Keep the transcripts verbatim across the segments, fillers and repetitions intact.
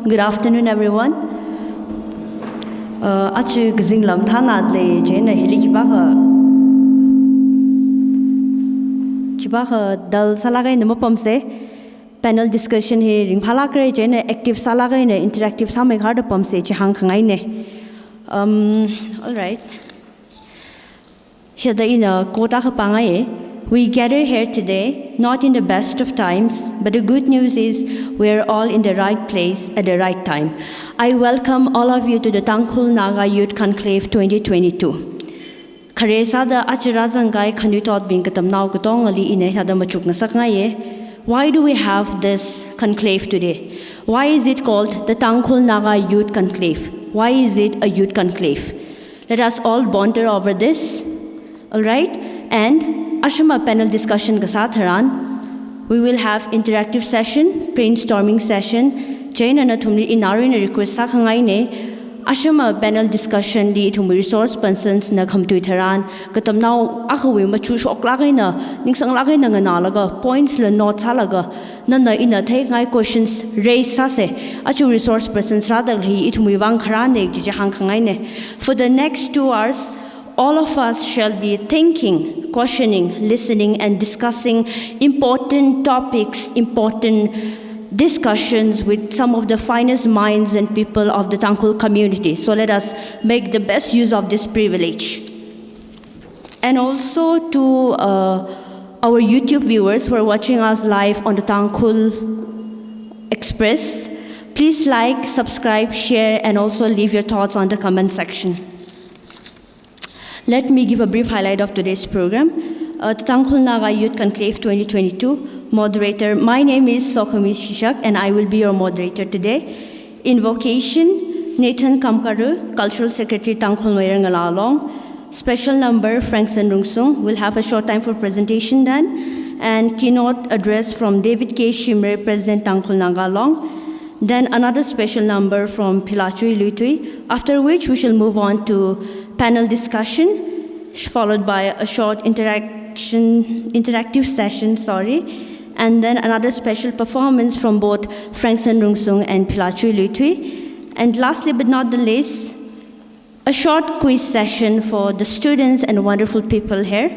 Good afternoon, everyone. Uh, aja kazing lam thānadalei chieina hili khipākha, khipākha dull sālāk eina mapamsei. Panel discussion hi ringphālākra chieina active sālāk eina interactive sāmeikharda pamsei chi hāngkhangaina. Um, all right. Hithāda ina quote akha pāngaiya. We gather here today, not in the best of times, but the good news is we are all in the right place at the right time. I welcome all of you to the Tangkhul Naga Youth Conclave twenty twenty-two. Khare sāda aja rāzangkahai khanuithotbing katamnao katongali ina hithāda machukngasakngaiya. Why do we have this conclave today? Why is it called the Tangkhul Naga Youth Conclave? Why is it a youth conclave? Let us all ponder over this. All right? And ashama panel discussion kasā tharan, we will have interactive session, brainstorming session. Chieina nathumli ina aruina request sākhangaina. Ashama panel discussion li ithum resource persons na khamatui tharan, katamnao akhawui machukshoklāk eina, ningsanglāk eina nganālaga, points la note sālaga, nana ina theikhangai questions raise sāsei. Aja resource persons rāda khalei ithumwui vang kharāna kaji chi hāngkhangaina. For the next two hours, all of us shall be thinking, questioning, listening, and discussing important topics, important discussions with some of the finest minds and people of the Tangkhul community. So let us make the best use of this privilege. And also to, uh, our YouTube viewers who are watching us live on the Tangkhul Express, please like, subscribe, share, and also leave your thoughts on the comment section. Let me give a brief highlight of today's program. Uh, Tangkhul Naga Youth Conclave twenty twenty-two, moderator. My name is Sokhumi Shishak, and I will be your moderator today. Invocation, Nathan Kamkaru, Cultural Secretary, Tangkhul Mayar Ngala Long. Special number, Frankson Rungsung. We'll have a short time for presentation then. And keynote address from David K Shimray, President, Tangkhul Naga Long. Then another special number from Philachui Luitui, after which we shall move on to panel discussion, followed by a short interaction, interactive session, sorry, and then another special performance from both Frankson Rungsung and Philachui Luitui. And lastly but not the least, a short quiz session for the students and wonderful people here,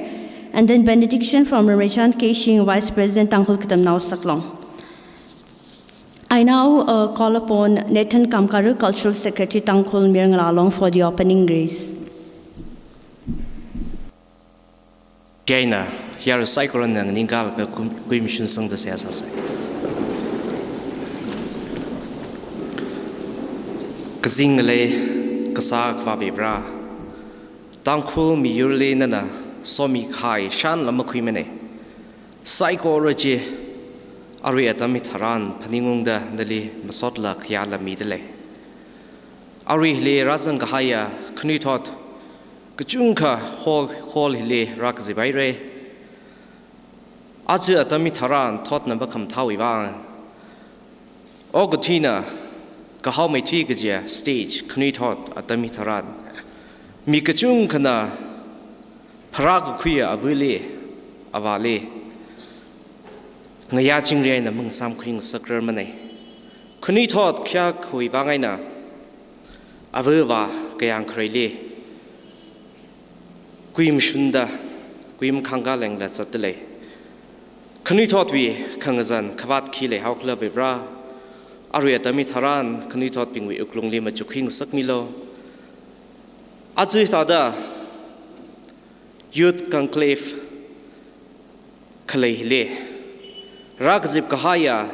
and then benediction from Ramechan Keishing, Vice President, Tangkhul Katamnao Saklong. I now, uh, call upon Nathan Kamkaru, Cultural Secretary, Tangkhul Mayar Ngala Long, for the opening grace. Chieina, yarui saikorana nganingkalaga kui-, kuimashun sangda seihā sāsei. Kazing ngalei kasā Akhava Vare, Tangkhul miyurli nana somikahai shānla makhuimana. Saikora chi arui atam hitharan phaningungda nali masotla khayāla midalei. Aruili rāzangkahaiya khanuithot kachungkha hall, hall hili rākazip haira. Aja atam hitharan thotna makhamathāwui vang, okathuina kahaomeithui kajiya stage khanuithot atam hitharan mi kachungkhana pharākakhuiya avali, avāli ngayā chingri eina mangasāmkhuingasakrar manei. Khanuithot khayākhawui vang eina ava avā kayāng khareili kuimashunda, kuimakhangka lengla zatdalei. Khanuithotwui khangazan khavāt khi leihaokhala Vare, arui atam hitharan khanuithotbingwui wuklungli machukkhuingasakmilu. Aja hithāda Youth Conclave khalei hili rākazip kahaiya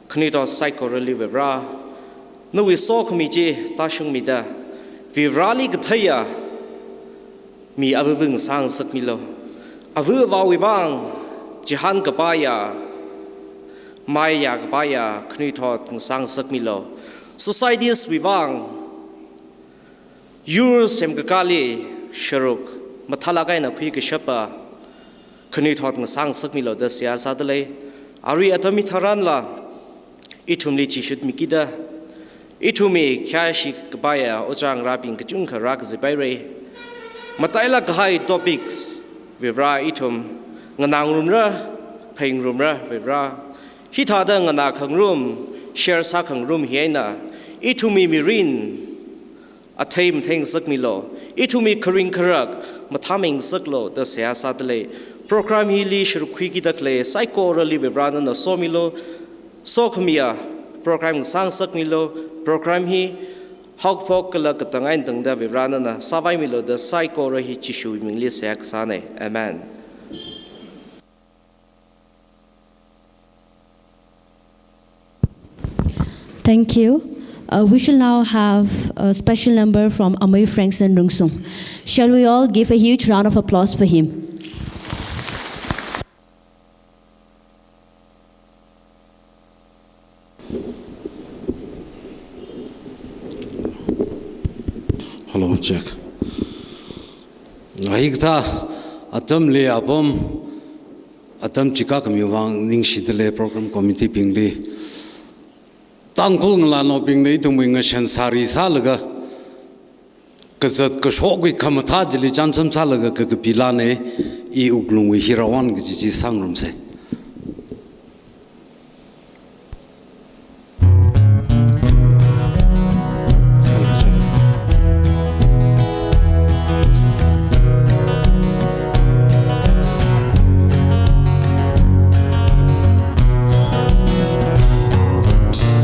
khanuithot saikorali Vare, nawui sokhami chi tāshungmida, Vareli katheiya mi ava avā ngasāngasakmilu. Ava avāwui vang chihānkapaiya, maiyākapaiya khanuithot ngasāngasakmilu. Societies wui vang yur semkakāli sharuk mathālāk eina khuikashapa khanuithot ngasāngasakmilu da seihā sādalei. Arui atam hitharanla ithumli chishutmikida, ithumwui khayāshi kapaiya ojā ngarābing kachungkha rākazip haira. Matailāk kahai topics Vare ithum nganāngarumra, phāngarumra Vare. Hithāda nganākhangarum share sākhangarum hi eina, ithumwui mirin athei matheingasakmilu, ithumwui kharing kharak mathāmeingasaklu da seihā sādalei. Program hili sharuk khuikida khalei saikorali Varivarā nana somilu, sokhamiya program sāngasakmilu, program hi haokaphok kala katang eina tangda Varivarā nana sāvaimilu da saikora hi Jishuwui mingli seihā kasāna. Amen. Thank you. Uh, we shall now have a special number from Amei Frankson Rungsung. Shall we all give a huge round of applause for him? Hello, check. Hikathā atamli apam, atam chika khami vang ningshidalei program committee bingli. Tangkhul ngalānaobingna ithumwui ngashan sari sālaga, kazat kashokwui khamathā chili chānsam sālaga kakapi lāna, i wuklungwui hiraowon kaji chi sāngarumsa.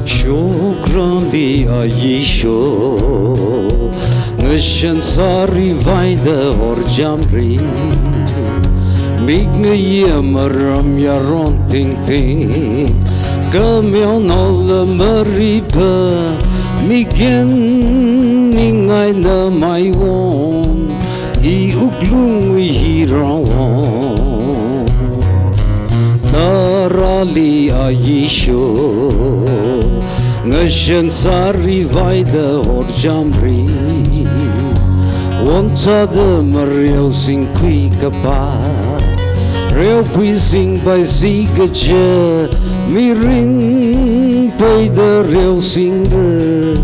Shokrāli ayisho, ngashan sari vaida horjamri, mik ngayā maram yaron tingting, kameo naola maripa, mikin ningai namaiwon, i wuklungwui hiraowon. Tarāli ayisho, ngashan sari vaida horjamri, wonchada mareo singkhui kapa, reokhui singpai sikaja, mirin paida reo singra,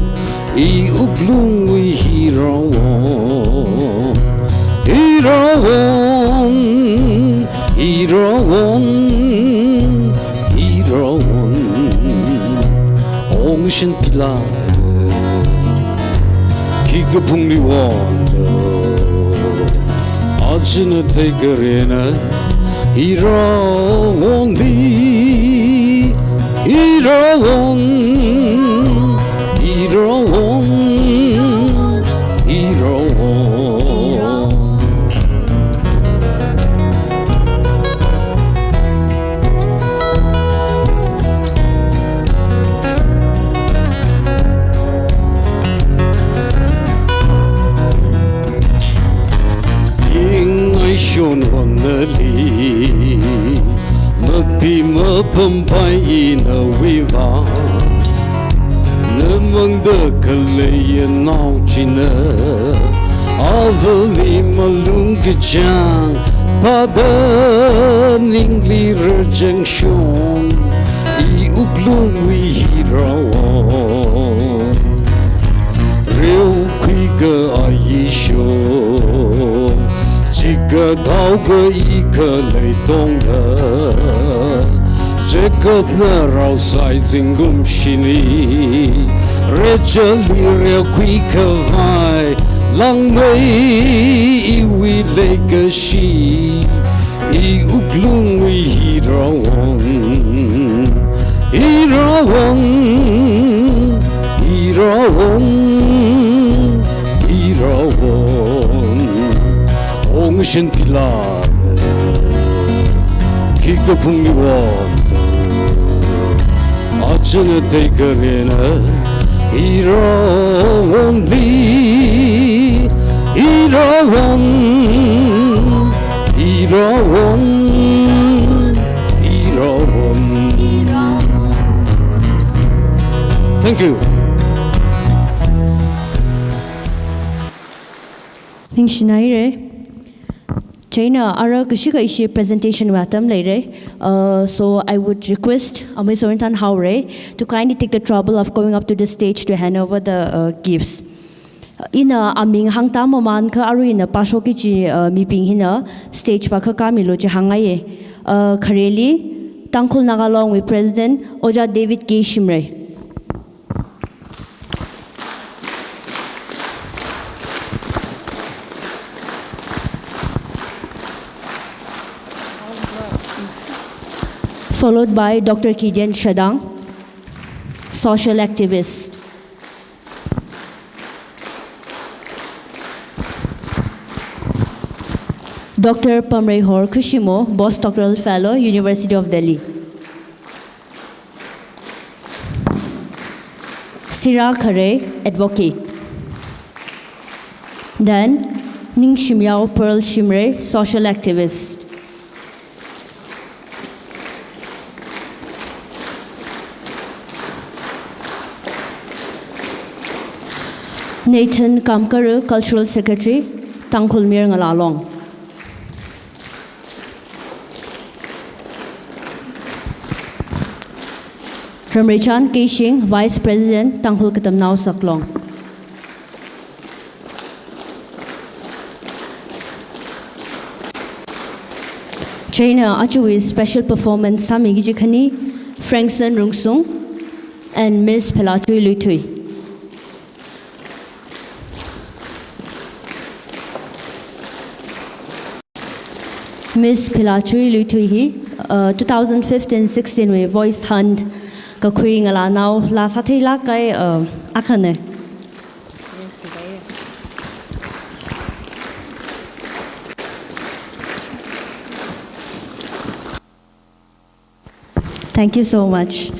i wuklungwui hiraowon, hiraowon, hiraowon, hiraowon. Ong shin pila, khikha phungli won, achina theikarena, hiraowonli, hiraowon, hiraowon, hiraowon. Ing aishon wanali, mapi mapampai inawui vang, namangda khalei nao china, avali malung kachang, pada ningli rajang shon, i wuklungwui hiraowon. Reokhuika ayisho, chikathaoka i khalei tongda, Jacobna raosai zingkum shini, Rachelli reokhui khavai, langmei iwui leikashi, i wuklungwui hiraowon, hiraowon, hiraowon, hiraowon. Ong shin pila, khikha phungli won, achina theikarena, hiraowonli, hiraowon, hiraowon, hiraowon. Thank you. Ningshinaire. Chieina ara kashika ishi presentation wui atam leire. Uh, so I would request Amei Sorinthan Haore to kindly take the trouble of going up to the stage to hand over the, uh, gifts. Ina aming hāngda mamānkha arui ina pāshokki kaji, uh, mibing hina stage pa khakāmilu chi hāngngaiye. Uh, khareli, Tangkhul Naga Long wui President, Ojā David K Shimray. Followed by Doctor Kidian Shadang, social activist. Doctor Pamreihor Khushimo, postdoctoral fellow, University of Delhi. Sira Khare, advocate. Then, Ningshimyao Pearl Shimray, social activist. Nathan Kamkar, cultural secretary, Tangkhul Mir Ngala Long. Ramreichan Keishing, Vice President, Tangkhul Katamnao Saklong. Chieina ajawui special performance sāmiki kaji khani, Frankson Rungsung and Miss Phelachui Luithui. Miss Phelachui Luithui hi, uh, two thousand fifteen sixteen wui Voice Hunt kakhui ngalānao laa sātheilāk kahai, uh, akhana. Thank you so much.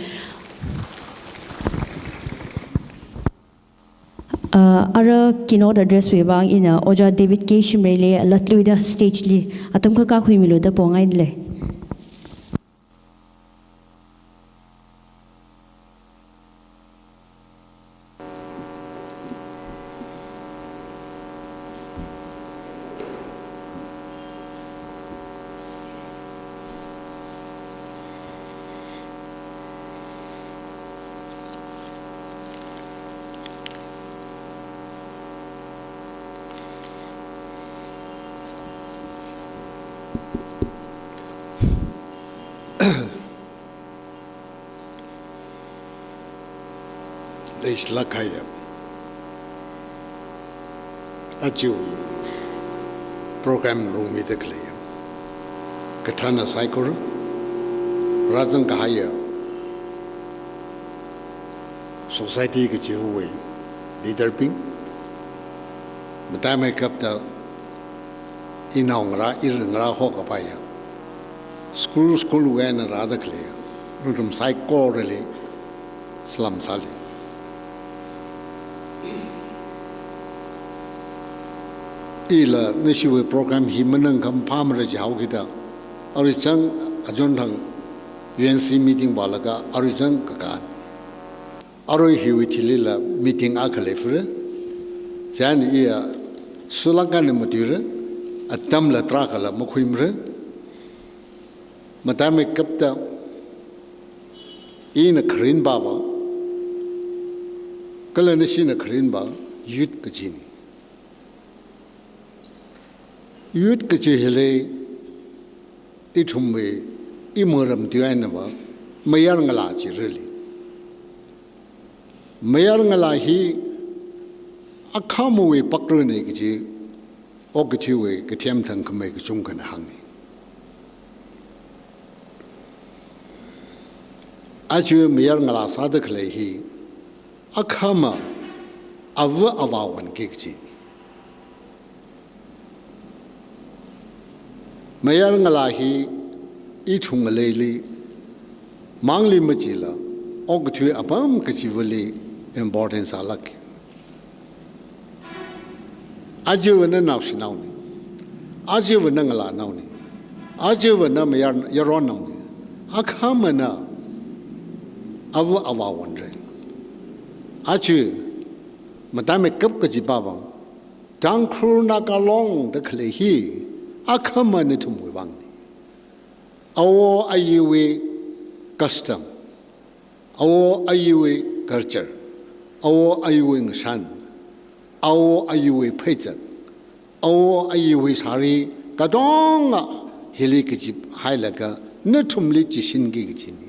Uh, ara keynote address wui vang ina Ojā David K Shimray li latluida stage li atam khakā khuimilu da pongailei. Leishilāk kahaiya, aja program rungmida khaleiya kathāna saikora, rāzang kahaiya society kachiwui leader bing, mataimeikapta inao ngarā, ir ngarā hokapaiya, school, school wui eina rāda khaleiya, rungrum saikorali salam sāli. Ila nashiwui program hi manang khamaphā mara jihaokida, arui chang ajon thang U N C meeting vālaga arui chang kakān. Arui hiwui thilila meeting akha leifura. Chieina iya sulākana matuira, atamla tarākhala makhuimara. Mataimeikapta ina kharinpava, kala nashina kharinpa youth kajina. Youth kaji hili ithumwui imaram tuihainava mayar ngalā chirali. Mayar ngalā hi akhamawui pakrana kaji okathuiwui kathem thangkhamei kachungkhana hānga. Aja mayar ngalā sāda khalei hi akhama ava avā wanki kajina. Mayar ngalā hi ithum ngaleili mangli machila, okathui apam kachivali important sālāka. Ajava na naoshinaona, ajava na ngalānaona, ajava na mayar yaronnaona, akhamana ava avā wanra. Aja mataimeikap kajipa vang, Tangkhul Naga Long da khalei hi akhama nathumwui vangna. Awo ayiwui custom, awo ayiwui culture, awo ayiwui ngashan, awo ayiwui pheizat, awo ayiwui sari katonga hili kachip hailaga nathumli chishinki kajina.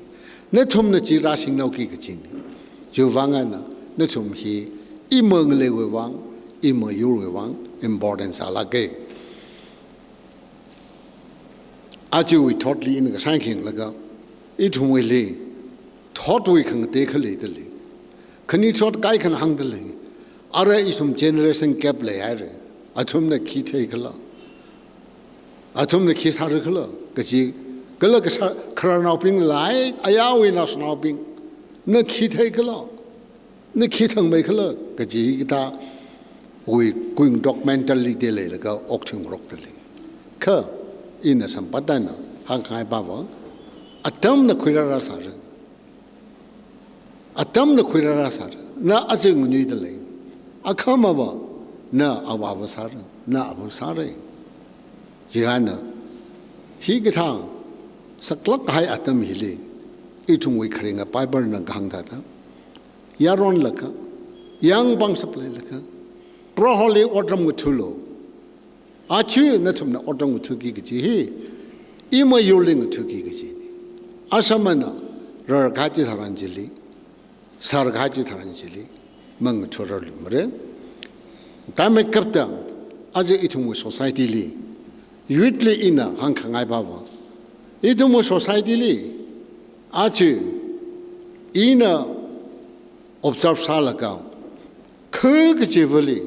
Nathumna chi rāshingnaoki kajina. Chiwui vang eina nathum hi ima ngaleiwui vang, ima yurwui vang important sālāka. Ajawui thotli ina kasāngkhi yanglaga, Ithumwuili thotwui khangatei khalei dalei. Khani thot kaikhana hāngdalei. Ara ithum generation gap leihaira. Athumna khi theikhala, athumna khi sārakhala kaji, kala kasā khararnaobing lei, ayarwui naoshinaobing, na khi theikhala, na khi thangmeikhala kaji hikathāwui kuingatok mentality leilaga okthuingarokdalei. Kha ina samphangda ina hāngngai pava, atamna khuirāra sāra. Atamna khuirāra sāra. Na aja nganuidalei. Akhamava na avāva sāra, na ava sāra. Chieina hikathā saklāk kahai atam hili, ithumwui kharinga Bible na kahāng thāda, yaronlaga, yāngpāng shapleilaga, Proholi otram ngathalu. Aja nathumna otram ngathaluiki kaji hi, imayurli ngathaluiki kajina. Asamana rarkahai chitharan chili, sārkahai chitharan chili mangathararluimara. Tamei kapta, aja ithumwui society li, youth li ina hāngkhangai pava, ithumwui society li, aja ina observe sālaga, kha kachivali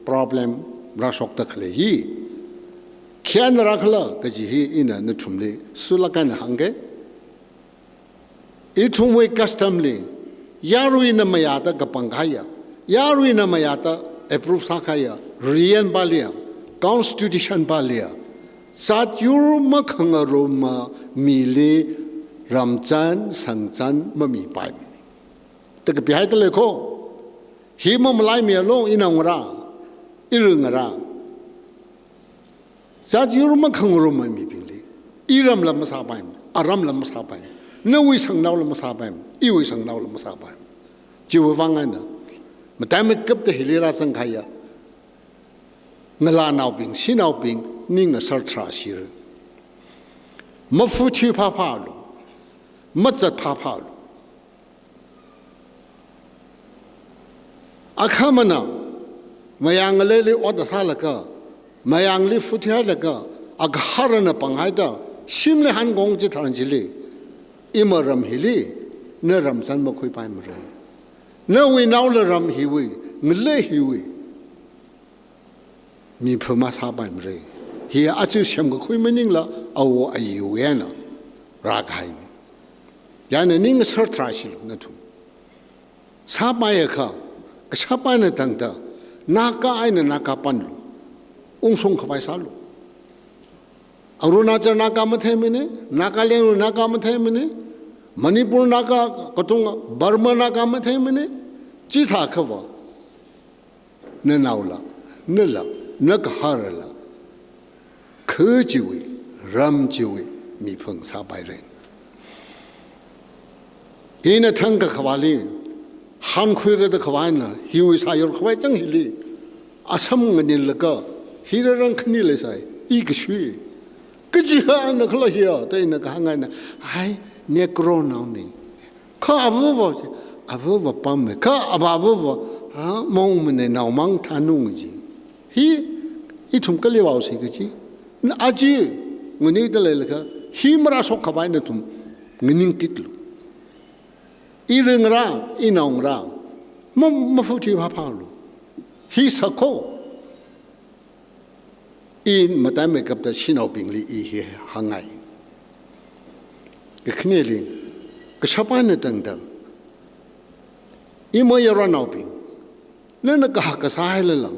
problem rāshokda khalei hi, khayāna rākhala kaji hi ina nathumli sulāk eina hāngga. Ithumwui custom li, yaruina mayāda kapangkahaiya, yaruina mayāda approve sākahaiya, riyan paliya, constitution paliya, zatyur makhangaruma mili ramzan sangzan mamipaimana. Takapihaidalei kho. Hi mamalaimialu, inaongarā, iringarā. Zatyur makhangaruma mibingli, iramla masāpaimana, aramla masāpaimana, nawui shangnaola masāpaimana, iwui shangnaola masāpaimana. Chiwui vang eina, matamei kapta hili rāzangkahaiya ngalānaobing, shanaobing, ning ngasar tharāshira. Mafu thuiphāphālu, mazatphāphālu. Akhamana mayang ngaleili ot sālaga, mayangli fu thuihailaga, agaharana panghaida, shimli hankong chitharan chili, ima ram hili na ramzan makhuipaimara. Nawui naola ram hiwui, ngalei hiwui mipha masāpaimara. Hi aja semkakhui maningla, awo ayiwui eina rākahaina. Chieina ning ngasar tharāshilu nathum. Sāpaiakha, kashap eina tangda, Naga eina Naga panlu, ungshung khavai sālu. Arunachal Naga matheimana, Nagaland Naga matheimana, Manipur Naga, katonga Burma Naga matheimana, chithākhava nanaola, nala, nagaharala, kha chiwui, ram chiwui mipha sāpaira. Ina thangkha khavāli, hankhuirada khavāna, hiwui sāyur khavai chang hili, asam nganilaga, hi rarang khani leisai, i kashui. Kajiakha eina khala hiya, da ina kahāng eina, hai, Negro naona. Kha avava, avava pamme. Kha avava, ha, mongmane naomang thanung ji. Hi, ithum kali vaosi kaji. Na aja, nganuida leilakha, hi marāshok khavai nathum, nganingkitlu. Iringarā, inaongarā, ma, mafu thuiphāphālu. Hi sākho. I matamei kapta shanaobingli i hi hāngngai. Kakhaneli, kashap eina tangda, ima yaronnaobing, nana kahak kasā hailala,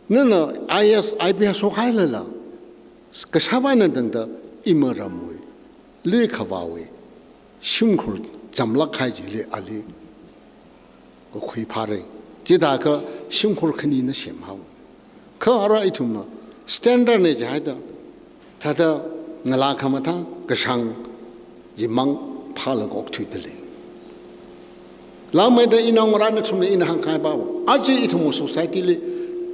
nana I A S, I P S shokhailala, kashap eina tangda ima ramwui, lui khavāwui shimkhur chamlāk kahai chili ali kakhuiphāra. Chithākha shimkhur khanina semhao. Kha ara ithumna standard na jihaida, thāda ngalā khamathā, kashāng chimang phālaga okthuidalei. Langmeida inaongarā nathumli ina hāngkhangai pava, aja ithum society li,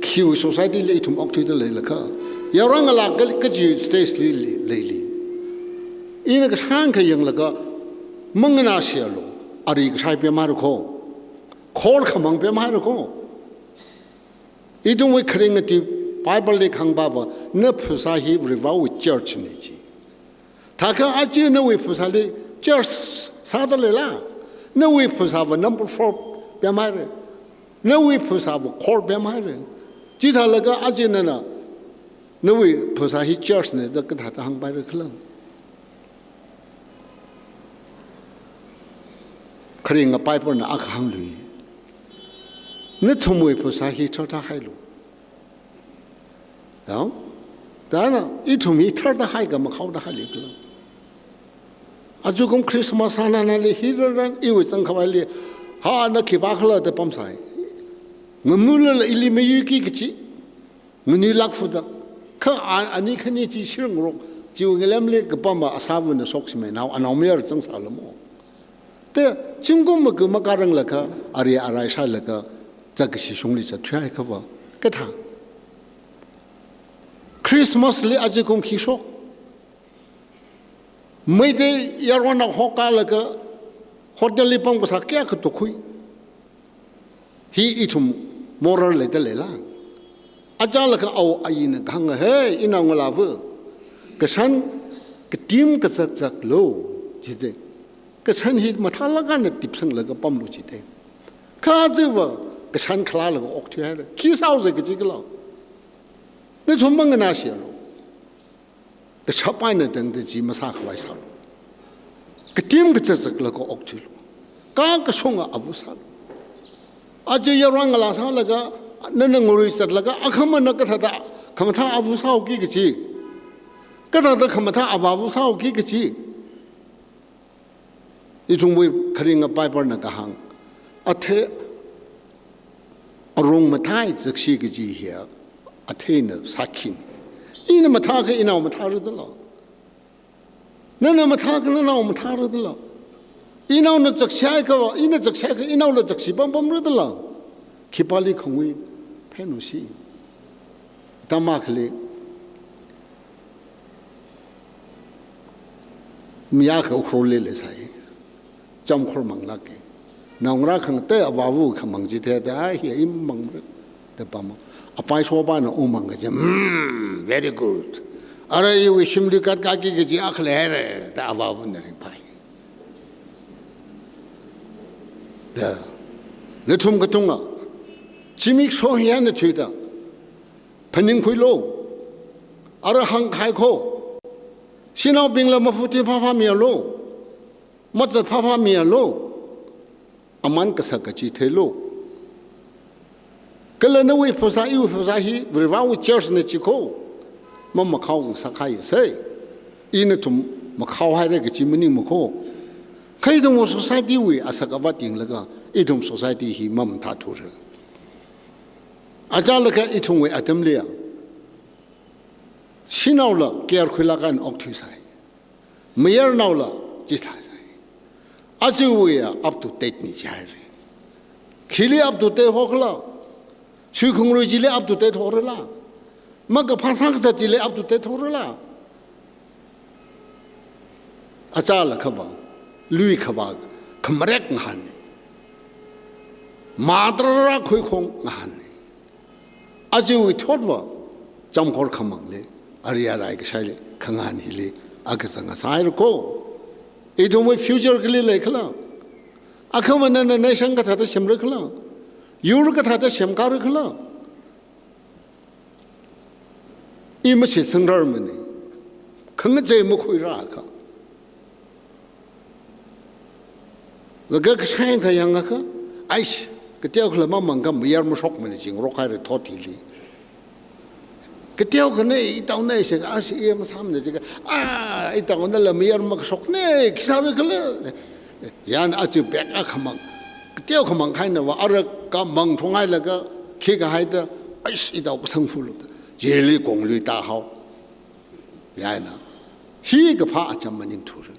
khiwui society li ithum okthuida leilakha, yaron ngalā kali kaji stage li, li, leili. Ina kashāngkha yanglaga, manganāshialu, ari kashai pemhaira kho, khor khamang pemhaira kho. Ithumwui kharinga ti Bible li kahāng pava, na phasā hi Varewui church na ji. Thākha aja nawui phasāli Church sāda leila. Nawui phasāva number four pemhaira. Nawui phasāva khor pemhaira. Chithālaga aja nana nawui phasā hi church na da kathāda hāngpaira khala. Kharinga Bible na akha hānglui. Nathumwui phasā hi tharda hailu. Yao? Thāna, ithum hi tharda haika makhaoda haili khala. Ajakum Christmas sānanali hi ranran iwui zangkhavaili, ha na khipākhala da pamsai. Ngamulala ili mayuiki kachi. Nganuilāk fuda. Kha a-, ani khani chi shirngarok, chiwui ngalemli kapama asāvana shokshimeinao, anaomayar zangsālamo. Te, zingkum maku makaranglakha, ari arai sālakha, zakkashi shongli zatthuihaiakhava. Kathā. Christmas li ajakum khi shok. Meitei yaronao hokalaga hotel li pamkasā kayākha tukkhui. Hi ithum moral leida leila. Achālakha awo ayina kahānga, "Hey, inao ngalāva. Kashan katim kazakzaklu," jite. Kashan hi mathālāk eina tipsanglaga pamlu jite. Kha achiva kashan khalālaga okthuihaira. Khi sāhaosa kaji khala. Nathum manganāshilu. Kashap eina tangda chi masākhavai sālu. Katim kazakzaklaga okthuilu. Ka kashunga ava sālu. Aja yaron ngalā sālaga, nana ngarui zatlaga, akhamana kathāda, khamathā ava sāhaoki kaji. Kathāda khamathā avāva sāhaoki kaji. Ithumwui kharinga Bible na kahāng, athei arong mathāi zakshi kaji hiya, atheina sākhina. Ina mathākha inao mathāra dala. Nana mathākha nanao mathāra dala. Inaona zakshiakha, ina zakshiakha inaola zakshi pampamra dala. Khipāli khangui phenusi. Tama khali. Miyakha Ukhrulli leisai. Chamkhor manglāka. Naongarā khangatei avāva khamang chithāda, "Ai, hi imang." Da pama. Apai shopana ungmang kaji, "Hmm, very good. Ara iwui shimli katkaki kaji akha leihaira," da avāvana ringphai. Da. Nathum katonga. Zimiksho hiya nathuida. Phaningkhuilu. Ara hāngkahai kho. Shanaobingla mafuti phāphāmilu. Mazat phāphāmilu. Aman kasak kachi theilu. Kala nawui phasā, iwui phasā hi, Varivarawui church na chi kho. Mamakhao ngasakhaisa. I nathum makhao haira kachi maningmakho. Kha ithumwui society wui asak avat yanglaga, ithum society hi mamathāthura. Achālakha ithumwui atamliya. Shanaola care khuilāk eina okthuisai. Mayarnaola chithāsai. Ajawuiya up to date na jihaira. Khili up to date hokhala? Suikhungrui chili up to date horala? Makaphā sākazat chili up to date horala? Achālakhava, luikhava, khamarek ngahānna. Matrara khuikhong ngahānna. Ajawui thotva, chamkhor khamangli, ari arai kashaili, khangahān hili, akazang ngasāhaira kho. Ithumwui future kali leikhala? Akhamana nation kathāda semra khala? Yur kathāda semkāra khala? I mashitsangrarmana. Khangachei makhuirākha. Laga kashai kayāngakha, aish, kateokhala mamangkha mayar mashokmana jingrok haira thot hili. Kateokhana, itaona seka, aish, iya masāmana jiakha, ah, itaonala mayar makashokna, khi sāra khala? Yan aja bek akhamang. Kateokhamang khainava, ara kamang thonghailaga, khikahaida, aish, itao kasangfulu. Chili konglui tāhao. Yana. Hi kaphā acham maningthura.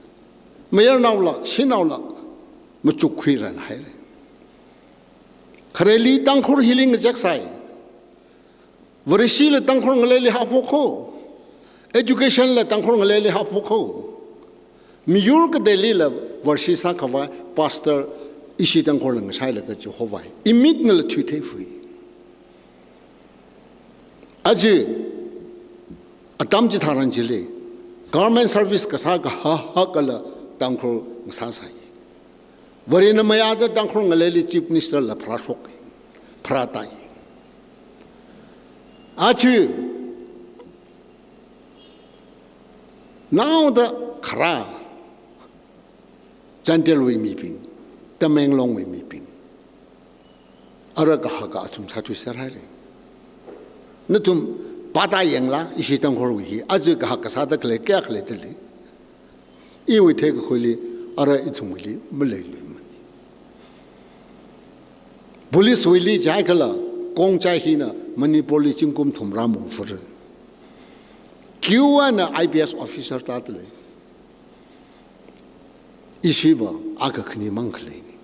Mayarnaola, shanaola, machukkhuiran haira. Khareli Tangkhul hili ngazaksai. Vareshila Tangkhul ngaleili haphokho. Education la Tangkhul ngaleili haphokho. Miyur kateilila Vareshi sākhavai pastor ishi Tangkhul ngashailaga chihovai. Imiknala thuitheifui. Aja, atam chitharan chili, government service kasā kahak hakala, Tangkhul ngasāsai. Varena mayāda Tangkhul ngaleili Chief Minister la pharāshok, pharātai. Aja naoda kharā Chandelwui mibing, Tamenglongwui mibing, ara kahaka athum sāthuiserhaira. Nathum pāda yangla, ishi Tangkhulwui hi aja kahaka sāda khalei kayākha leidalei. Iwui theikakhuili, ara ithumwuili maleiluimana. Policewuili jiakhala, Khongchai hina Manipurli zingkum thumrā mungfura. Kiu ana I P S officer tādalei. Ishiva akha khani mang khaleina.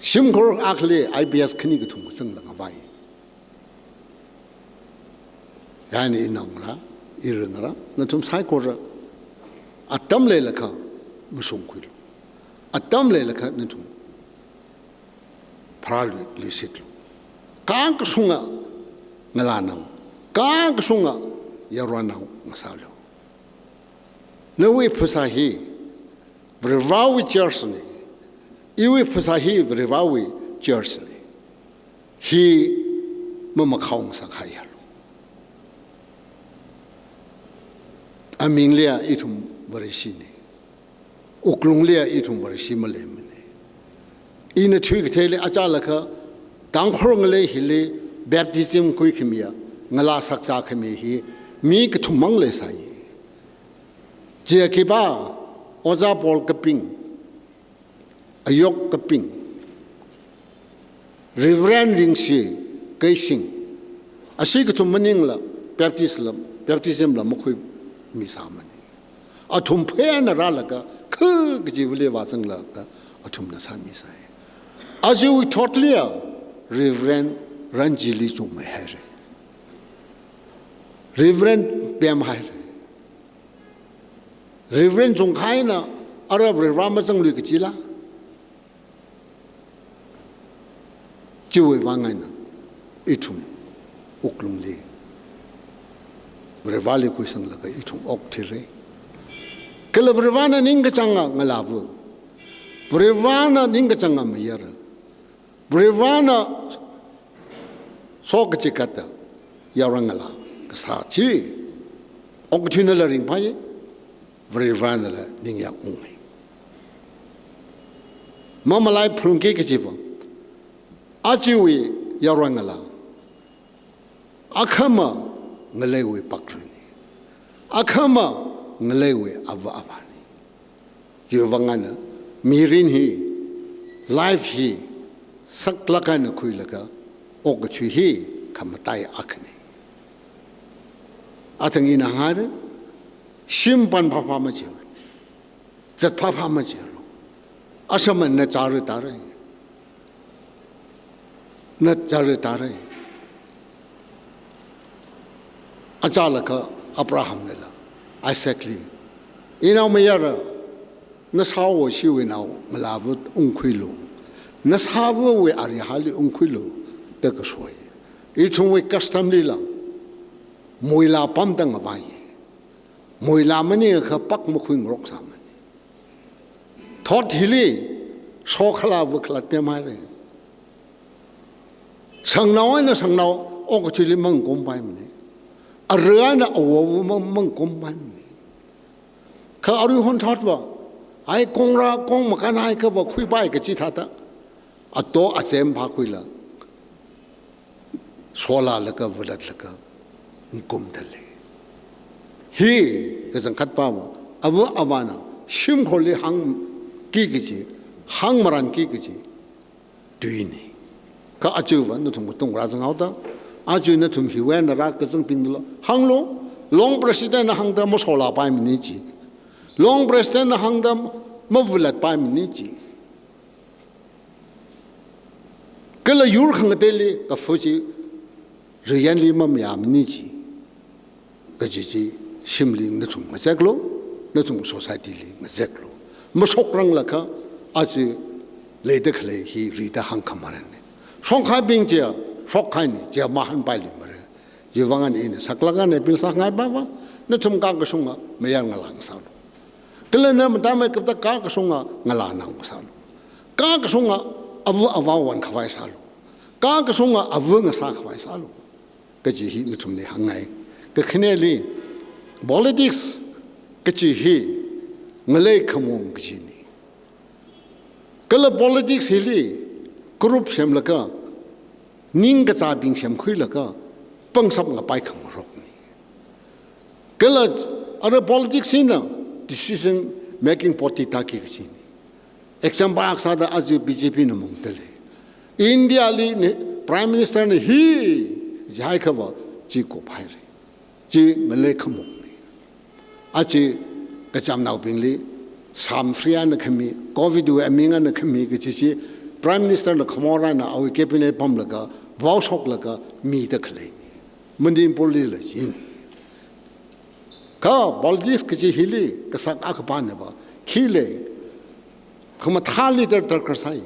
Shimkhur akhali I P S khani kathum kazang langavai. Yani inangra, irangra, nathum saikora atam leilakha mashungkhuilu. Atam leilakha nathum pharālui, luisitlu. Kangkashunga ngalānao, kangkashunga yaronao ngasālu. Nawui phasā hi Varivarawui church na. Iwui phasā hi Varivarawui church na. Hi mamakhao ngasakhayalu. Aminglia ithum Vareshina. Wuklunglia ithum Vareshi maleimana. Ina thuikatheili achālakha Tangkhul ngalei hili baptism khuikhamiya, ngalā sakzā khami hi mi kathum mang leisai. Chiya khipā, Ojā Paul Kaping, Ayok Kaping, Reverend Ringshi Keishing, ashi kathum maningla Baptist la, baptism la makhuimisāmana. Athum phena rālaga, kha kaji vale vāzanglaga, athumna sāmisai. Aja wui thotlia, Reverend Ranjili chungmeihaira. Reverend pemhaira. Reverend chungkha eina, ara Varivara mazanglui kajila. Chiwui vang eina, ithum wuklungli Varivarali khuisanglaga ithum okathuira. Kala Varivarana ningkachānga ngalāva, Varivarana ningkachānga mayara, Varivarana sokachi katta yaron ngalā kasā chi, okathuinala ringphāya, Varivaranala ningyak unga. Mamalai phalungki kajiva, ajawui yaron ngalā, akhama ngaleiwui pakruina, akhama ngaleiwui ava avāna. Chiwui vang eina mirin hi, life hi, saklāk eina khuilaga, okathui hi khamatai akhana. Athang ina hānghaira, shim panphāphā machilu, zatphāphā machilu. Asaman na chara tāra, na chara tāra. Achālakha Abrahamlila, Isaacli, inao mayara, nashāwo shiwui nao ngalāva ungkhuilu, nashāvawui arihali ungkhuilu, da kasoi. Ithumwui custom lila, muilā pamda ngavai. Muilā maningakha pak makhuingaroksāmana. Thot hili, shokhalāva khalat pemhaira. Shangnao eina shangnao okathuili mangkumpaimana. Ara eina awo mang, mangkumpaimana. Kha aruihon thotva, ai kongra, kong makānhaiakhava khuipai kachi thāda, ato azem phākhuila, sholālaga valatlaga ngkumdalei. Hi kachangkhatpava, ava avāna shimkhurli hāngki kaji, hāngmaranki kaji tuina. Kha ajava nathum katung rāzanghaoda, aja nathum hiwui eina rākazangbingla hānglu, Long President na hāngda masholāpaimana chi. Long President na hāngda mavalatpaimana chi. Kala yur khangateili kafa chi riyanli mamayāmana chi. Kaji chi shimli nathum ngazeklu, nathum society li ngazeklu. Mashokranglakha aja leida khalei hi rida hāngkhamaranna. Shongkhabing chiya shokhaina, chiya mahānpailuimara. Chiwui vang eina ina saklāk eina appeal sāngaiva, nathum kangkashunga mayar ngalā ngasālu. Kala na matāmeikapta kakashunga ngalā nao ngasālu. Kakashunga ava avā wan khavai sālu. Kakashunga ava ngasā khavai sālu. Kaji hi nathumli hāngngai. Kakhaneli, politics kaji hi ngalei khamong kajina. Kala politics hili group semlaga, ningkachābing semkhuilaga, pangshap ngapai khangarokna. Kala ara politics hina decision making body tāki kajina. Example akha sāda aja B J P na mungtale. India li ne, Prime Minister na hi jihaiakhava chi kuphaira. Chi ngalei khamongna. Aja kachamnaobingli, Sam free ana khami, Covid wui aming ana khami kaji chi, Prime Minister na khamorana awui cabinet pamlaga, vaoshoklaga, mida khaleina. Manipur lila china. Kha politics kaji hili, kasak akha panava, khile, khamathā leader darkar sai.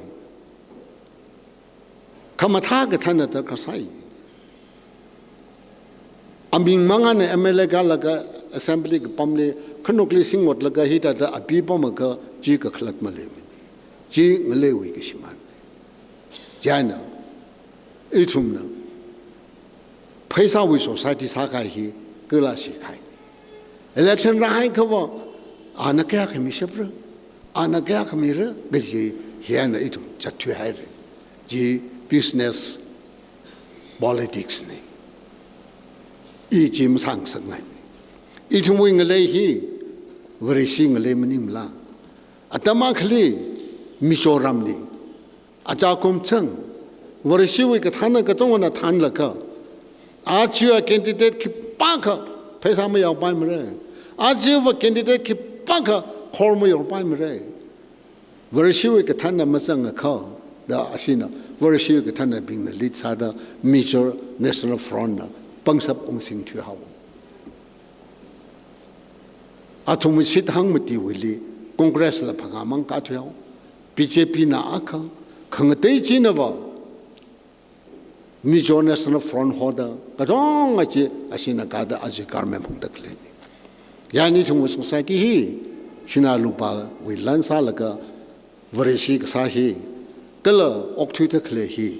Khamathā kathāna darkar sai. Aming mangana M L A kālaga assembly kapamli, khanukli singotlaga hithāda api pamaka chi kakhalat maleimana. Chi ngaleiwui kashimānna. Chieina, ithumna, pheisāwui society sākahai hi kala shikahai. Election rāhaiakhava, ana kayākha mishapra, ana kayākha mira, kaji hi eina ithum zatthuihaira. Chi business politics na. I chi masāngasakngai. Ithumwui ngalei hi, Vareshi ngalei maningmala. Atam akhali, Mizoramli, aja kumchang, Vareshiwui kathāna katongana thānlaga, aja candidate khipākha pheisā mayaopaimara. Ajava candidate khipākha khor mayorpaimara. Vareshiwui kathāna mazangakha, da ashina, Vareshiwui kathānabingna lead sāda Mizo National Front na pangshap ungsing thuihaowa. Athumwui seat hangmatiwuili Congress la phangā mang kāthuihaowa. B J P na akha, khangatei chinava, Mizo National Front hoda, katonga chi ashina kāda aja government phungda khaleina. Chieina ithumwui society hi, sinā lupāwui lan sālaga, Vareshi kasā hi, kala okthuida khalei hi,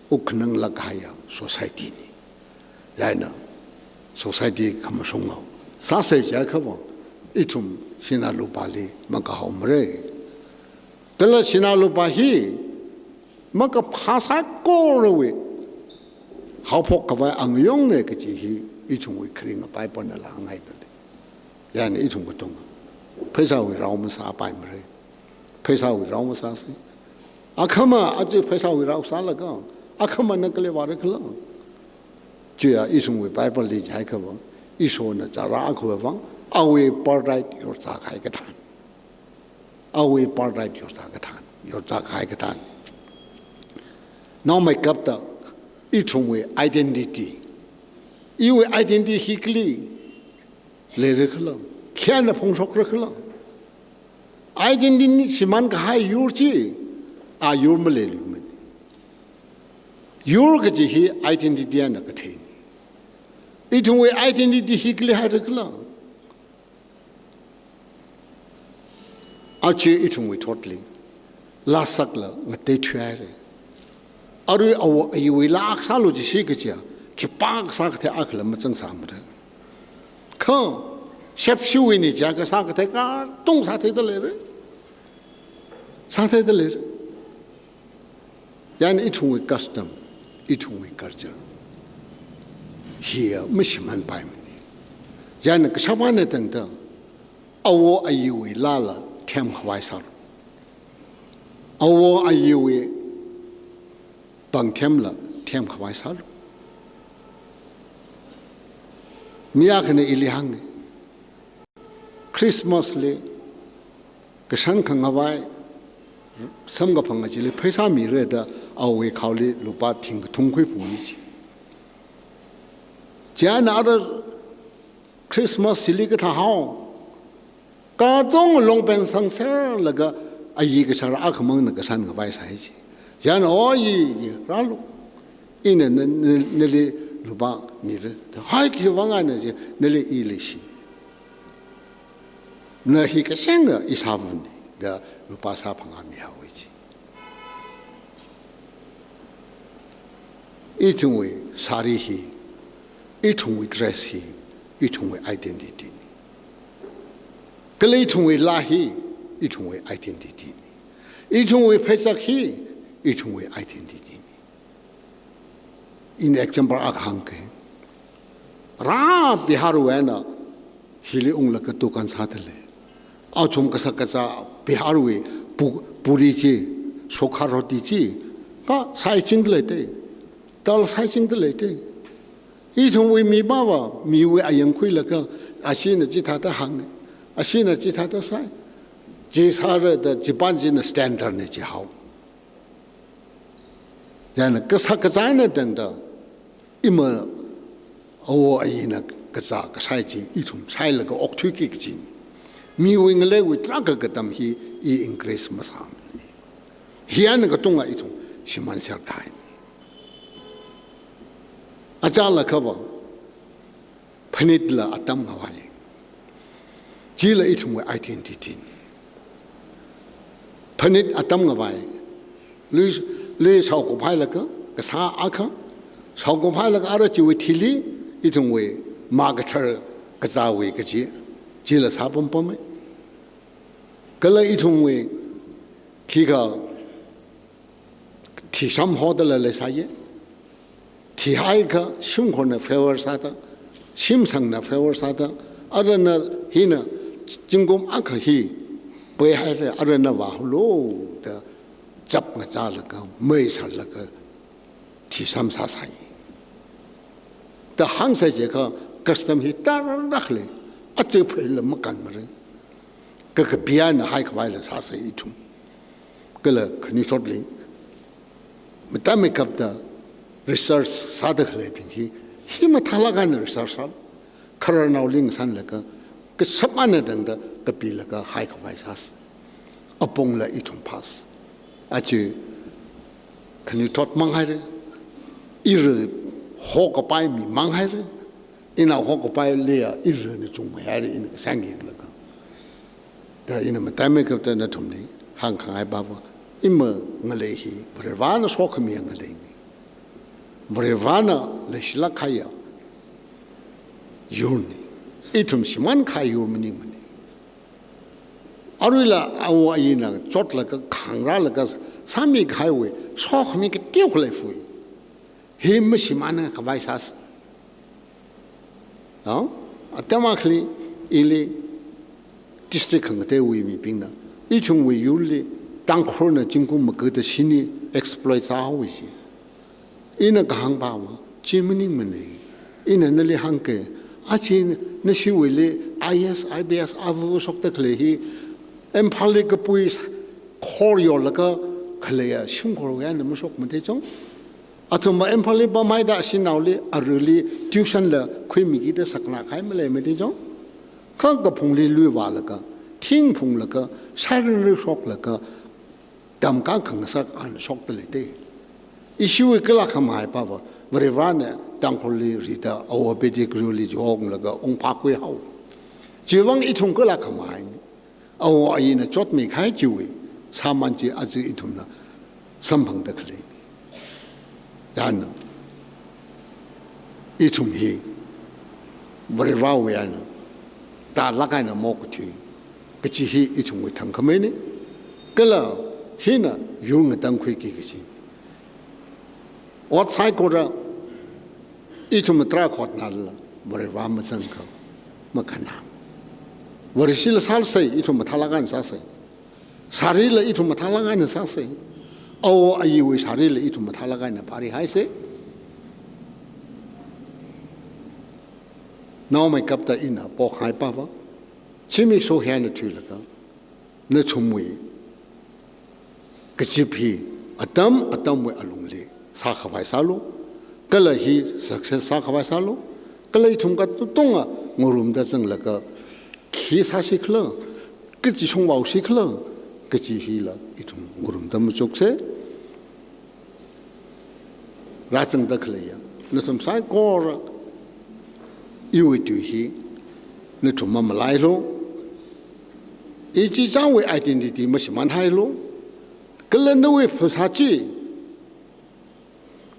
wuk khananglāk kahaiya society na. Chieina, society khamashunga sāsa jiakhava, ithum sinā lupāli makahaomara. Kala sinā lupā hi, makaphā saikorawui haophok khavai angayongna kaji hi, ithumwui kharinga Bible nala hāngngaidalei. Chieina ithum katonga, pheisāwui rao masāpaimara. Pheisāwui rao masāsa. Akhama aja pheisāwui rao sālaga, akhamana kali vāra khala. Chiya ithumwui Bible li jihaiakhava, Ishona zara akhawui vang, awui birthright yorzākahai kathāna. Awui birthright yorzā kathāna, yorzākahai kathāna. Naomeikapta, ithumwui identity. Iwui identity hi kali leira khala, khayāna phongshokra khala. Identity shimānkahai yur chi, a yur maleiluimana. Yur kaji hi identity eina katheina. Ithumwui identity hi kali haira khala. Aja ithumwui thotli, laa sakla ngateithuihaira. Arui awo ayiwui laa sālu jishi kajiya, khipākha sākathei akhala mazangsāmara. Kha, shepshiwui ni jiakha sākathei katonga sātheida leira. Sātheida leira. Chieina ithumwui custom, ithumwui culture hiya mashimānpaimana. Chieina kashapana tangda, awo ayiwui laala themkhavai sālu. Awo ayiwui pāngthemla themkhavai sālu. Mi akhana ili hānga, Christmas li kashan khangavai samkaphanga chili pheisā mira da awui khaoli lupā thingkathum khuiphungi ji. Chieina ara Christmas chili kathāhao, katonga longpen sangserlaga ayi kashara akhamangna kashan ngavai sāi ji. Chieina, o yi, yi, rālu. Ina na, na, nali lupā mira. Hai khiwui vang eina ji, nali i leishi. Na hi kasāngna ishāvāna da lupā sāphangā mihaowa ji. Ithumwui sari hi, ithumwui dress hi, ithumwui identity na. Kala ithumwui laa hi, ithumwui identity na. Ithumwui pheisak hi, ithumwui identity na. Ina example akha hāngka. Rā Biharwui eina hili unglaga dukan sādalei. Athum kashak kazā Biharwui pu-, puri chi, sukha roti chi, kha sāchingdalei te, dal sāchingdalei te. Ithumwui mipāva, miwui ayang khuilaga, ashina chithāda hānga, ashina chithāda sāi, chi sāra da chipan china standard na chihao. Chieina kashak kazā eina tangda, ima awo ayina kazā kasai chi ithum sailaga okthuiki kaji. Miwui ngaleiwui tarākha katam hi i increase masāmana. Hi eina katonga ithum shimānser kahaina. Achālakhava, phanitla atam ngavai. Chila ithumwui identity na. Phanit atam ngavai. Lui, lui shaokuphailaka, kasā akha. Shaokuphailaka ara chiwui thili, ithumwui makathar kazāwui kaji. Chila sāpampama. Kala ithumwui khikha thisham hodala leisāya. Thihaikha shimkhurna favor sāda, shimsangna favor sāda, arana hina zingkum akha hi peihaira, arana vāhaolu da chap ngachālaga, mei sālaga, thisham sāsai. Da hāngsai jiakha custom hi tarākha lei, aja pheila makānmara. Kha kapi eina haikhavai la sāsai ithum. Kala khanuithotli, matam meikapta research sāda khaleibing hi, hi mathālāk eina research sā. Khararnaoli ngasanlaga, kashap eina tangda kapilaga haikhavai sāsa. Apongla ithum phāsa. Aja khanuithot mang haira, ira hokapai mi mang haira, ina hokapai leiya irana chungmei haira ina kasāng yanglaga. Da ina matam meikapta nathumli hāngkhangai pava, ima ngalei hi Varivarana sokhami ngaleina. Varivarana leishilāk kahaiya yurna. Ithum shimān kahai yur maningmana. Aruila awo ayina chotlaga khangrālaga sāmi kahaiwui sokhami kateokha leifui. Hi mashimānkhavai sāsa. Ao, atam akhali ili district khangateiwui mibingna, ithumwui yurli Tangkhulna zingkum magada shini exploit sāhaowa ji. Ina kahāng pava, chi maningmana. Ina nali hāngka, aja nashiwuili I A S, I P S, avu shokda khalei hi, Imphalli kapui khor yorlaga khaleiya shimkhurwui eina mashokmate chong. Athumva Imphalli pamhaida ashinaoli, aruili tuition la khuimikida sakna kahai maleimate chong. Kha kaphungli luivālaga, thing phunglaga, siren ri shoklaga, tamkakhangasak eina shokdalei te. Ishiwui kala khamahai pava, Varivarana Tangkhulli rida awo Pettigrew li jonglaga ungphākhui haowa. Chiwuivang ithum kala khamahaina. Awo ayina chotmi kahai chiwui sāman chi aja ithumna samphangda khaleina. Chieina ithum hi Varivarawui eina tālāk eina mokathui kaji hi ithumwui thangkhameina. Kala hina yur ngatangkhuiki kajina. Ot saikora ithum tarākha hotnala Varivara mazangakha makhana. Vareshila sāsei, ithum mathālāk eina sāsei. Sārila ithum mathālāk eina sāsei. Awo ayiwui sārila ithum mathālāk eina pharihaisei. Naomeikapta ina pokhangai pava, zimiksho hi eina thuilaga, nathumwui kazip hi atam atamwui alungli sākhavai sālu, kala hi success sākhavai sālu, kala ithum katonga ngarumda zanglaga khi sāsi khala, kachi shongvaosi khala, kaji hila ithum ngarumda machukse. Rāzangda khaleiya nathum saikora iwui tui hi nathum mamalailu. Ichichāwui identity mashimānhailu. Kala nawui phasā chi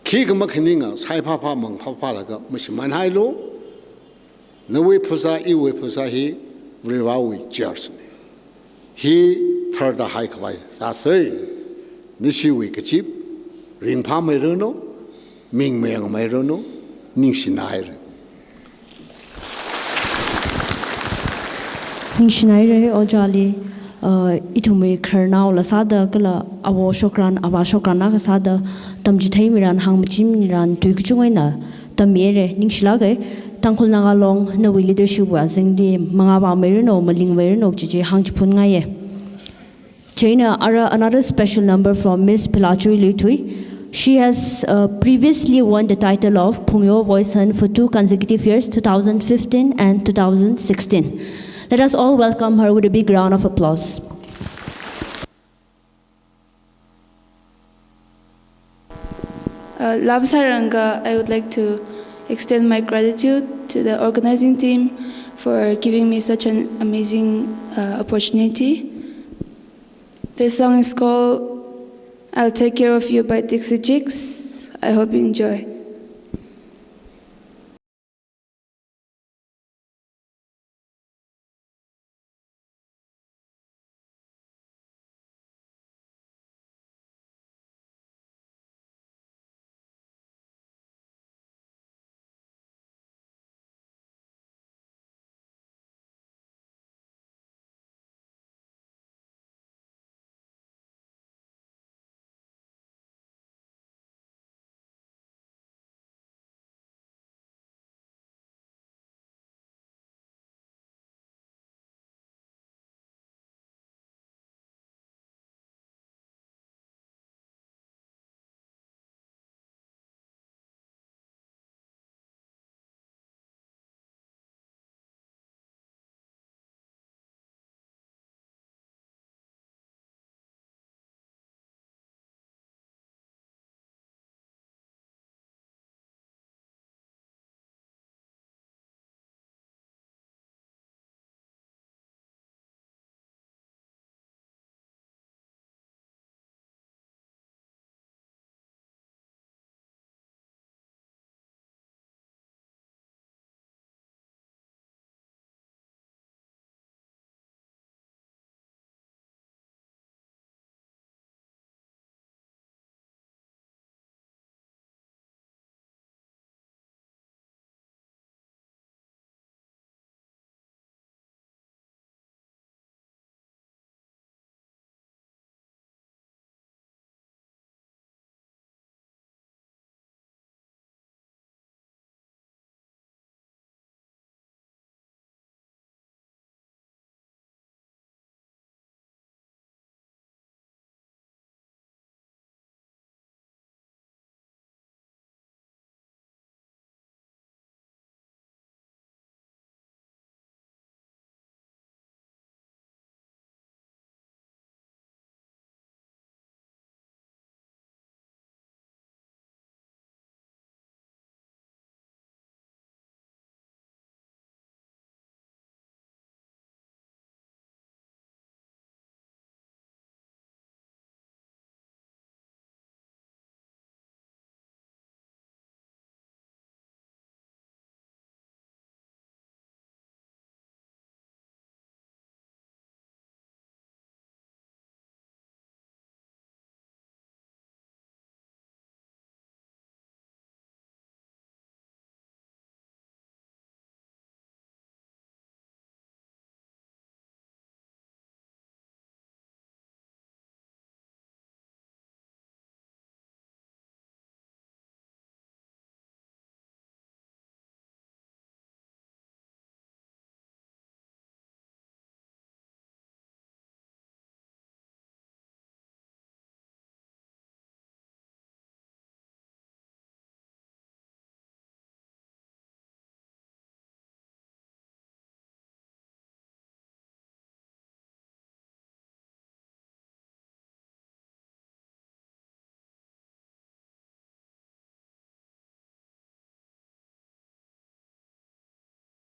khikha makhaninga, saiphāphā mangphāphālaga mashimānhailu. Nawui phasā, iwui phasā hi Varewui church na. Hi tharda haikhavai sāsa. Nashiwui kazip ringphāmeiranu, ming mayangmeiranu, ningshinaira. Ningshinaira, ojāli, uh, ithumwui khararnaola sāda kala āwo shokran, āvā shokran akha sāda tamchitheimiran, hāngmachinmiran, tui kachungwui eina tammihaira, ningshilāka. Tangkhul Naga Long nawui leadership wui azingli mangā vāmeiranu, malingmeiranu kaji chi hāngchiphunngai. Chieina ara another special number from Miss Philachui Luithui. She has, uh, previously won the title of Phungyo Voice Hun for two consecutive years, two thousand fifteen and two thousand sixteen. Let us all welcome her with a big round of applause. Uh, Lam Saranga, I would like to extend my gratitude to the organizing team for giving me such an amazing, uh, opportunity. The song is called I'll Take Care of You by Dixie Chicks. I hope you enjoy.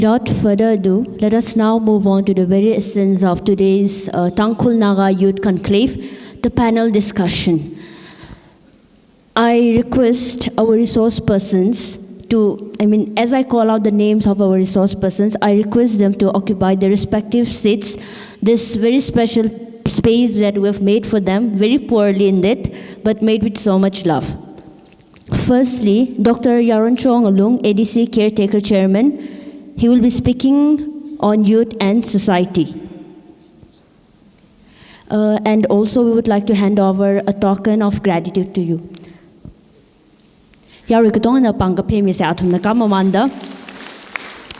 Without further ado, let us now move on to the very essence of today's uh, Tangkhul Naga Youth Conclave, the panel discussion. I request our resource persons to, I mean, as I call out the names of our resource persons, I request them to occupy their respective seats. This very special space that we have made for them, very poorly indeed, but made with so much love. Firstly, Doctor Yaron Chongalung, A D C Caretaker Chairman, he will be speaking on youth and society. Uh, and also, we would like to hand over a token of gratitude to you. Yarui katongana pāng kaphā mi se athumna kamamanda.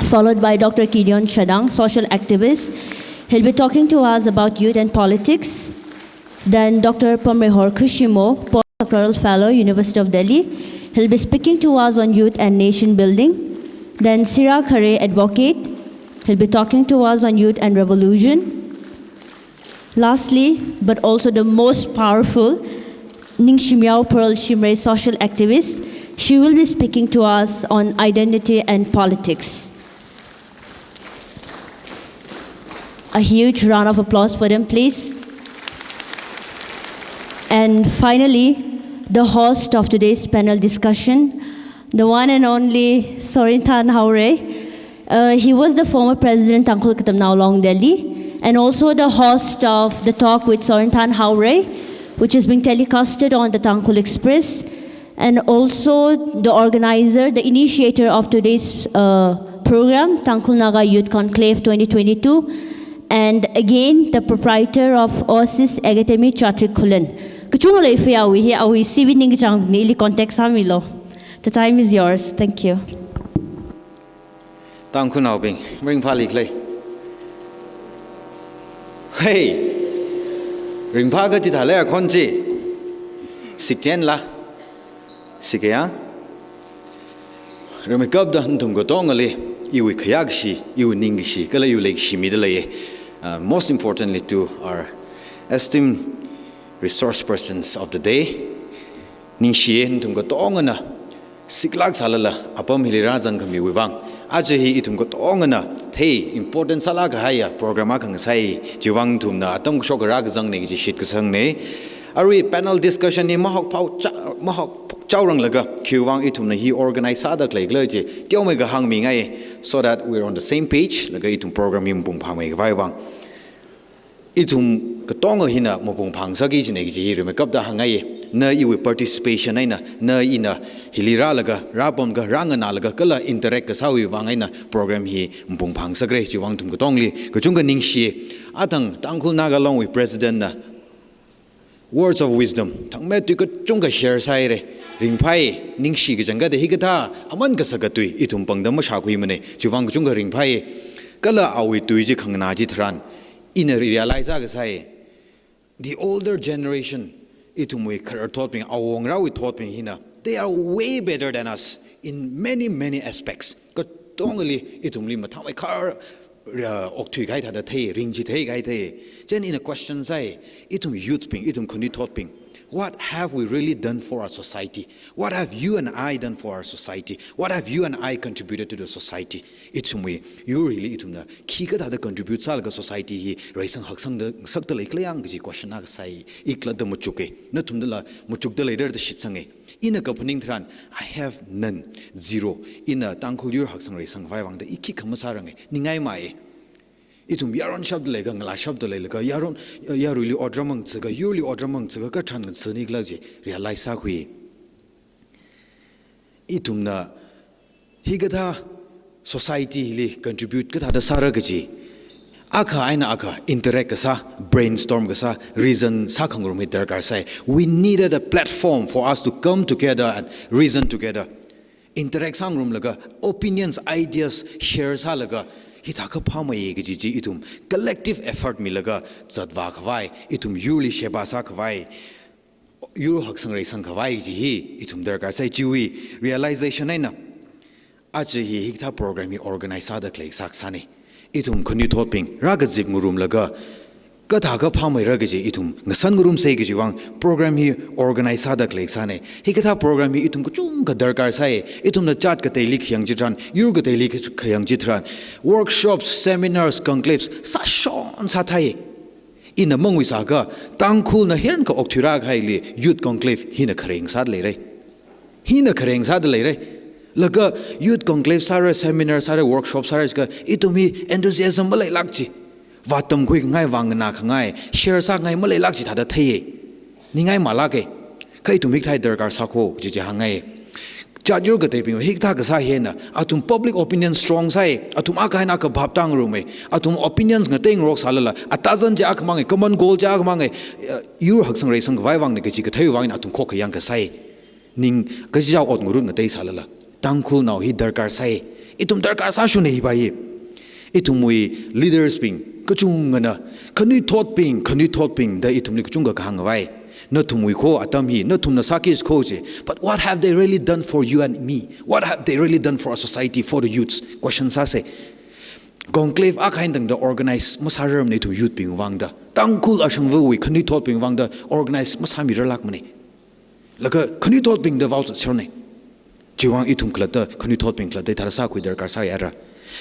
Followed by Doctor Gideon Shadang, social activist. He'll be talking to us about youth and politics. Then Doctor Pamrehor Khushimo, postdoctoral fellow, University of Delhi. He'll be speaking to us on youth and nation building. Then Sira Khare, advocate. He'll be talking to us on youth and revolution. Lastly, but also the most powerful, Ningshimyao Pearl Shimray, social activist. She will be speaking to us on identity and politics. A huge round of applause for them, please. And finally, the host of today's panel discussion, the one and only Sorinthan Haorei. Uh, he was the former president Tangkhul Katamnao Long Delhi and also the host of the talk with Sorinthan Haorei, which is being telecasted on the Tangkhul Express, and also the organizer, the initiator of today's uh, program, Tangkhul Naga Youth Conclave twenty twenty-two, and again the proprietor of Oasis Academy, Chatrik Khullen. Kachungkha lei fei awui hi, awui C V ningkachāng nili contact sāmilo. The time is yours. Thank you. Tangkhulnaobing, ringphālikhala. Hey! Ringphā kaji thālei akhon chi. Sikchenla. Sikaya. Rimeikapta nathum katongali, iwui khayākashi, iwui ningkashi, kala iwui leikashi mida leiya. Uh, most importantly to our esteemed resource persons of the day. Ningshiya nathum katongana siklāk sālala apam hili rāzangkhamiwui vang. Aja hi ithum katongana thei important sālāk kahaiya program akha ngasai, chiwui vang nathumna atam kashok rākazangna kaji shitkasangne. Arui panel discussion hi mahok phao cha-, mahok chaoranglaga, khiwui vang ithumna hi organize sāda khaleikhala chi teomeikha hāngmingai, so that we're on the same page, laga ithum program hi mapung phāmeikhavai vang. Ithum katonga hina mapung phāngasakki kajina kaji hi rimeikapta hāngngai. Na iwui participation eina, na ina hili rālaga, rāpamkha, rānganālaga, kala interact kasāwui vang eina program hi mapung phāngasakra, chiwui vang nathum katongli kachungkha ningshi. Athang Tangkhul Naga Longwui president na words of wisdom thangmeithui kachungkha share sāhaira. Ringphāi, ningshi kachangkhatta hikathā aman kasaka tui ithum pāngda mashākhuimana, chiwui vang kachungkha ringphāi. Kala awui tui chi khanganā chitharan ina realize kasāi, the older generation, ithumwui khararthotbing, awongarāwui thotbing hina, they are way better than us in many, many aspects. Katongali ithumli mathāmeikha, uh, okthui kahai thāda thei, ringchithei kahai thei. Chieina ina question sāi, ithum youth bing, ithum khanuithotbing, what have we really done for our society? What have you and I done for our society? What have you and I contributed to the society? Ithumwui yur hili ithumna khikha thāda contribute sālaga society hi reisang haksangda, sakda leikhala yang kaji question akha sāi, i khalatta machuka. Nathumdala machukda leidar da shitsanga. Ina kaphaning tharan, I have none, zero. Ina Tangkhul yur haksang reisangkhavai vangda i khikha masāranga. Ningai mai. Ithum yaron shapda leilaga, ngalā shapda leilaga, yaron, yaruili otram mang tsaka, yurli otram mang tsaka, katharan ngatsa nikhala chi realize sākhui. Ithumna hikathā society hili contribute kathāda sāra kaji, akha eina akha interact kasā, brainstorm kasā, reason sākhangarum hi darkar sāi. We needed a platform for us to come together and reason together. Interact sāngarumlaga, opinions, ideas share sālaga, hithākha phāmeiya kaji chi ithum collective effort milaga zatvākhavai, ithum yurli sheba sākhavai, yur haksang reisangkhavai chi hi ithum darkar sāi. Chiwui realization eina aja hi hikathā program hi organize sāda khalei sākasāna. Ithum khanuithotbing rākazip ngarumlaga, Kathā kaphā maira kaji ithum ngasan ngarumsei kajiwui vang program hi organize sāda khalei sāne. Hikathā program hi ithum kachungkha darkar sāi. Ithumna jat kateili khayang chitharan, yur kateili khayang chitharan, workshops, seminars, conclaves sāshon sāthai. Ina mangui sākha, Tangkhulna hienkha okthuira kahaili youth conclave hina khareng sāda leira. Hina khareng sāda leira. Laga youth conclave sāra, seminar sāra, workshop sāra jiakha ithum hi enthusiasm maleilāk chi, vātamkhui ngai, vānganā khangai, share sāngai maleilāk chi thāda theiya. Ningai malāka. Kha ithum hikathā darkar sākho chi chi hāngngai. Jat yur kateibing hikathā kasā hina, athum public opinion strong sāi, athum akha eina akha bhap tāngarumai, athum opinions ngateingarok sālala, atazan chi akhamang, common goal chi akhamang, eh, yur haksang reisang khavai vangna kaji kathei vangna athum khokkha yangkasai. Ning kachichao ot ngarut ngatei sālala, Tangkhulnao hi darkar sāi. Ithum darkar sāshunna hi bai. Ithumwui leaders bing kachungana, khanuithotbing, khanuithotbing da ithumli kachungkha kahāng vai. Nathumwui kho atam hi, nathumna sāki kho chi. But what have they really done for you and me? What have they really done for our society, for the youths? Question sāsei. Conclave akha eina tangda organize masārarmana ithum youth bing vangda. Tangkhul ashangvawui khanuithotbing vangda organize masāmirarlākmana. Laga khanuithotbingda vaozat serna. Chiwui vang ithum khalatta, khanuithotbing khalatta thāda sākhui darkar sāi ara.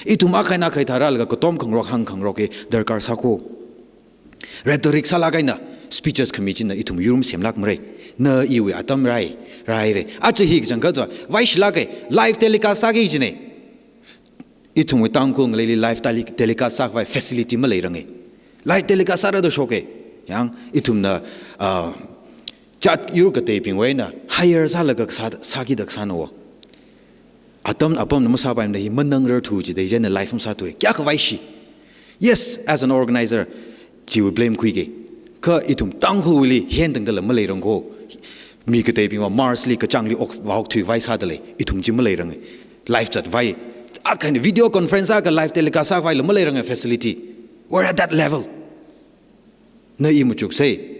Ithum akha eina akha thāda laga katom khangarok hāng khangarok hi darkar sākho. Rhetoric sālāk eina speeches khami china ithum yurum semlāk mara. Na iwui atam rai, rai re. Aja hi kachangkhat va, vaishilāka, live telecast sāki jina. Ithumwui Tangkhul ngaleili live tele-, telecast sākhavai facility maleiranga. Live telecast sāra da shoka. Yang ithumna, ah, jat yur kateibingwui eina hire sālaga sā, sāki da sāna wo. Atam apamna masāpaimana hi manangrarthu jida chieina live masāthu. Kayākha vaishi. Yes, as an organizer, chiwui blame khuika. Kha ithum Tangkhulwuili hienkha tangdala maleirangkho. Mi kateibingva Mars li kachāngli ok, vāokthui vai sāda lei. Ithum chi maleiranga. Live zatvai. Akha eina video conference akha live telecast sākhavai la maleiranga facility. We're at that level. Na i machuksei.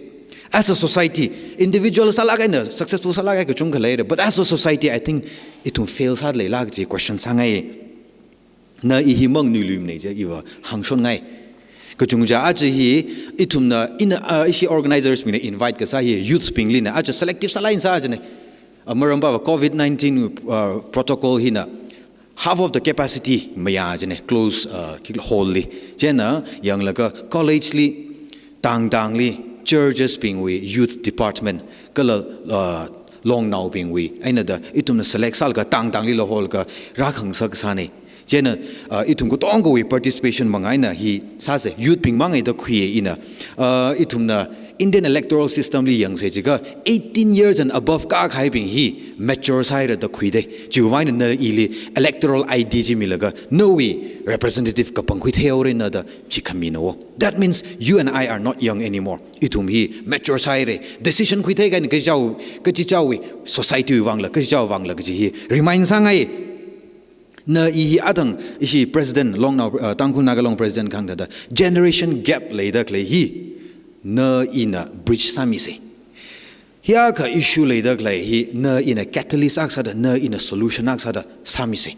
As a society, individual sālāk eina, successful sālāk eina kachungkha leira. But as a society, I think ithum fail sāda leilāk chi question sāngai. Na i hi mang nuiluimana chi iva hāngshonngai. Kachungkha aja hi ithumna, ina, ah, ishi organizers bingna invite kasā hi youth binglina aja selective sālāk eina sā jina. Ah, maramva covid nineteen, ah, protocol hina half of the capacity mayā jina close, ah, ki hall li. Chieina yanglaga college li, tangtangli, churches bingwui youth department, kala, ah, longnaobingwui eina da ithumna select sālaga tangtangli la hall ka rākhangasak sāna. Chieina, ah, ithum katongawui participation manga eina hi sāsa, youth bing manga da khuiya ina. Ah, ithumna Indian electoral system li yangsa jiakha eighteen years and above kākahaibing hi mature sāhaira da khuida. Chiwui vang eina na ili electoral I D chi milaga nawui representative kapangkhui theihaora na da chi khamina wo. That means you and I are not young anymore. Ithum hi mature sāhaira. Decision khuithei kahaina kachichao, kachichaowui society wui vangla, kachichao vangla kaji hi remind sāngai. Na i hi athang ishi president, Longnao, uh, Tangkhul Naga Long president kahāng thāda generation gap leida khalei hi na ina bridge sāmisa. Hiyākha issue leida khalei hi na ina catalyst akha sāda, na ina solution akha sāda sāmisa.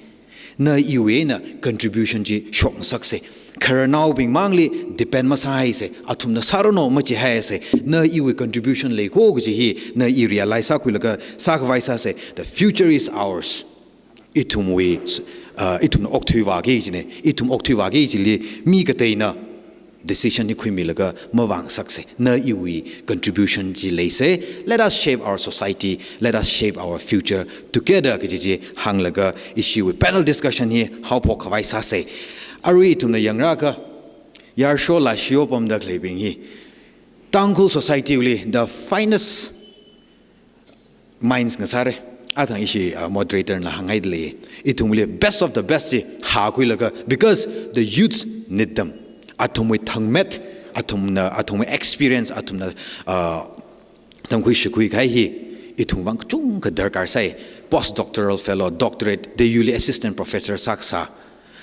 Na iwui eina contribution chi shokngasaksa. Khararnaobing mangli depend masāhaisa. Athumna sāranu machihaisa. Na iwui contribution leikho kaji hi na i realize sākhuilaga sākhavai sāsa. The future is ours. Ithumwui, uh, ithumna okthui vāki jina, ithum okthui vāki jili mi kateina decision hi khuimilaga mavāngasaksa. Na iwui contribution chi leisa. Let us shape our society, let us shape our future together kaji chi hānglaga ishiwui panel discussion hi haophok khavai sāsa. Arui ithumna yangrakha, yarsho lāshiyo pamda khaleibing hi Tangkhul society wui the finest minds ngasāra. Athang ishi, uh, moderator na hānghaida lei. Ithumli best of the best chi hākhuilaga, because the youths need them. Athumwui thangmet, athumna, athumwui experience, athumna, uh, tamkhui shikhui kahai hi ithum vang kachungkha darkar sāi. Postdoctoral fellow, doctorate, D U li assistant professor sākasā.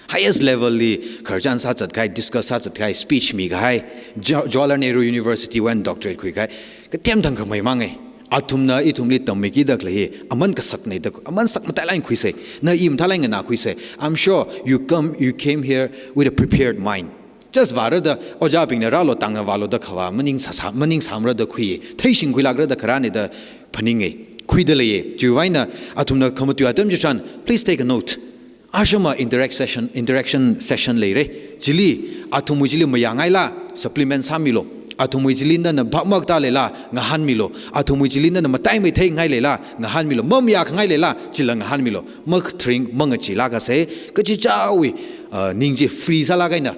Highest level li khararchan sāzat kahai, discuss sāzat kahai, speech mikahai, Jo-, Jawaharlal Nehru University wui eina doctorate khuikahai, kathem thangkhamei mangai. Athumna ithumli tammikida khalei hi aman kasakna da, aman sak matailāk eina khuisa, na i matailāk eina nganākhuisa. I'm sure you come, you came here with a prepared mind. Just vāra da ojābingna rālo tangna vālo da khavā maning sāsā, maning sāmara da khui, theishing khuilākra da kharāne da phaninge, khuida leiye. Chiwuivang eina athumna khamatui atam chitharan, please take a note. Ashama interact session, interaction session leire. Chili, athumwui chili mayāngaila, supplement sāmilo. Athumwui chili nana bhakmak ta leila, ngahānmilo. Athumwui chili nana mataimeitheingai leila, ngahānmilo. Mamayākhangai leila, chila ngahānmilo. Makatharing mangachee lākase, kachichāwui, uh, ning chi free sālāk eina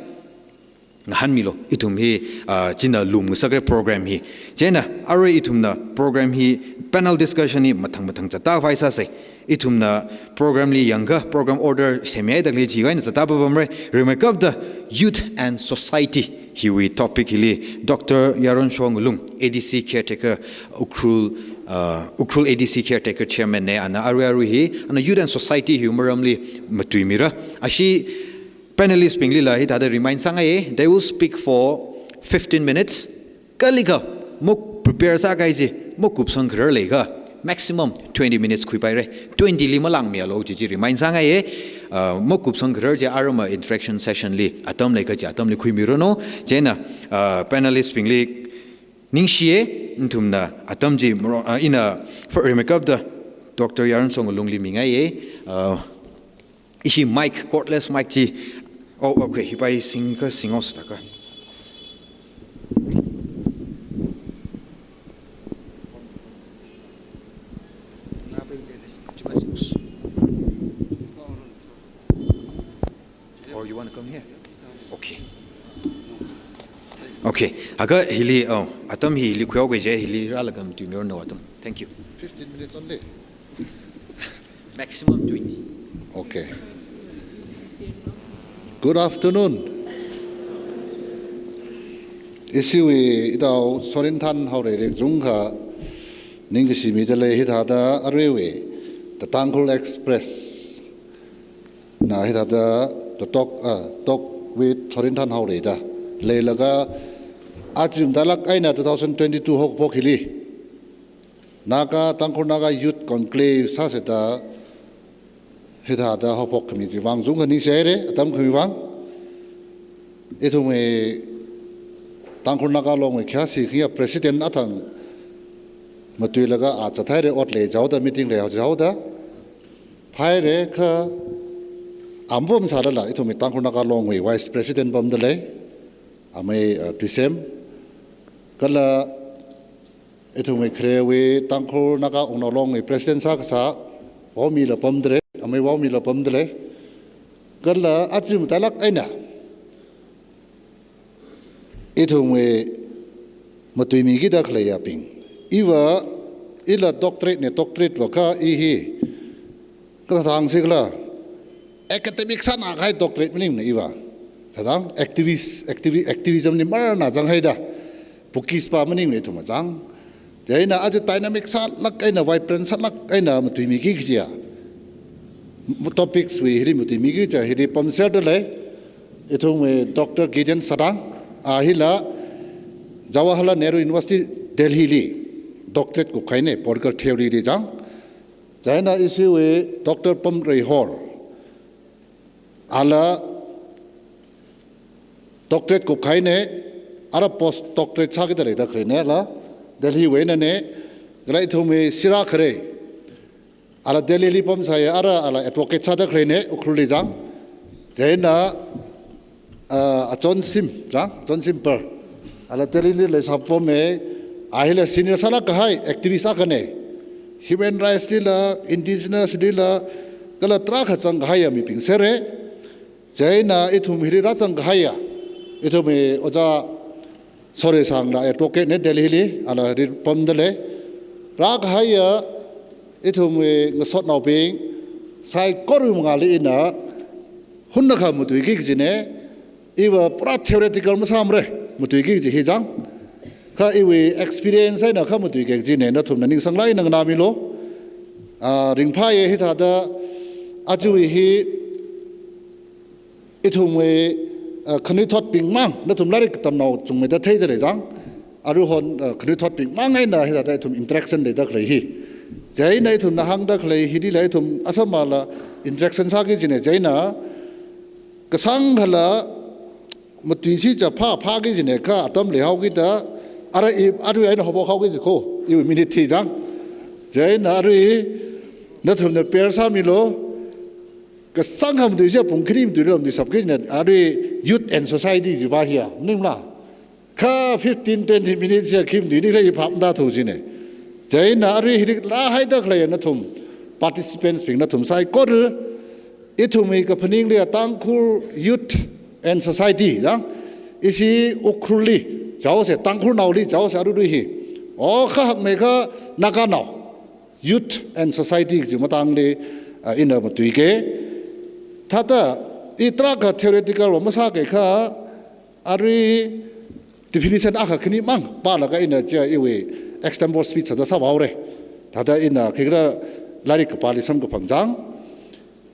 ngahānmilo. Ithum hi, ah, china lumngasakra program hi. Chieina, arui ithumna program hi panel discussion hi mathang mathang zatta phai sāse. Ithumna program li yangakha, program order semya da khalei chiwui eina zatta papamre. Rimeikapta Youth and Society hiwui topic hili Doctor Yaronsho Ngalung, A D C caretaker, Ukhrul, ah, Ukhrul A D C caretaker chairman ne, ana arui arui hi, ana Youth and Society hiwui maramli matuimira. Ashi panelist bingli la hithāda remind sāngaiye, they will speak for fifteen minutes. Kalikha, maprepare sākahai chi, makupsang kharar leikha, maximum twenty minutes khuipaire. Twenty li malāngmialo kaji chi remind sāngaiye, uh, makupsang kharar chi arama interaction session li atam leikha chi atamli khuimiranu. Chieina, uh, panelist bingli ningshiye, nathumna atam chi maro-, uh, ina fir-, rimeikapta Doctor Yaronsho Ngalungli mingaiye, uh, ishi mic, cordless mic chi. Oh, okay, hipai singkha singhaosa da kha. Or you wanna come here? Okay. Okay. Akha hili, oh, atam hili khuihaoke je, hili rālaga matuimiranu atam. Thank you. Fifteen minutes only. Maximum twenty. Okay. Good afternoon. Ishiwui itao Sorinthan Haorei Rikchung kha ningkashi mida lei. Hithāda aruiwui The Tangkhul Express na hithāda The Talk, ah, Talk with Sorinthan Haorei da leilaga, aja matailāk eina two thousand twenty-two haokaphok hili Naga, Tangkhul Naga Youth Conclave sāseda, hithāda haophok khami chiwui vang chungkha ningshihaire, atam khamiwui vang. Ithumwui Tangkhul Naga Longwui khayāshi khayā president athang matuilaga a zathaire, ot leichaoda, meeting leichaoda. Phaire kha, a mapam sālala, ithumwui Tangkhul Naga Longwui vice president pamda lei, amei, uh, Tuisem. Kala ithumwui kharewui Tangkhul Naga Wungnao Longwui president sākasā Vaomila pamda lei, amei Vaomila pamda lei. Kala aja matailāk eina ithumwui matuimikida khaleiyabing. Iva, ila doctorate ne, doctorate va kha i hi kathāda hāngsi khala, academic sānakahai doctorate maningmana iva. Kathāda activist, activi-, activism li marna zanghaida, Bukis pa maningmana ithum zang. Chieina aja dynamic sālāk eina, vibrant sālāk eina matuimiki kajiya topics wui hili matuimiki kajiya hili pamserda lei. Ithumwui Doctor Gideon Sadang, a hila Jawaharlal Nehru University, Delhi li doctorate kupkahaine, political theory li zang. Chieina ishiwui Doctor Pamreihor, ala doctorate kupkahaine, ara post doctorate sākida leida khaleine, ala Delhi wui einane, kala ithumwui Sira Kharei, ala Delhi li pamsāya, ara ala advocate sāda khaleine, Ukhrul li zang. Chieina, ah, Achonsim, zang, Achonsim Par. Ala Delhi li leisā pame, a hila senior sālākkahai activist akhane. Human rights lila, indigenous lila, kala tarākha zangkahaiya mibing sere. Chieina ithum hili rāzangkahaiya, ithumwui Ojā Soreisang la advocate ne Delhi li, ala hili pamda lei. Rākahaiya ithumwui ngasotnaobing, saikorawui mangāli ina hunakha matuiki kajine, iva pura theoretical masāmare, matuiki kaji hi zang. Kha iwui experience eina kha matuiki kajine, nathumna ningsanglāk eina nganāmilu. Ah, ringphāye hithāda, ajawui hi ithumwui, ah, khanuithotbing mang, nathum lairik katamnao chungmeida theida lei zang. Aruihon, ah, khanuithotbing mang eina hithāda ithum interaction leida khalei hi. Chieina ithumna hāngda khalei hili la ithum asamala interaction sāki kajine, chieina kasāngkhala Matui chi cha phā phāki kajina kha atam leihaokida, ara i, arui eina haophok haoki kaji kho, iwui minute chi chang. Chieina arui nathumna prepare sāmilu, kasang kha matui chi pung khani matuili matui shapki kajina, arui youth and society jiva hiya, maningla. Kha fifteen, twenty minutes ya khi matuini khala i phap matāthu kajina. Chieina arui hili rāhaida khalei nathum, participants bing nathum saikora, ithumwui kaphaningli Tangkhul Youth and Society, ya, ishi Ukhrulli chaose, Tangkhulnaoli chaose aruirui hi. O kha hakmeikha Naganao Youth and Society kaji matangli, ah, ina matuiki. Thāda, i tarākha theoretical va masākakha, arui definition akha khani mang pālaga ina chiya iwui extempore speech sāda sāvāhaora. Thāda ina khikhala lairik kapāli samkaphang chang.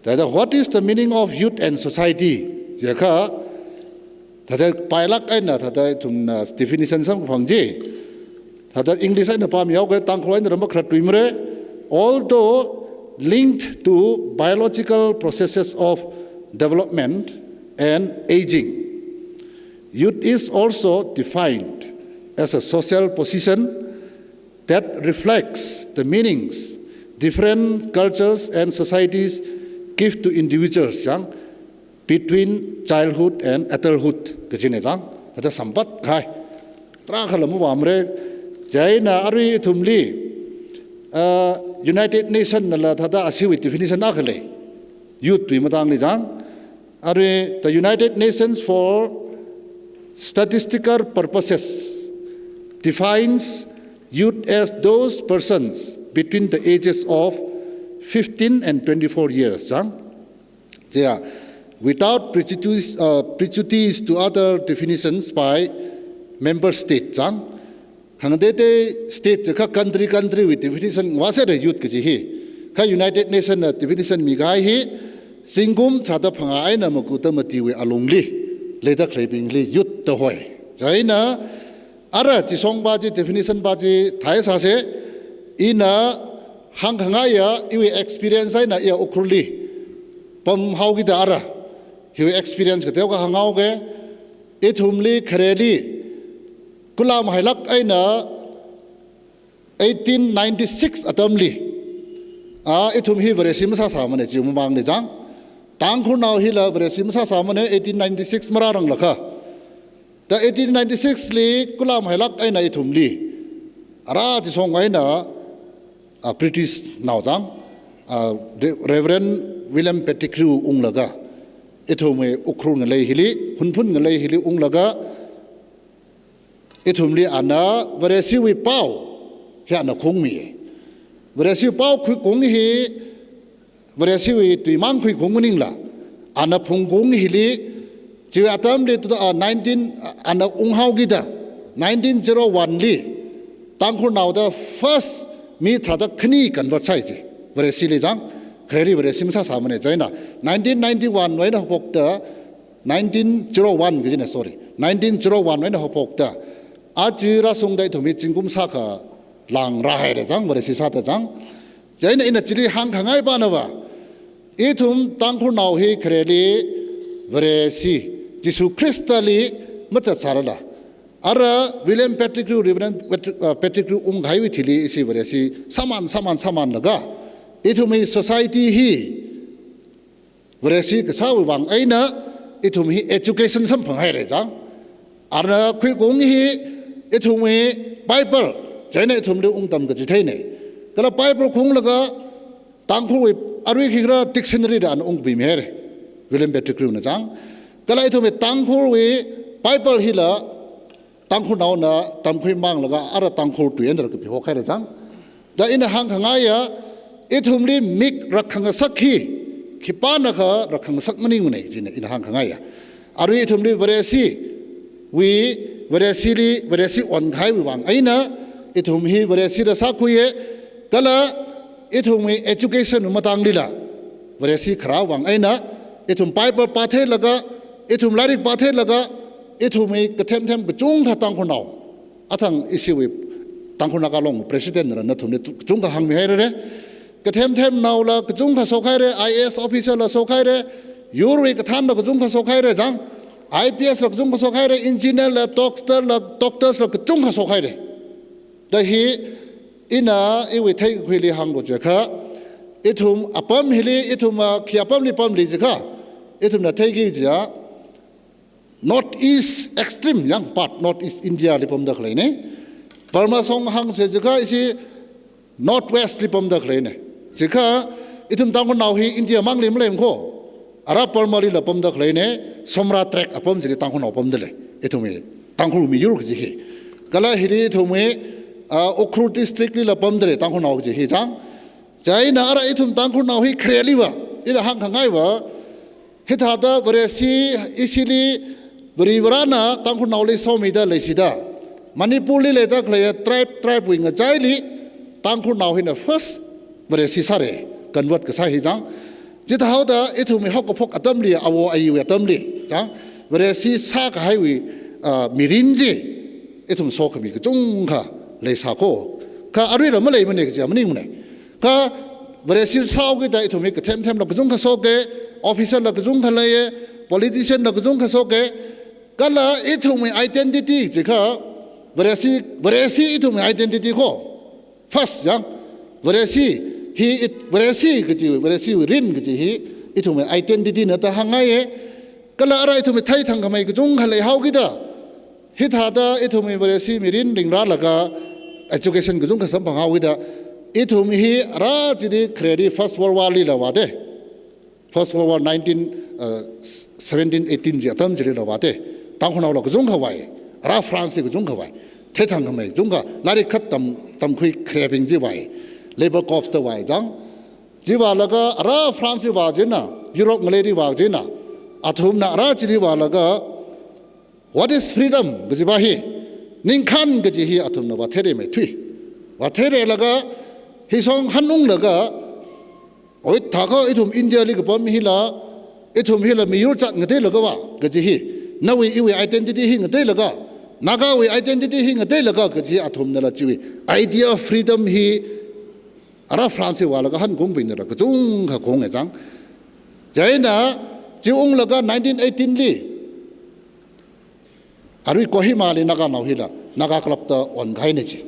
Thāda, what is the meaning of youth and society? Jiakha, thāda pailāk eina, thāda ithumna definition samkaphang chi. Thāda English eina pāmihaoki, Tangkhul eina ramba kharat tuimara. Although linked to biological processes of development and aging, youth is also defined as a social position that reflects the meanings different cultures and societies give to individuals, ya, between childhood and adulthood kajina chang. Thāda sampat kahai tarākhala mavāmara. Chieina arui ithumli, ah, United Nation nala thāda ashiwui definition akha lei, youth wui matangli chang. Arui, the United Nations for statistical purposes defines youth as those persons between the ages of fifteen and twenty-four years, chang. Chiya, without prejudice, uh, prejudice to other definitions by member state, chang. Khangatei state kha country, country wui definition vāsāra youth kaji hi. Kha United Nation na definition mikahai hi, zingkum tharāda phangā eina makuta matiwui alungli leida khaleibingli youth da hoi. Chieina, ara chi shongva chi, definition va chi theisāsa, ina hāngkhangaiya iwui experience eina iya Ukhrulli pamhaokida ara hiwui experience kateokha hānghaoki. Ithumli khareli kulam hailāk eina eighteen ninety-six atamli, a, ithum hi Vareshi masāsāmana, chiwui mamangli chang. Tangkhulnao hila Vareshi masāsāmana eighteen ninety-six marāranglakha. Da eighteen ninety-six li kulam hailāk eina ithumli ara chi shong eina, a, British nao chang, a, Re-, Reverend William Pettigrew unglaga, ithumwui Ukhrul ngalei hili, Hunphun ngalei hili unglaga, ithumli ana Vareshiwui pao hi ana khaungmi. Vareshiwui pao khuikhaung hi, Vareshiwui tuimang khuikhaung maningla, ana phungkhaung hili, chiwui atamli tu, ah, nineteen, ah, ana unghaokida, nineteen zero one li, Tangkhulnaoda first mi tharāda khani convert sāi chi. Vareshili chang, khareli Vareshi masāsāmana chieina. Nineteen ninety-one wui eina haophokta, nineteen zero one kajina, sorry. Nineteen zero one wui eina haophokta, aja rāshungda ithum hi zingkum shākha lāng rāhaira chang, Vareshi sāda chang. Chieina ina chili hāngkhangai pana va, ithum Tangkhulnao hi khareli Vareshi, Jishu Khristali mazatsārala, ara William Pettigrew, Reverend Petri-, uh, Pettigrew unghaiwui thili ishi Vareshi sāman, sāman, sāmanlaga, ithumwui society hi Vareshi kasāwui vang eina ithum hi education samphanghaira chang. Ana khuikhaung hi ithumwui Bible chieina ithumli ungtam kaji theina. Kala Bible khaunglaga Tangkhulwui arui khikhala dictionary da ana ungpimihaira, William Pettigrew na chang. Kala ithumwui Tangkhulwui Bible hila Tangkhulnaona tamkhuimanglaga ara Tangkhul tui eina rākapi hokhaira chang. Da ina hāngkhangaiya, ithumli mik rākhangasak hi khipānakha rākhangasak maningmana china ina hāngkhangaiya. Arui ithumli Vareshiwui, Vareshili, Vareshi onkahaiwui vang eina, ithum hi Vareshila sākhuiya, kala ithumwui education matanglila Vareshi kharā vang eina, ithum Bible pātheilaga, ithum lairik pātheilaga, ithumwui kathem them kachungkha Tangkhulnao, athang ishiwui Tangkhul Naga Long president na nathumli kachungkha hāngmihairara. Kathem themnaola kachungkha shokhaira, I A S officer la shokhaira, yurwui kathānla kachungkha shokhaira chang. I P S la kachungkha shokhaira, engineer la, doctor la, doctors la kachungkha shokhaira. Da hi ina iwui theikakhuili hāngko jiakha, ithum apam hili, ithum a khi apamli pamli jiakha, ithumna theiki jiakha, North East extreme yang part, North East India li pamda khaleina. Burma shong hāngsa jiakha ishi North West li pamda khaleina. Jiakha ithum Tangkhulnao hi India mangli maleimana ko. Ara Burma lila pamda khaleina, Somra Tract apam chili Tangkhulnao pamda lei. Ithumwui Tangkhul miyur kaji hi. Kala hili ithumwui, ah, Ukhrul district lila pamda lei Tangkhulnao kaji hi chang. Chieina ara ithum Tangkhulnao hi khareliva, ina hāngkhangaiva, hithāda Vareshi ishili Varivarana Tangkhulnaoli somida leishida, Manipur li leida khalei tribe, tribe wui ngachaili Tangkhulnao hina first Vareshi sāra, convert kasā hi chang. Chithāhaoda ithumwui haokaphok atamli, awo ayiwui atamli chang, Vareshi sākahaiwui, ah, mirin chi ithum sokhami kachungkha leisā ko. Kha aruila maleimana kaji maningmana. Kha Vareshi sāhaokida ithumwui kathem themla kachungkha shoka, officer la kachungkha leiya, politician la kachungkha shoka. Kala ithumwui identity jiakha, Vareshi, Vareshi ithumwui identity ko. First yang, Vareshi hi it, Vareshi kaji, Vareshiwui mirin kaji hi ithumwui identity na da hāngngaiya. Kala ara ithumwui theithangkhamei kachungkha leihaokida, hithāda ithumwui Vareshi mirin ringrālaga education kachungkha samphanghaokida, ithum hi ara chili khareli First World War lila vāda. First World War nineteen, uh, seventeen, eighteen chi atam chilila vāda. Tangkhulnaola kachungkha vāi, ara France li kachungkha vāi. Theithangkhamei kachungkha, lairik khatam, tamkhui kharabing chi vāi. Labour Corps da vāi chang. Chi vālaga ara France li vā chieina, Europe ngaleili vā chieina, athumna ara chili vālaga, what is freedom kajiva hi, ningkhān kaji hi athumna vātheireimeithui. Vātheirelaga, hi shong hanunglaga, oi, thākha ithum India li kapam hila, ithum hila miyur jat ngateilaga va kaji hi, nawui iwui identity hi ngateilaga, Nagawui identity hi ngateilaga kaji athumnala chiwui idea of freedom hi ara France li vālaga hankungbingnala kachungkha kunga chang. Chieina, chi unglaga nineteen eighteen li, arui Kohima li Naganao hila, Naga Club da onkahaina chi.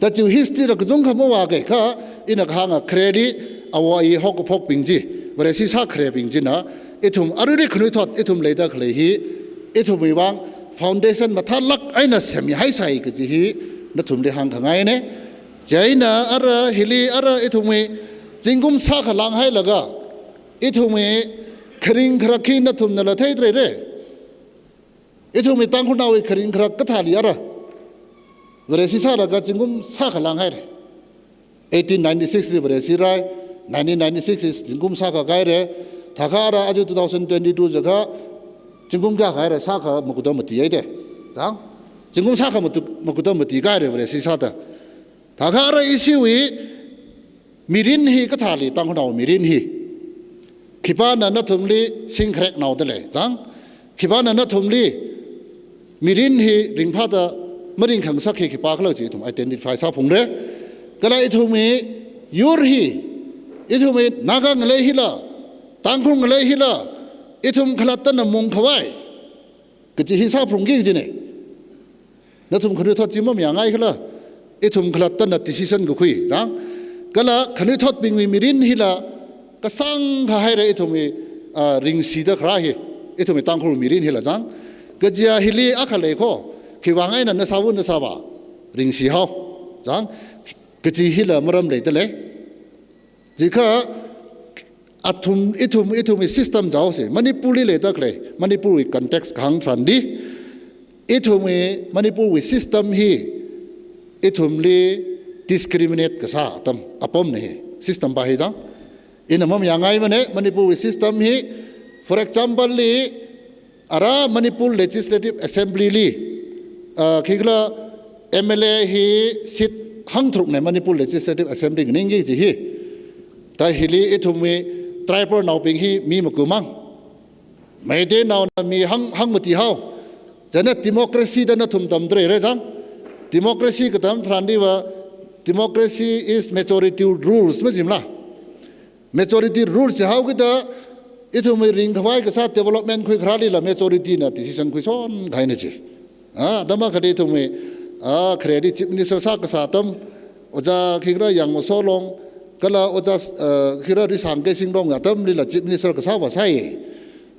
Da chiwui history la kachungkha mavākakha, ina kahānga khareli, awo ayi haokaphokbing chi, Vareshi sākharabing china, ithum aruili khanuithot, ithum leida khalei hi, ithumwui vang foundation mathālāk eina semmihaisai kaji hi, nathumli hāngkhangaina. Chieina ara hili ara ithumwui zingkum sākha langhailaga, ithumwui kharing kharak hi nathumnala theidalei. Ithumwui Tangkhulnaowui kharing kharak kathāli ara Vareshi sālaga zingkum sākha langhaira. Eighteen ninety-six li Vareshi rai, nineteen ninety-six li zingkum sākha kahaira. Thākha ara aja two thousand twenty-two jiakha zingkum kayākha haira, sākha makuda mati haida. Chang? Zingkum sākha matu-, makuda mati kahaira Vareshi sāda. Thākha ara ishiwui mirin hi kathāli, Tangkhulnao mirin hi. Khipāna nathumli singkhareknaodalei, chang? Khipāna nathumli mirin hi ringphāda maringkhangasak hi khipākhala chi ithum identify sāphungra. Kala ithumwui yur hi, ithumwui Naga ngalei hila, Tangkhul ngalei hila, ithum khalattana mungkhavai kaji hi sāphalungki kajina. Nathum khanuithot chi mamayāngaikhala, ithum khalattana decision kakhui, chang? Kala khanuithotbingwui mirin hila kasāngkha haira ithumwui, ah, ringsida kharā hi, ithumwui Tangkhul mirin hila chang. Kajiya hili akha lei ko, khiwui vang eina nasāva nasāvā ringsihao, chang? Kaji hila maram leidalei. Jiakha athum, ithum, ithumwui system jaosi, Manipurli leida khalei, Manipurwui context kahāng tharanli, ithumwui Manipurwui system hi, ithumli discriminate kasā atam, apamna hi, system pa hi chang. Ina mamayāngaimana, Manipurwui system hi, for example li, ara Manipur Legislative Assembly li, ah, khikhala M L A hi seat hangtharukna Manipur Legislative Assembly nganingki kaji hi. Da hili ithumwui tribal naobing hi mi makumang. Meiteinaona mi hang, hangmatihao. Chieina democracy da nathum tamdalei chang. Democracy katam tharanliva, democracy is majority rules majimala. Majority rule jihaokida, Ithumwui ringkhavai kasā development khuikharālila majority na decision khuishon kahaina chi. A, atam akhali ithumwui, a, khareli Chief Minister sākasā atam, Ojā Khingra Yangma Sholong, kala Ojā, a, Khingra Reishang Keishing Long atamlila Chief Minister kasāva sāi.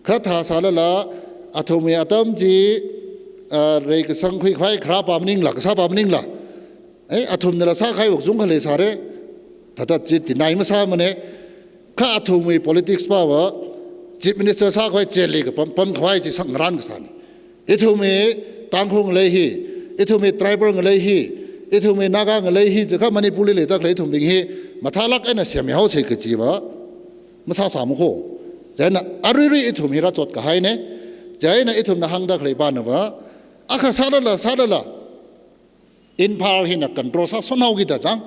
Kha thāsālala, athumwui atam chi, a, reikasang khuikhavai kharāpa maningla, kasāpa maningla. Eh, athumnala sākahaiwui kachungkha leisāra. Thāda chi tinai masāmana. Kha athumwui politics pava, Chief Minister sākhavai chili kapam, pamkhavai chi sāngarān kasāna. Ithumwui Tangkhul ngalei hi, ithumwui tribal ngalei hi, ithumwui Naga ngalei hi, kha Manipurli leida khalei ithumbing hi, mathālāk eina semmihaosa kajiva, masāsāma kho. Chieina aruirui ithum hi rāchot kahaina. Chieina ithumna hāngda khalei panava, akha sālala, sālala, Imphal hina control sāshonhaokida chang,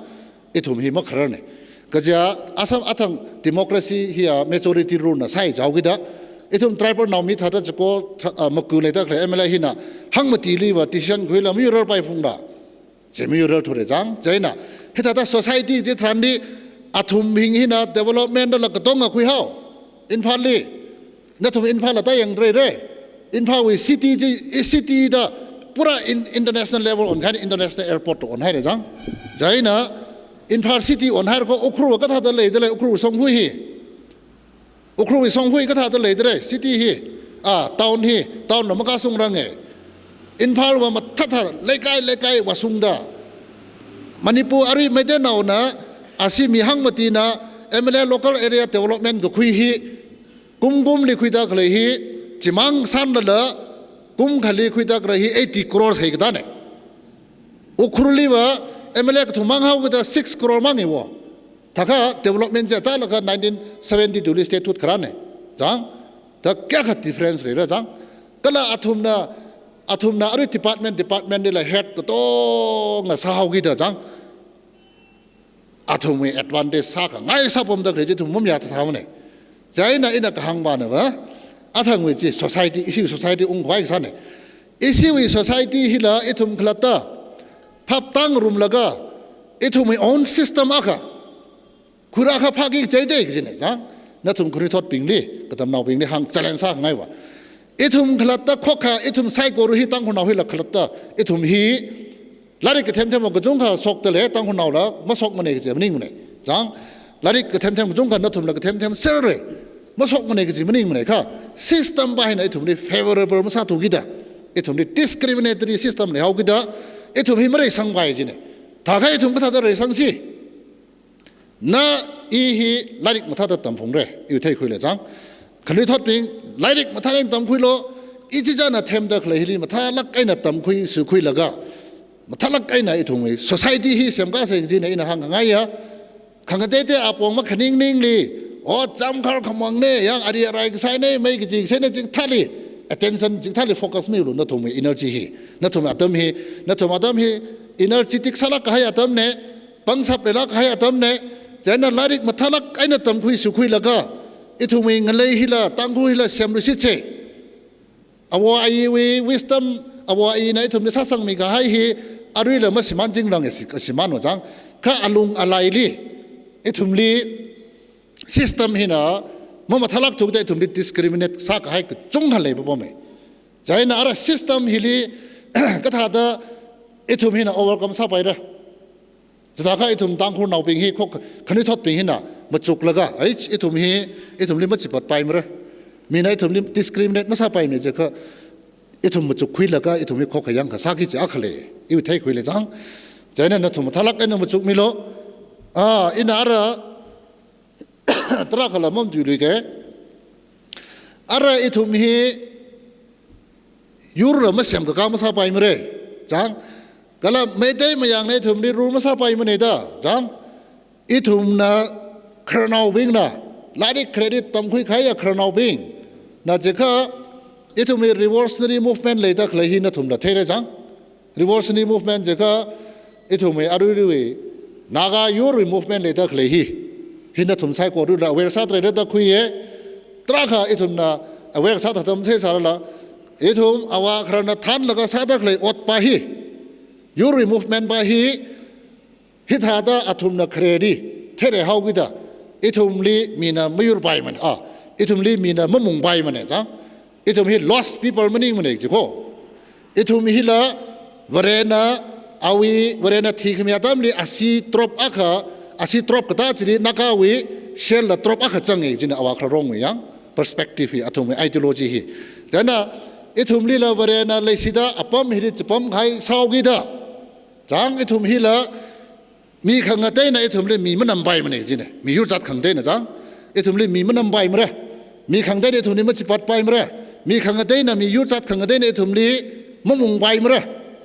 ithum hi makhararna. Kaja Assam athang democracy hiya majority rule na sāi jihaokida, ithum tribal naomi thāda chiko, thā-, a, maku leida khalei M L A hina hangmatiliva decision khuila mayurarpai phungda. Chi mayurarthura chang, chieina. Hithāda society chitharanli, athumbing hina development la katonga khuihao. Imphalli. Nathum Imphal la ta yangdalei re. Imphalwui city chi, i city da pura in-, international level onkahaina, international airport onhaira chang. Chieina Imphal city onhaira kho Ukhrul kathāda leidalei, Ukhrul shonghui hi. Ukhrulwui shonghui kathāda leidalei, city hi. A, town hi, town la makasungrange. Imphalva mathāthā, leikai, leikai vāshungda. Manipur arui Meiteinaona, asi mi hangmatina, M L A local area development kakhui hi, Kum kumli khuida khalei hi, chimang sānlala, kum khali khuida khalei hi eighty crores hei katane. Ukhrulliva M L A kathum mang haokida six crore mangi wo. Thākha development chi chālaga nineteen seventy-two li state thut kharane. Chang, thā kayākha difference leira chang. Kala athumna, athumna arui department, department lila head katonga sāhaokida chang. Athumwui advantage sākhangai sāpamda khalei chi ithum mamayā thāthāmane. Chieina ina kahāng panava, athangwui chi society, ishiwui society ungkhavai kasāne. Ishiwui society hila ithum khalatta phap tāngarumlaga, ithumwui own system akha, khuirā akha phāki kaji dei kajine, chang. Nathum khanuithotbingli, katamnaobingli hāng challenge sākhangaiva. Ithum khalatta khokkha, ithum saikora hi Tangkhulnao hila khalatta, ithum hi lairik kathemthemva kachungkha shokdalei, Tangkhulnaola mashokmane kaji maningmane. Chang, lairik kathemthem kachungkha nathumla kathemthem serre. Mashokmane kaji maningmane kha. System pa hina ithumli favorable masāthukida, ithumli discriminatory system leihaokida, ithum hi mareisangpai jine. Thākha ithum kathāda reisangsi? Na i hi lairik mathāda tamphungre, iwui theikhuile chang. Khanuithotbing, lairik mathālāk eina tamkhuilo, ichichāna themda khalei hili mathālāk eina tamkhui, sukhuilaga, mathālāk eina ithumwui society hi semkāsa kajina ina hāngkhangaiya. Khangateite apong makhaningningli, o, chāmkhar khamangne, yang ari arai kasāne, mei kaji kasāne, chikathāli attention, chikathāli focus milu nathumwui energy hi. Nathum atam hi, nathum atam hi energetic sālāk kahai atamne, pangshap leilāk kahai atamne, chieina lairik mathālāk eina tamkhui sukhuilaga, ithumwui ngalei hila, Tangkhul hila semluishitse. Āwo āyiwui wisdom, āwo āyina ithumli sāsangmi kahai hi, aruila mashimānchingrange si, kashimānva chang, kha alung alaili, ithumli system hina mamathālāk thukida ithumli discriminate sākahai kachungkha leipapame. Chieina ara system hili, kathāda ithum hina overcome sāpaira. Chithākha ithum Tangkhulnaobing hi khok khanuithotbing hina machuklaga, ai, ithum hi, ithumli machipatpaimara. Mina ithumli discriminate masāpaimane jiakha, ithum machukkhuilaga, ithum hi khokkha yangkha sāki kaji akha lei, iwui theikhuile chang. Chieina nathum mathālāk eina machukmilo. A, ina ara tarākhala mamatuiluike. Ara ithum hi yurla masemkakā masāpaimare. Chang, kala Meitei mayangna ithumli rule masāpaimane da. Chang, ithumna khararnaobingna, lairik khareli tamkhui kahaiya khararnaobingna jiakha, ithumwui revolutionary movement leida khalei hi nathumla theire chang. Revolutionary movement jiakha ithumwui aruiruiwui Naga yurwui movement leida khalei hi. Hi nathum saikorawui aware sāda leira da khuiye. Tarākha ithumna aware sāda tamsei sālala, ithum āva khararna thānlaga sāda khalei ot pa hi, yurwui movement pa hi, hithāda athumna khareli theirei haokida, ithumli mina mayurpaimane. A, Ithumli mina mamungpaimana, chang. Ithum hi lost people maningmana, chiko. Ithum hila Varena, awui, Varena thikhami atamli asi drop akha, asi drop kata chili Nagawui shell la drop akha changa, china awakharong yang perspective hi, athumwui ideology hi. Chieina, ithumlila Varena leishida apam hili chipam khai sāhaokida. Chang, ithum hila mi khangateina ithumli mi manampaimana, china. Miyur zat khangateina, chang. Ithumli mi manampaimara. Mi khangateina ithumli machipatpaimara. Mi khangateina, miyur zat khangateina ithumli mamungpaimara.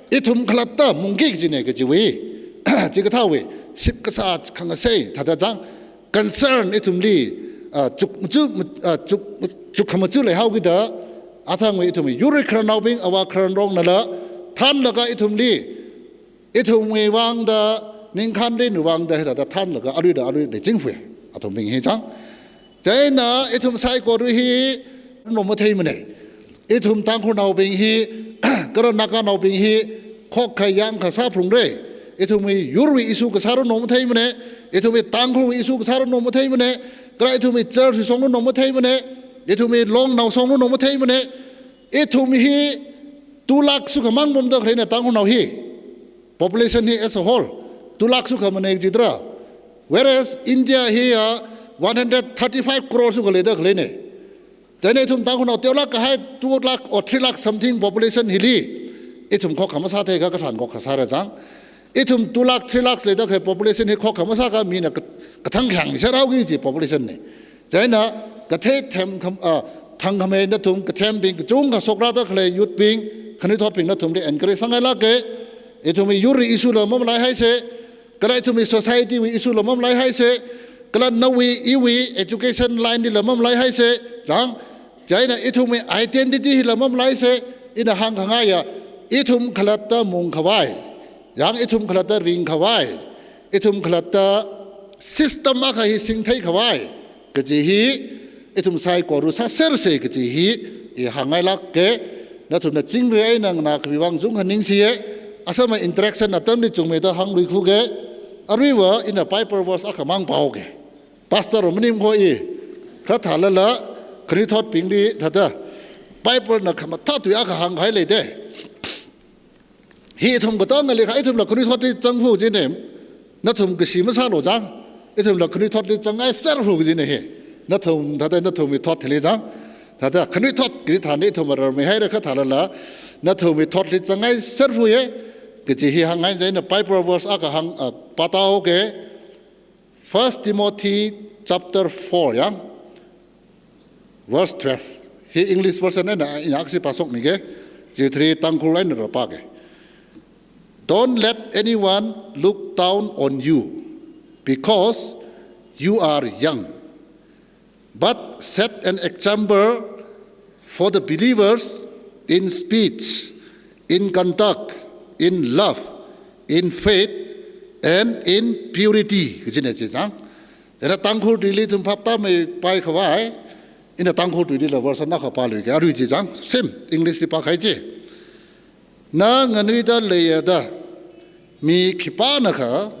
Ithum khalatta mungki, china, kajiwui. Chikathāwui, shitkasā khangasei, thāda chang. Concern ithumli, ah, chuk, chuk, ah, chuk, chuk khamachu leihaokida, athangwui ithumwui yurwui khararnaobing, awakhararong nala, thanlaga ithumli, ithumwui vangda, ningkhanrin vangda, hithāda thanlaga, aruida, arui leichingfui, athumbing hi chang. Chieina, ithum saikora hi, nom matheimana. Ithum Tangkhulnaobing hi, kala Naganaobing hi, khokkha yangkha sāphalungra. Ithumwui yurwui issue kasāra nom matheimana. Ithumwui Tangkhulwui issue kasāra nom matheimana. Kala ithumwui church songlu nom matheimana. Ithumwui longnao songlu nom matheimana. Ithum hi two lakh sukhamang pamda khaleina Tangkhulnao hi. Population hi as a whole, two lakh sukhamana jidra. Whereas India hi ya one hundred thirty-five crore sukha leida khaleina. Chieina ithum Tangkhulnao two lakh kahai, two lakh or three lakh something population hili, ithum khokkha masāthei kha, kathan khokkha sāra chang. Ithum two lakh, three lakh leida khalei population hi khokkha masākha mina ka-, kathang khayang mi sāraoki kaji population na. Chieina kathei them kham, ah, thangkhamei nathum, kathembing kachungkha shokrada khalei youth bing, khanuithotbing nathumli encourage sāngailāka. Ithumwui yurwui issue la mamalaihaisa, kala ithumwui society wui issue la mamalaihaisa, kala nawui iwui education line lila mamalaihaisa, chang. Chieina ithumwui identity hila mamalaihaisa, ina hāngkhangaiya, ithum khalatta mungkhavai, yang ithum khalatta ringkhavai, ithum khalatta system akha hi singtheikhavai kaji hi, ithum saikora sāsersa kaji hi, i hāngngailāka. Nathumna chingri eina nganākhami vang chungkha ningshiya. Asama interaction atamli chungmeida hāngluikhuka. Aruiva ina Bible verse akhamang pāhaoka. Pastor maning kho i, khathālala, khanuithotbingli thāda, Bible na khamathā tui akha hāngkahai leida. Hi ithum katongali kha, ithumla khanuithotli zangphu jina. Nathum kashi masālu chang. Ithumla khanuithotli zangngai serphu kajina hi. Nathum, thāda nathumwui thot hili chang. Thāda khanuithot kaji tharan ithum rarmeihaira khathālala, nathumwui thotli zangngai serphuya kaji hi hāngngai. Chieina Bible verse akha hāng, ah, pātāhaoka. First Timothy chapter four, yang. Verse twelve. Hi English version eina, ina aksi pāshokmika. Chi thri Tangkhul eina rāpāka. "Don't let anyone look down on you because you are young, but set an example for the believers in speech, in conduct, in love, in faith, and in purity," kajina chi chang. Chieina Tangkhul tuili ithum phaptāmeipai khavai, ina Tangkhul tuilila verse akha pāluika, arui chi chang, same, English li pākahai chi. "Na nganuida leiya da mi khipānakha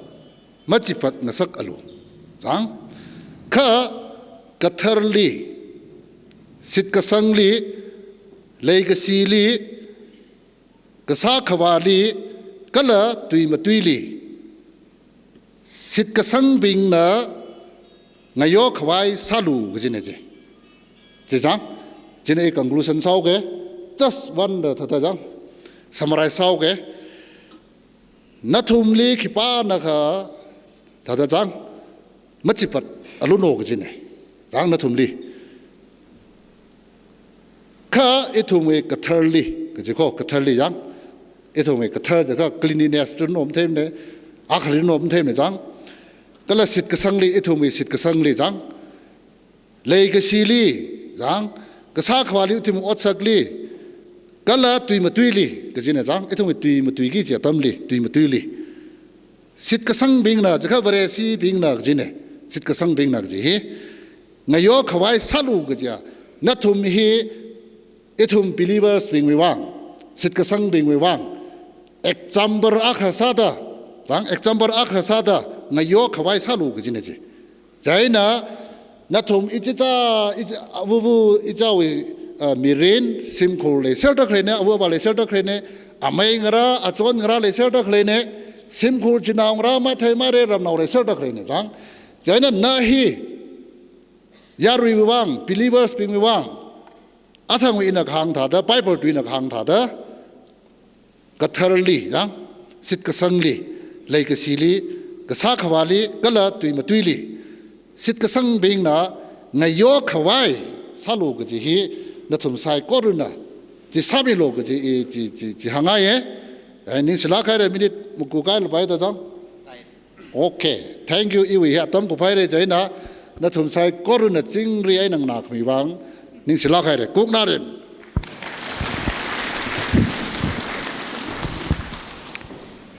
machipat ngasakalu," chang. "Kha katharli, shitkasangli, leikashili, kasā khavāli, kala tui matuili, shitkasangbingna ngayokhavai sālu," kajina chi. Chi chang, china i conclusion sāhaoka, just one da thāda chang, summarize sāhaoka. Nathumli khipānakha thāda chang, machipat alunu kajina. Chang nathumli. Kha ithumwui katharli, kaji kho katharli yang. Ithumwui kathar jiakha cleanliness li nom theimana, akhali nom theimana chang. Kala shitkasangli, ithumwui shitkasangli chang. Leikashili chang, kasā khavāli ithumwui otsakli, kala tui matuili, kajina chang, ithumwui tui matuiki kaji atamli, tui matuili. Shitkasangbingna, jiakha Varesibingna kajina, shitkasangbingna kaji hi. Ngayokhavai sālu kajiya, nathum hi, ithum believers bingwui vang, shitkasangbingwui vang, example akha sāda, chang example akha sāda, ngayokhavai sālu kajina chi. Chieina, Nathum ichicha, ichi, avuvu ichawui, uh, mirin, shimkhur leiserda khaleina, avu avā leiserda khaleina, amei ngarā, achon ngarā leiserda khaleina, shimkhur chinao ngarā mathei mare ramnao leiserda khaleina, zang. Chieina na hi, yaruiwui vang, believers bingwui vang, athangwui ina kahāng thāda, Bible tuina kahāng thāda, katharli, yang, shitkasangli, leikashili, kasā khavāli, kala tui matuili, shitkasangbingna ngayo khavai sālu kaji hi, nathum saikorana chi sāmilu kaji i chi, chi, chi hāngngaiya. Eh, ningshilāk haira, minute maku kailapai da zang. Okay, thank you, iwui hi atam kuphaira chieina, nathum saikorana chingri eina nganākhami vang, ningshilāk haira, kuknarin.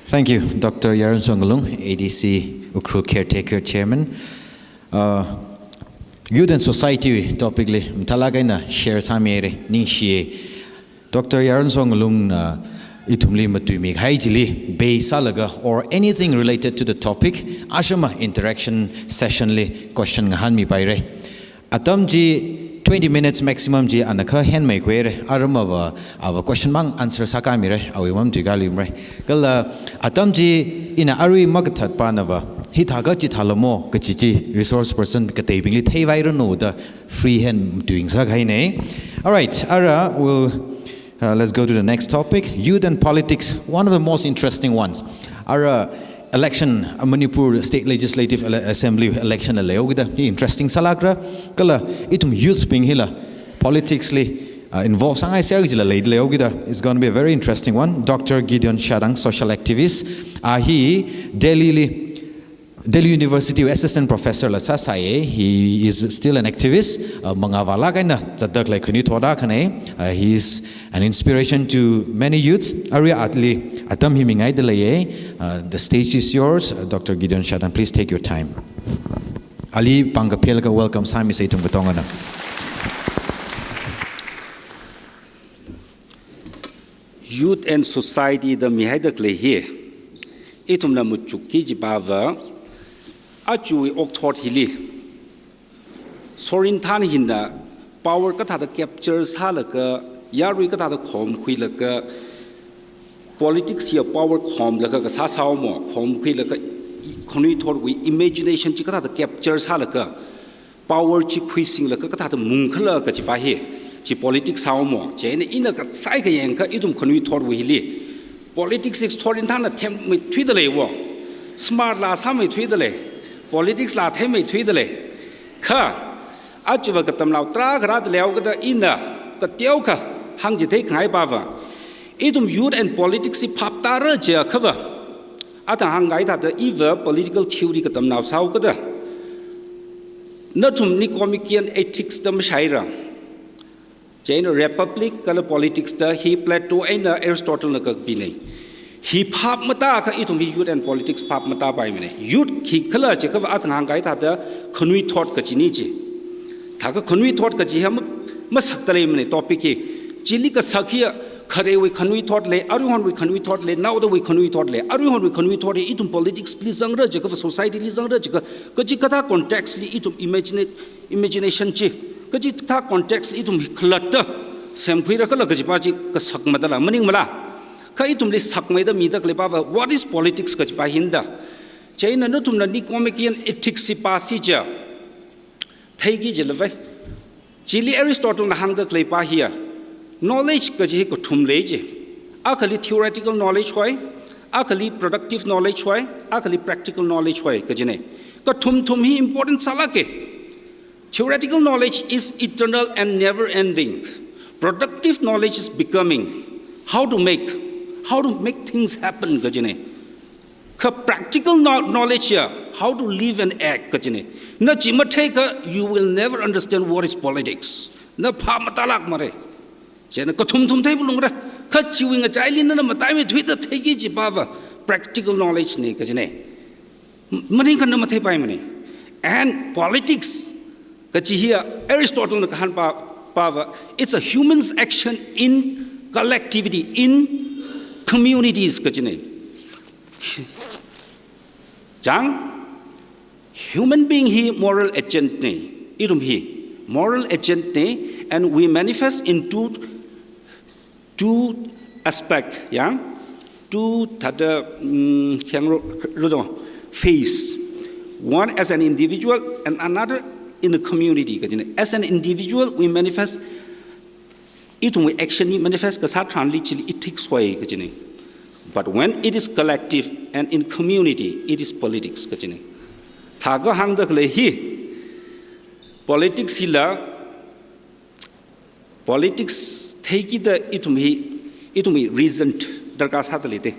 Thank you, Doctor Yarensong Ngalung, A D C Ukhrul Caretaker Chairman. Uh, Youth and Society topic li, mathālāk eina share sāmihaira, ningshiya. Doctor Yarensong Ngalungna ithumli matuimi kahai chili base sālaga, or anything related to the topic, ashama interaction session li question ngahānmipaira. Atam chi twenty minutes maximum chi ana kha henmeikhuira, aramava, ava question mang answer sākāmira, awui mamatuikāluimara. Kala atam chi ina arui makathatpanava, hithākha chithālamo kaji chi resource person kateibingli theivairanu da free hand tuingsā kahaina. All right, ara, we'll, uh, let's go to the next topic, youth and politics, one of the most interesting ones. Ara, election, uh, Manipur State Legislative Ele-, Assembly election la leihaokida, hi interesting sālākra, kala ithum youth bing hila politics li, uh, involve sāngaiser kajila leida leihaokida, it's gonna be a very interesting one. Doctor Gideon Shadang, social activist, a hi Delhi li, Delhi University wui Assistant Professor la sāsāya. He is still an activist. Uh, mangā vālāk eina zatda khalei khanuithot akhana. Uh, he is an inspiration to many youths. Arui ali atam hi mingaida leiya. Uh, the stage is yours, uh, Doctor Gideon Shadang. Please take your time. Ali pāng kaphālaga welcome sāmisa ithum katongana. Youth and society da mihaida khalei hi, ithumna machukki kajipava, aja okthot hili, sorin than hina power kathāda capture sālaga, yarui kathāda khomkhuilaga, politics ya power khomlaga kasā sāhaomo, khomkhuilaga i-, khanuithotwui imagination chi kathāda capture sālaga, power chi khuisinglaga kathāda mungkhala kajipa hi, chi politics sāhaomo, chieina ina kasai kayang kha ithum khanuithotwui hili. Politics is sorin thanna themmeithuida leiwo. Smart la sāmeithuida lei. Politics la themmeithuida lei. Kha, aja va katamnao tarākha rāda leihaokida ina kateokha hāngchithei khangaipava, ithum youth and politics hi phaptāra jiakhava, athang hāngkahai thāda iva political theory katamnao sāhaokida, nathum Nicomachean Ethics da mashaira. Chieina Republic kala Politics da hi Plato eina Aristotle na kakapina. Hi phap matākha ithum hi youth and politics phap matāpaimana. Youth khikhala jiakhava athang hāngkahai thāda khanuithot kajina chi. Thākha khanuithot kaji hi ma-, masakta leimana topic hi. Chili kasak hiya kharewui khanuithot lei, aruihonwui khanuithot lei, naodawui khanuithot lei, aruihonwui khanuithot hi ithum politics li zangra jiakhava, society li zangra jiakha, kachikathā context li ithum imagine-, imagination chi, kachikathā context li ithum khalatta semkhuira khala kajipa chi kasak madala, maningmala. Kha ithumli sakmeida mida khaleipava, what is politics kajipa hi da. Chieina nathumna Nicomachean Ethics hi pāsi chiakha, theiki jilapai. Chili Aristotle na hāngda khaleipa hiya, knowledge kaji hi kathum lei ji. Akhali theoretical knowledge hoi, akhali productive knowledge hoi, akhali practical knowledge hoi kajina. Kathum thum hi important sālāka. Theoretical knowledge is eternal and never ending. Productive knowledge is becoming. How to make, how to make things happen kajina. Kha practical kno-, knowledge ya, how to live and act kajina. Na chi matheikha, you will never understand what is politics. Na phap matālākmara. Chieina kathum thum thei phalungra. Kha chiwui ngachaili nana mataimeithuida theiki jipava practical knowledge na kajina. M-, maningkha na matheipaimana. And politics kaji hiya Aristotle na kahānpa, pava, it's a human's action in collectivity, in communities kajina. Chang, human being hi moral agent na. Ithum hi moral agent ne, and we manifest in two, two aspect, yang, two thāda, mm, khayang ro, ro do, phase. One as an individual and another in the community, kajina. As an individual, we manifest, ithumwui action hi manifest kasā tharanli chili ethics hoi, kajina. But when it is collective and in community, it is politics, kajina. Thākha hāngda khalei hi, politics hila, politics theikida ithum hi, ithumwui reason darkar sāda lei te.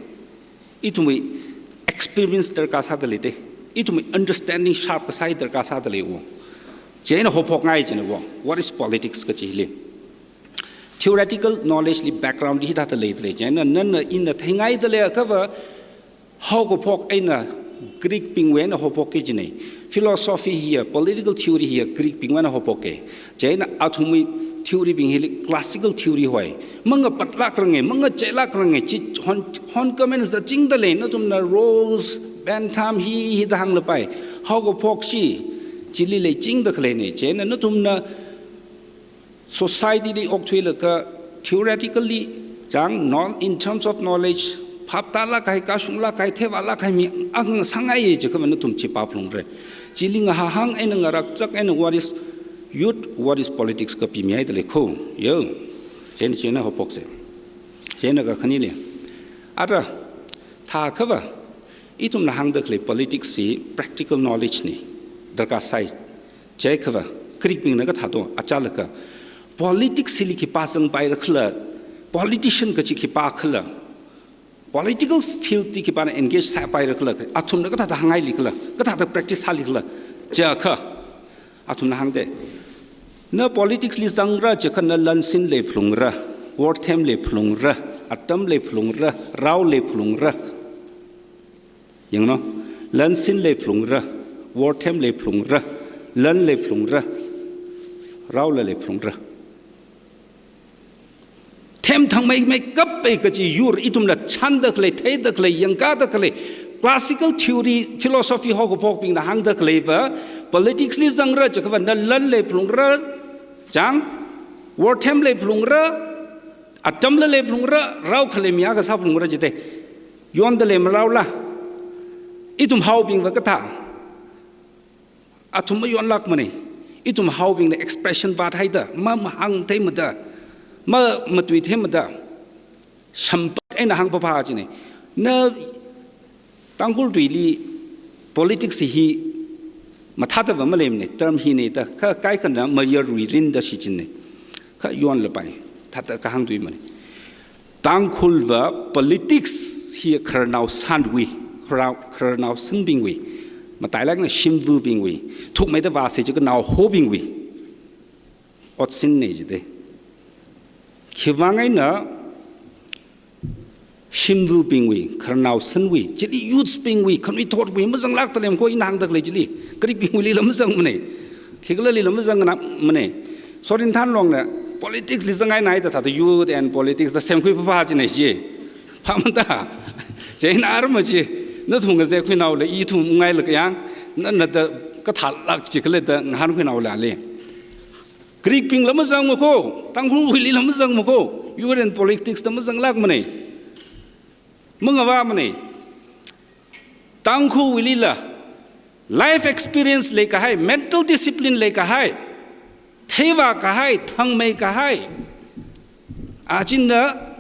Ithumwui experience darkar sāda lei te. Ithumwui understanding sharp kasā hi darkar sāda lei wo. Chieina haophokngai chieina wo. What is politics kachi hili? Theoretical knowledge li background li hithāda leida lei. Chieina nana ina theingaida leiakhava, haokaphok eina Greek bingwui eina haophokki kajina. Philosophy hiya, political theory hiya, Greek bingwui eina haophoka. Chieina athumwui theory bing hili classical theory hoi. Mangapatlākranga, mangacheilākranga, chi hon, honkhami eina zachingda lei, nathumna Rawls, Bentham hi, hithāda hānglapai. Haokaphok chi, chili leichingda khaleina. Chieina nathumna society li okthuilaga theoretically, chang, not in terms of knowledge, phaptālāk kahai, kashunglāk kahai, theivālāk kahai mi akha sāngaiya jiakhava nathum chi pāphalungra. Chili ngahahang eina ngarakchak eina what is youth, what is politics kapi mihaida lei kho. Yo. Chieina, chieina haophoksa. Chieina kakhaneli. Ara, thākhava, ithumna hāngda khalei politics hi practical knowledge na darkar sai. Chiakhava, Greek bingna kathā do, achālakha. Politics hili khipā zangpaira khala, politician kachi khipā khala, political field li khipāna engage sāpaira khala, athumna kathāda hāngngaili khala, kathāda practice sāli khala, chiakha, athumna hāngda. Na politics li zangra chiakha na lansin leiphalungra, worthem leiphalungra, atam leiphalungra, rao leiphalungra. Yangno, lansin leiphalungra, worthem leiphalungra, lan leiphalungra, raola leiphalungra. Themthangmei meikap ei kachi yur ithumla chānda khalei, theida khalei, yangkāda khalei, classical theory, philosophy haokaphokbingna hāngda khaleiva, politics li zangra chiakhava na lan leiphalungra, chang, worthem leiphalungra, atamla leiphalungra, rao khalei mi akha sāphalungra jite. Yonda lei maraola. Ithum haobingva kathā. Athum mayonlākmana. Ithum haobingna expression vāthaida, ma, mahāngtheimada, ma, matuitheimada. Shampat eina hāngpapa china. Na Tangkhul tuili politics hi mathāda va maleimana, term hina da, kha kaikhana mayarwui rinda shichinna. Kha yonlapai, thāda kahāng tuimana. Tangkhulva politics hi khararnao sanwui, khararnao, khararnao sanbingwui, matailākna shimvābingwui, thukmeida vāsa jiakha naohobingwui otsinna jite. Khiwuivang eina shimvābingwui, khararnao sanwui, chili youths bingwui, khanuithotwui mazanglākda lei kho ina hāngda khalei chili. Greek bingwuilila mazangmana. Khikhalalila mazangmana. Sorin Thanlongna politics li zangngaina da thāda youth and politics da semkhuipapa china chi. Phamada. Chieina arma chi. Nathum ngazek khuinaola, ithum ngailaga yang, na, nada kathālāk chi khala da ngahānkhuinaola le. Greek bingla mazangma kho, Tangkhulwuilila mazangma kho, youth and politics da mazanglākmana. Mangavāmana. Tangkhulwuilila life experience leikahai, mental discipline leikahai, theivākahai, thangmeikahai, achinda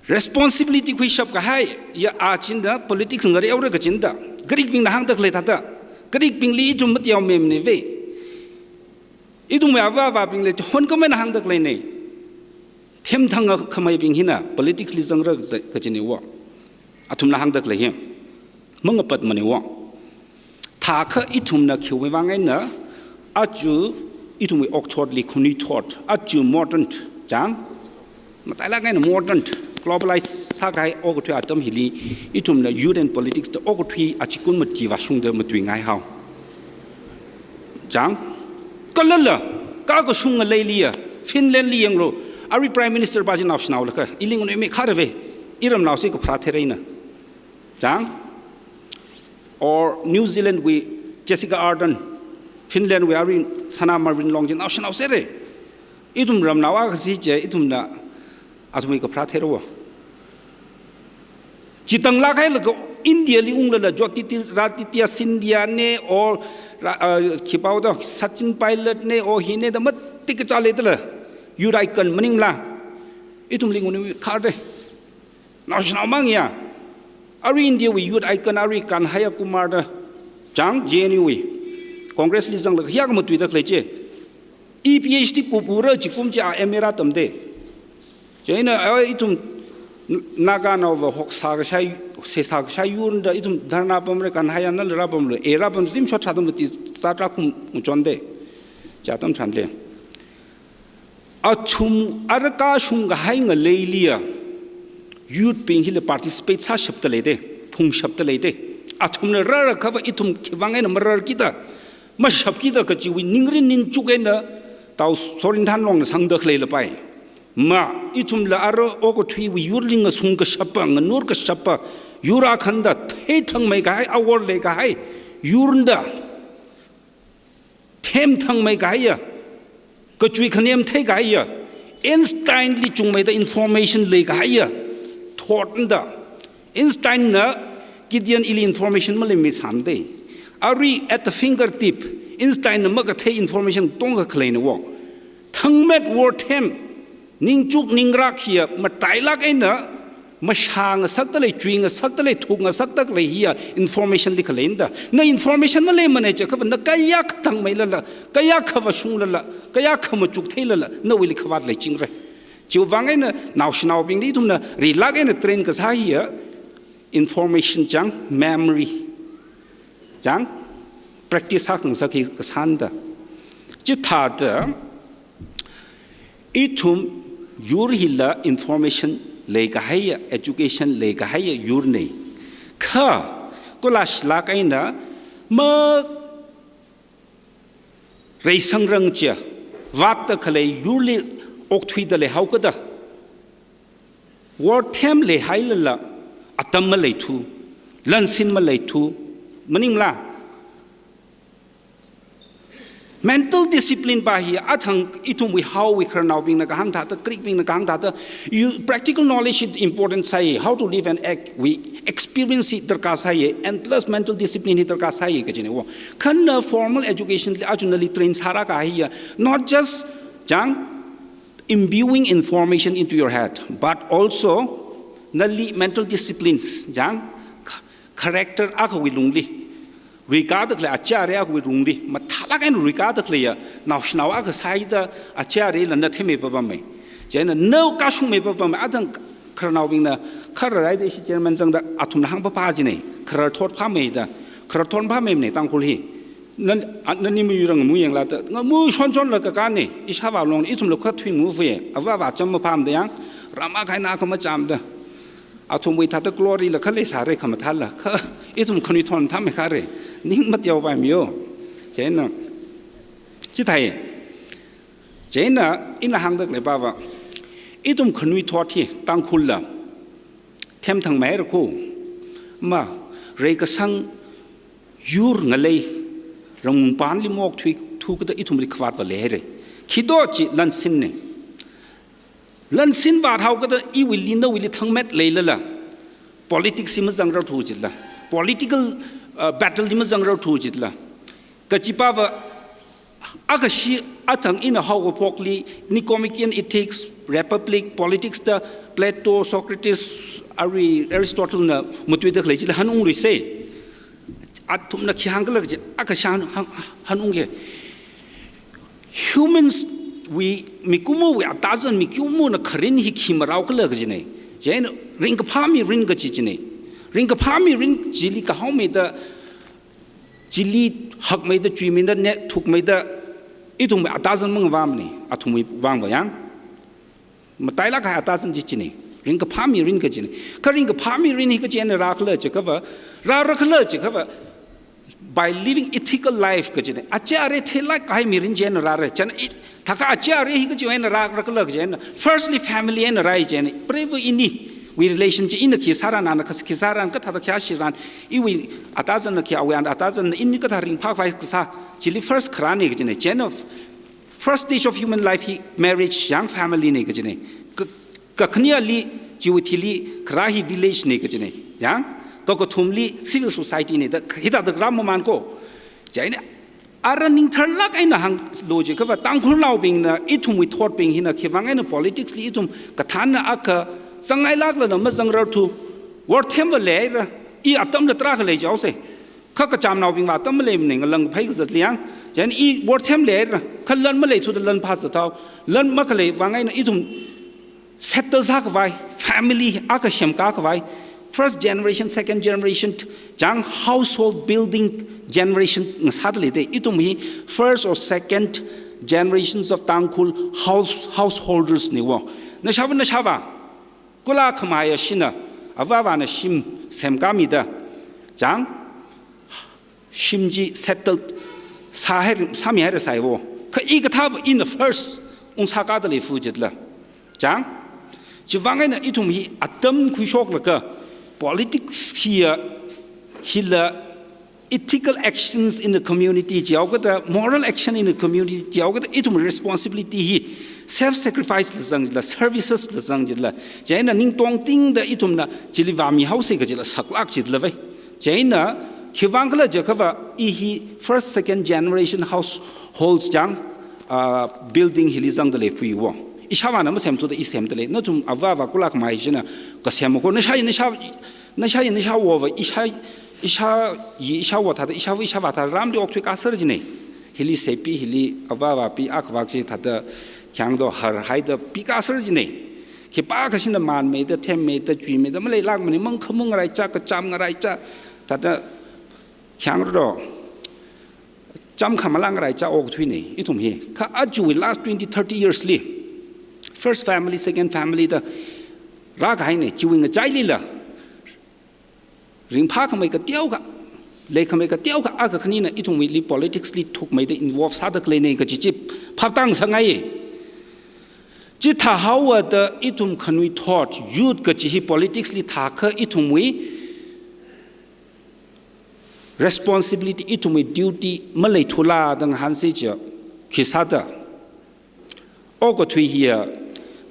responsibility khuishapkahai, ya achinda politics ngareora kachinda. Greek bingna hāngda khalei thāda. Greek bingli ithum matiao memneve. Ithumwui avā avābingli honkhami eina hāngda khaleina. Themthangkhameibing hina politics li zangra da kachina wo. Athumna hāngda khalei hi mangapatmana wo. Thākha ithumna khiwuivang eina, aja ithumwui okthotli khanuithot, aja modern, chang, matailāk eina modern, globalize sākahai okathui atam hili, ithumna youth and politics da okathui achikun mati vāshungda matuingaihao. Chang, kalala, kakashung ngaleiliya, Finland li yanglu, arui Prime Minister pa chi naoshinaolakha, ili nganuimei kharave, iramnao chi kapharā thereina. Chang, or New Zealand wui Jacinda Ardern, Finland wui arui Sana Marvin Long chi naoshinao sere. Ithum ramnao akha si chi ithumna athumwui kapharā theira wo. Chithanglāk hailaga India li unglala Jyotiraditya Scindia ne, or ra-, uh, khipāo da Sachin Pilot ne, or hi ne da matik kachā leidala. Youth icon maningla. Ithumli ngunui khare. Naoshinao mang ya. Arui India wui youth icon arui Kanhaiya Kumar da chang J N U wui. Congress li zanglaga hiyākha matuida khalei chi. I P H D kupura jikum chi a M A rātamde. Chieina a ithum Naganaova hoksā kashai, seisā kashai yurda ithum dharna pamre Kanhaiya nala rāpamlu. E rāpam zimshot thāda mati satra kum muchonde. Chi atam tharan le. Athum ara kashung kahai ngaleiliya youth bing hila participate sāshapta leide, phungshapta leide. Athumna rāra khava ithum khivang eina mararkida, mashapkida kachiwui ningrin ningchuk eina Tao Sorinthanlongna sangda khalei lapai. Ma, ithumla ara okathuiwui yurli ngasung kashapa, nganur kashapa, yur akhanda theithangmei kahai, awor lei kahai, yurda themthangmei kahaiya, kachui khanem thei kahaiya, Einstein li chungmeida information lei kahaiya, thotda. Einstein na Gideon ili information maleimi sāmade. Arui at the fingertip, Einstein na makathei information tongkha khaleina wo. Thangmet worthem, ningchuk ningrak hiya, matailāk eina, mashā ngasakta lei, chui ngasakta lei, thuk ngasakta lei hiya, information li khaleina da. Na information maleimana chiakhava, na kayākha thangmeilala, kayākha vāshunglala, kayākha machuk theilala, nawuili khavāt leichingra. Chiwui vang eina naoshinaobingli ithumna rilāk eina train kasā hiya, information chang, memory chang, practice sākhangasak hi kasāna da. Chithāda, ithum yur hila information lei kahaiya, education lei kahaiya yurne. Kha, kula shilāk eina, ma reisangrang chia, vātta khalei yurli okthuida leihaokada. Worthem leihailala, atam maleithu, lansin maleithu, maningla. Mental discipline pa hi athang ithumwui haowui khararnaobingna kahāng thāda, Greek bingna kahāng thāda, you, practical knowledge is important sāi, how to live and act, we experience hi darkar sāi, and plus mental discipline hi darkar sāi kajine wo. Kha na formal education li aja nali train sāra kahiya, not just chang imbuing information into your head, but also nali mental disciplines, chang, ch-, character akhawui lungli, regard khalei achare akhawui lungli, mathālāk eina regard khaleiya, naoshinao akha sāida achare la na themmei papamei. Chieina na kashungmei papamei, athang khararnaobingna, khararhaida ishi chairman zangda athumna hāngpapa jine, khararthot phāmeida, khararthot phāmeimane Tangkhul hi. Nan, a, nani mayuirang ngamuyangla da, ngamu shonshonla kakāne, ishāvā long, ithumla khathui ngufuye, avā vācham maphāmada yang, rama kaina khamachamda. Athumwui thāda glory la khalei sāre khamathāla, kha, ithum khanuithot thāmei khare, ning mateo paimiyo. Chieina, chithāi, chieina, ina hāngda khalei pava, ithum khanuithot hi, Tangkhulla, themthangmeira kho, ma, reikasang, yur ngalei, rangungpanli mokthui, thukada ithumli khavāt vāleihaire. Khi do chi lansinne. Lansin vāthaokada iwuili nawuili thangmet leilala. Politics hi mazangrarthu jila. Political, uh, battle hi mazangrarthu jila. Kachi pava akhashi athang ina haokaphokli Nicomachean Ethics, Republic, Politics da Plato, Socrates, Ari-, Aristotle na matuida khalei chila hanungluise. Athumna khi hāngkhala kaji, akhashi han, han, hanungke. Humans wui, mikumowui atazan mikumona kharin hi khi maraokhala kajine. Chieina ringkaphā mirin kaji jine. Ringkaphā mirin chili kahaomeida, chili hakmeida, chuimeida, ne thukmeida, ithumwui atazan mangavāmane, athumwui vangva yang. Matailāk kahai atazan chi jine. Ringkaphā mirin kajine. Kha ringkaphā mirin hi kachi eina rākhala chiakhava, rārakhala chiakhava, by living ethical life kajine. Achare theilāk kahai mirin chi eina rāra. Chieina i, thākha achare hi kachi eina rārakhala chieina, firstly family eina rāi chieina. Prevu iniwui relation chi ina khi sāra, nana khi sāra, kathāda khi shiran, iwui atazanna khi awui atazanna ini kathā ringphākhavai kasā, Chili first kharāna kajina, chain of first stage of human life hi marriage, yang family na kajina. Ka, kakhaneli chiwui thili kharā hi village na kajina. Yang kakathumli civil society na da, hithāda kharā mamān ko. Chieina ara ningtharlāk eina hānglu jiakhava Tangkhulnaobingna ithumwui thotbing hina khiwuivang eina politics li ithum kathānna akha zangngailāklana mazangrarthu, worthemva leira, i atamla tarākha lei jihaosa. Kha kachamnaobingva atam maleimana, ngalang phei kazat liang. Chieina i worthem leira, kha lan maleithuda lan phāzat haowa, lan makhaleiwui vang eina ithum settle sākhavai, family akha semkākhavai, first generation, second generation, chang household building generation ngasāda leida, ithum hi first or second generations of Tangkhul house, householders na wo. Nashāva, nashāva, kula khamahai ashina, avāvana shim semkāmida, chang shim chi settle sāhai, sāmihaira sai wo. Kha i kathāva ina first ungsākāda leifu jitla. Chang, chiwuivang eina ithum hi atam khuishoklaga politics hiya, hila ethical actions in the community jihaokada, moral action in the community jihaokada, ithum responsibility hi self-sacrifice la zang jitla, services la zang jitla. Chieina ning tongtingda ithumna chili vāmihaosa kajila saklāk jitla vai. Chieina khiwuivang khala jiakhava i hi first, second generation households chang, ah, building hili zangda leifu wo. Ishāvāna masemthuda i semda lei. Nathum avāva kula khamahai shina kasem ko. Nashā, nashā, nashā, nashāvova, ishā, ishāyi, ishāva thāda, ishāva, ishāvā thāda ramli okthuikāser jina. Hili sepi, hili avāva pi, akhavā chi thāda khayang do harhaida pikāser jina. Khipākha shina manmeida, themmeida, chuimeida maleilākmana, mangkhamung ngaraicha, kacham ngaraicha, thāda khayang do chamkhamalā ngaraicha okthuina ithum hi. Kha aja last twenty, thirty years li first family, second family da rākahaina, chiwui ngachailila ringphākhamei kateokha, leikhamei kateokha, akha khanina ithumwuili politics li thukmeida involve sāda khaleina kaji chi phaptāngasakngai. Chithāhaowada ithum khanuithot, youth kaji hi politics li thākha ithumwui responsibility, ithumwui duty maleithula da ngahānsa chiakha, khisāda? Okathui hiya,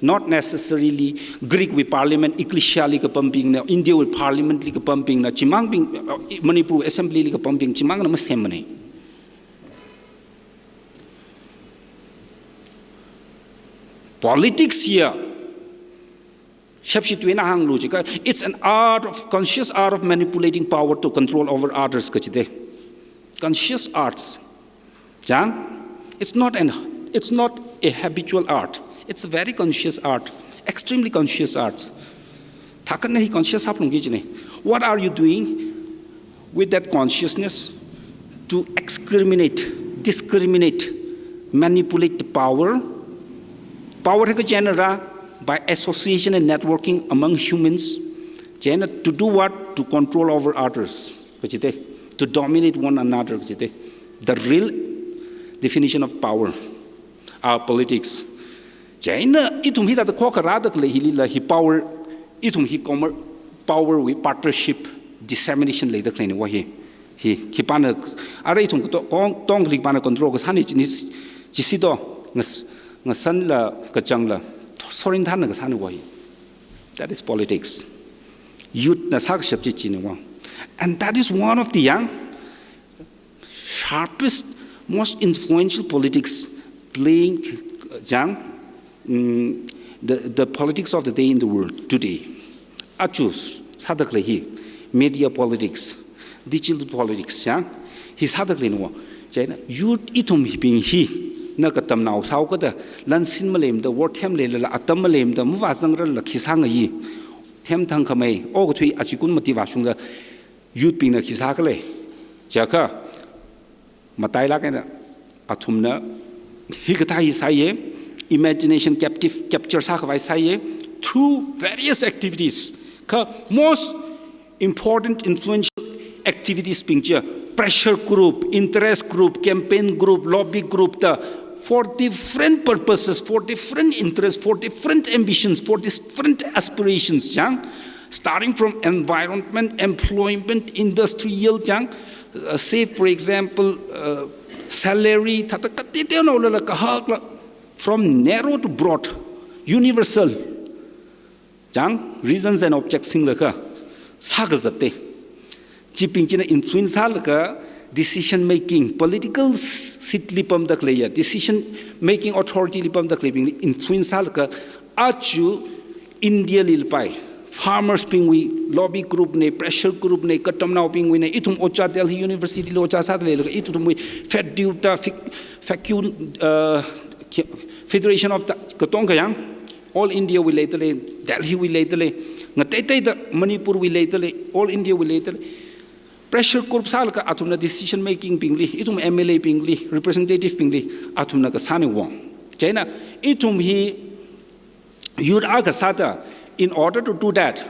not necessarily Greek wui parliament, ecclesia li kapambingna, India wui parliament li kapambingna, chimang bing, uh, Manipur assembly li kapambing, chimangna masemmana. Politics hiya, Shepshi tuina hānglu jiakha, it's an art of, conscious art of manipulating power to control over others kajida. Conscious arts. Chang, it's not an, it's not a habitual art. It's a very conscious art, extremely conscious arts. Thākhanna hi conscious haplungki jina. What are you doing with that consciousness to excreminate, discriminate, manipulate the power? Power hi kachi eina rā by association and networking among humans. Chieina to do what? To control over others kajida, to dominate one another kajida. The real definition of power are politics. Chieina ithum hithāda khokharāda khalei hilila hi power, ithum hi commer-, power wui partnership dissemination leida khaleina wa hi. Hi, khipāna, arui ithum kato-, kong, tongkhali khipāna control kasāna chini, chisi do, ngas-, ngasanla, kachangla, sorin thānna kasāna wa hi. That is politics. Youth na sākashap chi china wa. And that is one of the yang sharpest, most influential politics playing, uh, chang, mm, the, the politics of the day in the world today. Aja sāda khalei hi, media politics, digital politics, ya, hi sāda khaleina wa. Chieina youth ithum hibing hina katamnao sāhaokada, lansin maleimada, worthem leilala, atam maleimada, mavāzangrarla khi sāngai, themthang khamei, okathui achikun mati vāshungda, youth bingna khi sākhala jiakha, matailāk eina athumna hikathā hi sāya, imagination captive, capture sākhavai sāya through various activities. Kha most important influential activities bing chiya pressure group, interest group, campaign group, lobby group da, for different purposes, for different interests, for different ambitions, for different aspirations, chang, starting from environment, employment, industrial, chang, uh, say for example, uh, salary thāda kateoteonao lala kahakla, from narrow to broad, universal. Chang, reasons and objects singlaga sākazatte. Chibing china influence sālaga decision making, political s-, seat li pamda khaleiya, decision making authority li pamda khaleibingli influence sālaga, aja India li pai, farmers bingwui lobby group ne, pressure group ne, katamnaobingwui ne, ithum ojā Delhi University li ojā sāda leilaga, ithumwui FEDU da, fic-, facun-, uh, Federation of the, katonga yang, All India wui leida lei, Delhi wui leida lei, ngateiteida Manipur wui leida lei, All India wui leida lei. Pressure group sālaga athumna decision making bingli, ithum M L A bingli, representative bingli, athumna kasāna wang. Chieina, ithum hi youth akha sāda, in order to do that,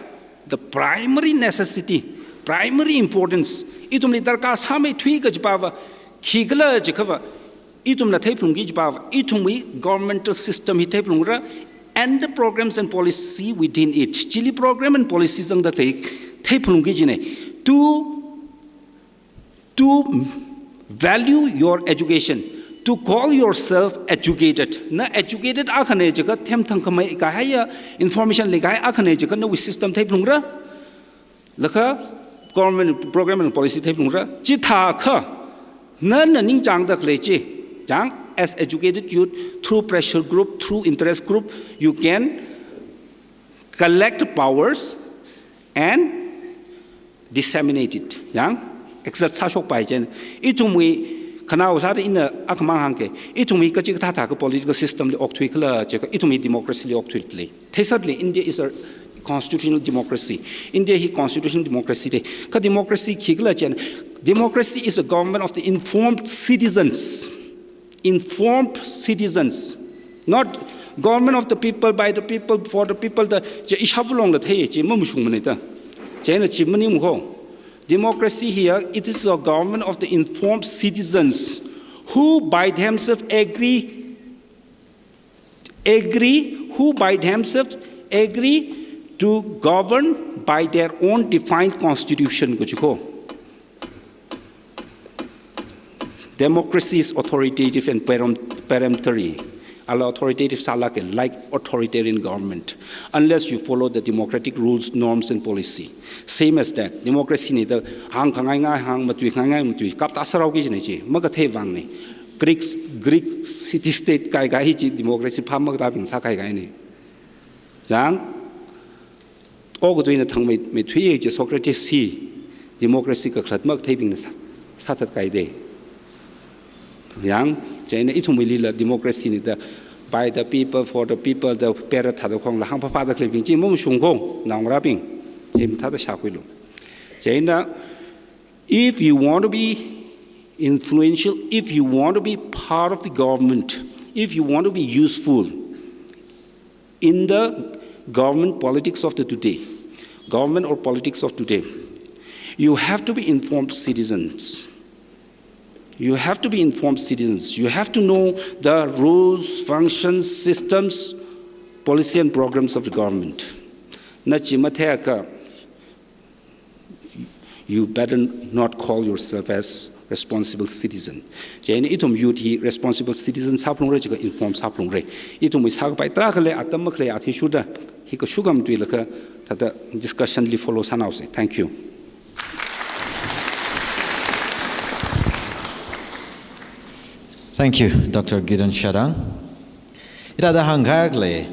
the primary necessity, primary importance, ithumli darkar sāmeithui kajiva, khikhala jiakhava, ithumna theiphalungki jiva, ithumwui governmental system hi theiphalungra, and the programs and policy within it. Chili program and policy zangda khalei theiphalungki jina. To, to value your education, to call yourself educated. Na educated akhana jiakha themthang khamei kahaiya, information leikahai akhana jiakha nawui system theiphalungra. Laga government program and policy theiphalungra. Chithākha, nana ningchāngda khalei chi, chang, as educated youth, through pressure group, through interest group, you can collect powers and disseminate it. Yang, exert sāshokpai chieina. Ithumwui, khanao sāda ina akhamang hāngke, ithumwui kachikathā thākha political system li okthuikhala jiakha, ithumwui democracy li okthuilei. Theisālei, India is a constitutional democracy. India hi constitutional democracy lei. Kha democracy khikhala jiakha, democracy is a government of the informed citizens. Informed citizens. Not government of the people, by the people, for the people, the, chi ishāvālongla thei, chi mamashungmana da. Chieina chi maningmana ko. Democracy here, it is a government of the informed citizens who by themselves agree agree, who by themselves agree to govern by their own defined constitution, kaji ko. Democracy is authoritative and perem-, peremptory. Ala authoritative sālāka, like authoritarian government, unless you follow the democratic rules, norms, and policy. Same as that. Democracy na da hāngkhangai ngai hāng, matuikhangai ngai matui, kapta sāraoki jina chi, makathei vangna. Greek, Greek city state kaikha hi chi democracy phā makatābing sākaikaina. Yang, okathuina thangmei, meithui chi Socrates hi democracy kakhalat makatheibingna sā, sāthatkaida. Yang, chieina ithumwuilila democracy na da by the people, for the people, the pera thāda khongla hāngphāphāda khaleibing chi mamashung ko, naongarābing. Chi mathāda shākhuilu. Chieina, if you want to be influential, if you want to be part of the government, if you want to be useful in the government politics of the today, government or politics of today, you have to be informed citizens. You have to be informed citizens. You have to know the rules, functions, systems, policy and programs of the government. Na chi matheiakha, you better not call yourself as responsible citizen. Chieina ithum youth hi responsible citizen sāphalungra jiakha informed sāphalungra. Ithumwui sākapai tarākha lei, atam makhalei athishurda, hi kashukam tuilaga, thāda discussion li follow sānaosa. Thank you. Thank you, Doctor Gideon Shadang. Hithāda hāngkahai lei,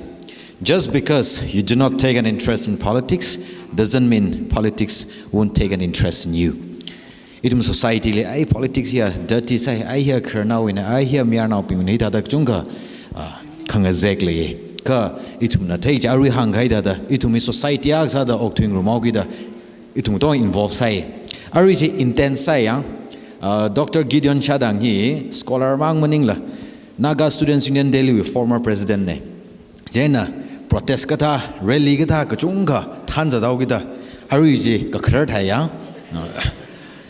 just because you do not take an interest in politics doesn't mean politics won't take an interest in you. Ithum society li, ai politics hiya dirty sai, ai hiya khararnaowuina, ai hiya mayarnaobingwuina, hithāda kachungkha, ah, khangazek lei. Kha ithumna thei chi arui hāngkahai thāda, ithumwui society akha sāda okthuingarumhaokida, ithum katonga involve sai. Arui chi intense sai yang, ah, Doctor Gideon Shadang hi scholar mang maningla, Naga Students Union Delhi wui former president na. Chieina protest kathā, rally kathā, kachungkha thānzathaokida, arui chi kakharar thai yang, ah,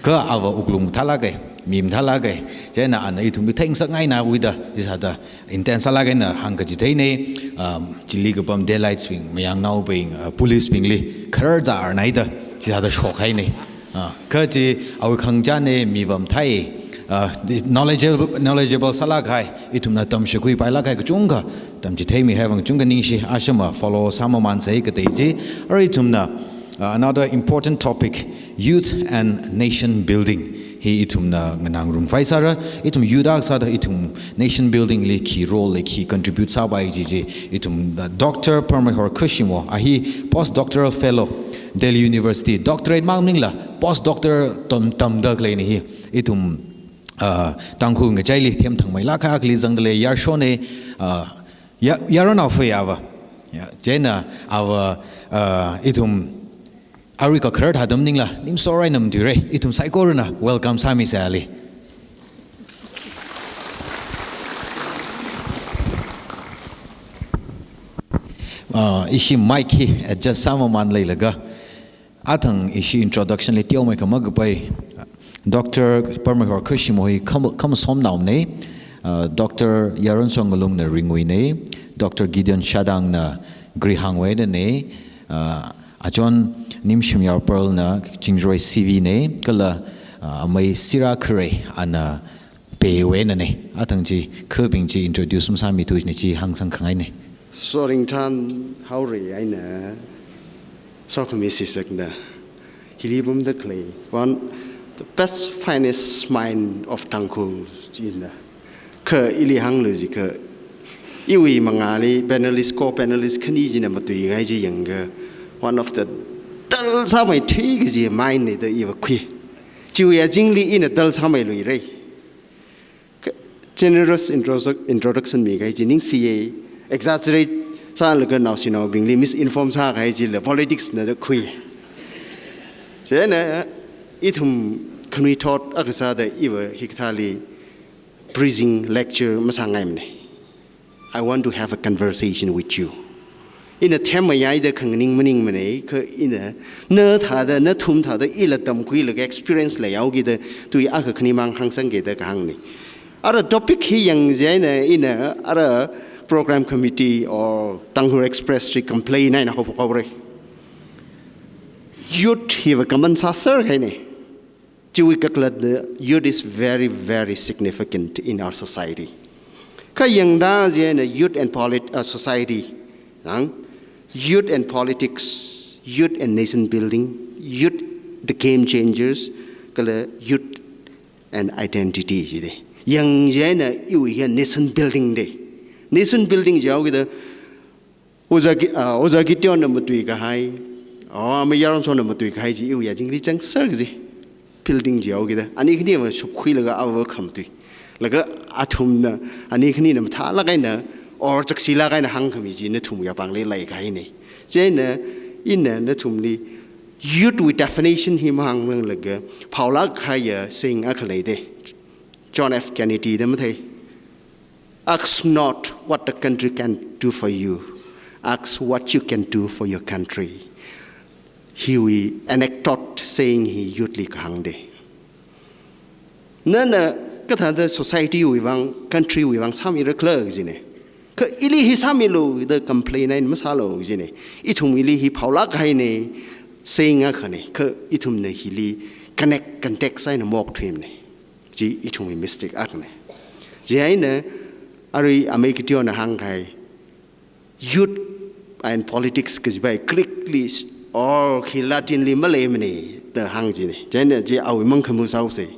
kha ava wuklung mathālāka, mi mathālāka. Chieina ana ithumli theingasakngaina wuida, hithāda intense sālāk eina hāngkachitheina, um, chili kapam daylights bing, mayangnaobing, uh, police bingli kharar zārnaida, hithāda shokhaina. Ah, kha chi awui khangachāna, mi vamthai, Uh, knowledgeable, knowledgeable sālāk kahai, ithumna tamshakhui pailāk kahai kachungkha tamchitheimi haivang chungkha ningshi, ashama follow sāmamānsei katei chi, arui ithumna, uh, another important topic, youth and nation building. Hi ithumna nganāngarumpai sāra, ithum youth akha sāda ithum nation building li khi role lei, khi contribute sāpai chi chi, ithum, uh, Doctor Parmehor Khushimo, a hi postdoctoral fellow, Delhi University, doctorate mang maningla, postdoctor tam, tamda khaleina hi, ithum, uh, Tangkhul ngachaili themthangmeilāk kahai akhali zangda lei, yarshone, uh, ya, yaron aofa ava. Ya, chieina ava, uh, ithum arui kakharar thāda maningla, nimso rai namtui rai, ithum saikorana welcome sāmisei ali. Uh, ishi mic hi adjust sāmamān leilaga, athang ishi introduction li teomeikha makapai, Doctor Parmehor Khushimo hi kham-, Khamasomnaonei, uh, Doctor Yaronsong Ngalungna Ringuinei, Doctor Gideon Shadangna Grihangweinei, uh, Achon Nimshimyar Pearlna Chingjorei C V nei, kala, uh, amei Sira Kharei ana Peiweinei, athang chi, khabing chi introduce masāmithuinei chi hāngsang khangainei. Soringthan haorei eina, sokhami sisakna, hili pamda khalei, one, the best finest mind of Tangkhul china. Kha ili hānglu jiakha, iwui mangāli panelist, co-panelist khani china matuingai chi yangakha, one of the dull sāmeithui kaji mind nei da iva khui. Chiwui azingli ina dull sāmeiluirei. Ka-, generous introduc-, introduction mikahai chi ningshiye, exaggerate sālaga naoshinaobingli misinform sākahai chila politics na da khui. Chieina ithum khanuithot akha sāda iva hikathāli preaching lecture masāngaimanei. I want to have a conversation with you. Ina themmeida khanganing maningmanei, kha ina, na thāda, nathum thāda, ila tamkhuilaga experience leihaokida, tui akha khani mang hāngsangkida kahāngnei. Ara topic hi yangchieina, ina, ara program committee or Tangkhul Express chi complain eina haophok haorei. Youth hiva kaman sāser kahainei. Chiwui kakhalatna, youth is very, very significant in our society. Kha yangda chieina youth and polit-, uh, society, ang, youth and politics, youth and nation building, youth the game changers, kala youth and identity chidei. Yangchieina iwui hi nation building dei. Nation building jihaokida, Ojā Gi-, ah, Ojā Gideonna matuikahai, oh, amei Yaronsongna matuikahai chi iwui azingli changser kaji. Building jihaokida. Ani khani va shupkhuilaga ava khamatui. Laga athumna, ani khanina mathālāk eina, or chakshilāk eina hāngkhami chi nathumwui apāngli leikahainei. Chieina, ina nathumli, youth wui definition hi mahānglānglaga, phaolāk kahaiya saying akha leidei. John F Kennedy da mathei. Ask not what the country can do for you. Ask what you can do for your country. Hiwui anecdote saying hi youth li kahāng dei. Nana kathāda society wui vang, country wui vang sāmira khala kajinei. Kha ili hi sāmilu da complain eina masālu kajinei. Ithum ili hi phaolāk kahainei saying akhanei. Kha ithumna hili connect, context eina maokthuimanei. Chi ithumwui mistake akhanei. Chieina arui amei Gideonna hāngkahai, youth and politics kajiva Greek li or hi Latin li maleimanei da hāng jinei. Chieina chi awui mangkhamu sāhaosei.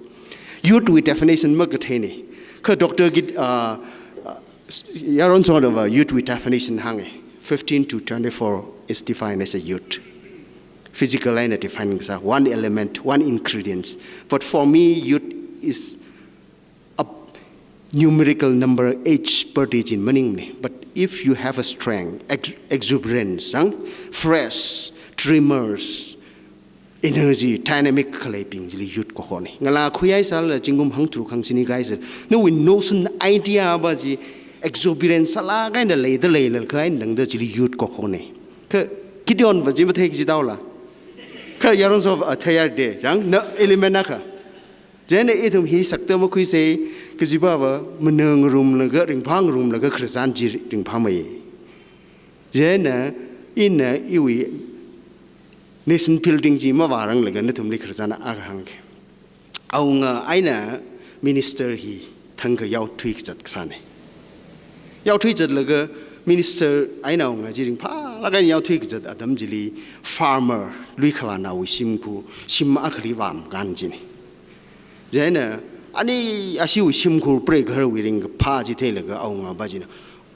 Youth wui definition makatheinei. Kha Doctor Gid-, uh, uh, Yaronsongna va youth wui definition hānge. Fifteen to twenty-four is defined as a youth. Physical eina define kasā, one element, one ingredient. But for me, youth is a numerical number, age, birthday chi maningmanei. But if you have a strength, ex-, exuberance, ang, fresh, tremors, energy, dynamic khaleibing chili youth kahonei. Ngalā khuihai sālala zingkum hangtharuk hangshini kahai sā, nawui notion, idea va chi exuberance sālāk eina leida leilala kahai nangda chili youth kahonei. Kha Gideon va chi mathei kaji taola. Kha Yaronsong va theihaira dei, chang na element akha. Chieina ithum hi sakta makhuisei, kajiva va mana ngarumlaga, ringphā ngarumlaga khararchan chi ringphāmei. Chieina ina iwui nation building chi mavāranglaga nathumli khararchan akha hāngke. Awunga eina minister hi thangkha yaothui kazat kasāna. Yaothui zatlaga minister eina awunga chi ringphālāk eina yaothui kazat atam chili farmer, luikhavānaowui shimkhur, shim akhali vāmkān china. Chieina ani ashiwui shimkhur preigaharwui ringkaphā chi theilaga awungapa china,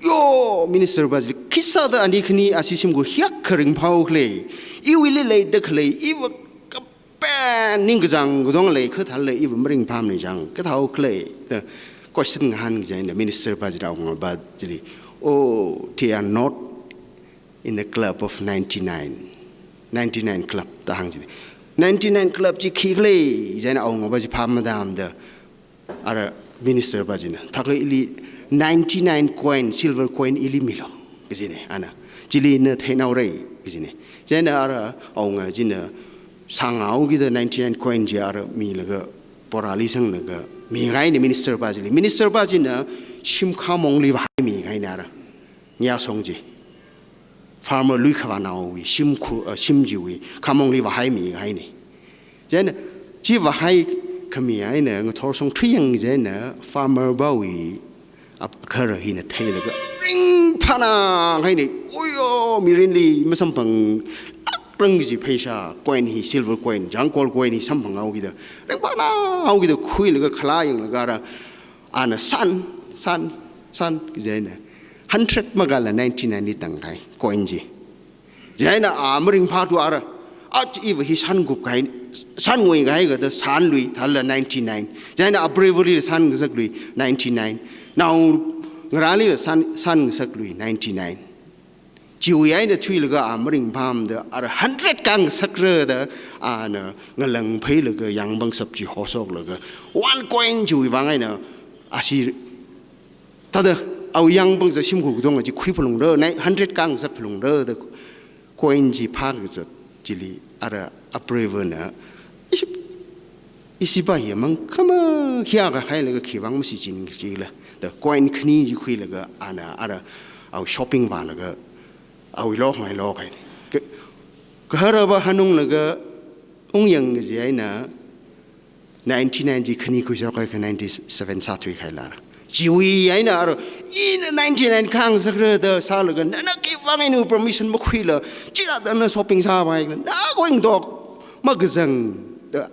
"Yo, minister pa chili, khisāda ani khani ashi shimkhur hiyākha ringphāhaokhala? Iwuili leida khalei, iva kapen ningkachāng katonga leikha thālala iva maringphāmana chang, kathāhaokhala?" da question ngahān chieina minister pa china awungapa chili, "Oh, they are not in the club of ninety-nine. Ninety-nine club," da hāng china. "Ninety-nine club chi khikhala?" chieina awungapa chi phap matāmada, ara minister pa china, "Thākha ili ninety-nine coin, silver coin ili milu," kajina. Ana, "Chili na theinao rai," kajina. Chieina ara awunga china sāngaokida ninety-nine coin chi ara milaga, borāli sanglaga mingaina minister pa chili. Minister pa china shim khamongli vāhaimikahaina ara, nyasong chi. Farmer, luikhavānaowui shimkhur, uh, shim chiwui khamongli vāhaimikahaina. Chieina chi vāhaikhami eina ngathor song thuiyang chieina farmer pawui ap-, agahara hina theilaga ringphānāhaina. "Oyo, mirinli masamphang rang chi pheisā, coin hi, silver coin, chang gold coin hi samphanghaokida, ringphānāhaokida khuilaga khala yanglaga ara, ana san, san, san," chieina hundred makala ninety-nine li tānghai coin chi. Chieina a maringphāthu ara, "Ach, iva hi sāngupkahai, sānguikahai," kada sānlui, thālala ninety-nine. Chieina a bravery la sāngasaklui ninety-nine. Naongarāli la sān, sāngasaklui ninety-nine. Chiwui eina thuilaga a maringphāmada ara hundred kāngasakra da ana ngalāng phailaga yāngpangshap chi hoshoklaga one coin chiwui vāng eina ashi, thāda awui yāngpangshap shimkhur katonga chi khuiphalungra, nine hundred kāngasak phalungra da coin chi phākazat chili ara a braver na, "Ishi, ishi pa hi mang kama khiyākha hailaga khivāng mashichin chila," da coin khani chi khuilaga ana ara awui shopping vālaga awui lokngai lokhaina. Ka, gahara pa hanunglaga ungyang kaji eina ninety-nine chi khani khuishokhaikha ninety-seven sāthuikhaila. Chiwui eina ara, "Ina ninety-nine kāngasakra da sālaga, nana khivāng eina permission makhuila, chithāda na shopping sāpaikhala, na coin tok makazang," da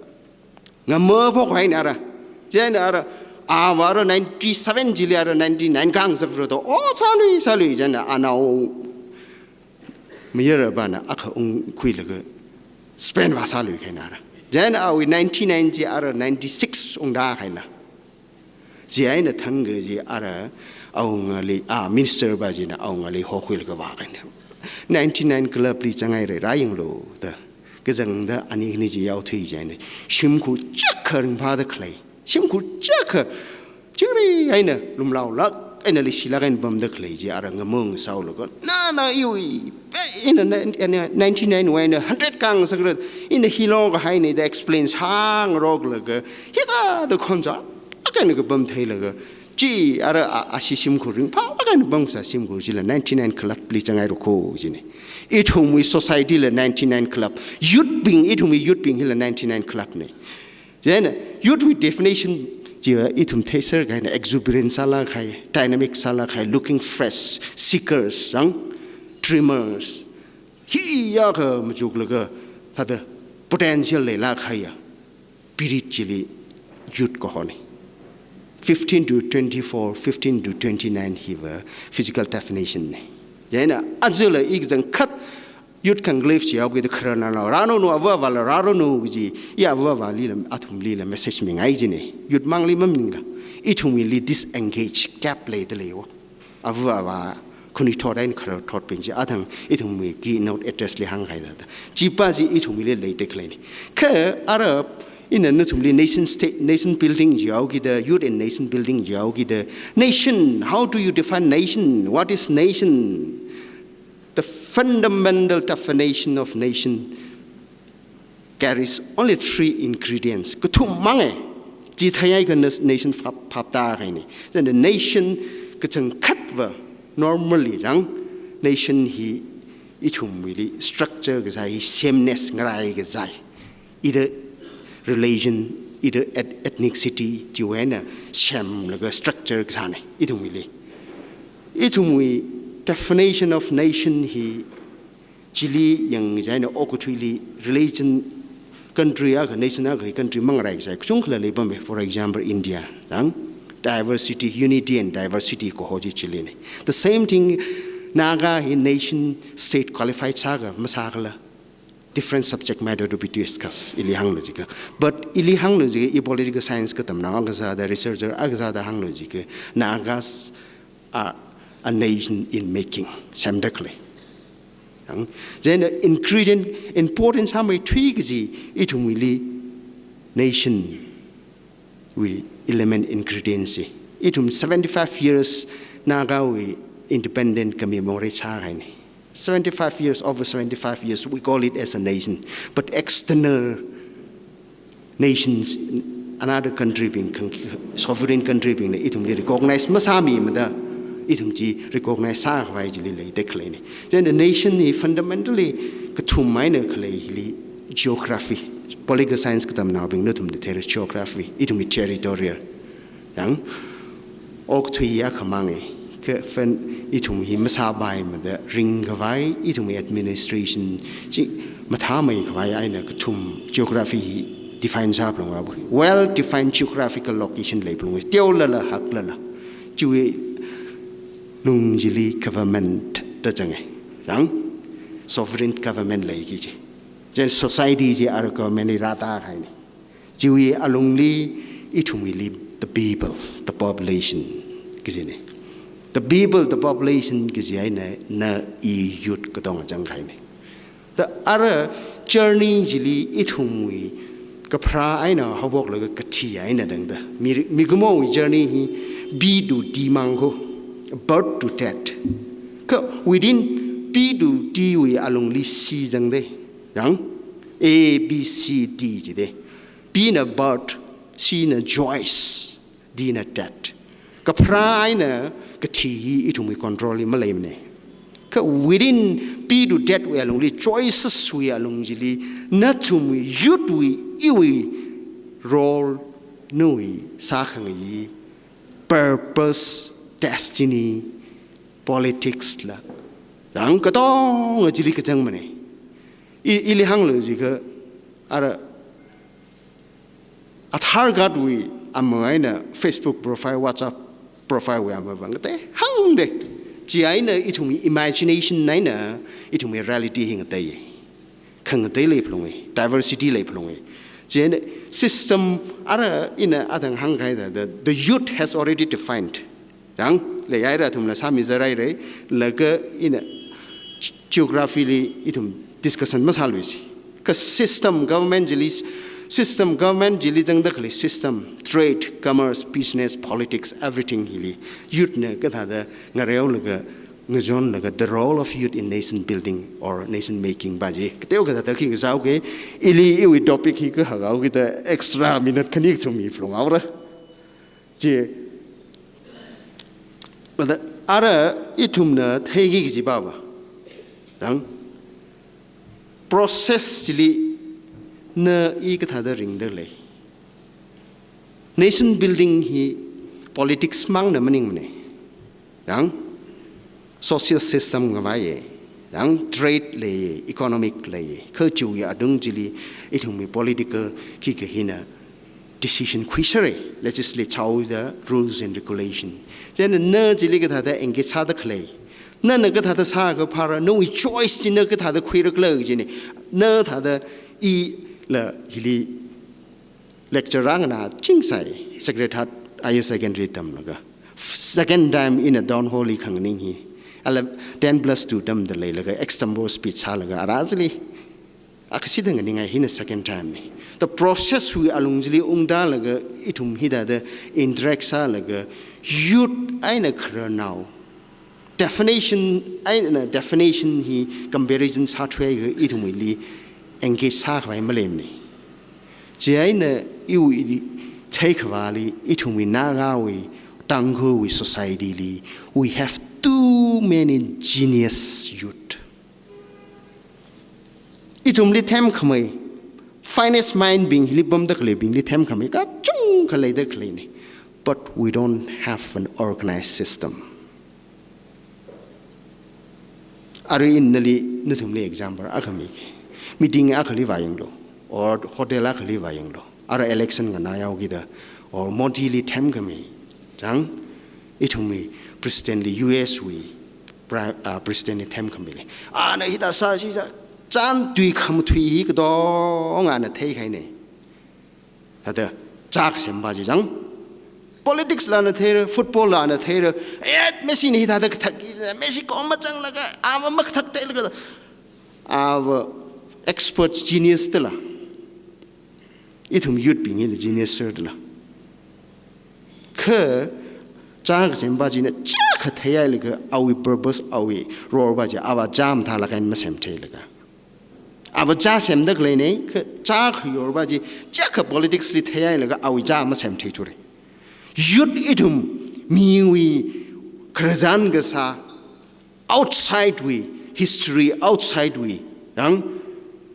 ngamaphok haina ara. Chieina ara, ava ara ninety-seven chili ara ninety-nine kāngasakra da, "Oh, sālui, sālui," chieina anao mayara pana akha ungkhuilaga spend vāsāluikahaina ara. Chieina awui ninety-nine chi ara ninety-six ungtāhaila. Chieina thangkha chi ara awungali, a, minister pa china awungali hokhuilaga vākahaina. "Ninety-nine club li zanghaira, rāyanglu," da. Kazangda ani khani chi yaothui chieina shimkhur chiyākha ringphāda khalei, shimkhur chiyākha chingri eina lumlaolāk eina leishilāk eina pamda khalei chi ara ngamong sāhaolaga, "Na, na, iwui, eh, ina, na, ina ninety-nine wui eina hundred kāngasakra, ina hi lokahaina," da explain sāngaroklaga, hithāda khonza akha eina kapam theilaga, chi ara a, ashi shimkhur ringphālāk eina pamkasā shimkhur chila ninety-nine club li zanghairakho china. Ithumwui society la ninety-nine club, youth bing, ithumwui youth bing hila ninety-nine club na. Chieina youth wui definition chiva ithum theiserkahaina exuberant sālāk kahai, dynamic sālāk kahai, looking fresh, seekers, ang, dreamers. Hiyākha machuklaga thāda potential leilāk kahaiya period chili youth kahona. Fifteen to twenty-four, fifteen to twenty-nine hiva physical definition na. Chieina ajala i kachangkhat youth conclave chihaokida khararnao, rāranu, ava avāla rāranu kaji, i ava avālila, athumlila message mingai china. Youth mangli mamaningla, ithumwuili disengage, gap leida leiwo. Ava avā khanuithot eina khararthotbing chi athang ithumwui keynote address li hāngkahai thāda, chi pa chi ithumwuili leida khaleina. Kha ara ina nathumli nation state, nation building chihaokida, youth and nation building chihaokida, nation, how do you define nation? What is nation? The fundamental definition of nation carries only three ingredients. Kathum manga. Chi theiakha na-, nation phap, phaptākahaina. Then the nation kachangkhatva normally chang, nation hi ithumwuili structure kasā hi sameness ngarai kasā. Either religion, ithum et-, ethnicity chiwui eina semlaga structure kasāna ithumwuili. Ithumwui definition of nation hi chili yangchieina okathuili religion country akha, nation akha hi country mangarai kasā kachungkhala leipamma. For example, India, dang diversity, unity and diversity kaho chi chilina. The same thing, Naga hi nation state qualified sākha masākhala, different subject matter to be discussed, ili hānglu jiakha. But ili hānglu jiakha, i political science katamnao akha sāda, researcher akha sāda hānglu jiakha, Nagas are a nation in making, semda khalei. Yang, then the ingredient, important sāmeithui kaji ithumwuili nation wui element, ingredients hi. Ithum seventy-five years Nagawui independent commemoration sākahaina. Seventy-five years, over seventy-five years, we call it as a nation. But external nations, another country bing, khang-, sovereign country bingna ithumli recognize masāmimada, ithum chi recognize sākhavai chili leida khaleina. Then the nation hi fundamentally kathum eina khalei hili geography. Political science katamnaobing nathumna theira geography, ithumwui territorial. Yang, okathui akha mangna, kha fen ithum hi masāpaimada ringkhavai, ithumwui administration chi mathāmeikhavai eina kathum geography hi define sāphalunga bu. Well defined geographical location leiphalunga. Teolala haklala, chiwui lung chili government da zanga. Yang, sovereign government leiki chi. Then society chi ara government li rātākahaina. Chiwui alungli ithumwuili the people, the population kajina. The people, the population kaji eina na, i, youth katonga zangkahaina. The ara journey chili ithumwui kapharā eina haophoklaga kathi eina tangda. Mi, mikumowui journey hi B to D mang ko, birth to death. Kha within B to D wui alungli C zangda. Yang, A, B, C, D jida. B na birth, C na choice, D na death. Kapharā eina kathi hi ithumwui control li maleimana. Kha within B to death wui alungli, choices wui alung chili, nathumwui youth wui, iwui role, nawui sākhangayi, purpose, destiny, politics la, yang katonga chili kachangmana. I, ili hānglu jiakha, ara Aadhaar card wui ama eina Facebook profile, WhatsApp profile wui ama vang ngatei hāngda. Chieina ithumwui imagination eina ithumwui reality hi ngatei. Khangatei leiphalunga, diversity leiphalunga. Chieina system ara ina adang hāngkahai thāda, the, the youth has already defined. Yang, leihaira athumla sāmizarai rai, laga ina geography li ithum discussion masāluisi. Kha system government chili, system government chili zangda khalei system, trade, commerce, business, politics, everything hili youth na kathāda ngareolaga, ngachonlaga, the role of youth in nation building or nation making pa chi. Kateo kathāda khi kazāoki, ili iwui topic hi kahakhaoki da extra minute khani kathum miphalunghaora. Chi, mada, ara ithumna theiki kaji pava. Yang, process chili na, i kathāda ringda lei. Nation building hi politics mangna maningmana. Yang, social system ngavaiya. Yang, trade leiya, economic leiya. Kha chiwui atung chili ithumwui political khikha hina decision khuisera, legislate chaoda rules and regulation. Chieina na chili kathāda engage sāda khalei, nana kathāda sākha phāra, nawui choice chi na kathāda khuirakhala kajina. Na thāda ila hili lecture rānganā ching sai, Sacred Heart Higher Secondary tamlaga. Second time ina Don Hall li khanganing hi. Ala ten plus two tamda leilaga extempore speech sālaga ara chili. Akha sida nganingai, hina second time na. The process wui alung chili ungtālaga ithum hithāda interact sālaga youth eina khararnao. Definition eina definition hi comparison sāthuiakha ithumwuili engage sākhavai maleimana. Chieina iwui theikhavāli ithumwui Nagawui, Tangkhulwui society li, we have too many genius youth. Ithumli themkhamei, Finest mind bing hili pamda khaleibingli themkhami kachungkha leida khaleina. But we don't have an organized system. Arui ina nali nathumli example akha mi. Meeting akhali vāyanglu, or hotel akhali vāyanglu. Arui election nganā yaokida, or Modi li themkhami. Chang, ithumwui president li, U S wui pri-, ah, president li themkhami lei. Ana hithā sāsi chā, chān tui khamathui hi katonga ana theikhaina. Thāda, chā kasem pa chi chang. Politics la ana theira, football la ana theira. Eh, Messi na hithāda kathak, Messi ko machanglaga, ama makathak theilaga. Ava expert genius tala. Ithum youth bing hila genius sir tala. Kha, chā kasem pa china chiyākha theihailaga, awui purpose, awui role pa chi, ava chā mathālāk eina masemtheilaga. Ava chā semda khaleina, kha chā khayor pa chi, chiyākha politics li theihailaga awui chā masemtheithura. Youth ithum miwui khararchan kasā, outside wui history, outside wui, yang,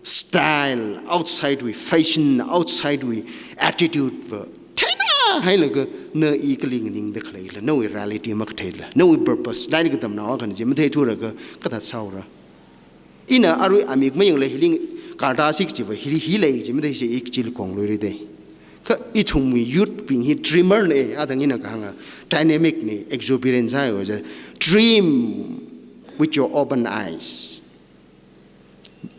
style, outside wui fashion, outside wui attitude va theina hailaga na i kali nganingda khaleila, nawui reality makatheila, nawui purpose, laini katamnao akhana chi matheithura kha, kathā sāura. Ina arui amik mayangla hili karta sik chiva hili hilei chi matheisi ik chili kongluira de. Kha ithumwui youth bing hi dreamer na, adang ina kahānga dynamic na, exuberance ai oja. Dream with your open eyes.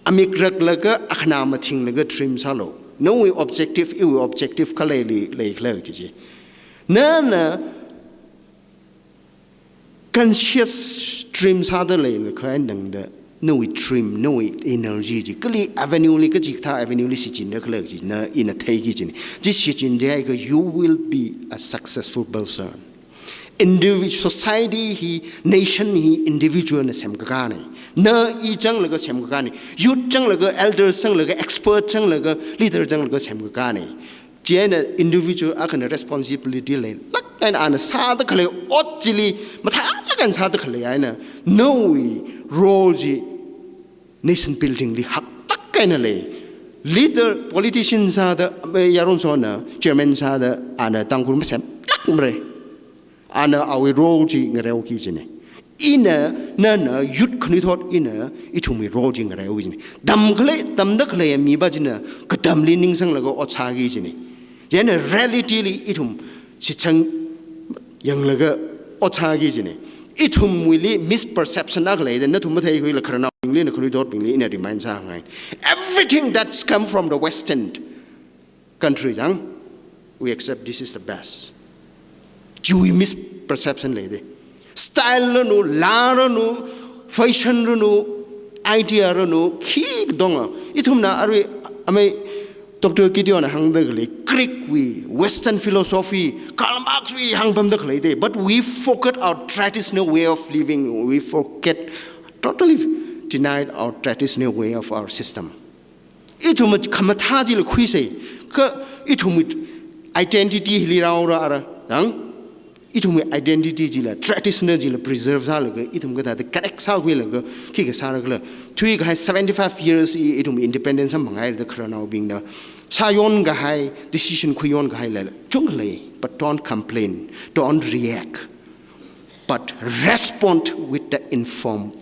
Amik raklaga akhana mathinglaga dream sālu. Nawui objective, iwui objective khaleili, leikhala chi chi. Nana conscious dream sāda leilakha nangda nawui dream, nawui energy chi kali avenue li, kachikathā avenue li shichinda khala chi na ina theiki china. Chi shichinda haiakha you will be a successful person. Indivi-, society hi, nation hi individual na semkakāna. Na i changlaga semkakāna. Youth changlaga, elders changlaga, expert changlaga, leader changlaga semkakāna. Chieina individual akhana responsibility leilāk eina ana sāda khalei ot chili mathālāk eina sāda khalei eina nawui role chi nation building li haklāk eina lei. Leader, politician sāda, me, Yaronsona chairman sāda ana Tangkhul masemlākmara. Ana awui role chi ngareoki china. Ina, nana youth khanuithot ina ithumwui role chi ngareoki china. Tamkhalei, tamda khalei mi pa china katamli ningsanglaga ot sāki china. Chieina reality li ithum shitsang yanglaga ot sāki china. Ithumwuili misperception akha leida, nathum matheikhuila khararnaobingli, na khanuithotbingli ina remind sāngai. Everything that's come from the Western country chang, we accept this is the best. Chiwui misperception leida. Style ranu, laa ranu, fashion ranu, idea ranu, khi donga. Ithumna arui amei Doctor Gideon hāngda khalei Greek wui, Western philosophy, Karl Marx wui hāngpamda khalei de. But we forget our traditional way of living. We forget, totally denied our traditional way of our system. Ithum khamathā chila khuisei, kha ithum identity hili raora ara, yang? Ithum identity chila, traditional chila preserve sālaga, ithum kathāda connect sākhuilaga, khikha sāra khala. Thuikahai seventy-five years i ithum independence samphanghaida khararnaobingna sāyonkahai, decision khuiyonkahai lei, chungkha lei, but don't complain, don't react, but respond with the informed,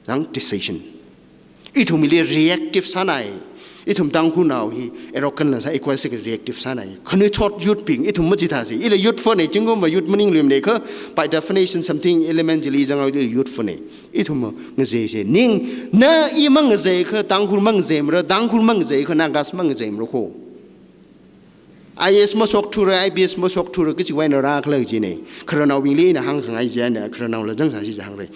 yang, decision. Ithumli reactive sānai. Ithum Tangkhulnao hi arrogant la sā, egoistic, reactive sānai. Khanuithot youth bing, ithum machithāsi. Ila youthful na, zingkumva youth maningluimana kha, by definition, something element chili zanghaoda youthful na. Ithum mangazeisi. Ning, na i mangazeikha, Tangkhul mangazeimara, Tangkhul mangazeikha, Nagas mangazeimara kho. I A S mashokthura, I P S mashokthura, kachiwui eina rākhala china. Khararnaobingli ina hāngkhangai china, khararnaola zangsāsi hāngra.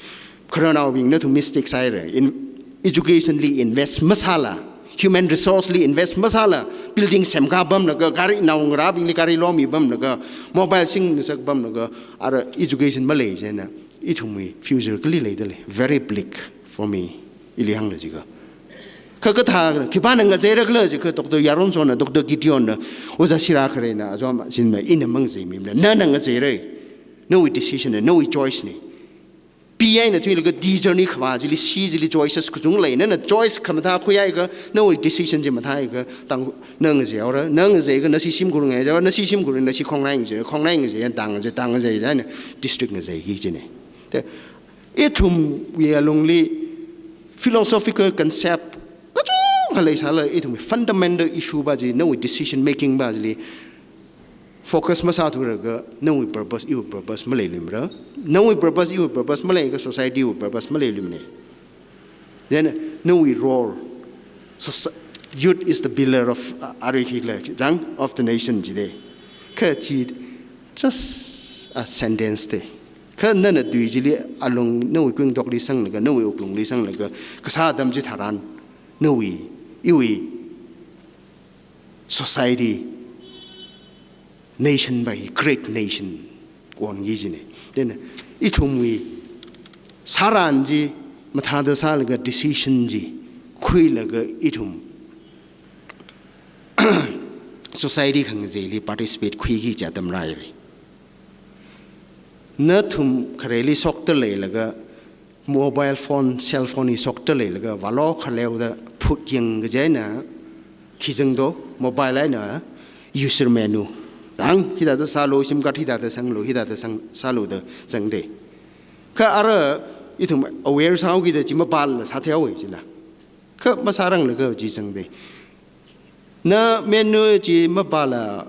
Khararnaobing nathum mistake sāhaira. In education li invest masāla, human resource li invest masāla, building semkapamlaga, gari naongarābingli gari lomi pamlaga, mobile sing ngasakpamlaga, ara education malei china, ithumwui future kali leidalei. Very bleak for me. Ili hānglu jiakha. Kha kathā, khipāna ngazeira khala jiakha, Doctor Yaronsona, Doctor Gideonna, Ojā Sira Kharena, Ajom Sinma, ina mangazeimimana, nana ngazeira. Nawui decision na, nawui choice na. T eina thuilaga D journey khavā chili, C chili choices kachungkha lei. Nana choice khamathā khuihaiakha, nawui decision chi mathāhaiakha, tang nang ngacheira, nang ngacheikha nashi shimkhur ngaichaira, nashi shimkhur nashi khongnai ngachei, khongnai ngachei, tang ngachei, tang ngachei, chieina district ngacheiki kajina. Te, ithumwui alungli philosophical concept kachungkha leisālala, ithumwui fundamental issue pa chi, nawui decision making pa chili focus masāthuraga, nawui purpose, iwui purpose maleiluimara. Nawui purpose, iwui purpose maleiakha society wui purpose maleiluimana. Then nawui role, soci-, youth is the pillar of, uh, arui khikhala, chang, of the nation jida. Kha chi just a sentence da. Kha nana tui chili alung, nawui kuingatokli sanglaga, nawui wuklungli sanglaga, kasā atam chitharan, nawui, iwui society, nation pa hi great nation onki kajina. Then ithumwui sāran chi mathāda sālaga decision chi khuilaga ithum society khangacheili participate khuiki kaji atam rāhaira. Nathum khareli shokta leilaga, mobile phone, cell phone hi shokta leilaga, vālo khaleoda phut yang kaji eina, khi zangdo, mobile eina user menu. Tang, hithāda sālu, sim card hithāda sanglu, hithāda sang, sālu da zangda. Kha ara, ithum aware sāhaokida chi mapālala sātheihaowa chila. Kha masāranglaga chi zangda. Na menu chi mapāla,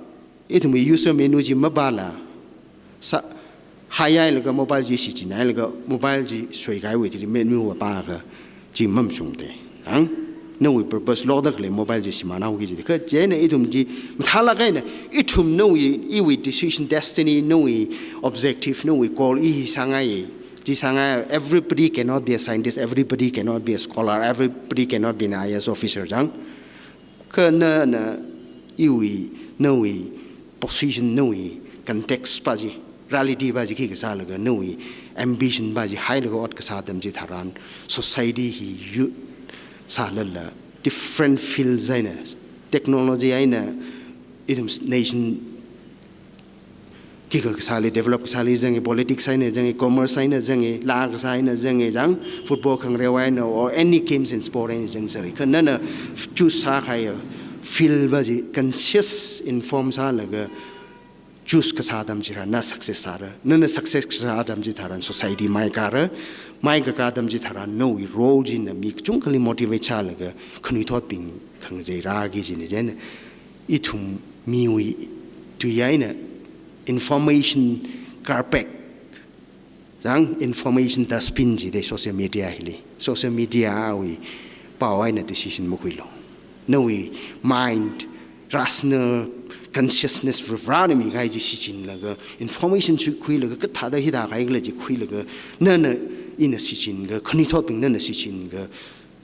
ithumwui user menu chi mapāla, sā, haihailaga mobile chi shichinnailaga mobile chi soikahaiwui chili menu va pāakha chi mamashungda. Ang, nawui purpose lokda khalei mobile chi shimānhaoki kajida. Kha chieina ithum chi mathālāk eina, ithum nawui, iwui decision destiny, nawui objective, nawui goal i hi sāngai, chi sāngai, everybody cannot be a scientist, everybody cannot be a scholar, everybody cannot be an I A S officer, chang. Kha nana iwui, nawui position, nawui context pa chi, reality pa chi khikha sālaga, nawui ambition pa chi hailaga ot kasā atam chitharan, society hi youth sālala, different fields eina, technology eina, ithum nation khikha kasāli, develop kasāli zanga, politics eina zanga, commerce eina zanga, laa kasā eina zanga, chang, football khangareo eina, or any games and sport eina zangsāra. Kha nana choose sākahaiya field pa chi conscious, inform sālaga choose kasā atam chitharan na success sāra. Nana success kasā atam chitharan society maikāra. Maikakā atam chitharan nawui role china mi kachungkhali motivate sālaga khanuithotbing khangachei rāki kajina. Chieina ithum miwui tui eina information carpet, chang, information dustbin jida social media hili. Social media wui pao eina decision makhuilu. Nawui mind, rational consciousness, Varivarāna mikahai chi shichinlaga, information chi khuilaga, kathāda hithākahai khala chi khuilaga, nana ina shichinga, khanuithotbing nana shichinga,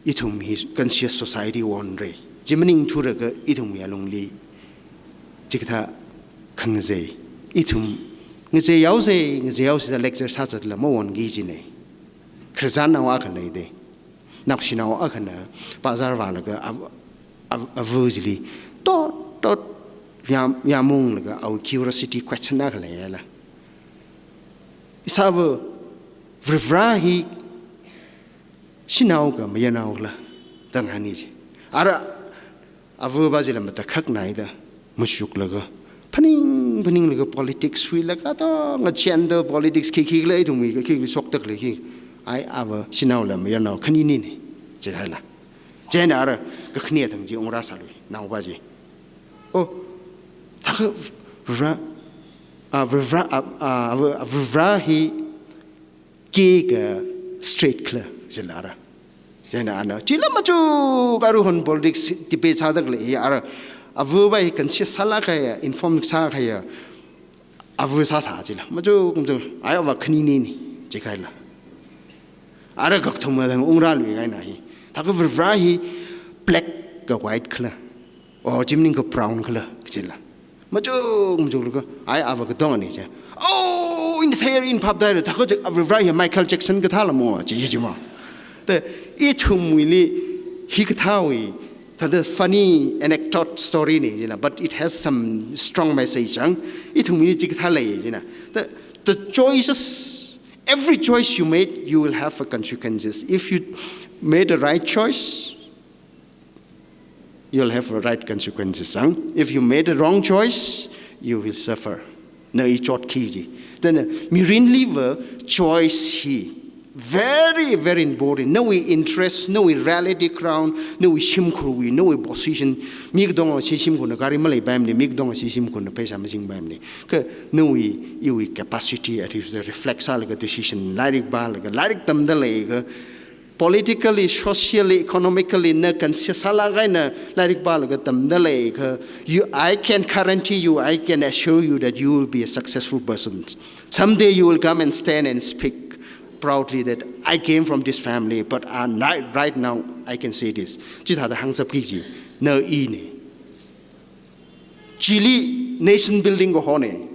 ithum hi conscious society onra. Chi maningthuraga ithumwui alungli chikathā khangachei, ithum ngacheihaosa, ngacheihaosa da lecture sāzatla maonki kajina. Khararchan nao akha leida. Naoshinao akhana bazar vālaga av-, av-, ava chili tot tot yam-, yamunglaga awui curiosity question akha leila. Ishāva, Varivarā hi shanaokha mayarnaokhala da ngahāna ji. Ara ava pa chila matakhak naida mashuklaga, phaning phaninglaga politics wui laga to ngachenda politics khi khikhala ithumwui khi khi shoktakhala khi. Ai ava shanaola mayarnao khaninina jihaila. Chieina ara kakhane thang chi ungrāsālui, nao pa chi. Oh, thākha Varivarā, ah, Varivarā, ah, ah, Varivarā hi khikha straight khala jilala. Chieina ana, chila machuk aruihon politics debate sādakhalei hi ara, ava pa hi conscious sālākkahai, inform sākahai, ava sāsā chila. Machuk, machuk, ai ava khaninina, jikahaila. Ara kakathuma thang ungrāluikahaina hi. Thākha Varivarā hi black kha white khala. Oh, chi maningkha brown khala, jila. Machuk, machuk laga, ai ava katongana ji. Oh, in the theory in pop diary, thākha chi Varivarā hi Michael Jackson kathāla mo, ji ji mo. Te, ithumwuili, hikathāwui, thāda funny anecdote story na, jila, but it has some strong message, ang. Ithumwuili chikathā lei, jina. The, the choices Every choice you made, you will have a consequences. If you made the right choice, you'll have the right consequences. Huh? If you made the wrong choice, you will suffer. Na i chotkhi ji. Then, uh, mirinliva choice hi very, very important. Nawui interest, nawui reality ground, nawui shimkhurwui, nawui position. Mi katonga si shimkhurna gari maleipaimana, mi katonga si shimkhurna pheisā masingpaimana. Kha nawui, iwui capacity, at least reflect sālaga decision, lairik pālaga, lairik tamda leiakha, politically, socially, economically, na conscious sālāk eina lairik pālaga tamda leiakha, you, I can guarantee you, I can assure you that you will be a successful person. Someday you will come and stand and speak proudly that I came from this family, but uh, ni-, right now I can say this. Chithāda hāngsāpki ji, na i ne. Chili nation building kahona.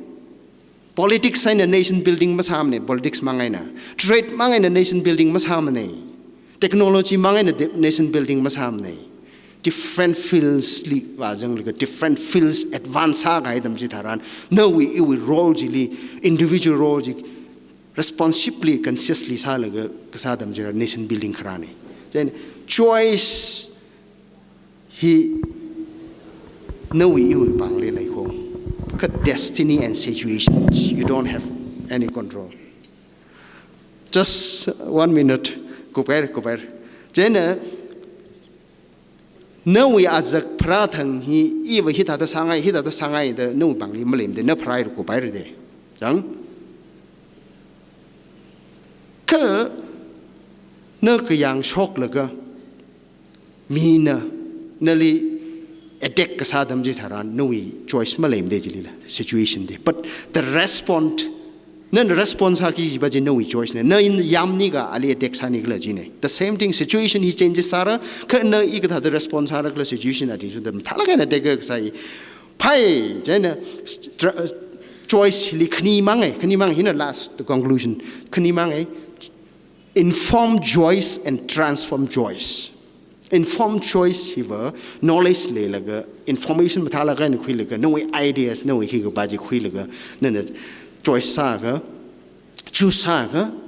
Politics eina nation building masāmana, politics mang eina. Trade mang eina nation building masāmana. Technology mang eina de-, nation building masāmana. Different fields li vāzanglaga, different fields advance sākahai atam chitharan, nawui iwui role chili, individual role chi, responsibly, consciously sālaga kasā atam chitharan nation building kharāna. Then choice hi nawui iwui pāngli leikho. Kha destiny and situations, you don't have any control. Just one minute, kuphaira, kuphaira. Chieina, nawui azak pharāthang hi, iva hithāda sāngai, hithāda sāngai da nawui pāngli maleimada, na pharāhaira kuphaira da. Chang? Kha, na kayāng shoklaga, mina nali attack kasā atam chitharan, nawui choice maleimada chilila, situation da. But the respond, nana respond sāki kajipa chi nawui choice na. Na in yamni ka ali attack sāni khala jina. The same thing, situation hi changes sāra, kha na i kathāda respond sāra khala situation athishurda mathālāk eina attack kasā hi. Phai, chieina, tra-, choice li khani mangai, khani mang hina last, the conclusion. Khani mangai, inform choice and transform choice. Inform choice hiva knowledge leilaga, information mathālāk eina khuilaga, nawui ideas, nawui hi kaji khuilaga, nana choice sāakha, choose sāakha,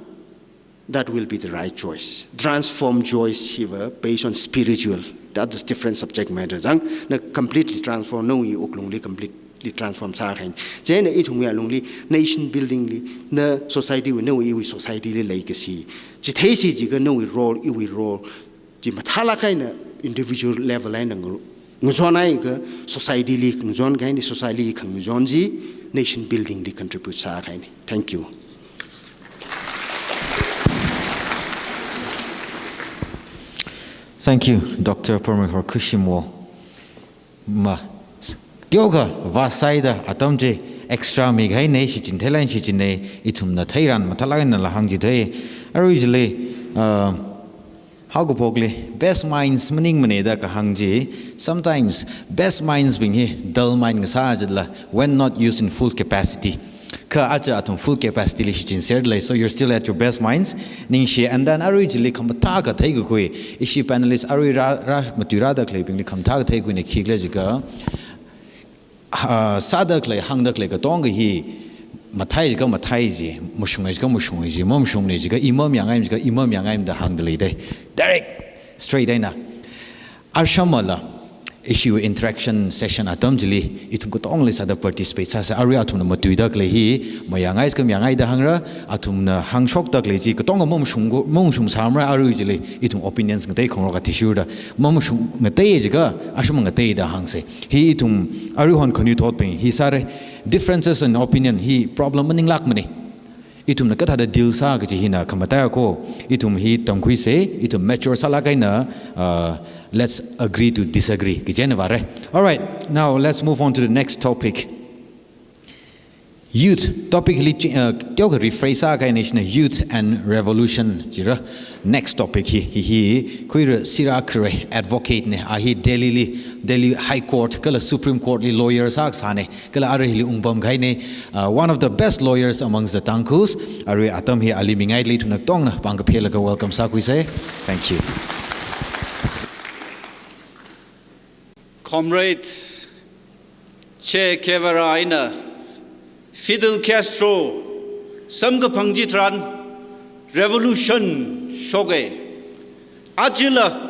that will be the right choice. Transform choice hiva based on spiritual. That is different subject matter. Chang, na completely transform, nawui wuklungli completely transform sākahai. Chieina ithumwui alungli, nation building li, na society wui, nawui iwui society li leikashi. Chitheisi jiakha nawui role, iwui role chi mathālāk eina individual level eina ngu-, ngachonhaiakha society li ngachonkahaina, society li khangachon chi nation building li contribute sākahaina. Thank you. Thank you, Doctor Pormeikhor Khuishimwol. Ma, teokha vāsaida atam chi extra mikahaina, shichin theilaga shichinnei, ithumna theiran mathālāk einala hāngchithei. Arui chili, uh, haokaphokli, best minds maningmana da kahāng chi, sometimes best minds bing hi dull mind ngasā jitla, when not used in full capacity. Kha aja athum full capacity li shichinserda lei, so you're still at your best minds. Ningshi, and then arui chili khamathā kathei kakhui, ishi panelist arui rā, rā, matui rāda khaleibingli khamathā kathei kakhuina khikhala jiakha, ah, sāda khalei, hāngda khalei katonga hi, mathei jiakha mathei ji, mashunga jiakha mashunga ji, mamashungna jiakha i mamayāngaimana jiakha i mamayāngaimana da hāngda leidei. Direct, straight eina. Arshamala, ishi interaction session atam chili, ithum katongli sāda participate sāsa, arui athumna matuida khalei hi, mayāngai jiakha mayāngai da hāngra, athumna hāngshokda khalei chi, katonga mamashung, mamashung sāmara arui chili, ithum opinions ngatei khongrok athishurda, mamashung ngatei jiakha, asham ngatei da hāngsa. Hi ithum, aruihon khanuithotbing, hi sāra, differences in opinion, hi problem maninglākmana. Ithumna kathāda deal sā kaji hina khamataiya ko, ithum hi tamkhuisa, ithum mature sālāk eina, uh, let's agree to disagree, kaji eina vāra. All right, now let's move on to the next topic. Youth, topic li chi-, uh, teokha rephrase sākahaina shina youth and revolution jira. Next topic hi, hi, hi, khuira Sira Khare, advocate na, a hi Delhi li, Delhi High Court, kala Supreme Court li lawyer sāsāna, kala arui hili ungpamkahaina, uh, one of the best lawyers amongst the Tangkhuls, arui atam hi ali mingaili ithumna katongna pāng kaphelaga welcome sākhuisa. Thank you. Comrade Che Guevara eina Fidel Castro samkaphang chitharan, Revolution shoka. Ajala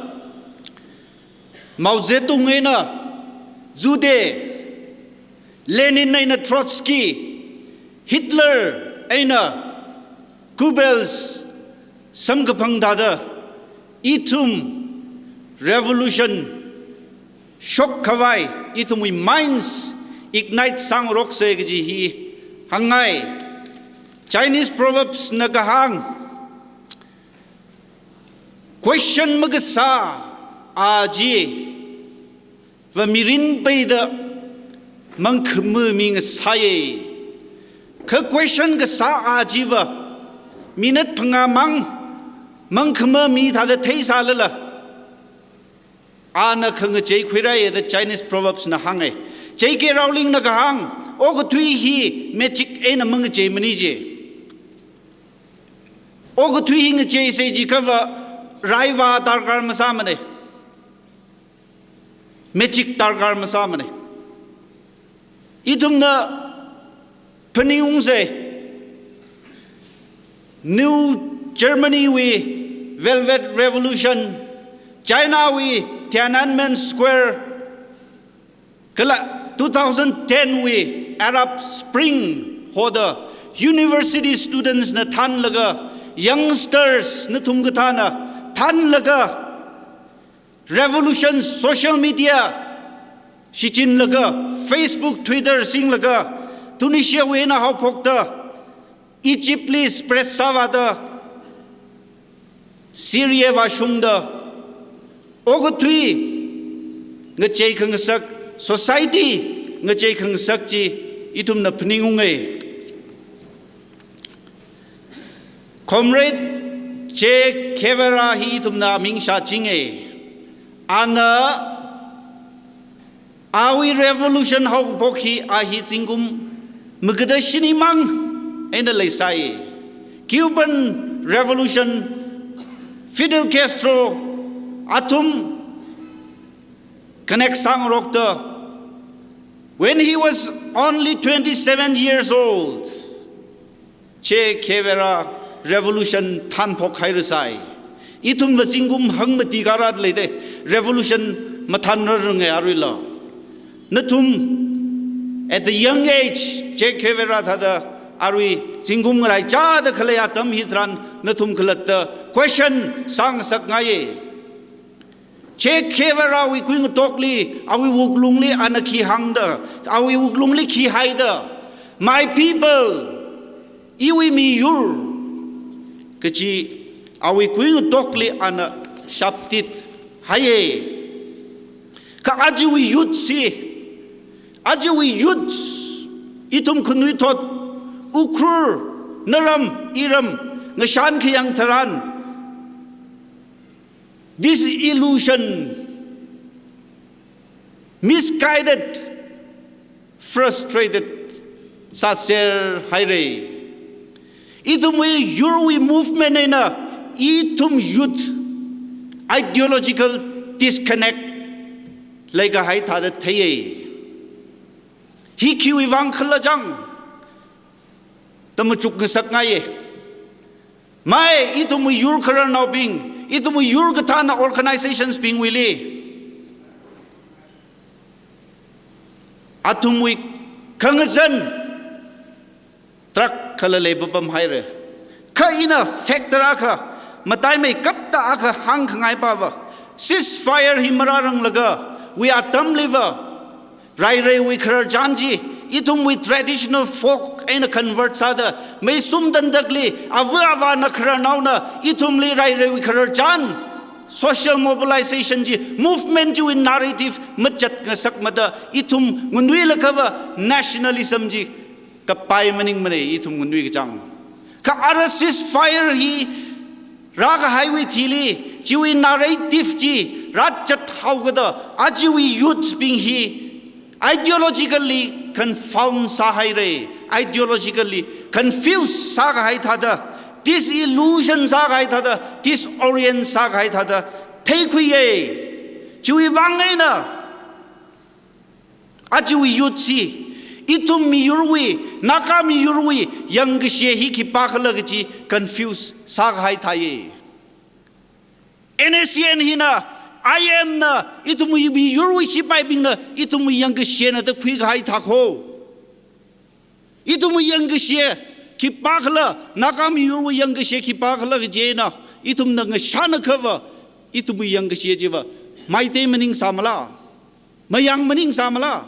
Mao Zedong eina Zhu De, Lenin eina Trotsky, Hitler eina Goebbels samkaphang thāda ithum revolution shokkhavai, ithumwui minds ignite sāngaroksa kaji hi hāngngai. Chinese proverbs na kahāng, question makasā a chiva mirin peida mangkhama mi ngasāya. Kha question kasā a chiva minute phangā mang mangkhama mi thāda theisālala, ana khangachei khuirāya da Chinese proverbs na hānga. J K Rowling na kahāng, okathui hi magic eina mangachei mana ji. Okathui hi ngacheisa jiakhava raivā darkar masāmana. Magic darkar masāmana. Ithumna phaningungsa, New Germany wui Velvet Revolution, China wui Tiananmen Square, kala two thousand ten wui Arab Spring hoda university students na thānlaga, youngsters nathum kathāna thānlaga, revolution, social media shichinlaga, Facebook, Twitter singlaga, Tunisia wui eina haophokta, Egypt li spread sāvāda, Syria vāshungda, okathui ngachei khangasak, society ngachei khangasak chi ithumna phaningunga. Comrade Che Guevara hi ithumna ming shāchinga. Ana awui revolution haophok hi a hi zingkum magada shini mang eina leisai. Cuban Revolution, Fidel Castro, athum connect sāngarokta. When he was only twenty-seven years old, Che Guevara revolution thānphok hairasai. Ithumva zingkum hangmati karat leida revolution mathānraranga aruila. Nathum at the young age, Che Guevara thāda arui zingkum ngaraichāda khalei atam hitharan nathum khalatta question sāngasakngaiya. Che Guevara wui kuingatokli, awui wuklungli ana khi hāngda, awui wuklungli khi haida, "My people, iwui miyur," kaji awui kuingatokli ana shaptit haiya. Kha ajawui youth chi, ajawui youth, ithum khanuithot, Ukhrul, naram, iram, ngashan khayang tharan, disillusion, misguided, frustrated sāser haira. Ithumwui yurwui movement eina ithum youth ideological disconnect leikahai thāda theiya. Hi khiwui vang khala chang da machuk ngasakngaiya. Mai, ithumwui yur khararnaobing, ithumwui yur kathāna organizations bingwuili, athumwui khangazan tarākha khala leipapam haira. Kha ina factor akha, mataimeikapta akha hāngkhangai pava, ceasefire hi marāranglaga, wui atamliva, raireiwui khararchan chi, ithumwui traditional folk eina convert sāda, meisum tandakli, ava avāna khararnaona, ithumli raireiwui khararchan, social mobilization chi, movement chiwui narrative machat ngasakmada, ithum nganuilakhava nationalism chi kapai maningmana, ithum nganui kachang. Kha ara ceasefire hi rākahaiwui thili, chiwui narrative chi rāchat haokada, ajawui youth bing hi ideologically confound sāhaira, ideologically confused sākahai thāda, disillusion sākahai thāda, disorient sākahai thāda theikhuiya. Chiwui vang eina ajawui youth chi Ithum miyurwui, Naga miyurwui yangkashe hi khipākhala kaji confuse sākahai thāi. N S C N hina, I M na, ithumwui miyurwui sipaibingna, ithumwui yangkashena da khuikahai thākho. Ithumwui yangkashe khipākhala, Naga miyurwui yangkashe khipākhala kaji eina, ithumna ngashānakhava, ithumwui yangkashe chiva, Meitei maningsāmala, Mayang maningsāmala,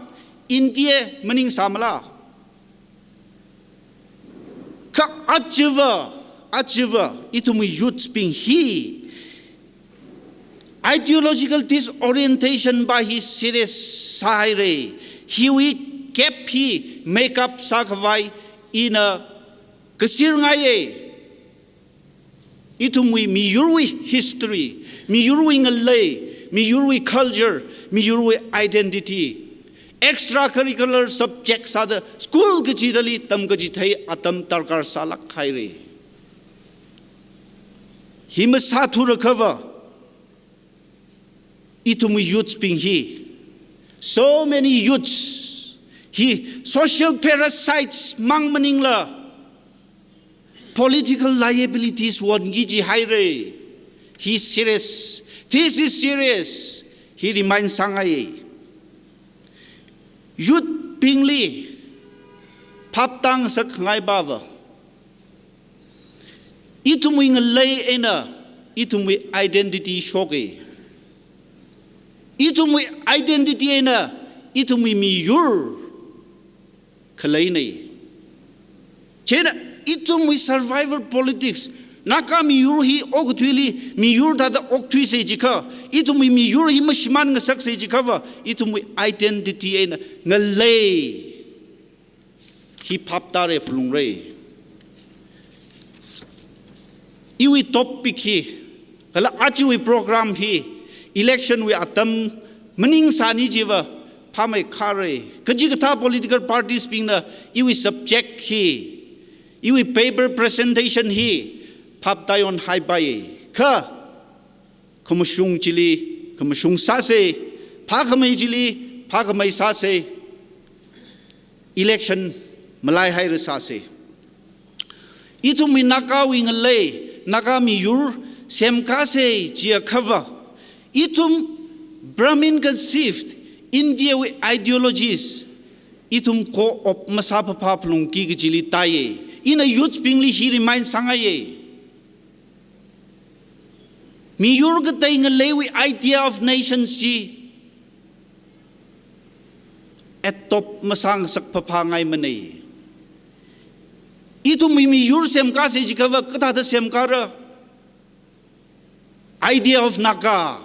India maningsāmala. Kha achiva, achiva, ithumwui youths bing hi ideological disorientation va hi serious sāhaira. Hiwui gap hi make up sākhavai ina kasir ngaiya. Ithumwui miyurwui history, miyurwui ngalei, miyurwui culture, miyurwui identity, extracurricular subject sāda school kachidali tamkachithei atam darkar sālāk haira. Hi masāthurakhava, ithumwui youths bing hi, so many youths hi social parasites mang maningla, political liabilities wonki jihaira. Hi serious. This is serious. Hi remind sāngai. Youth bingli phaptāngasakngai vava, ithumwui ngalei eina ithumwui identity shoka. Ithumwui identity eina ithumwui miyur khaleina. Chieina ithumwui survival politics, Naga miyur hi okathuili miyur thāda okthuisa jiakha, ithumwui miyur hi mashimānngasaksa jiakhava, ithumwui identity eina ngalei hi phaptāra, phalungra. Iwui topic hi, kala achiwui program hi, election wui atam maningsāni chiva phāmeikhara. Kachikathā political parties bingna iwui subject hi, iwui paper presentation hi phaptāyonhaipai. Kha khamashung chili khamashung sāsa, phākhamei chili phākhamei sāsa, election malaihaira sāsa. Ithumwui Nagawui ngalei, Naga miyur semkāsa jiakhava, ithum Brahmin conceived India wui ideologies ithum co-opt masāphaphā phalungki kajili tāya. Ina youths bingli hi remind sāngaiya. Miyur katei ngaleiwui idea of nations chi adopt masāngasakphaphāngaimana. Ithumwui miyur semkāsa jiakhava kathāda semkāra? Idea of Naga.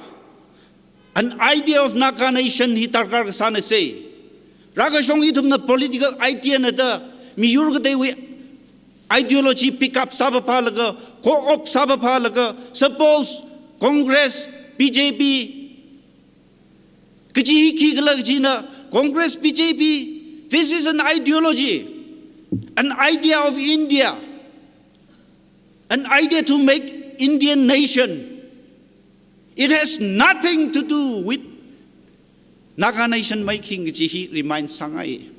An idea of Naga nation hi darkar kasānasa. Rākashong ithumna political idea na da miyur kateiwui ideology pick up sāphaphālaga, co-opt sāphaphālaga, suppose Congress, B J P, kaji hi khikhala kajina, Congress, B J P, this is an ideology, an idea of India, an idea to make Indian nation. It has nothing to do with Naga nation making kaji hi remind sāngai.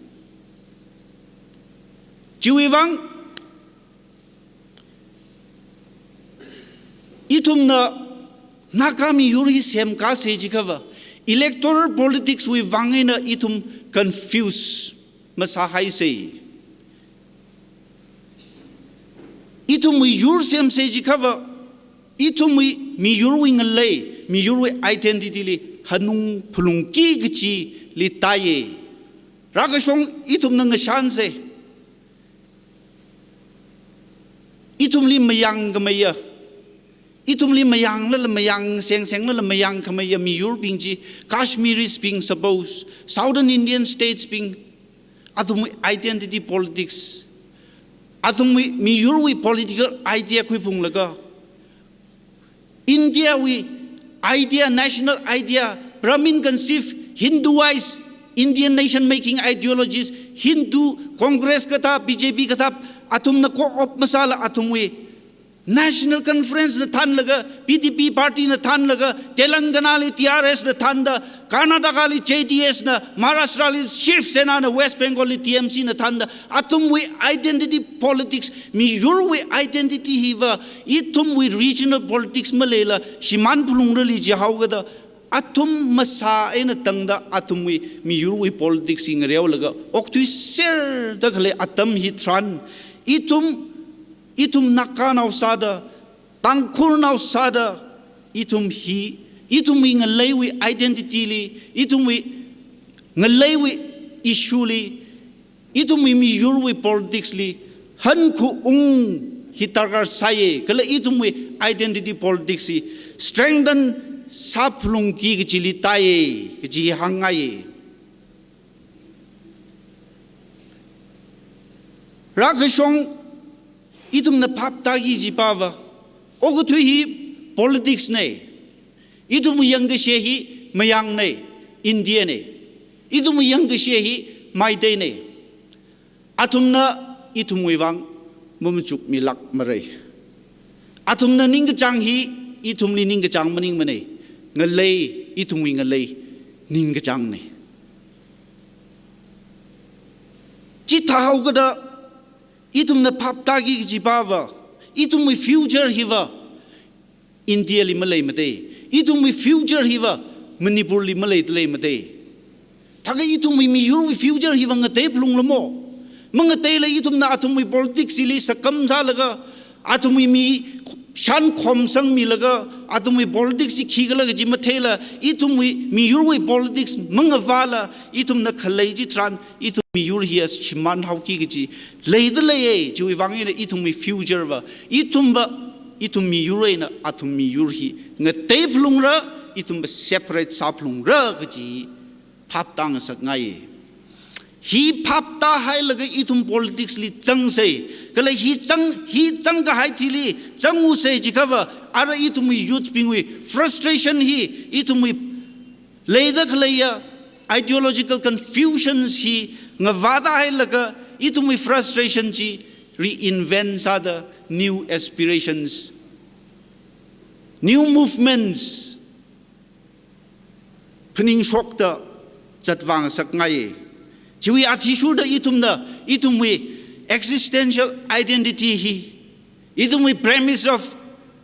Chiwuivang, ithumna Naga miyur hi semkāsa jiakhava, electoral politics wui vang eina ithum confuse masāhaisa. Ithumwui yur semsa jiakhava, ithumwui miyurwui ngalei, miyurwui identity li hanung phalungki kajili tāya. Rākashong ithumna ngashansa. Ithumli mayangkhameiya, ithumli mayanglala mayang, sengsenglala mayangkhameiya miyurbing chi, Kashmiris bing, suppose, Southern Indian States bing, athumwui identity politics, athumwui miyurwui political idea khuiphunglaga, India wui idea, national idea, Brahmin conceived, Hinduized Indian nation making ideologies, Hindu Congress kathā, B J P kathā, athumna co-opt masāla athumwui National Conference na thānlaga, P D P party na thānlaga, Telangana li T R S na thānda, Karnataka li J D S na, Maharashtra li Shiv Sena na, West Bengal li T M C na thānda, athumwui identity politics, miyurwui identity hiva, ithumwui regional politics maleila, shimān phalungra li jihaokada, athum masā eina tangda athumwui miyurwui politics hi ngareolaga okthuiserda khalei atam hitharan, ithum, ithum Naganao sāda, Tangkhulnao sāda, ithum hi, ithumwui ngaleiwui identity li, ithumwui ngaleiwui issue li, ithumwui miyurwui politics li hankhaung hi darkar sāya, kala ithumwui identity politics hi strengthen sāphalungki kachili tāya, kachi hāngngaiya. Rākashong ithumna phaptāki kajiva, okathui hi politics na, ithumwui yangkashe hi Mayangna, Indiana, ithumwui yangkashe hi Meiteina. Athumna ithumwui vang mamachukmilākmara. Athumna ningkachāng hi ithumli ningkachāng maningmana. Ngalei, ithumwui ngalei ningkachāngna. Chithāhaokada ithumna phaptāki kajiva, ithumwui future hiva India li maleimada, ithumwui future hiva Manipur li maleidaleimada. Thākha ithumwui miyurwui future hiva ngateiphalunglamo? Mangateila ithumna athumwui politics hili sakam sālaga, athumwui mi shankhom sangmilaga, athumwui politics chi khikhala kaji matheila, ithumwui miyurwui politics mangavāla, ithumna khalei chitharan, ithum miyur hi shimānhaoki kaji leida leiya, chiwui vang eina ithumwui future va, ithum va, ithum miyur eina athum miyur hi ngateiphalungra, ithum va separate sāphalungra kaji phaptāngasakngaiya. Hi phaptāhailaga ithum politics li zangsa, kala hi zang, hi zangkahai thili zangusa jiakhava, ara ithumwui youth bingwui frustration hi, ithumwui leida khaleiya ideological confusions hi ngavātāhailaga, ithumwui frustration chi reinvent sāda new aspirations, new movements phaningshokta zatvāngasakngaiya. Chiwui athishurda ithumna, ithumwui existential identity hi, ithumwui premise of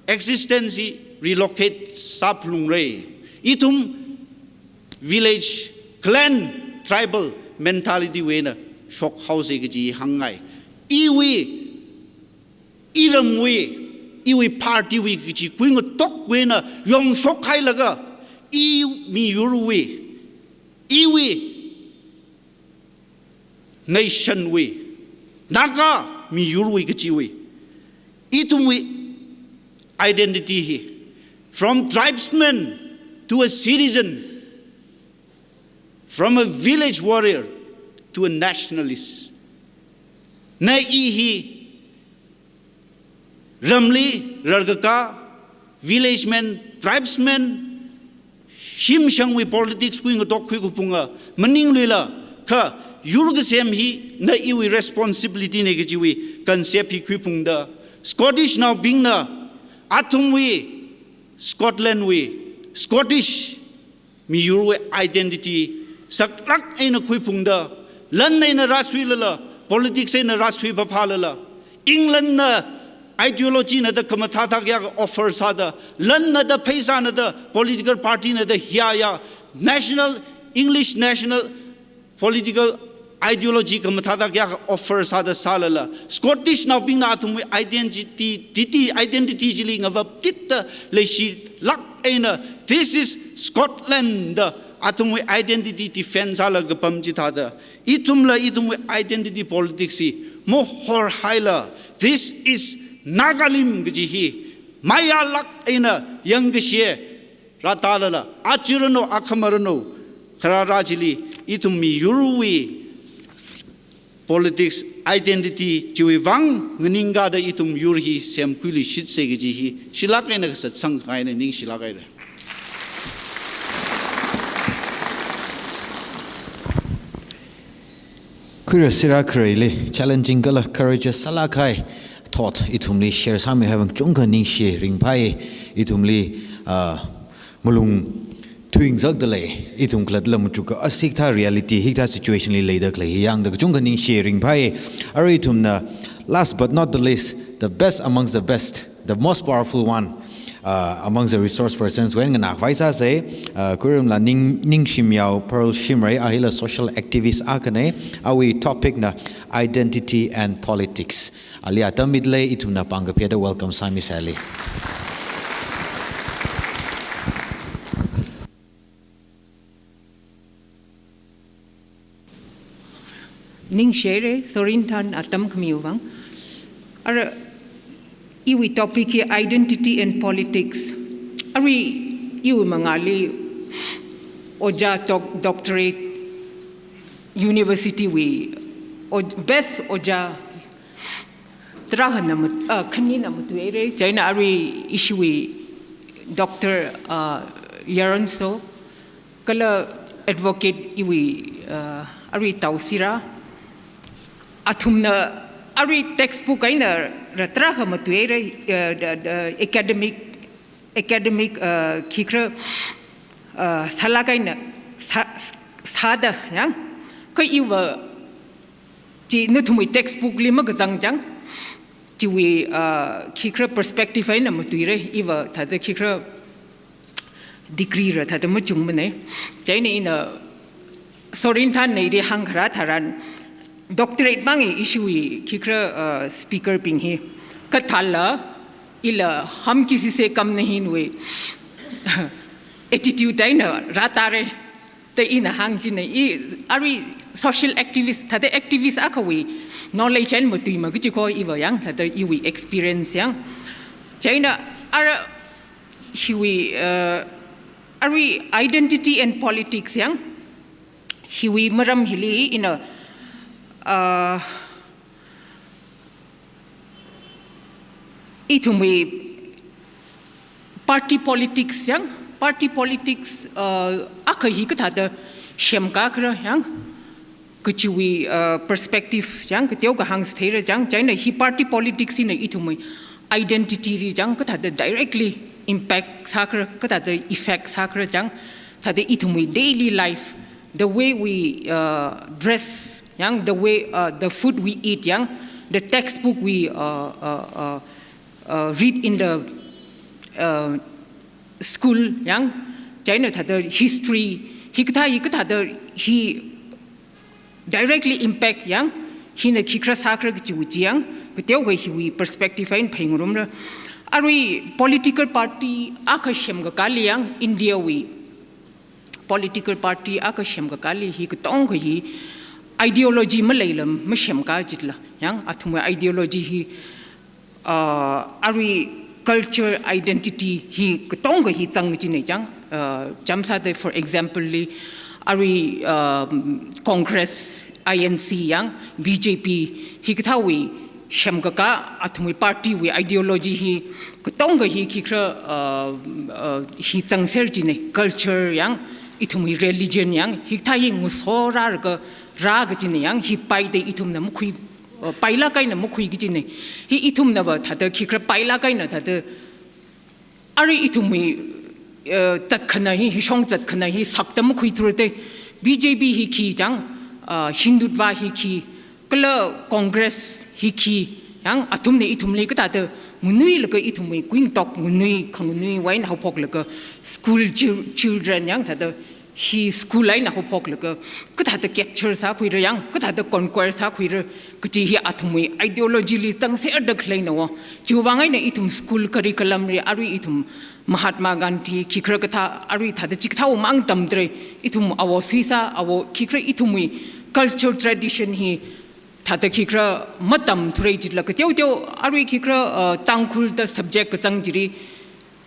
existence hi relocate sāphalungra. Ithum village, clan, tribal mentality wui eina shokhaosa kaji hāngngai. Iwui, iramwui, iwui party wui kachi kuingatok wui eina yongshok hailaga, i miyurwui, iwui nation wui, Naga miyurwui kachiwui, ithumwui identity hi, from tribesman to a citizen, from a village warrior to a nationalist. Na i hi ramli rarkakā, village man, tribesman, shimshangwui politics kuingatok khuikaphunga maningluila, kha yur kasem hi na iwui responsibility na kajiwui concept hi khuiphungda, Scottish naobingna athumwui, Scotland wui, Scottish miyurwui identity saklāk eina khuiphungda, lan eina rāsuilala, politics eina rāsui phāphālala, England na ideology na da khamathāthā kayākha offer sāda, lan na da, pheisā na da, political party na da hiya ya, national, English national political ideology khamathāthā kayākha offer sāda sālala, Scottish naobingna athumwui identity, identity chili ngavapkita leishilāk eina, this is Scotland da athumwui identity defend sālaga pam chithāda, ithumla ithumwui identity politics hi mohorhaila, this is Nagalim kaji hi mayālāk eina yangkashe rātālala, aja ranu, akhama ranu, kharara chili ithum miyurwui politics identity chiwui vang nganingkāda ithum yur hi semkhuiluishitsa kaji hi shilāk eina kasā sangkhaina ningshilāk haira. Khuira Sira Khareli challenging kala courageous sālāk kahai thought ithumli share sāmihai vang kachungkha ningshi ringphai. Ithumli, ah, malung thuingzakda lei, ithum khalatta machuka, ah, hikathā reality, hikathā situation li leida khalei hi yangda kachungkha ningshi ringphai. Arui ithumna, last but not the least, the best amongst the best, the most powerful one, uh, amongst the resource persons, wen nganākhavai sāsa, uh, khuirumla Ning, Ningshimyao Pearl Shimray, a hila social activist akhana, awui topic na identity and politics. Ali atam mida lei, ithumna pāng kaphayāda welcome sāmisa ali. Ningshi haira, Sorinthan atam khamiwui vang. Ara, iwui topic hi identity and politics. Arui iwui mangāli ojā doc-, doctorate university wui o-, best ojā tarākhana mat-, ah, khanina matuihaira, chieina arui ishiwui Doctor, ah, Yaronso, kala advocate iwui, ah, arui Tausira. Athumna arui textbook eina rā tarākha matuihaira, ah, da, da, academic, academic, ah, khikhala, ah, sālāk eina sā, sāda, yang. Kha iva chi nathumwui textbook li makazang chang, chiwui, ah, khikhala perspective eina matuihaira, iva thāda khikhala degree rā thāda machungmana. Chieina ina Sorinthan na ili hāngkharā tharan, doctorate mang hi ishiwui khikhala, ah, speaker bing hi. Kha thāla, ila हम किसी से कम नहीं wui attitude eina rātāra. Da ina hāngchina, i, arui social activist, thāda activist akhawui knowledge eina matuimana kaji kho iva, yang, thāda iwui experience, yang. Chieina ara hiwui, uh, arui identity and politics, yang, hiwui maram hili ina, uh, ithumwui party politics, yang, party politics, uh, akha hi kathāda semkakhala, yang, kachiwui, uh, perspective, yang, kateokha hāngsātheira, yang, chieina hi party politics hina ithumwui identity li, yang, kathāda directly impact sākhala, kathāda effect sākhala, yang, thāda ithumwui daily life, the way we, uh, dress, yang, the way, uh, the food we eat, yang, the textbook we, uh, uh, uh, uh, read in the, uh, school, yang, chieina thāda history, hikathā, hikathāda hi directly impact, yang, hina khikhala sākhala kachiwui chi, yang, kateokha hiwui perspective eina phāngarumra. Arui political party akha semkakāli, yang, India wui political party akha semkakāli hi katonga hi ideology maleila masemka jitla, yang, athumwui ideology hi, uh, arui culture identity hi katonga hi zang kajina, yang, uh, chāmsāda, for example li, arui, um, Congress, I N C, yang, B J P, hikathāwui semkakā athumwui party wui ideology hi katonga hi khikhala, uh, uh, hi zangser jina, culture, yang, ithumwui religion, yang, hikathā hi ngasorālaga rā kajina, yang, hi paida ithumna makhui, uh, pailāk eina makhui kajina. Hi ithumnava thāda khikhala pailāk eina thāda arui ithumwui, eh, zatkhana hi, hishong zatkhana hi sakda makhuithura da. B J P hi khi, yang, ah, Hindutva hi khi, kala Congress hi khi, yang, athumna ithumli kathāda nganuilaga ithumwui kuingatok nganui, khanganuiwui eina haophoklaga school chil-, children, yang, thāda hi school eina haophoklaga kathāda capture sākhuira, yang, kathāda conquer sākhuira kaji hi athumwui ideology li zangserda khaleina wo. Chiwui vang eina ithum school curriculum li arui ithum Mahatma Gandhi khikhala kathā arui thāda chikathāwui mang tamdalei, ithum awo suisa, awo khikhala ithumwui culture tradition hi thāda khikhala matamthulei jitla, kateo teo arui khikhala, uh, Tangkhul da subject kazang chili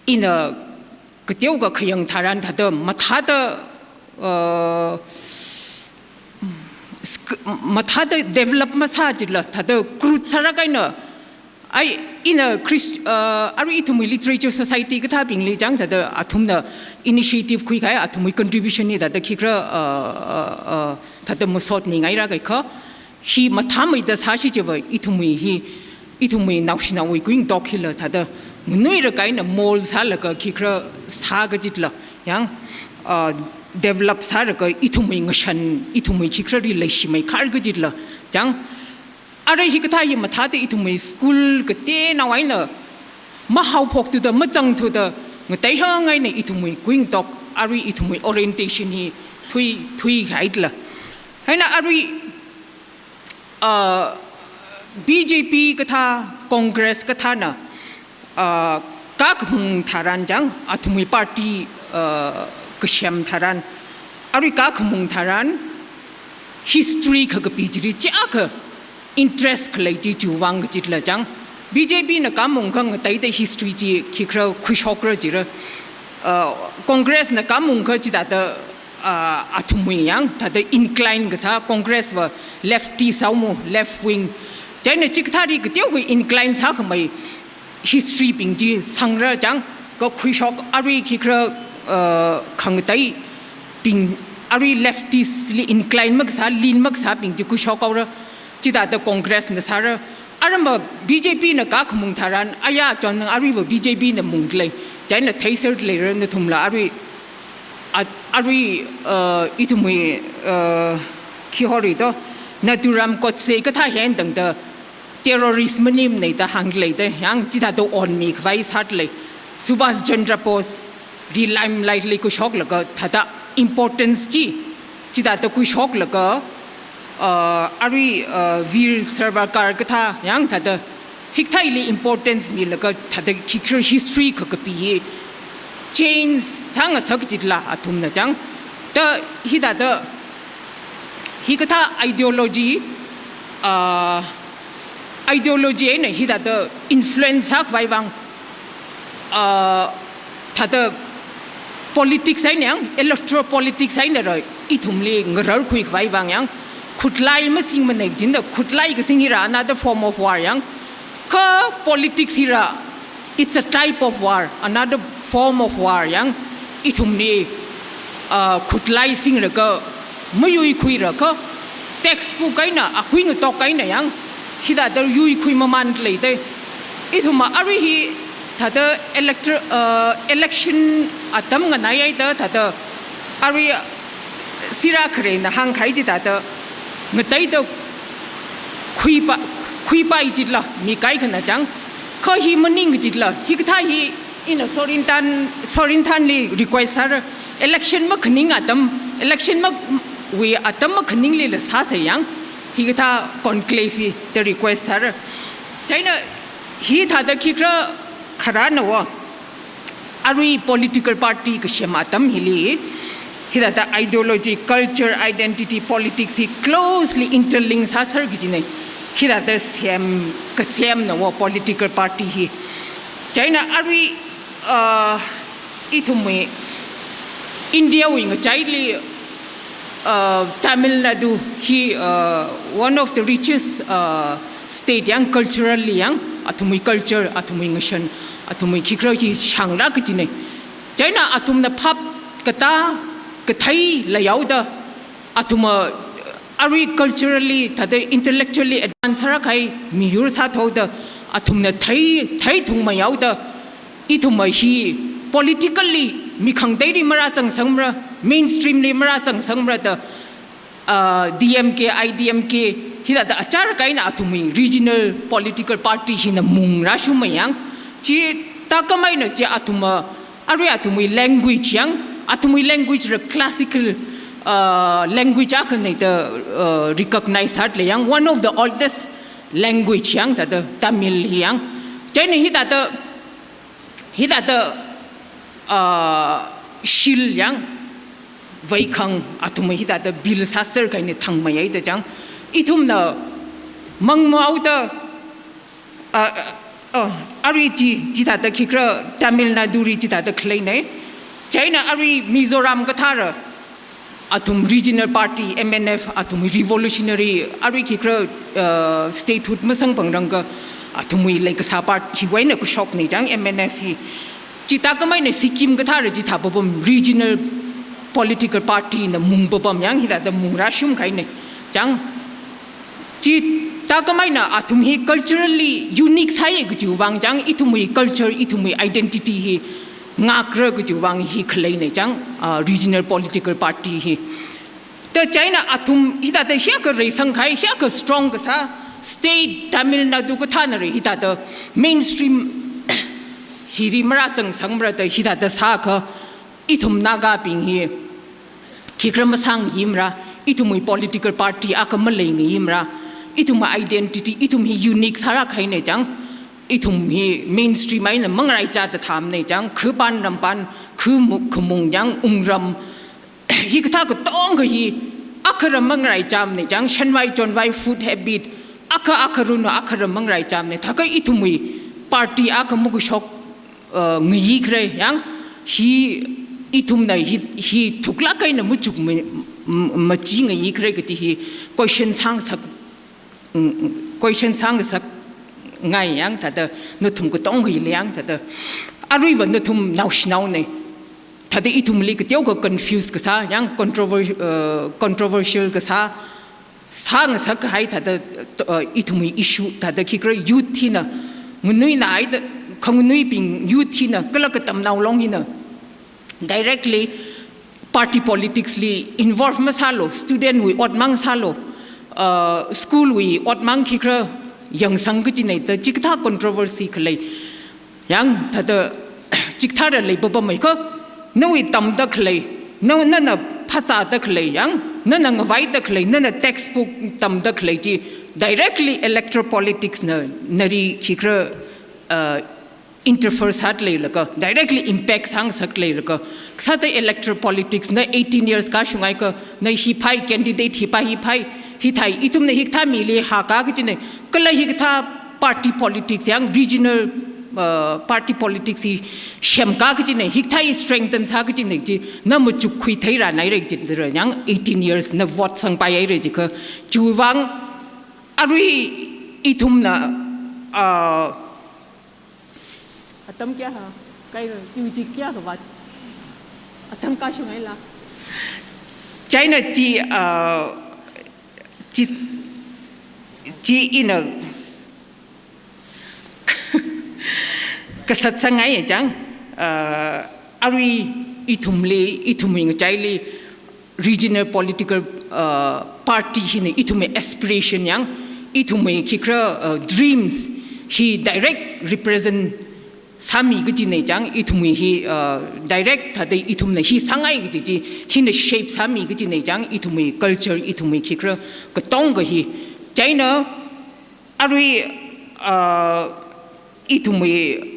ina kateokha khayang tharan thāda mathāda, uh, sk-, mathāda develop masā jitla, thāda crude sālāk eina, ai, ina Christ-, uh, arui ithumwui literature society kathābingli, yang, thāda athumna initiative khuikahai, athumwui contribution hi thāda khikhala, uh, uh, uh, thāda masotmingaira kaikha, hi mathāmeida sāsi chiva ithumwui hi ithumwui naoshinaowui kuingatok hila thāda nganuirakha eina mold sālaga khikha sākajitla, yang, uh, develop sālaga ithumwui ngashan, ithumwui khikhali leishimei kharkajitla, yang, arui hikathā hi mathāda ithumwui school kateonao eina mahaophok thuda, mazang thuda, ngateihang eina ithumwui kuingatok, arui ithumwui orientation hi thui, thuihaitla. Eina arui, uh, B J P kathā, Congress kathāna, uh, kakhamung tharan, yang, athumwui party, uh, kasem tharan, arui kakhamung tharan, history kakapi chili chiyākha interest khalei chi chiwui vang kajitla, yang, B J P na kamungkha ngateida history chi khikha khuishokra jira, uh, Congress na kamungkha chithāda, uh, athumwui, yang, thāda incline kasā, Congress va lefty sāomo, left wing. Chieina chikathāli kateokha incline sākhamei history bing chi sangra, yang, kakhuishok, arui khikha, uh, khangateibing, arui leftist li incline makasā, lean makasābing chi khuishok haora, chithāda Congress na sāra. Aramva B J P na kakhamung tharan, aya chon aruiva B J P na mungkhalei, chieina theiser leira nathumla arui, a-, arui, uh, ithumwui, uh, khi hori to, Nathuram Godse kathā hi eina tangda terrorist maningmana da hāngkhalei da, yang, chithāda onmikhavai sālei. Subhas Chandra Bose li limelight li khuishoklaga thāda importance chi, chithāda khuishoklaga, uh, arui, uh, Veer Savarkar kathā, yang, thāda hikathāli importance milaga thāda khikha history kakapi hi change sāngasak kajitla athumna, yang. Da hithāda hikathā ideology, uh, ideology eina hithāda influence sākhavai vang, uh, thāda politics eina, yang, electoral politics eina ra ithumli ngararkhuikhavai vang, yang, khutlai masingmana kajina, khutlai kasing hila another form of war, yang, kha politics hila it's a type of war, another form of war, yang, ithumli, uh, khutlai singlaga mayuikhuilaga, textbook eina, akuingatok eina, yang, hithāda yuikhui mamānlei da. Ithumva arui hi thāda electro-, uh, election atam nganaihaida, thāda arui sira kharena hāngkahai chithāda ngateida khuipa, khuipai jitla, mi kaikhana, yang, kha hi maning kajitla, hikathā hi ina Sorinthan, Sorinthanli request sāra, election makhaning atam, election ma-, wui atam makhaninglila sāsa, yang, hikathā conclave hi da request sāra. Chieina hithāda khikha kharāna va, arui political party kasem atam hili, hithāda ideology, culture, identity, politics hi closely interlink sāser kajina, hithāda sem, kasemna va political party hi. Chieina arui, uh, ithumwui India wui ngachaili, uh, Tamil Nadu hi, uh, one of the richest, uh, state, yang, culturally, yang, athumwui culture, athumwui ngashan, athumwui khikha hi shānglāk kajina. Chieina athumna phap katā kathei leihaoda, athumva arui culturally, thāda intellectually advance sālākkahai miyur sāthuda, athumna thei, theithungmeihaoda, ithumva hi politically mi khangateili marāzangsangra, mainstream li marāzangsangra da, uh, D M K, I D M K, hithāda achālāk eina athumwui regional political party hina mungrāshungmei, yang. Chithākhameina chi athumva, arui athumwui language, yang, athumwui language la classical, uh, language akhana da, uh, recognize sālei, yang, one of the oldest language, yang, thāda Tamil hi, yang. Chieina hithāda, hithāda, uh, shield, yang, veikhang athumwui hithāda bill sāser kahaina thangmeihaida, yang, ithumna mangmahaoda, uh, uh, arui chi, chithāda khikha Tamil Nadu li chithāda khaleina. Chieina arui Mizoram kathāla, athum regional party, M N F, athumwui revolutionary, arui khikha, uh, statehood masangphangrangkha, athumwui leikasā party hiwui eina khuishokna, yang, M N F hi. Chithākhameina Sikkim kathāla chithā papam regional political party na mung papam, yang, hithāda mungrāshung kahaina, yang. Chi Thākhamei eina athum hi culturally unique sāya kajiwui vang chang, ithumwui culture, ithumwui identity hi ngākra kajiwui vang hi khaleina chang, ah, regional political party hi. Thāda chieina athum hithāda hiyākha reisangkahai, hiyākha strong kasā, state Tamil Nadu kathānara hithāda mainstream hili marāzangsangmara da hithāda sākha, ithum Nagabing hi khikha masāngayimara, ithumwui political party akha maleingayimara, ithumwui identity, ithum hi unique sāra kahaina chang, ithum hi mainstream eina mangaraichāda thāmana chang, khipān rampān, khimuk khimung yang wungram, hikathā katonga hi akharam mangaraichāmana chang, shanvai chonvai, food habit, akha akha runa akharam mangaraichāmana, thākha ithumwui party akha makashok, uh, ngayikhare yang, hi ithumna hi, hi thuklāk eina machuk ma, ma, machingayikhare kaji hi question sāngasak, mm, mm, question sāngasakngai yang, thāda nathum katonga hili yang, thāda aruiva nathum naoshinaona. Thāda ithumli kateokha confuse kasā, yang controver-, uh, controversial kasā, sāngasakkahai thāda, uh, ithumwui issue, thāda khikha youth hina, nganuinaida, khanganuibing youth hina, kala katamnao long hina directly party politics li involve masālu, student wui ot mang sālu, uh, school wui ot mang khikha yangsang kajina da, chikathā controversy khalei. Yang thāda chikathāra leipapamei kha, nawui tamda khalei, na, nana phasāda khalei, yang nana ngavaida khalei, nana textbook tamda khalei chi directly electoral politics na, nali khikha, uh, interfere sāda leilaga, directly impact sāngasak leilaga, kasāda electoral politics na eighteen years kashungaiakha, na hi phai, candidate hi phai, hi phai, hithai, ithumna hikathā mili hākā kajina, kala hikathā party politics yang regional, uh, party politics hi semkā kajina, hikathā hi strengthen sā kajina chi, na machukkhui theirānhaira jidara, yang eighteen years na vote sangpaihaira jikha, chiwui vang arui ithumna, uh, atam kayākha, kaira, yu ji kayākha vāt. Atam kashungaila. Chieina chi, uh, chi, chi ina kasat sāngaiya chang, uh, arui ithumli, ithumwui ngachaili, regional political, uh, party hina ithumwui aspiration yang, ithumwui khikha, uh, dreams hi direct represent sāmi kajina chang, ithumwui hi, uh, direct thāda ithumna hi sāngai kaji chi, hina shape sāmi kajina chang, ithumwui culture, ithumwui khikha katonga hi. Chieina arui, uh, ithumwui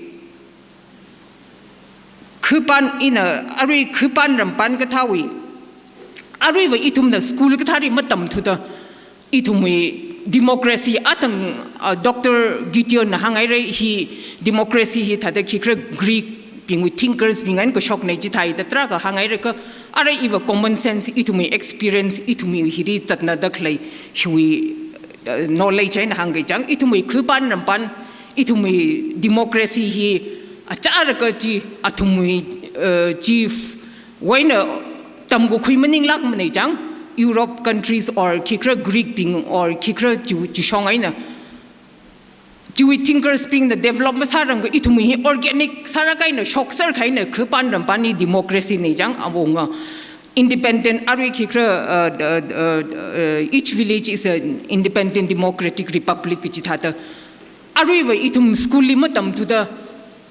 khipān ina, arui khipān rampān kathāwui, aruiva ithumna school kathāli matamthuda, ithumwui democracy atang, uh, Doctor Gideon na hānghaira hi, democracy hi thāda khikha Greek bingwui thinkers bing eina kashokna chithāda tarākha hānghaira kha, ara iva common sense, ithumwui experience, ithumwui hili zatnada khalei, hiwui, uh, knowledge eina hāngkahai chang, ithumwui khipān rampān, ithumwui democracy hi achālakha chi, athumwui, uh, chief wui eina tamkakhui maninglākmana chang, Europe countries or khikha Greek bing or khikha chi, chishong eina, chiwui thinkers bingna develop masārangakha ithumwui hi organic sāra kahaina, shokser kahaina, khipān rampān hi democracy na chang, awunga independent, arui khikha, uh, uh, uh, uh, each village is an independent democratic republic kaji thāda. Aruiva ithum school li matamthuda,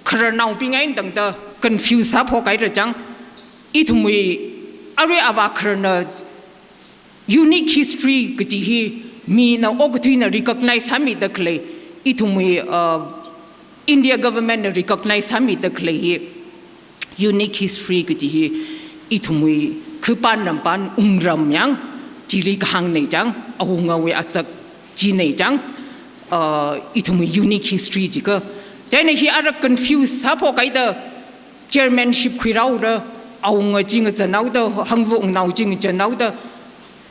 khararnaobing eina tangda confuse sāphok haira chang, ithumwui arui avā khararna unique history kaji hi mina okathuina recognize sāmida khalei, ithumwui, uh, India government na recognize sāmida khalei hi unique history kaji hi ithumwui khipān rampān wungram yang chili kahāngna chang, awungawui azak china chang, uh, ithumwui unique history jikha. Chieina hi ara confuse sāphok haida, chairmanship khuirāura, awunga chi ngazanhaoda, hangvuknao chi ngazanhaoda,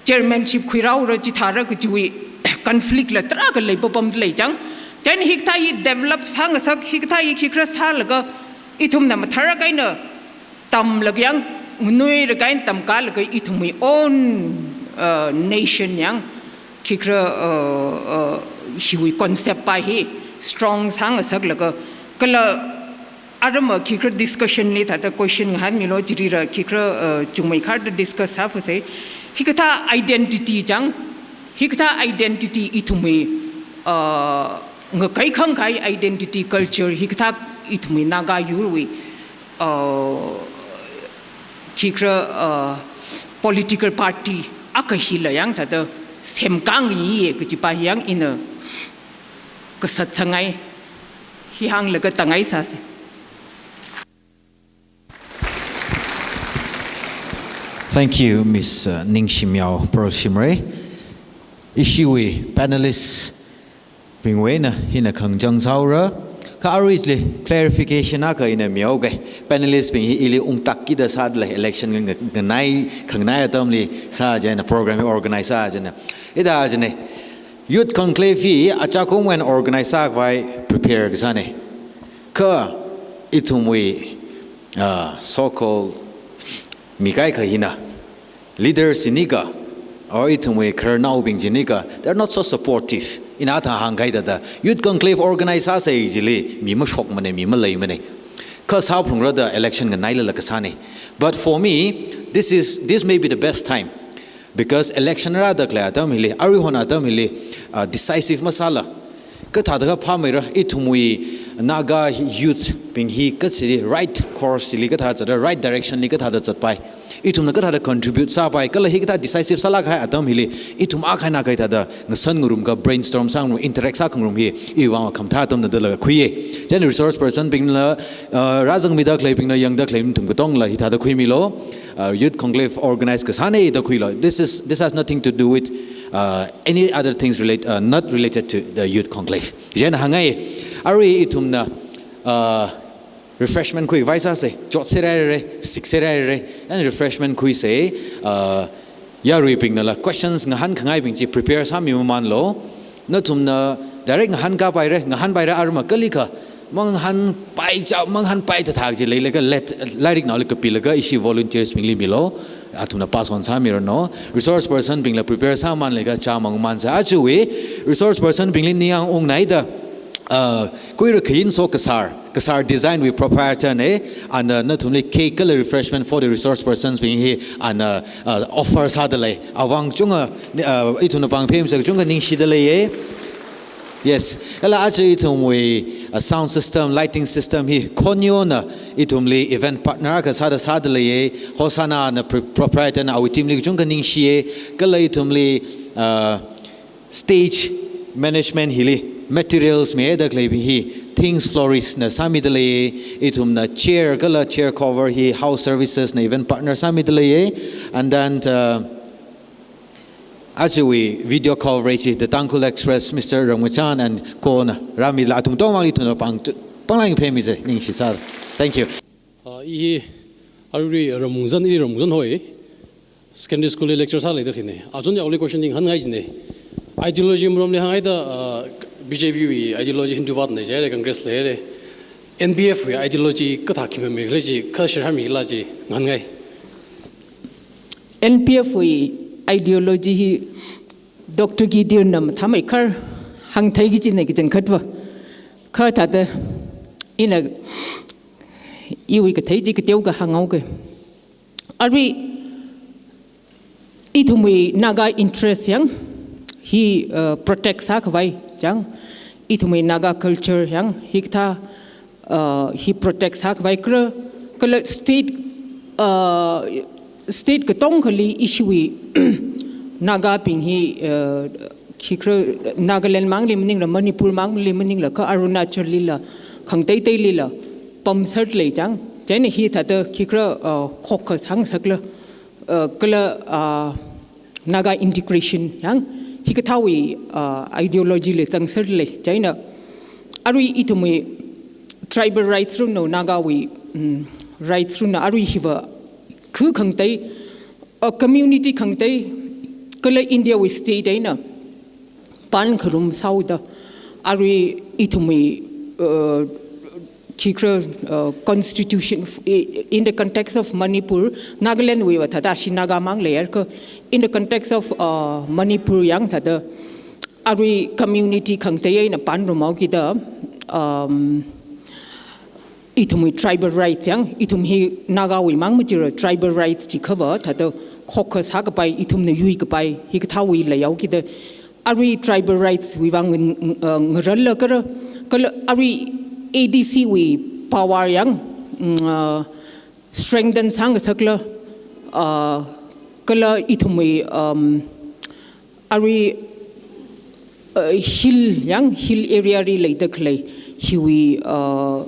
chairmanship khuirāura chithāra kajiwui conflict la tarākha leipapamda lei chang. Chieina hikathā hi develop sāngasak, hikathā hi khikha sālaga, ithumna mathālāk eina tamlaga yang, nganuilāk eina tamkālaga ithumwui own, uh, nation yang khikra, uh, uh, hiwui concept pa hi strong sāngasaklaga, kala arama khikra discussion li thāda question ngahānmilo, chirira khikra, uh, chungmeikharda discuss sāfuse. Hikathā identity chang, hikathā identity ithumwui, uh, ngakai khangkai identity culture, hikathā ithumwui Naga yurwui, uh, khikra, uh, political party akha hila yang thāda semkāngayi kajipa yang ina kasat sāngai, hi hānglaga tāngai sāse. Thank you, Miss, uh, Ningshimyao Pearl Shimray. Ishiwui panelists bingwui eina hina khangachang sāura. Kha aruili clarification akha ina mihaoke. Panelist bing hi ili ungtak kida sādalei, election nga-, nganai, khanganai atamli sā chieina, program hi organize sā chieina. Ida chieina, Youth Conclave hi achākumwui eina organize sākhavai prepare kasāne. Kha ithumwui, ah, so-called mi kaikha hina, leaders chini kha, or ithumwui khararnaobing chini kha, they're not so supportive. Ina thā hāngkahai thāda, Youth Conclave organize sāsei chili mi mashokmane, mi maleimane. Kha sāphalungra da election nganailala kasāne. But for me, this is, this may be the best time. Because election rāda khalei atam hili, aruihon atam hili, ah, decisive masāla, kathāda kaphāmeira, ithumwui Naga youth bing hi kachi right course li kathāda zatra, right direction li kathāda zatpai, ithumna kathāda contribute sāpai, kala hikathā decisive sālāk kahai atam hili, ithum akha eina akha thāda ngasan ngarumkha, brainstorm sāngarum, interact sākhangarum hi, iwui vang khamathā atamna dala khuiye. Chieina resource person bingla, uh, rāzangmida khaleibingna, yangda khalei nathum katongla hithāda khuimilo. Uh, Youth Conclave organize kasāne da khuilo. This is, this has nothing to do with, uh, any other things relate, uh, not related to the Youth Conclave. Chieina hāngngai, arui ithumna, uh, refreshment khuikhavai sāse, chotserhaira, sikserhaira, and refreshment khuise, uh, yaruibingnala questions ngahānkhangaibing chi prepare sāmi mamanlo. Nathumna direct ngahānkapaira, ngahānpaira arma kalikha, mangahānpai cha, mangahānpai thāthā chi leilaga let, lairiknaoli kapilaga ishi volunteers bingli milo. Athumna pass on sāmiranu. Resource person bingla prepare sāmanlaga chāmang mansā. Ajawui resource person bingli ningyāng ungnaida, uh, kuira khayin so kasār, kasār design wui proprietor ne, and, uh, nathumli cake kala refreshment for the resource persons bing hi, and, uh, uh, offer sādalei. Awui vang chunga, uh, ithumna pāng phemsa chunga ningshidalei ye. Yes. Kala aja ithumwui, uh, sound system, lighting system hi Khonyona ithumli event partner kasāda sādalei ye. Hosanna na pro-, proprietor na awui team li chunga ningshiye. Kala ithumli, uh, stage management hili materials mida khalei hi Things Florist na sāmidalei, ithumna chair kala chair cover hi House Services na event partner sāmidalei, and then, uh, ajawui video coverage hi The Tangkhul Express, Mister Ramngachan and co na rāmila, athum tongmangli ithumna pāng, pānglang phemisa, ningshisai. Thank you. Ah, i hi, arui Ramungzan, i Ramungzan hoi. Secondary school li lecture sāleida khine. Achon yaoli question ning hāngngai jine. Ideology mromli hāngngaida, ah, B J P wui ideology Hindutva ne jire, Congress leire. N P F wui ideology kathā khimamei khala chi, kha share hāmila chi, ngahānngai. N P F wui ideology hi Doctor Gideon na mathāmeikhar hāngthei kajina kachangkhatva. Kha thāda ina iwui kathei chi kateokha hānghaoke. Arui ithumwui Naga interest yang hi, uh, protect sākhavai chang. Ithumwui Naga culture yang hikathā, uh, hi protect sākhavai kra, kala state, uh, state katongkhali ishiwui Nagabing hi, uh, khikra Nagaland mangli maningla, Manipur mangli maningla, kha Arunachal lila, khangateiteilila pamserlei chang. Chieina hithāda khikra, uh, khokkha sāngasakla, uh, kala, uh, Naga integration yang hikathāwui, uh, ideology li zangserlei. Chieina arui ithumwui tribal rights run no, Nagawui, mm, rights run no, arui hiva khu khangatei, uh, community khangatei, kala India wui state eina pānkharum sāhaoda, arui ithumwui, uh, khikra, uh, constitution, f-, i-, in the context of Manipur, Nagaland wuiva thāda ashi Naga mang leiakha, in the context of, uh, Manipur yang thāda, arui community khangatei eina pānrumhaokida, um, ithumwui tribal rights yang, ithum hi Nagawui mang machira tribal rights chi cover, thāda caucus sākapai, ithumna yuikapai, hikathāwui leihaokida, arui tribal rights wui vang ng-, ng-, uh, ngarānla kara, kala arui A D C wui power yang, mm, uh, strengthen sāngasakla, uh, kala ithumwui, um, arui, uh, hill yang, hill area li leida khalei, hiwui, uh,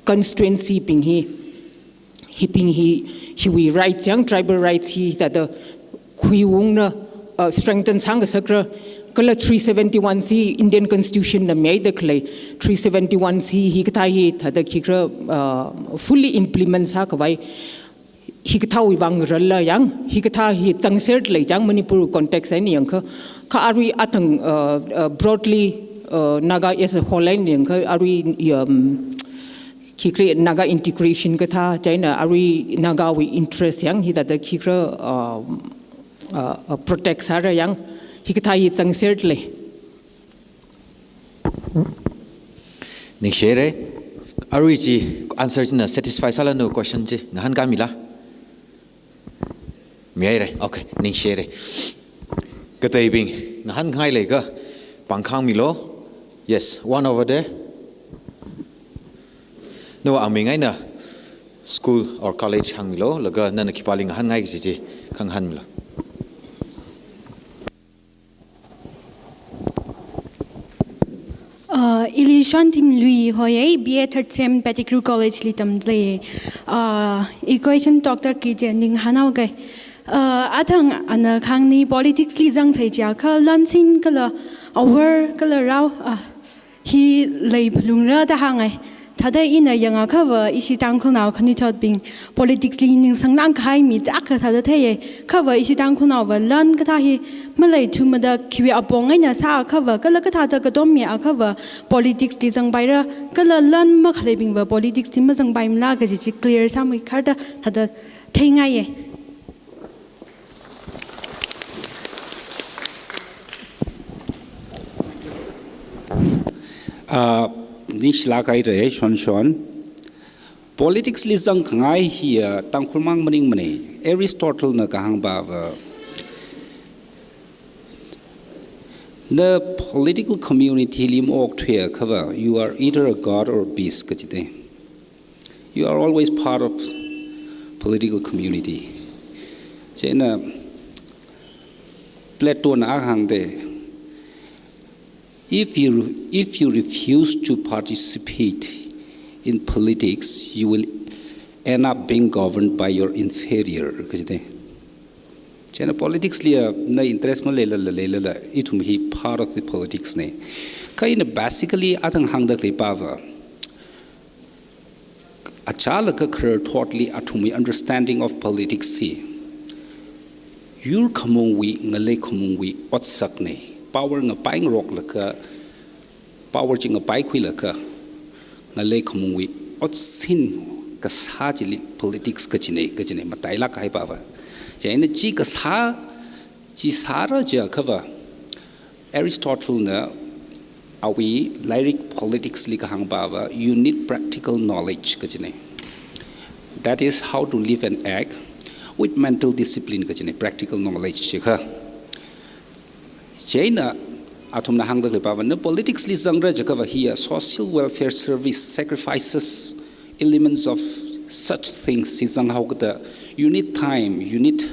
constituency bing hi, hibing hi, hiwui rights yang, tribal rights hi thāda khuiungna, uh, strengthen sāngasakra, kala three seventy-one C Indian Constitution na mihaida khalei, three seventy-one C hikathā hi thāda khikhala, uh, fully implement sākhavai, hikathāwui vang ngarānla yang, hikathā hi zangserda lei chang Manipur context eina yangakha, kha arui athang, uh, uh, broadly, uh, Naga as a whole eina yangakha, arui, um, khikhala Naga integration kathā, chieina arui Nagawui interest yang hithāda khikhala, um, uh, uh, protect sāra yang, hikathā hi zangserda lei. Ningshihaira. Arui chi answer china satisfy sāla no question chi ngahānkāmila? Mihaira. Okay, ningshihaira. Kateibing ngahānkhangai leikha pāngkhāngmilu. Yes, one over there. No, aming eina school or college hāngmilu, laga nana khipāli ngahānngai kaji chi khangahānmilu. Uh, ili Shantim Lui hoi, B A third sem Pettigrew College li tamda lei. Uh, i question Doctor K J ning hānhaoga. Uh, athang ana khangni politics li zangsai chiakha lansin kala awor kala rao, uh, hi leiphalungra da hāngai. Thāda ina yangakhava ishi Tangkhulnao khanuithotbing politics li ningsanglāk kahai mi chākha thāda theiya. Khava ishi Tangkhulnaova lan kathā hi maleithumada khiwui apong eina sāakhava, kala kathāda katom miakhava politics li zangpaira, kala lan makhaleibingva politics li mazangpaimala kaji chi clear sāmikharda thāda theingaiya. Ah, ningshilāk haira, Shonshon. Politics li zangkhangai hi, ah, Tangkhul mang maningmana. Aristotle na kahāngpava, na political community li maokthuiakhava, you are either a god or a beast kajida. You are always part of political community. Chieina Plato na hāngda, if you, if you refuse to participate in politics, you will end up being governed by your inferior, kajida. Chieina politics li, ah, na interest maleilala, leilala, ithum hi part of the politics na. Kha ina basically athang hāngda khaleipava, achālakha khararthotli athumwui understanding of politics hi yur khamungwui, ngalei khamungwui otsakna. Power ngapaingaroklaga, power chi ngapaikhuilaga, ngalei khamungwui otsin kasā chili politics kajina, kajina, matailāk kahaipava. Chieina chi kasā chi sāra jiakhava, Aristotle na awui lairik Politics li kahāngpava, you need practical knowledge kajina. That is how to live and act with mental discipline kajina, practical knowledge jiakha. Chieina athumna hāngda khaleipava, na politics li zangra jiakhava hiya social welfare service, sacrifices, elements of such things hi zanghaokida, you need time, you need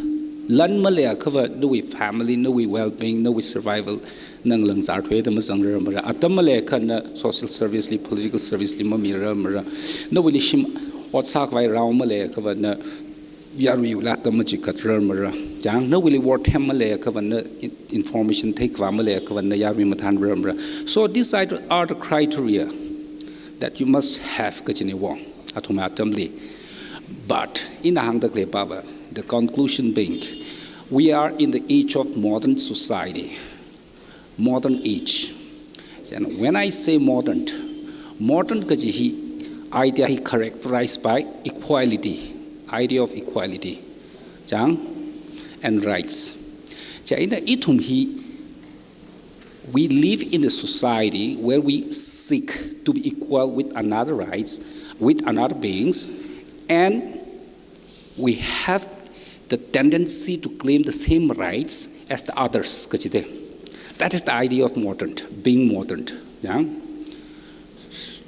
lan maleiakhava, nawui family, nawui well-being, nawui survival, na ngalāngzār thuida mazangrarmara. Atam maleiakha na social service li, political service li mamirarmara. Nawuili shim ot sākhavai rao maleiakhava na yaruila atam machigatrarmara. Chang, nawuili war them maleiakhava na in-, information theikhavā maleiakhava na yarui mathānrarmara. So these are the, are the criteria that you must have kajina wo, athum atamli. But ina hāngda khaleipava, the conclusion being, we are in the age of modern society. Modern age. And when I say modern, modern kaji hi idea hi characterized by equality, idea of equality. Chang, and rights. Chieina ithum hi We live in a society where we seek to be equal with another rights, with another beings, and we have the tendency to claim the same rights as the others, kachite. That is the idea of modern, being modern. Yeah?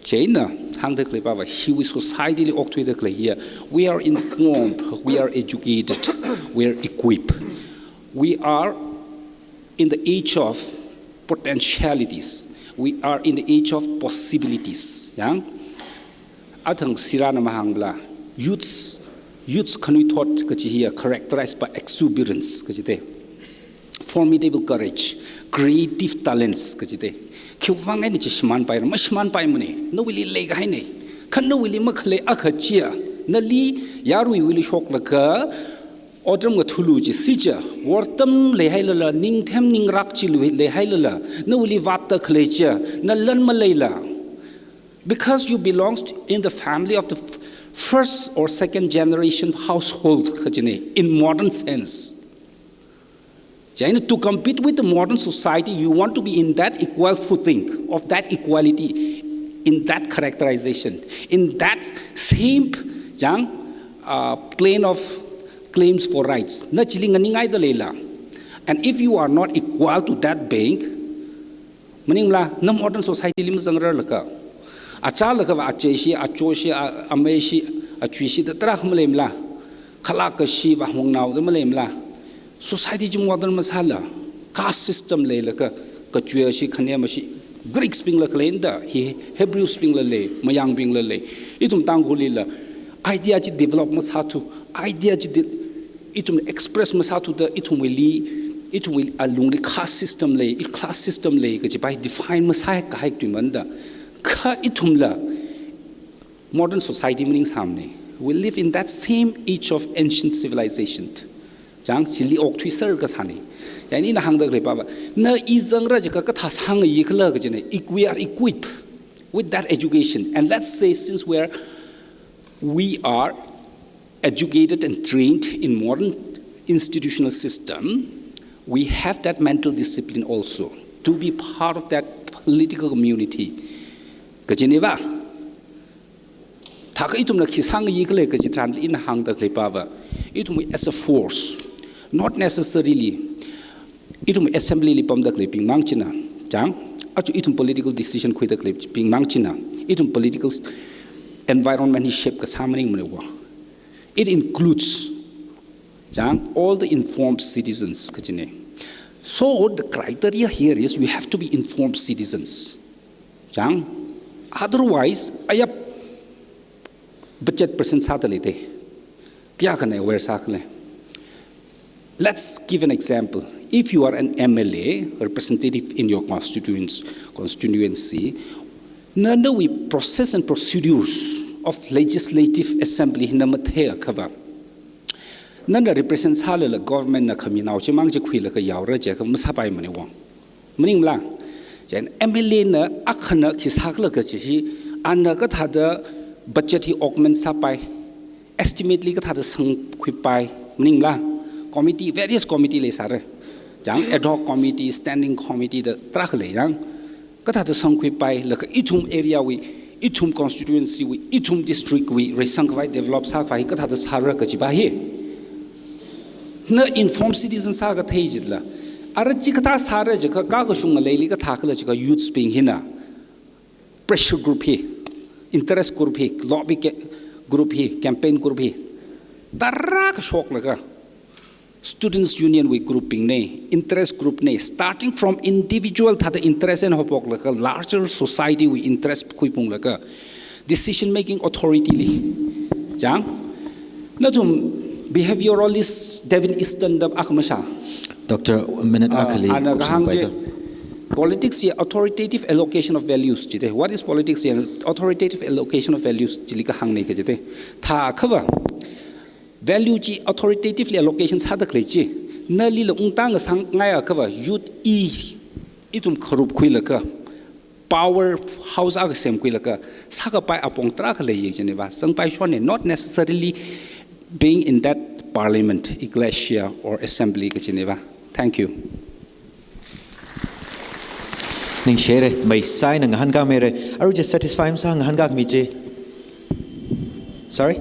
China, hāngda khalei pava, hi we society li okthuida khalei hiya. We are informed, we are educated, we are equipped. We are in the age of potentialities. We are in the age of possibilities. Yang? Athang sirana mahāngla, youths, youths khanuithot kachi hiya characterized by exuberance, kachite. Formidable courage, creative talents, kachite. Khiwuivang eina chi shimānpaira, mashimānpaimane, nawuili leikahaine. Kha nawuili makhalei akha chiya, nali yaruiwuili shoklaga, otram ngathulu chi sicha, wortam leihailala, ningthem ningrak chi leihailala, nawuili vātda khalei chiya, nalan maleila. Because you belongs in the family of the f-, first or second generation household, kachine, in modern sense. China, to compete with the modern society, you want to be in that equal footing of that equality, in that characterization, in that same, yang, uh, plane of claims for rights. Na chili nganingaida leila. And if you are not equal to that being, maningla, na modern society li mazangrarlaka. Achālakha va acheishi, achoshi, a-, ameishi, achuishi da tarākha maleimala. Khalākashi va hongnaoda maleimala. Society chi modern masāla. Caste system leilaga, kachuishi, khanemashi, Greeks bingla khalei da, hi Hebrews bingla lei, Mayāngbingla lei. Ithum Tangkhulila, idea chi develop masāthu, idea chi de-, ithum express masāthuda, ithumwuili, ithumwuili alungli caste system lei, i class system lei, kachi pai define masākahai tuimanda. Kha ithumla, modern society maningsāmane. We live in that same age of ancient civilization. Chang, chili okthuiser kasāne. Yang ina hāngda khalei pava, na i zangra jiakha kathā sāngayikhala kachine. If we are equipped with that education, and let's say since we are, we are educated and trained in modern institutional system, we have that mental discipline also to be part of that political community. Kachine va? Thākha ithumna khi sāngayikhala kachi tharan ina hāngda khalei pava, ithum as a force, not necessarily ithum assembly li pamda khaleibing mang china, chang, achu ithum political decision khuida khaleibing mang china, ithum political environment hi shape kasā maningmane wa. It includes, chang, all the informed citizens kachine. So the criteria here is we have to be informed citizens. Chang, otherwise, ayap budget percent sāda leite. Kayākhana aware sākhala. Let's give an example. If you are an M L A, representative in your constituents-, constituency, na nawui process and procedures of legislative assembly na matheiakha va, nana represent sālala government na khaminao chimang chi khuilaga yaora jiakha masāpaimane wa. Maningmala? Chang, M L A na akhana khi sākhala kachi hi, ana kathāda budget hi augment sāpai, estimate li kathāda sangkhuipai, maningmala? Committee, various committee leisāra. Chang, ad hoc committee, standing committee da tarākha lei yang. Kathāda sangkhuipailaga ithum area wui, ithum constituency wui, ithum district wui, reisangkhavai develop sākhavai kathāda sāra kachi pa hi. Na informed citizen sākathei jitla. Ara chi kathā sāra jiakha, kakashung ngaleili kathākhala jiakha youths bing hina pressure group hi, interest group hi, lobby ca-, group hi, campaign group hi, tarākha shoklaga, students union wui group bing ne, interest group ne, starting from individual thāda interest eina haophoklaga larger society wui interest khuiphunglaga decision making authority li. Chang, nathum behavioralist Devin Easton da akha mashā. Doctor, minute Ah, akhali ana kahāng chi, politics hi authoritative allocation of values jite. What is politics hi? Authoritative allocation of values chili kahāngne kajite. Thākha va, value chi authoritatively allocation sāda khalei chi, nalila ungtang sāngaiakha va, youth i, ithum kharup khuilaga, power house akha semkhuilaga, sākapai apong tarākha leiye kajine va, sangpaishonne, not necessarily being in that parliament, ecclesia or assembly kajine va. Thank you. Ningshire, maisai na ngahānkāmire. Arui chi satisfy masā ngahānkāmi chi? Sorry?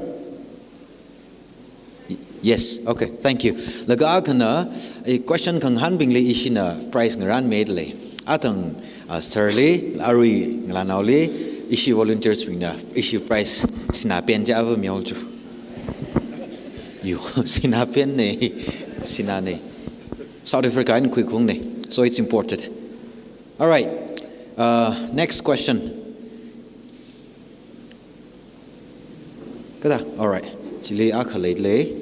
Y-, yes, okay, thank you. Laga akhana, eh, question khangahānbingli ishina prize ngarānmidalei. Athang, ah, sir li, arui ngalānaoli, ishi volunteers bingna, ishi prize sinā pen ja ava miol ju. Yo, sinā pen ne, sinā ne. South Africa in khuikhung ne. So it's important. All right. Uh, next question. Kada? All right. Chili akha leilei.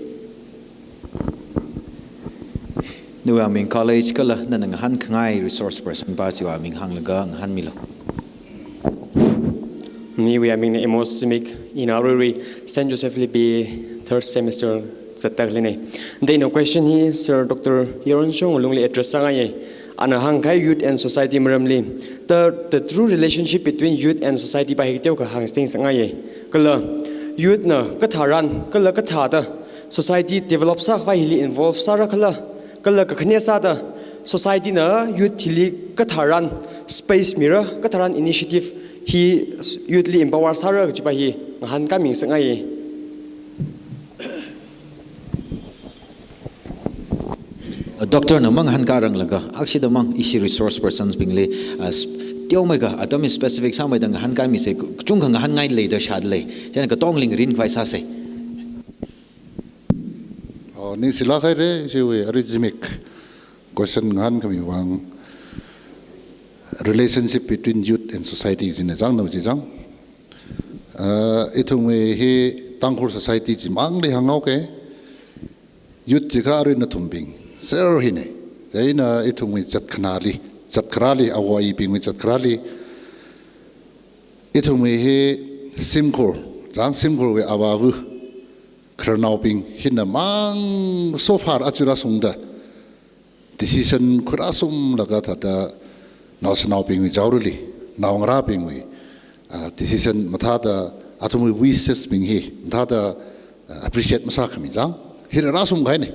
Nawui aming college kala nana ngahānkhangai resource person pa chiwui aming hānglaga ngahānmilu. Nawui aming na Amos Zimik, ina aruirui Saint Joseph li B A third semester zatdalei ne. Then question hi Sir Doctor Yaronshong Wulungli address sāngaiye. Ana hāngkahai youth and society maramli. The, the true relationship between youth and society pa hi teokha hāngching sāngaiye. Kala youth na katharan, kala kathāda society develop sākhavai hili involve sāra kala, kala kakhane sāda society na youth hili katharan space mira, katharan initiative hi youth li empower sāra kaji pa hi ngahānkāmi sāngaiye. Doctor na mang hānkāranglakha, akshida mang ishi resource persons bingli, uh, s-, teomeikha, atam specific sāmeida ngahānkāmi se, kachungkha ngahānngai leida shālei, chieina katong lingrin khavai sāse. Oh, ningshilāk haire, ishiwui arui Zimik question ngahānkhami vang, relationship between youth and society china chang na chi chang. Uh, ithumwui hi Tangkhul society chimangli hānghaoke, youth chikha arui nathumbing, sir hi ne. Chieina ithumwui zatkhanali, zatkharali, awo ayibingwui zatkharali, ithumwui hi shimkhur, chang shimkhurwui avāva, khararnaobing hina mang so far aja rāshungda decision khuirāshunglaga thāda naoshinaobingwui jaorali, naongarābingwui, ah, decision mathāda athumwui wishes bing hi mathāda, ah, appreciate masākhami chang. Hi rāshungkahai ne.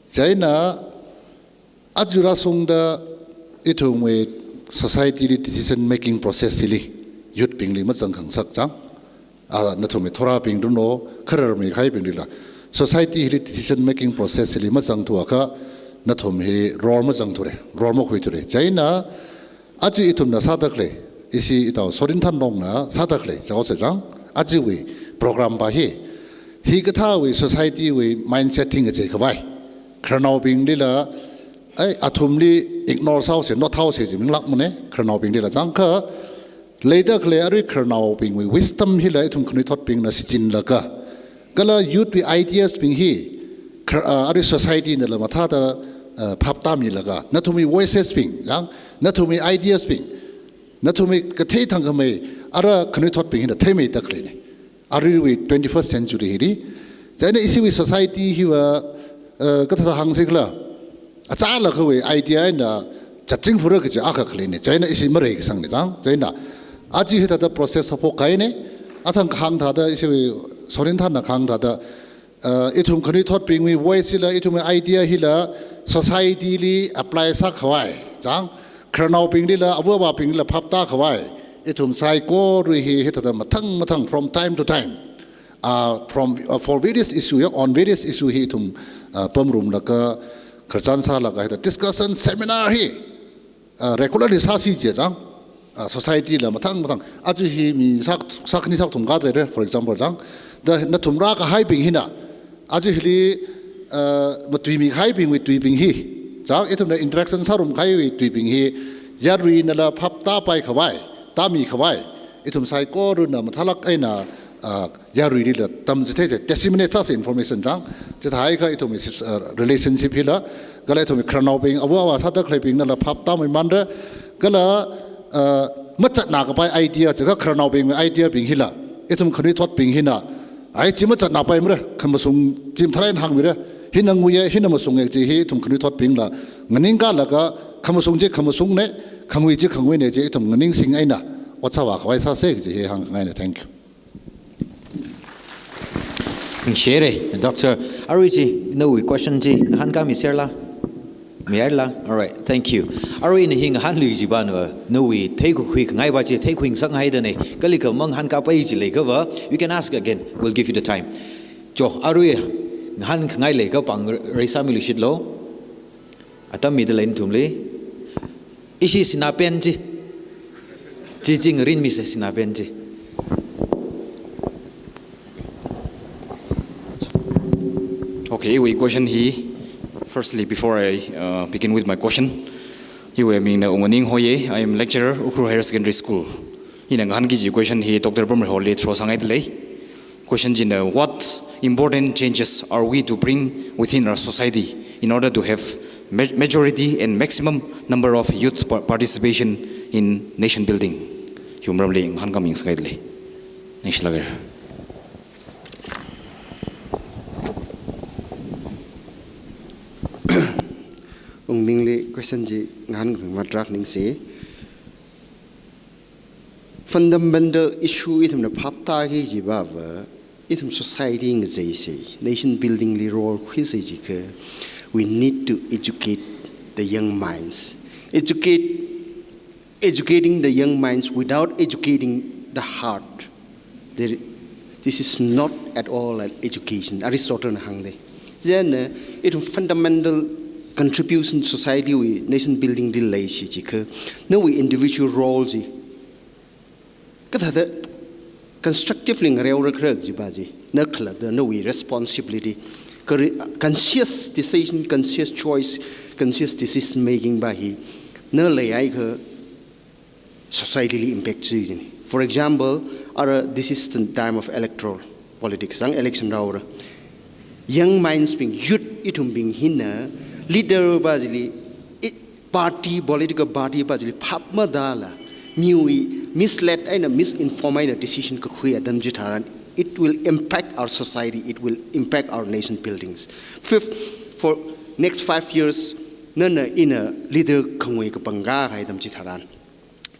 Chieina aja rāshungda ithumwui society li decision making process hili youth bingli mazangkhangasak chang. Ah, nathumwui thorābing duno, khararmi kahaibinglila. Society hili decision making process hili mazangthuakha, nathum hi role mazangthure, role makhuithure. Chieina, aja ithumna sādalei, ishi itao Sorinthanlongna sādalei, jaose chang, ajawui program pa hi, hikathāwui society wui mindset hi ngachei khavai. Khararnaobinglila, ai, athumli ignore sāhaose, note haose chi manglākmane, khararnaobinglila chang kha, leidalei arui khararnaobingwui wisdom hila ithum khanuithotbingna shichinlaga, kala youth wui ideas bing hi, khar-, ah, arui society nala mathāda, ah, phaptāmilaga, nathumwui voices bing, chang, nathumwui ideas bing, nathumwui kathei thangkhamei, ara khanuithotbing hina theimeidalei ne. Aruiwui twenty-first century hili. Chieina ishiwui society hiva, eh, kathāda hāngsi khala, achālakhawui idea eina zatchingphura kaji akha khalei ne. Chieina ishi mareikasang ne chang. Chieina aja hithāda process haophok kahai ne. Athang kahāng thāda ishiwui Sorinthanna kahāng thāda, eh, ithum khanuithotbingwui voice hila, ithumwui idea hila, society li apply sākhavai chang, khararnaobinglila, ava avābinglila phaptākhavai, ithum saikora hi hithāda mathang mathang from time to time, ah, from, ah, for various issue, ya, on various issue hi ithum, ah, pamrumlaga, khararchan sālaga hithāda discussion seminar hi, ah, regularly sāsi je chang, ah, society la mathang mathang, aja hi mi sak, sak ni sak thum kadalei, for example chang, da nathum rākahaibing hina, aja hili, ah, matuimi kahaibingwui tuibing hi, chang, ithumna interaction sārumkahaiwui tuibing hi, yaruinala phaptāpai khavai, tāmi khavai, ithum saikorana mathālāk eina, ah, yaruilila tamchithei se, disseminate sāse information chang. Chithākha ithumwui sis-, ah, relationship hila, kala ithumwui khararnaobing, ava avā sādakhaleibingnala phaptāmeimanra, kala, ah, mazatnā kapai idea, chikha khararnaobingwui idea bing hila, ithum khanuithotbing hina, ai chi mazatnāpaimara, khamashung chi mathālāk eina hāngmira, hina nguiya, hina mashunga chi hi ithum khanuithotbingla nganingkalaga, khamashung chi khamashung ne, khangui chi khangui ne chi ithum nganingsing eina, ot sāvākhavai sāse chi hi hāngngai ne. Thank you. Ningshire, Doctor. Arui chi, nawui question chi, ngahānkāmi serla? Mayarla? All right, thank you. Arui ina hi ngahānlui chiva na, nawui theikakhui khangai va chi theikakhui ngasakngai da ne. Kali kha mangahān kapai chi leikhava, you can ask again. We'll give you the time. Cho, arui ngahānkhangai leikha pāng reisāmilu shitlo. Atam mida lei nathumli. Ishi sinā pen chi. Chi chi ngarinmise sinā pen chi. Okay, iwui question hi, firstly, before I uh, begin with my question, iwui mingna Ungmaning Hoye, I am lecturer, Ukhrul Higher Secondary School. Ina ngahānki kaji question hi Doctor Pamreholi throw sāngai da lei. Question china, what important changes are we to bring within our society in order to have ma- majority and maximum number of youth par- participation in nation building? Hiwui maramli ngahānkāmi ngasakngai da lei. Ningshilāka. Ungningli question chi ngahānkhamei matrak ningse. Fundamental issue ithumna phaptāki kajiva va, ithum society ngacheise, nation building li role khuise jiakha, we need to educate the young minds. Educate, educating the young minds without educating the heart, there, this is not at all an education. Aristotle na hāngde. Then, uh, ithum fundamental contribution society wui nation building li leisi jiakha, nawui individual role chi kathāda constructively ngareora khala jiva chi, na khalatta nawui responsibility, kari- conscious decision, conscious choice, conscious decision making va hi na leihaiakha society li impact chi jini. For example, ara, this is the time of electoral politics, ang election rāora. Young minds bing, youth ithumbing hina leader va chili, i- party, political party va chili phap matāla, miwui misled eina misinform eina decision kakhui atam chitharan, it will impact our society, it will impact our nation buildings. Fifth, for next five years, nana ina leader khangui kapangkā kahai atam chitharan,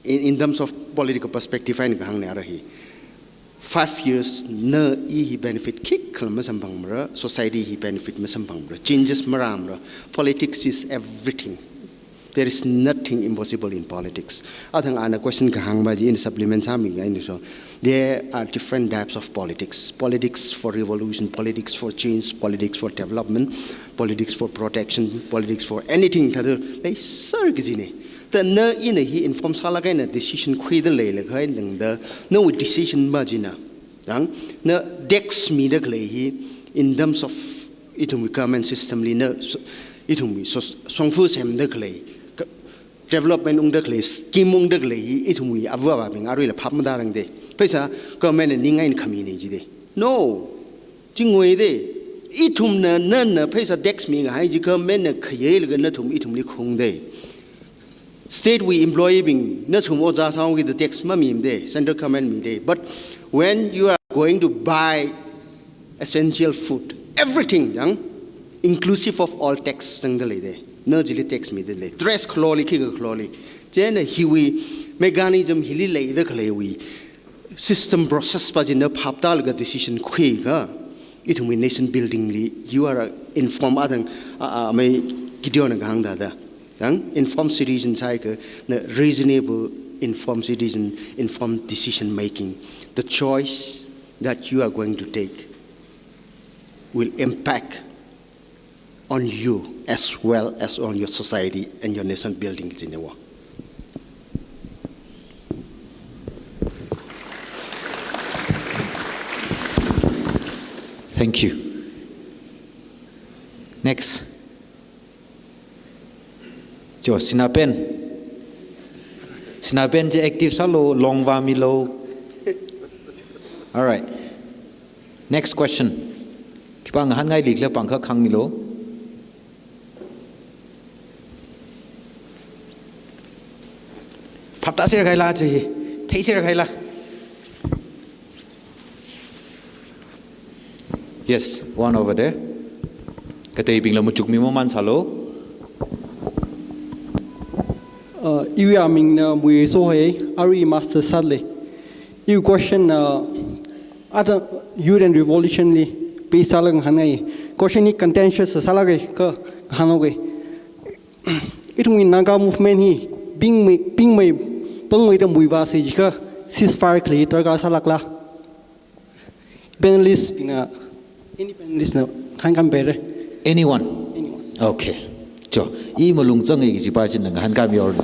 in, in terms of political perspective eina kahāngna ara hi. Five years na i hi benefit khikhala masamphangmara, society hi benefit masamphangmara, changes marāmara. Politics is everything. There is nothing impossible in politics. Athang ana question kahāng va chi ina supplement sāmi ngai ni so. There are different types of politics. Politics for revolution, politics for change, politics for development, politics for protection, politics for anything. Thāda leisāra kajina. Thāda na ina hi inform sālaga ina decision khuida leilakha eina tangda, nawui decision va china, yang, na tax mida khalei hi, in terms of ithumwui government system li na s- ithumwui sos- shongfa semda khalei, ka- development ungda khalei, scheme ungda khalei hi ithumwui ava avābing aruila phap matārangra de. Pheisā government na ningai khami ne jide. No. Chi nguide. Ithumna, nana pheisā tax mikahai chi government na khayeilaga nathum ithumli khungde. State wui employee bing, nathum ojā sāhaoki da tax mamimide, central government mide. But when you are going to buy essential food, everything, yang, inclusive of all tax zangda leide. Na chili tax mida lei. Dress khaloli, khikha khaloli. Chieina hiwui mechanism hili leida khaleiwui system process va chi na phap tālaga decision khuiakha, ithumwui nation building li, you are a informed, athang, a, a, mai Gideon na kahāng thāda. Yang, informed citizen sāakha, na reasonable, informed citizen, informed decision making. The choice that you are going to take will impact on you as well as on your society and your nation building, jine wo. Thank you. Next. Cho, sinā pen. Sinā pen chi active sālo, long vāmilo. All right. Next question. Khipā ngahānngaili khala pāng kha khāngmilo. Phap tāser kahaila chi. Theiser kahaila. Yes, one over there. Kateibingla machukmi mamān sālo. Uh, iwui amingna Muiso hoi, arui master sāle. Iwui question, uh, ata youth and revolution li base sālaga ngahānngai. Question hi contentious sālaga kha ngahānhaoke. Ithumwui Naga movement hi pingmei, pingmei, pangmei tamwui vāsa jiakha ceasefire khalei darkar sālākla? Panelist bingna, any panelist na kahāng khami peira? Anyone? Anyone. Okay. Jo, i malung zanga kaji pa china ngahānkāmi or na.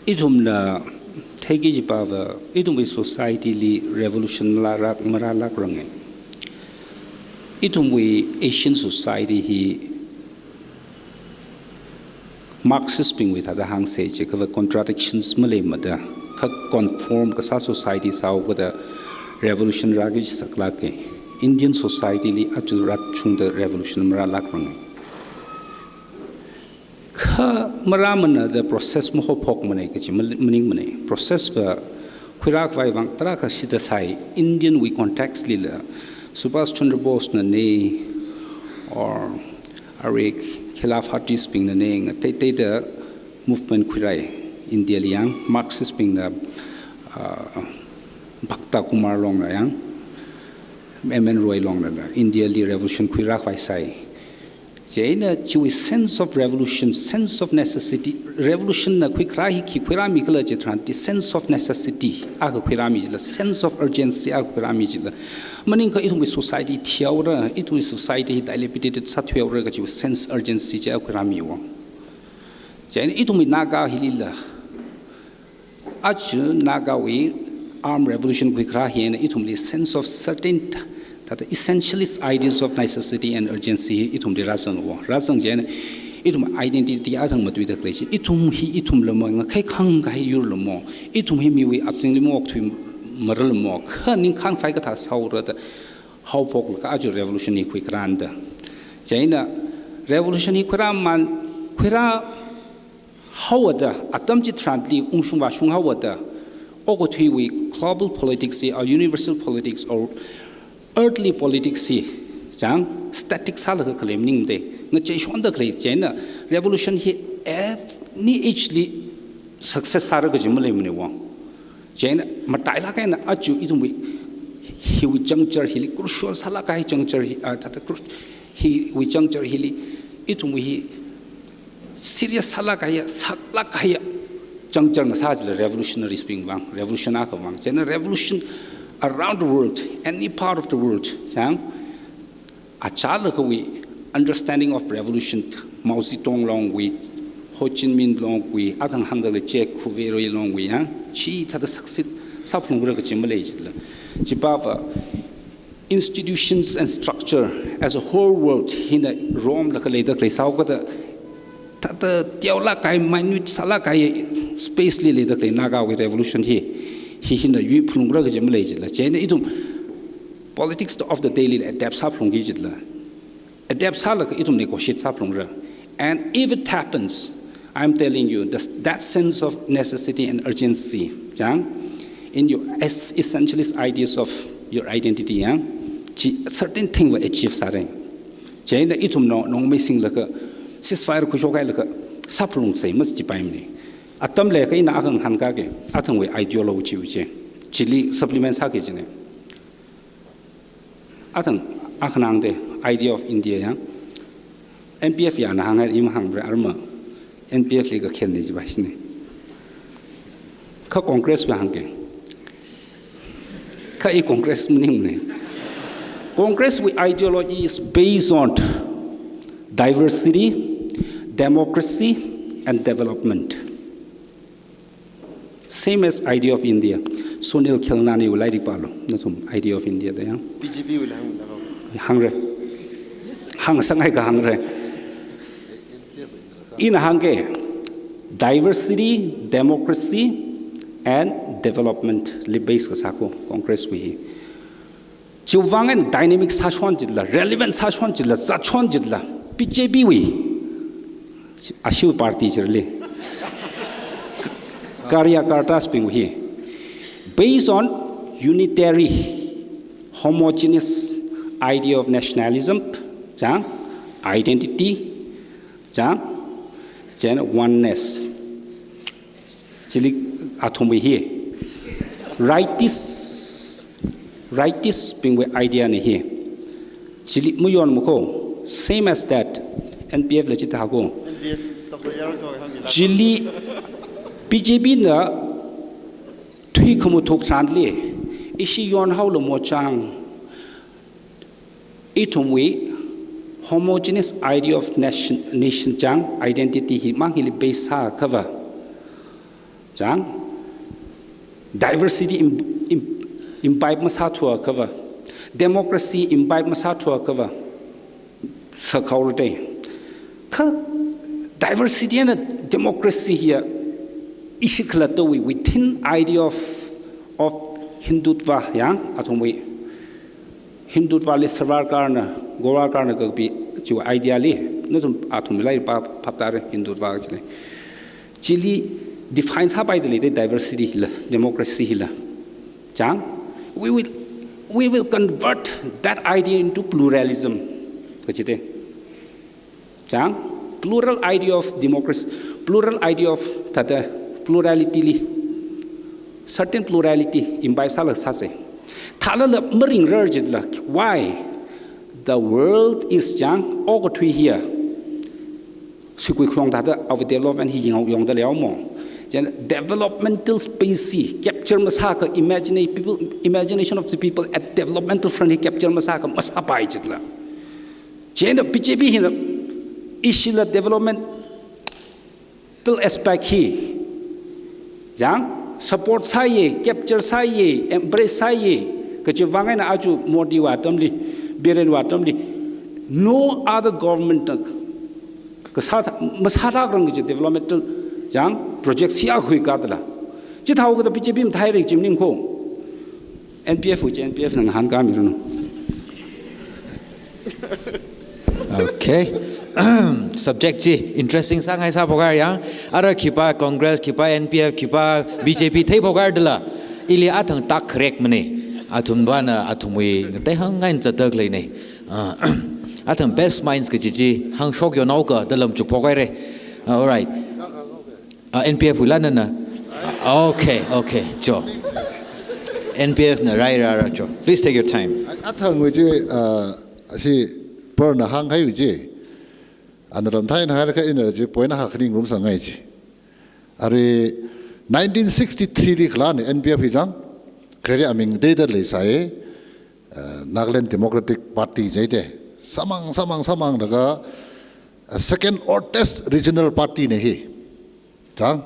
Ithumna theiki kaji pava, ithumwui society li revolution marālāk, marālākranga. Ithumwui Asian society hi Marxist bingwui thāda hāngsa chiakha contradictions maleimada, kha conform kasā society sāhaokida revolution rāki saklāka. Indian society li aja rāchungda revolution marālākranga. Kha marāmana da process mahaophokmana kaji mal-, maningmana. Process va khuirākhavai vang tarākha shida sai, Indian wui context lila Subhas Chandra Bose nana, or arui khilaf artist bing nana, ngateiteida movement khuirai India li yang, Marxist bingna, ah, Bhakta Kumar longna yang, M N Roy longna India li revolution khuirākhavai sai. Chieina chiwui sense of revolution, sense of necessity, revolution na khuikharā hi khi khuirāmi khala chitharanli sense of necessity akha khuirāmi jila, sense of urgency akha khuirāmi jila. Maningakha ithumwui society thihaora, ithumwui society hi dilapidated sāthuihaora kajiwui sense urgency chi akha khuirāmi vang. Chieina ithumwui Naga hilila, aja Nagawui armed revolution khuikharā hina ithumli sense of certain, thāda essentialist ideas of necessity and urgency hi ithumli rāzang vang. Rāzang chieina ithum identity athang matuida khalei chi. Ithum hi ithum lamo, ngakhai khangkahai yur lamo. Ithum hi miwui azingli maokthui mara lamo. Kha ningkhān phai kathā sāhaora da haophoklaga aja revolution hi khuikharāna da. Chieina revolution hi khuirāman, khuirā haoda, atam chitharanli ungshung vāshung haoda, okathuiwui global politics hi, or universal politics, or earthly politics hi, chang, static sālaga khalei maningmada, ngacheishonda khalei, chieina revolution hi any age li success sāra kaji maleimana vang. Chieina matailāk eina aja ithumwui hiwui juncture hili crucial sālāk kahai juncture hi, ah, thāda cru-, hiwui juncture hili ithumwui hi serious sālāk kahai, sāklāk kahai juncture ngasā jila revolutionaries bing vang, revolution akha vang. Chieina revolution around the world, any part of the world, chang, achālakhawui understanding of revolution, Mao Zedong longwui, Ho Chi Minh longwui, athang hāngda khalei Che Guevara longwui, ya, chi thāda succeed sāphalungra kaji malei jila. Chipava institutions and structure as a whole world hina romlaga leida khalei sāhaokida, thāda teolāk kahai, minute sālāk kahai space li leida khalei Nagawui revolution hi, hi hina yuiphalungra kaji malei jila. Chieina ithum politics of the day li adapt sāphalungki jila. Adapt sālaga ithum negotiate sāphalungra. And if it happens, I'm telling you, this, that sense of necessity and urgency, chang, in your es-, essentialist ideas of your identity, ya, chi certain thing va achieve sāra. Chieina ithum no, nongmei singlaga, ceasefire khuishokhailaga, sāphalungsei mas chipaimana. Atam leikha ina akha ngahānkāki, athangwui ideology wui chi. Chili supplement sāki jina. Athang, akhana hāngda, idea of India ya. N P F yana hānghai, i mahāngra, arma N P F li kakhen ni jiva shini. Kha Congress va hāngki. Kha i Congress maningmana. Congress wui ideology is based on diversity, democracy, and development. Same as Idea of India. Sunil Khilnani wui lairik pālu. Nathum Idea of India da ya. B J P wui la hāng, hāngra. Hāngsanghaika hāngra. Ina hāngki, diversity, democracy, and development li base kasā ko Congress wui hi. Chiwui vang eina dynamic sāshon jila, relevant sāshon jila, zatshon jila, B J P wui, ashiwui party chili, karyakartas bingwui hi, based on unitary, homogeneous idea of nationalism, chang, Identity, chang, then oneness. Chili athumwui hi. Rightist, rightist bingwui idea na hi. Chili mayonmakho. Same as that. N P F la chithākho. Chili B J P na thui khamuthuk tharanli ishi yonhaolamo chang. Ithumwui homogeneous idea of nation, nation chang, identity hi mang hili base sāakhava. Chang, diversity im, im, imbibe masāthuakhava. Democracy imbibe masāthuakhava. Sakhaora dei. Kha diversity and democracy hiya ishi khalattawui within idea of, of Hindutva yang athumwui Hindutva li Savarkar na, Golwalkar na kapi chiwui idea li, nathum athum lai pa phaptare Hindutva chili. Chili define sāpaidalei dei diversity hila, democracy hila. Chang, we will, we will convert that idea into pluralism. Kachi dei. Chang, plural idea of democracy, plural idea of thāda plurality li, certain plurality imbibe sālaga sāsa. Thālala maringrar jitla, why? The world is chang, okathui hiya. Sikuikhong thāda our development hi yong, yongdalei mo. Chang, developmental space hi capture masākha imagine people, imagination of the people at developmental front hi capture masākha masāpai jitla. Chieina B J P hina ishila developmental aspect hi, yang, support sāya, capture sāya, embrace sāya, kachi vang eina aja Modi wui atamli, Biren wui atamli, no other government na kasā, masāthakrang kachi developmental, yang, project siya hui kadala. Chithāhaokada B J P mathāra chi maningkho. N P F wui chi, N P F na ngahānkāmiranu. Okay. Subject chi interesting sāngai sāphokhaira yang. Ara khipā Congress, khipā N P F, khipā B J P theiphokhaira dala. Ili athang tak kharek mane. Athumvana athumwui ngatei hāngngai zatdalei ne. Ah, athang best minds kachi chi hāngshok yonhaoka dala machukphokhaire. Ah, all right. Ah, N P F wuila nana. Ah, okay, okay, cho. N P F na rairara cho. Please take your time. Athangwui chi, ah, asi Pearl na hānghaiwui chi. Ana ramthai na haira kha ina chi point akha khaning rumsangngai chi. Arui nineteen sixty-three li khalana N P F hi chang. Khare aming deida leisai. Ah, Nagaland Democratic Party jai dei. Samang, samang, samanglaga, ah, second oldest regional party na hi. Chang,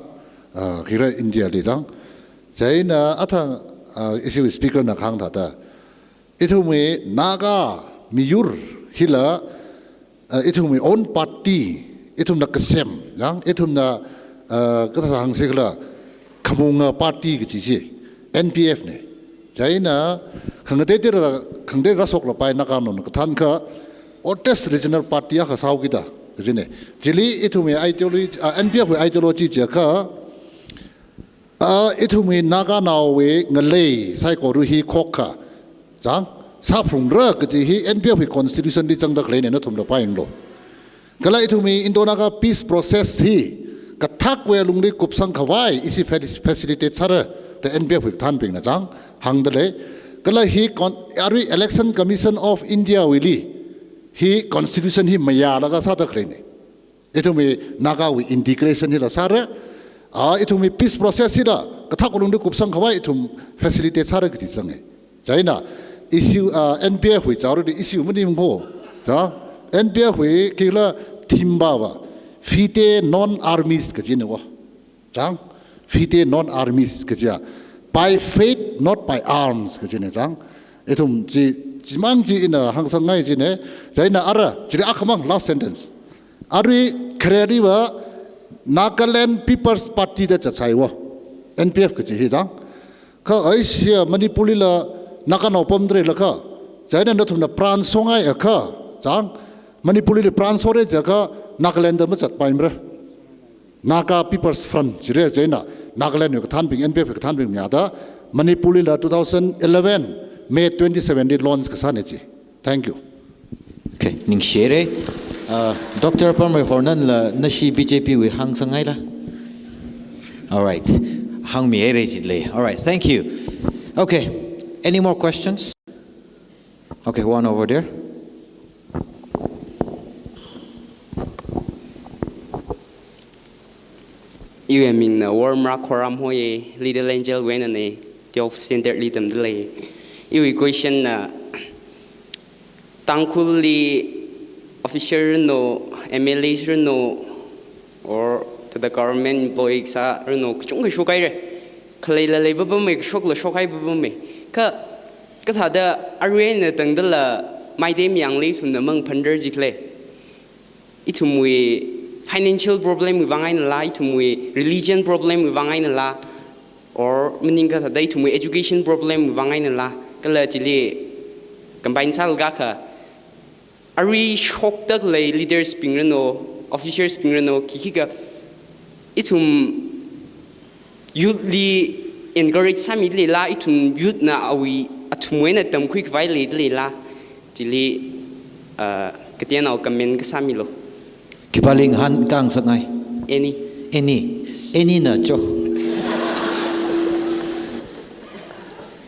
ah, khare India li chang. Chieina athang, ah, ishi speaker na kahāng thāda. Ithumwui Naga miyur hila, ah, ithumwui own party, ithumna kasem, yang, ithumna, ah, kathāda hāngsi khala, khamunga party kachi chi, N P F ne. Chieina, khangatei tira, khangatei rāshoklapai Naga naona kathānkha, oldest regional party akha sāhaokida, kajine. Chili ithumwui ideology, ah, N P F wui ideology chiakha, ah, ithumwui Naganaowui ngalei saikora hi khokkha, chang, sāphungra kachi hi N P F wui constitution li zangda khaleine nathumla pāyanglu. Kala ithumwui Indo-Naga peace process hi, kathakwui alungli kupsang khavai, ishi faci-, facilitate sāra, da N P F wui kathānbingna chang, hāngdalei. Kala hi con-, arui Election Commission of India wuili, hi constitution hi mayālaga sāda khaleine. Ithumwui Nagawui integration hila sāra, ah, ithumwui peace process hila, kathak alungli kupsang khavai ithum facilitate sāra kachi zange. Chieina, issue, ah, N P F wui chaorali issue maningkho. Chang, N P F wui kila theme va, fide non armis kajine wo. Chang, fide non armis kajia. By faith, not by arms kajine chang. Ithum chi, chimang chi ina hāngsangngai chine. Chieina ara, chili akhamang last sentence. Arui khareli va Nagaland People's Party da zatsai wo. N P F kachi hi chang. Kha aishia Manipur lila Naganao pamdalei lakha. Chieina nathumna pran songai akha. Chang, Manipur lila pran sore jiakha Nagaland da mazatpaimara. Naga People's Front jire chieina Nagaland wui kathānbing, N P F wui kathānbing mayāda Manipur lila two thousand eleven May twenty-seven li launch kasāne chi. Thank you. Okay, ningshire. Uh, Doctor Pamrei Hornan la nashi B J P wui hāngsangngaila. All right. Hāngmihaira jilei. All right. Thank you. Okay. Any more questions? Okay, one over there. Iwui mingna Wormra Khoram hoi, Little Angel wui einana, twelve standard li tamdalei. Iwui question na, Tangkhulli officer ranu, M L As ranu, or thāda government employee sāranu, kachungkha shokhaira. Khaleila leipapammei, kashokla shokhaipapammei. Kha, kathāda arui eina tangdala maitei mayangli ithumna mangaphanrar jikhala? Ithumwui financial problem wui vang einala, ithumwui religion problem wui vang einala, or maningakha thāda ithumwui education problem wui vang einala, kala chili combine sālaga kha, arui shokdalei leaders bing ranu, officers bing ranu, khikhikha ithum youth li encourage sāmidaleila, ithum youth na awui, athumwui eina tamkhuikhavai leidaleila, chili, uh, kateonao comment kasā milu. Khipāli ngahānkāngasakngai? Any. Any. Any na cho.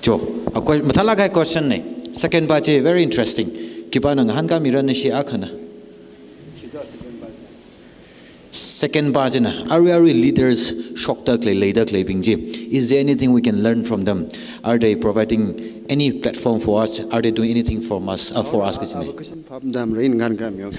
Cho. A que-, mathālāk kahai question na. Second pa chi, very interesting. Khipāna ngahānkāmira nashi akhana? Second pa china, arui arui leaders shokdalei, leidaleibing chi, is there anything we can learn from them? Are they providing any platform for us? Are they doing anything for us, uh, for us? Our, kajina. Our question phap matamra ina ngahānkāmiya.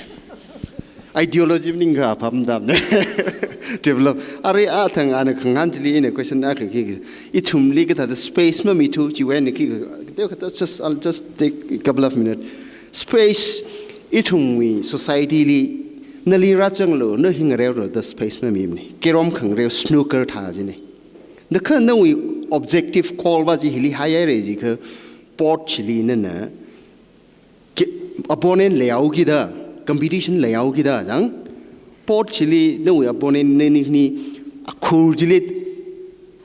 Ideology maningakha phap matamna. Develop. Arui athang ana khangahān chili ina question akha khi, ithumli kathāda space mamithu chiwui eina khi, just, I'll just take a couple of minutes. Space, ithumwui society li, nali rāzanglu, na hi ngareora da space mamimana. Carrom khangareo, snooker thā jina. Nakha nawui objective goal pa chi hili haihaira jiakha, board chili nana, ki-, opponent leihaokida, competition leihaokida, jang? Board chili nawui opponent nani khani akhur chili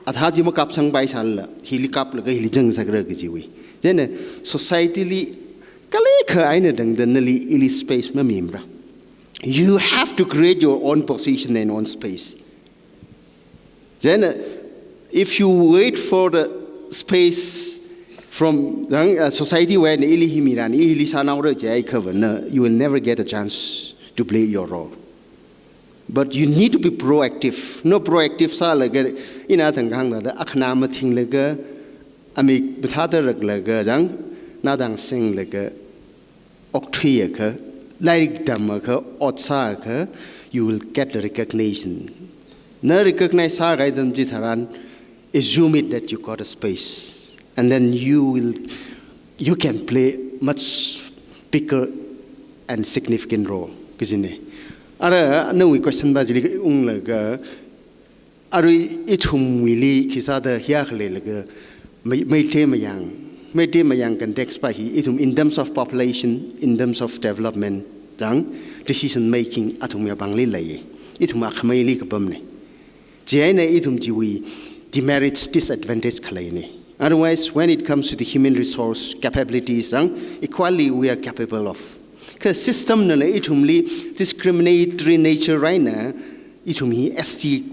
athā chi makapsangpai sālala, hili kaplaga hili zangsakra kajiwui. Chieina society li kala kha eina tangda nali ili space mamimara. You have to create your own position and own space. Then, uh, if you wait for the space from, uh, society wui eina ili hi mirani, ili sānaora jiakha va na, you will never get a chance to play your role. But you need to be proactive. Na proactive sālaga, ina thang kahāng thāda, akhana mathinglaga, amik mathāda raklaga, jang, na dang singlaga, okthuiakha, lairik tamakha, ot sāakha, you will get the recognition. Na recognize sākahai atam chitharan, assume it that you got a space. And then you will, you can play much bigger and significant role, kajina. Ara, nawui question pa chili unglaga, arui ithumwuili khisāda hiya khaleilaga, Mei-, Meitei mayang, Meitei mayang context pa hi ithum in terms of population, in terms of development, jang, decision making athumwui apāngli lei. Ithum akhameili kapamna. Chieina ithum chiwui demerits, disadvantage khaleina. Otherwise, when it comes to the human resource capabilities, jang, equally we are capable of. Kha system nala ithumli discriminatory nature eina, ithum hi S T,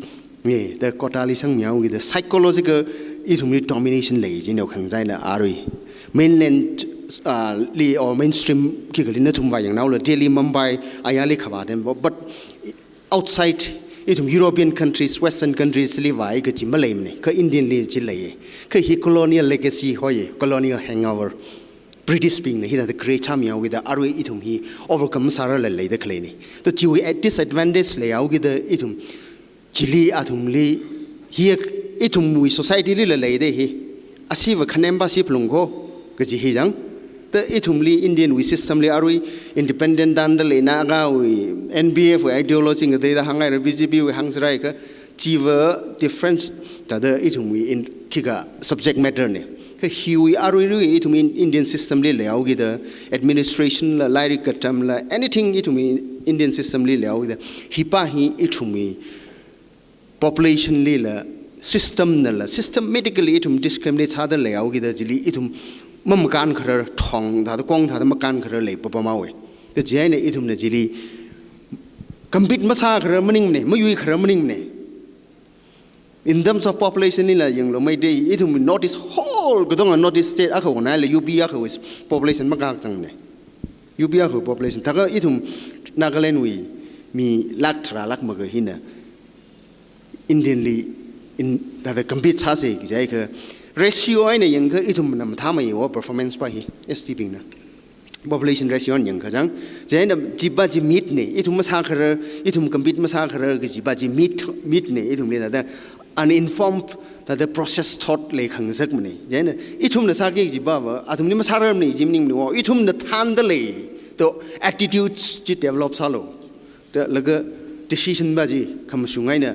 eh, da quota li sangmihaokida psychological ithumli domination lei jina khangachei eina arui. Mainland, ah, li or mainstream khikha li nathum vāyanghaola Delhi, Mumbai, ayali khavā dem, but outside, ithum European countries, Western countries li vāakha chi maleimana, kha Indian li chi lei. Kha hi colonial legacy hoi, colonial hangover. British bingna hithāda create sāmihaokida arui ithum hi overcome sārala leida khaleina. To chiwui disadvantage leihaokida ithum chili athumli hi ithumwui society lila leida hi. Ashiva khanem pa shi phalung kho, kaji hi jang. Ta ithumli Indian wui system li arui independent danda leina kha wui N P F wui ideology ngateida hānghaira B J P wui hāngserhaiakha chiva difference thāda ithumwui in khikha subject matter na. Kha hiwui aruirui ithum in Indian system li leihaokida administration la, lairik katamla, anything ithumwui Indian system li leihaokida. Hi pa hi ithumwui population lila, system nala, systematically ithum discriminate sāda leihaokida chili ithum mamakānkharar thong thāda kong thāda makānkharar leipapamhaowa. Ta chieina ithumna chili Compete masākharar maningmane, mayuikharar maningmane. In terms of population nila yanglu Meitei, ithum North East whole, katonga North East state akha wui eina la U P akha wui population makakzangne. U P akha population. Thākha ithum Nagaland wui mi lakh tharā lakh makha hina Indian li in thāda compete sāsa kaji kha ratio eina yangakha ithumna mathāmeiya performance pa hi S T bingna. Population ratio eina yangakha chang. Chieina chiva chi meet ne, ithum masākharar, ithum compete masākharar kajiva chi meet, meet ne, ithumli thāda uninformed, thāda process thought leikhangasak mane. Chieina ithumna sāki kajiva va, athumli masārarmane kaji maningmane, ithumna thānda lei, to attitudes chi develop sālu. Da laga decision va chi khamashung eina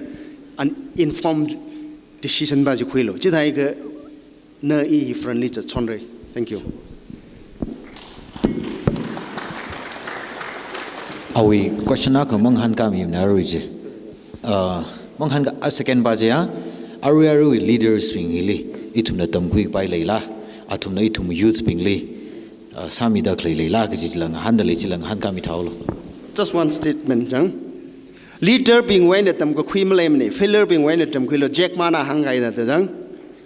uninformed decision va chi khuilu. Chithākha na i front li zatshonra. Thank you. Awui question akha mangahānkāmimana arui chi. Ah, mangahānka, ah, second va chi ya, arui aruiwui leaders bing hili ithumna tamkhuipai leila, athumna ithum youth bingli, ah, sāmida khalei leila kaji chila ngahānda lei, chila ngahānkāmi thālu. Just one statement chang. Leader bingwui eina tamkakhui maleimane, failure bingwui eina tamkhuilu, Jack Mana hāngkahai thāda chang.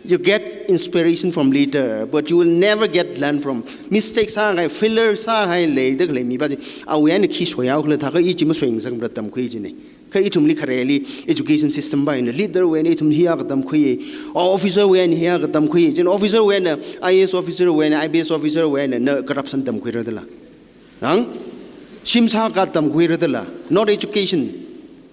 You get inspiration from leader, but you will never get learn from mistake sākahai, failure sākahai leida khalei miva chi, awui eina khi soihaokhala thākha i chi masoingasakmara tamkhui chine. Kha ithumli khareli education system va eina leader wui eina ithum hiyākha tamkhui, officer wui eina hiyākha tamkhui, chieina officer wui eina, I A S officer wui eina, I P S officer wui eina na corruption tamkhuira dala. Nang? Shim sākha tamkhuira dala. Not education.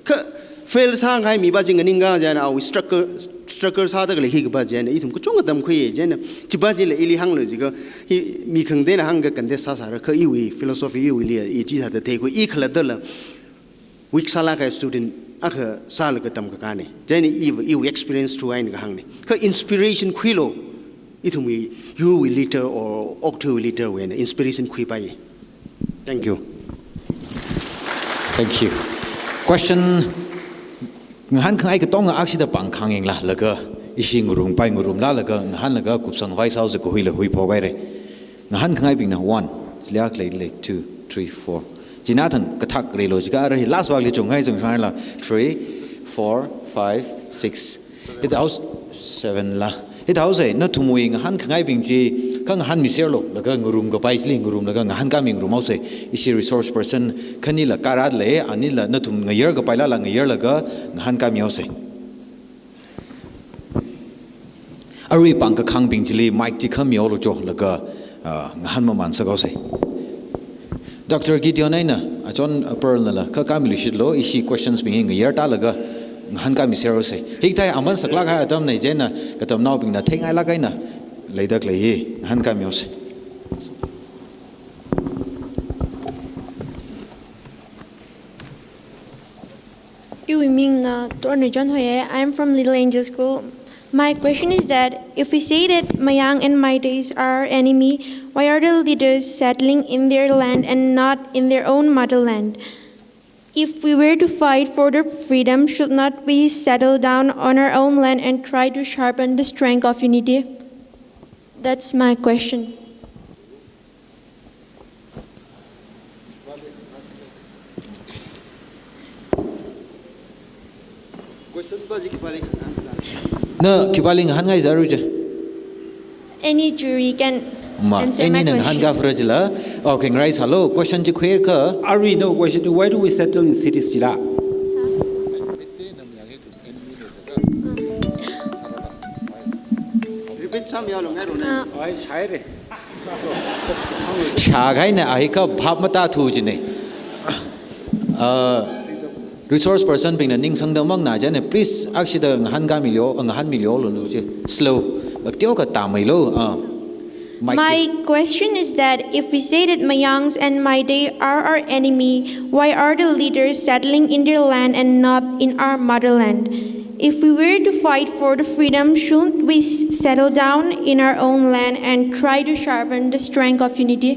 Kha fail sākahai miva chi nganingkha chieina awui struggle, struggle sāda khalei hi kava chieina ithum kachungkha tamkhui chieina chiva chila ili hānglu jiakha hi mi khangateina hāngakha contest sāsāra kha iwui philosophy iwuili i chi sāda theikhui i khalattala weak sālākkahai student akha sālaga tamkakāne. Chieina i, iwui experience through eina kahāngne. Kha inspiration khuilu, ithumwui yurwui leader or okathuiwui leader wui eina inspiration khuipaiye. Thank you. Thank you. Question ngahānkhangai katonga akshida pāngkhang yangla, laga ishi ngarumpai ngarumlālaga, ngahānlaga kupsang vai sāhaosa kahuila huiphok haira. Ngahānkhangaibingna one, chili akha lei, lei, two, three, four. China thang kathak relo jiakha ara hi last vakli chungngai chungshangla, three, four, five, six. Hithāhaosa, seven la. Hithāhaosa, nathumwui ngahānkhangaibing chi, kha ngahānmiserlu, laga ngarumkapai chili ngarumlaga ngahānkāmi ngarumhaosa. Ishi resource person khanila karat lei, anila nathum ngayar kapailala ngayarlaga ngahānkāmihaosa. Arui pāngkakhangbing chili mic chi khamihaolu jo, laga, ah, ngahān maman sāhaosa. Doctor Gideon eina, ah, John, ah, Pearl nala, kha kāmiluishitlu, ishi questions bing hi ngayar tālaga ngahānkāmiserhaosa. Hikathā aman saklākkahai atamna chieina, katamnaobingna theingailāk eina leida khalei hi ngahānkāmihaosa. Iwui mingna Tornei John hoiye. I'm from Little Angel School. My question is that if we say that Mayang and Meiteis are our enemy, why are the leaders settling in their land and not in their own motherland? If we were to fight for the freedom, should not we settle down on our own land and try to sharpen the strength of unity? That's my question. Na khipāli ngahānngai zāru je? Any jury can Ma, answer my any na question. Ngahānka fura jila. Okay, ngarai sālu. Question chi khuiakha. Arui no question, why do we settle in cities jila? Repeat sāmihaolu ngairone. Ah. Ai, shaire. Shākahaina ahikha bhap matāthu jine. Ah, resource person bingna ningsangda mangna jane, please, akshida ngahānkāmilu, ngahānmilu lunu je. Slow. Teokha tāmeilu. Ah. Mic My question is that if we say that Mayangs and Meitei are our enemy, why are the leaders settling in their land and not in our motherland? If we were to fight for the freedom, shouldn't we s- settle down in our own land and try to sharpen the strength of unity?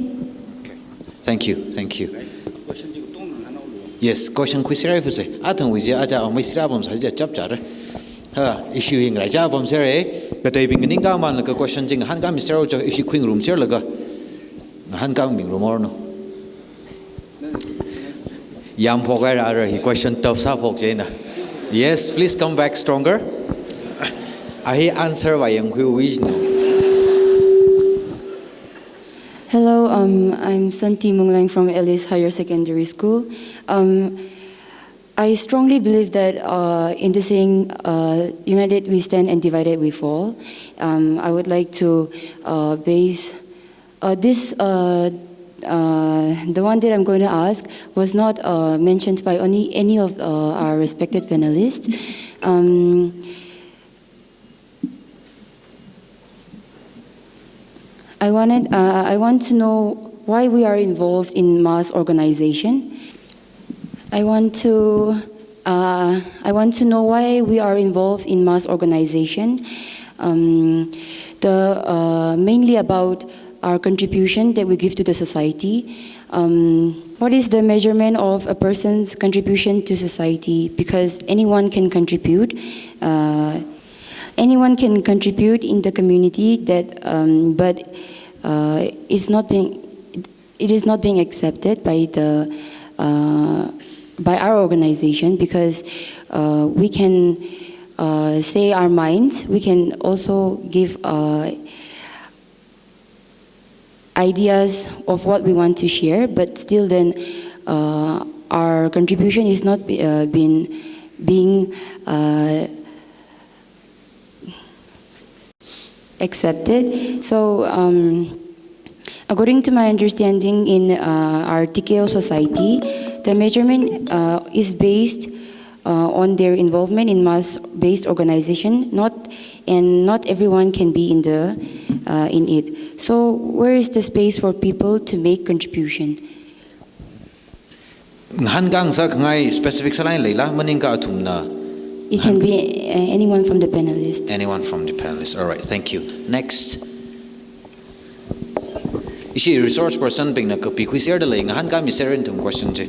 Thank you, thank you. Yes, question khuiserhai fuse. Athangwui je aja amei sira pamsā je chap chare. Ha, issue hi ngaraicha pamsere. Kateibing ningkamanlaga question chi ngahānkāmiserhaojo, issue khuingarumserlaga. Ngahānkāmingarumhaoranu. Yamphok haira ara hi question tough sāphok china. Yes, please come back stronger. A hi answer va yangkhui wijno. Hello, um, I'm Santi Munglang from Alice Higher Secondary School. Um, I strongly believe that uh, in the saying, uh, "United we stand and divided we fall," um, I would like to uh, base uh, this, uh, uh, the one that I'm going to ask was not uh, mentioned by any, any of uh, our respected panelists. Um, I wanted, uh, I want to know why we are involved in mass organization. I want to, uh, I want to know why we are involved in mass organization. Um, the uh, mainly about our contribution that we give to the society. Um, what is the measurement of a person's contribution to society? Because anyone can contribute. Uh, anyone can contribute in the community that, um, but uh, it's not being, it is not being accepted by the uh, by our organization because uh, we can uh, say our minds. We can also give uh, ideas of what we want to share, but still then uh, our contribution is not be, uh, been being uh, accepted. So, um, according to my understanding, in uh, our T K O society, the measurement uh, is based uh, on their involvement in mass-based organization, not and not everyone can be in the uh, in it. So, where is the space for people to make contribution? Ngahānkāngasak khangai specific sālāk leila, maningakha athumna. It can be uh, anyone from the panelists. Anyone from the panelists. All right, thank you. Next. Ishi resource person bingna kapikhui serdalei, ngahānkāmi sera ithum question chi.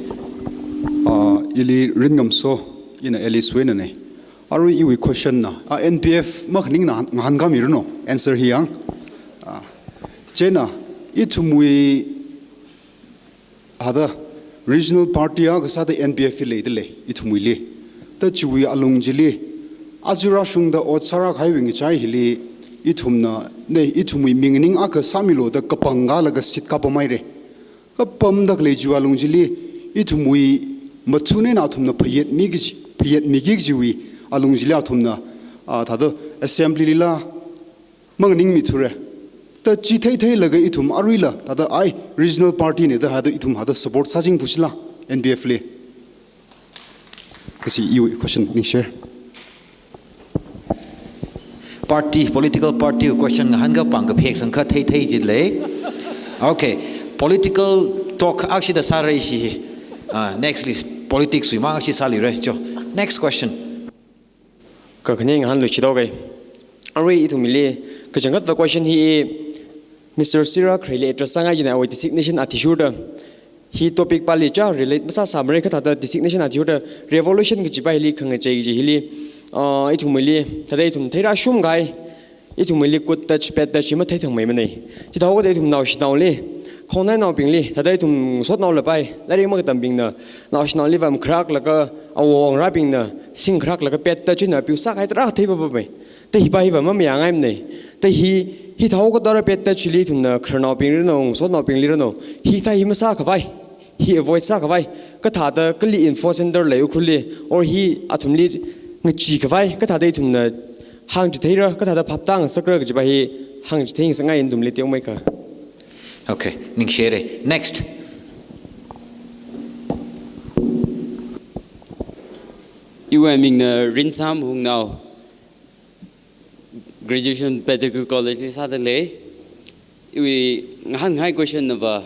Uh, ili Ringngamso, ina Alice wui einana. Arui iwui question na, uh, N P F makhaningna ngahānkāmi runo, answer hi yang. Uh, china, ithumwui hada regional party akha sāda N P F hi leidalei, ithumwuili. Ta chiwui alung chili, aja rāshungda ot sārākahaiwui ngachai hili, ithumna, nei, ithumwui minganing akha sāmilu da kapangkalaga seat kapamhaira. Kapamda khalei chiwui alung chili, ithumwui mathun eina athumna phayetmiki kaji, phayetmiki kajiwui alung chili athumna, ah, thada assembly lila, manganingmithura. Ta chi theitheilaga ithum aruila, thada ai regional party na da hada ithum hada support sāchingphuchila N P F li. Kachi iwui question ningshare. Party, political party question ngahānkā pāng kaphek sangkha theithei jilei. Okay, political talk akshida sāra ishi. Ah, next li politics wui mang akshi sālira cho. Next question. Kakhaning ngahānluishithaoga. Arui ithumli, kachangkhatva question hi Mister Sira Khreili address sāngai jina awui designation athishurda. Hi topic pali cha relate masāsāmara kathāda designation athishurda revolution kajipa hili khangachei kaji hili, ah, ithumli, thada ithum theirāshungkahai, ithumli good touch, bad touch hi matheithangmeimanei. Chithāhaoda ithum naoshinaoli, khongnainaobingli, thada ithum sotnao lapai, lairik makatambingna, naoshinaoli vamkharāklaga, awongrābingna, singkharāklaga bad touch na piusākahai tarākha theipapamei. Ta hipa hiva mamayāngaimanei. Ta hi, hithāhaoda bad touch li ithumna khararnaobingli rano, sotnaobingli rano, hithā hi masākhavai, hi avoid sākhavai, kathāda kali info center lei Ukhrulli, or hi athumli ngacheekhavai, kathāda ithumna hāngchitheira, kathāda phaptāngasakra kajipa hi hāngchitheingasakngai ithumli teomeikha. Okay, ningshare. Next. Iwui mingna Rinsam Hungnao, graduation Pedagogical College li sādalei. Iwui ngahānkahai question nava,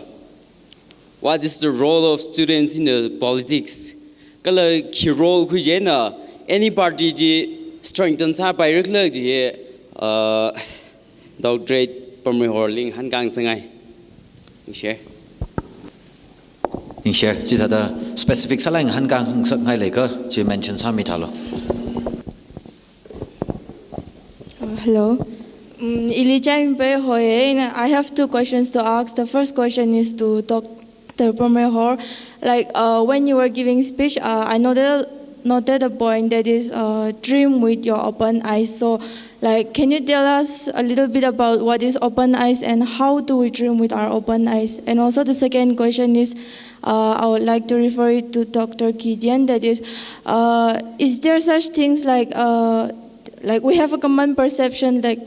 what is the role of students in the politics? Kala khi role khuijina any party chi strengthen sāpaira khala chi, uh, Doctor Pamrihorli ngahānkāngasakngai. Ningshare. Ningshare, chithāda specific sālāk ngahānkāngasakngai leiakha, chi mention sāmithālu. Uh, hello. Um, ili Chaimpe hoi, and I have two questions to ask. The first question is to Doc Doctor Permehor, like, uh, when you were giving speech, uh, I noted noted a point that is, uh, dream with your open eyes. So, like, can you tell us a little bit about what is open eyes and how do we dream with our open eyes? And also, the second question is, uh, I would like to refer it to Doctor Gideon. That is, uh, is there such things like, uh, like, we have a common perception, like,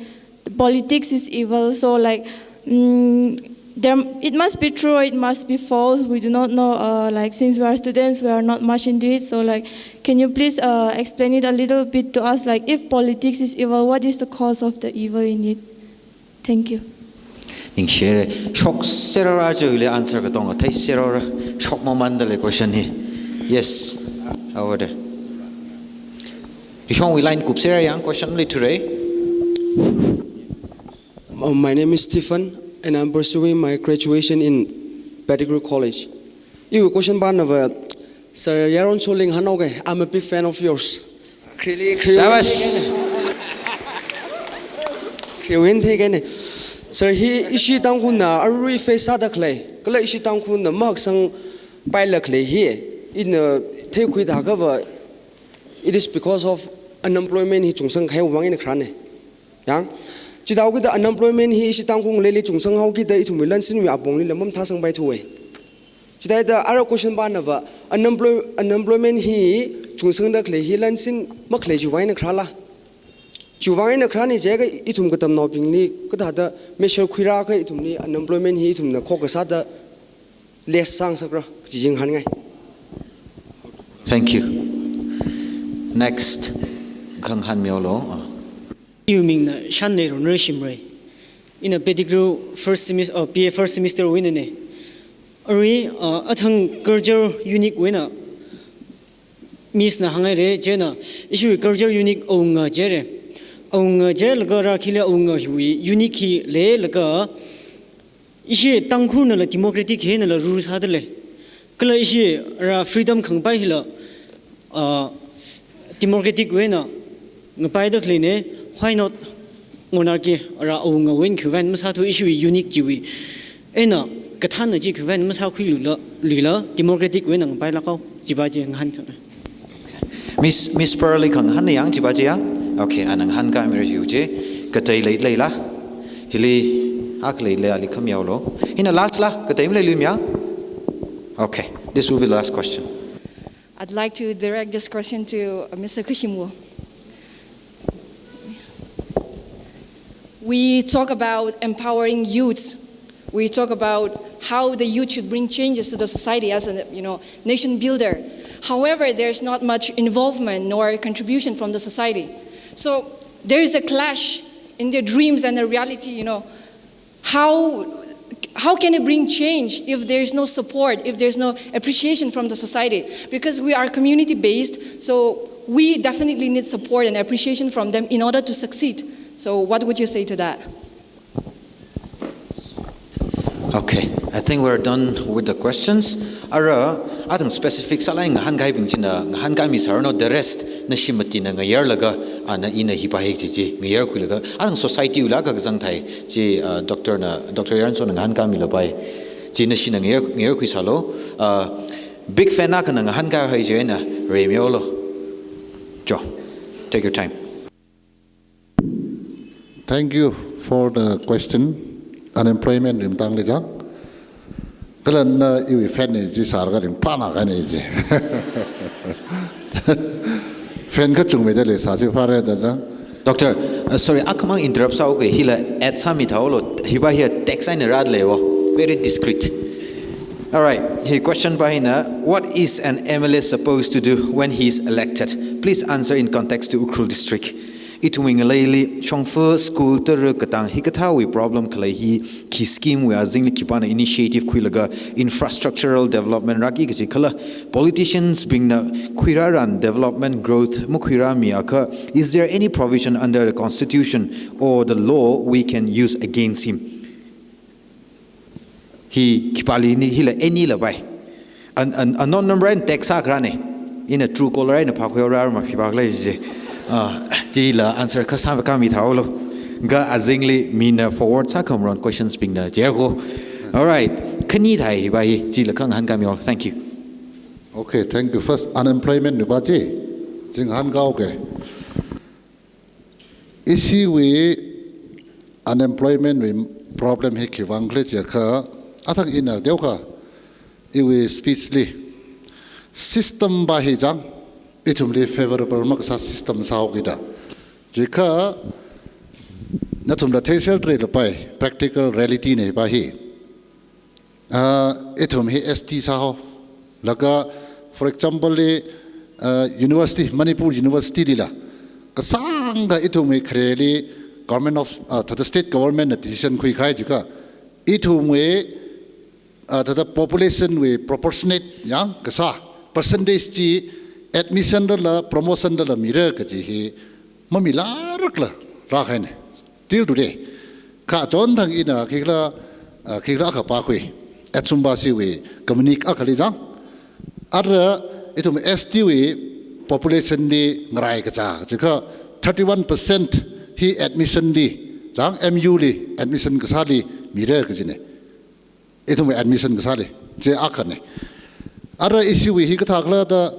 politics is evil. So, like, mm, there, it must be true or it must be false. We do not know. Uh, like, since we are students, we are not much into it. So, like, can you please, uh, explain it a little bit to us? Like, if politics is evil, what is the cause of the evil in it? Thank you. Ningshire. Shokserora chili answer katonga theiserora. Shokmamandalei question hi. Yes. Over there. Ishongwui line kupsera yang question lei ture. Uh, my name is Stephen, and I'm pursuing my graduation in Pettigrew College. Iwui question pānava, Sir Yaron Soling hanoge, I'm a big fan of yours. Khili, khili. Shabash. Khili win thei kene. Sir, hi ishi Tangkhulna arui face sāda khalei, kala ishi Tangkhulna mahaksang paila khalei hi, ina theikhui thākava, it is because of unemployment hi chungsang kahaiwui vang eina kharāne. Yang, chithāhaokida unemployment hi ishi Tangkhul ngaleili chungsang haokida ithumwui lansinwui apongli lamam thāsangpai thuwe. Chithāhaida ara question pānava, unemploy-, unemployment hi chungsangda khalei hi lansin makhalei chiwui vang eina kharāla? Chiwui vang eina kharāne jiakha ithum katamnaobingli kathāda measure khuirākha ithumli unemployment hi ithumna khokkha sāda less sāngasakra, kaji chi ngahānngai. Thank you. Next. Khangahān mihaolu. Iwui mingna Shanneirunra Shimray. Ina Pettigrew first semester, uh, B A first semester wui einane. Arui, uh, athang culture unit wui eina Miss na hānghaire, chieina, ishiwui culture unit awunga jire. Awunga jilaga rā khili awunga hiwui unit hi leilaga, ishi Tangkhulnala democratic einala rule sādalei. Kala ishi rā freedom khangapai hila, uh, democratic wui eina ngapaida khaleine, why not monarchy rā awungawui eina khiwui vang masāthu, ishiwui unit chiwui eina kathānna chi khiwui vang masākhuiluila, luila democratic wui eina ngapailāk haowa, chiva chi ngahānkhangai. Miss, Miss Pearl li khangahānna yang chiva chi ya? Okay, ana ngahānkāmira chiva chi. Katei leilala? Hili akha leilala, ali khamihaolu. Hina last la, katei maleiluimara? Okay, this will be the last question. I'd like to direct this question to, uh, Mister Khuishimwui. We talk about empowering youths. We talk about how the youth should bring changes to the society as a, you know, nation builder. However, there's not much involvement nor contribution from the society. So there is a clash in their dreams and the reality, you know. How, how can it bring change if there's no support, if there's no appreciation from the society? Because we are community-based, so we definitely need support and appreciation from them in order to succeed. So what would you say to that? Okay, I think we're done with the questions. Ara, athang specific sālāk eina ngahānkahaibing china ngahānkāmisāranu, the rest nashi matina ngayarlaga, ana ina hi pāhai kaji chi ngayarkhuilaga, athang society wuila kazang thai chi, uh, Doctor na, Doctor Yaronsona ngahānkāmilapai. Chi nashina ngayar, ngayarkhuisālu. Uh, big fan akhana ngahānkahai chieina, remihaolu. Jo, take your time. Thank you for the question. Unemployment wui matangli chang. Kala na iwui fan ne chi sālaga ringphāna kahaine chi. Fan kachungmeida leisā chi phāra da chang. Doctor, uh, sorry, akhamang interrupt sāuke, hila add sāmithāhaolu, hiva hi text eina rāda leiwo. Very discreet. Alright, hi question pa hina, what is an M L A supposed to do when he is elected? Please answer in context to Ukhrul district. Ithumwui ngaleili, shongfa school tara katang hikathāwui problem khalei hi, khi scheme wui azingli khipāna initiative khuilaga infrastructural development rāki kaji khala, politicians bingna khuirāran development growth makhuirāmiakha, is there any provision under the constitution or the law we can use against him? Hi khipāli ni hila any lapai. An, an, unknown number eina text sākharāne. Ina Truecaller eina phākhuihaora ma khipākhala chi. Ah, chila answer kasā kami thāhaolu. Kha azingli mina forward sākhamron questions bingna jerko. All right. Khani thai hi ba hi, chila khangahān kami all. Thank you. Okay, thank you. First, unemployment wui ba chi, chingahān kaoke. Ishiwui unemployment wui problem hi khiwuivang khala jiakha, athang ina teokha, iwui speech li, system ba hi chang, ithumli favorable makasā system sāhaoki da. Jiakha, nathumla theisel tre lapai, practical reality na ba hi. Ah, ithum hi S T sāhao. Laga, for example, li, ah, university, Manipur University lila, kasāngkha ithumwui khareli government of, ah, thāda state government na decision khuikahai jiakha, ithumwui, ah, thāda population wui proportionate yang kasā percentage chi admission lala promotion lala mira kaji hi mamilarakla rākahaina. Till today. Kha chonthang ina khikhala, ah, khikhala akha pākhui. Athum ba shiwui communique akhali chang. Ara ithum S T wui population li ngarai kachā, jiakha thirty-one percent hi admission li, chang M U li, admission kasāli mira kajina. Ithum admission kasāli, chi akhana. Ara ishiwui hi kathā khala da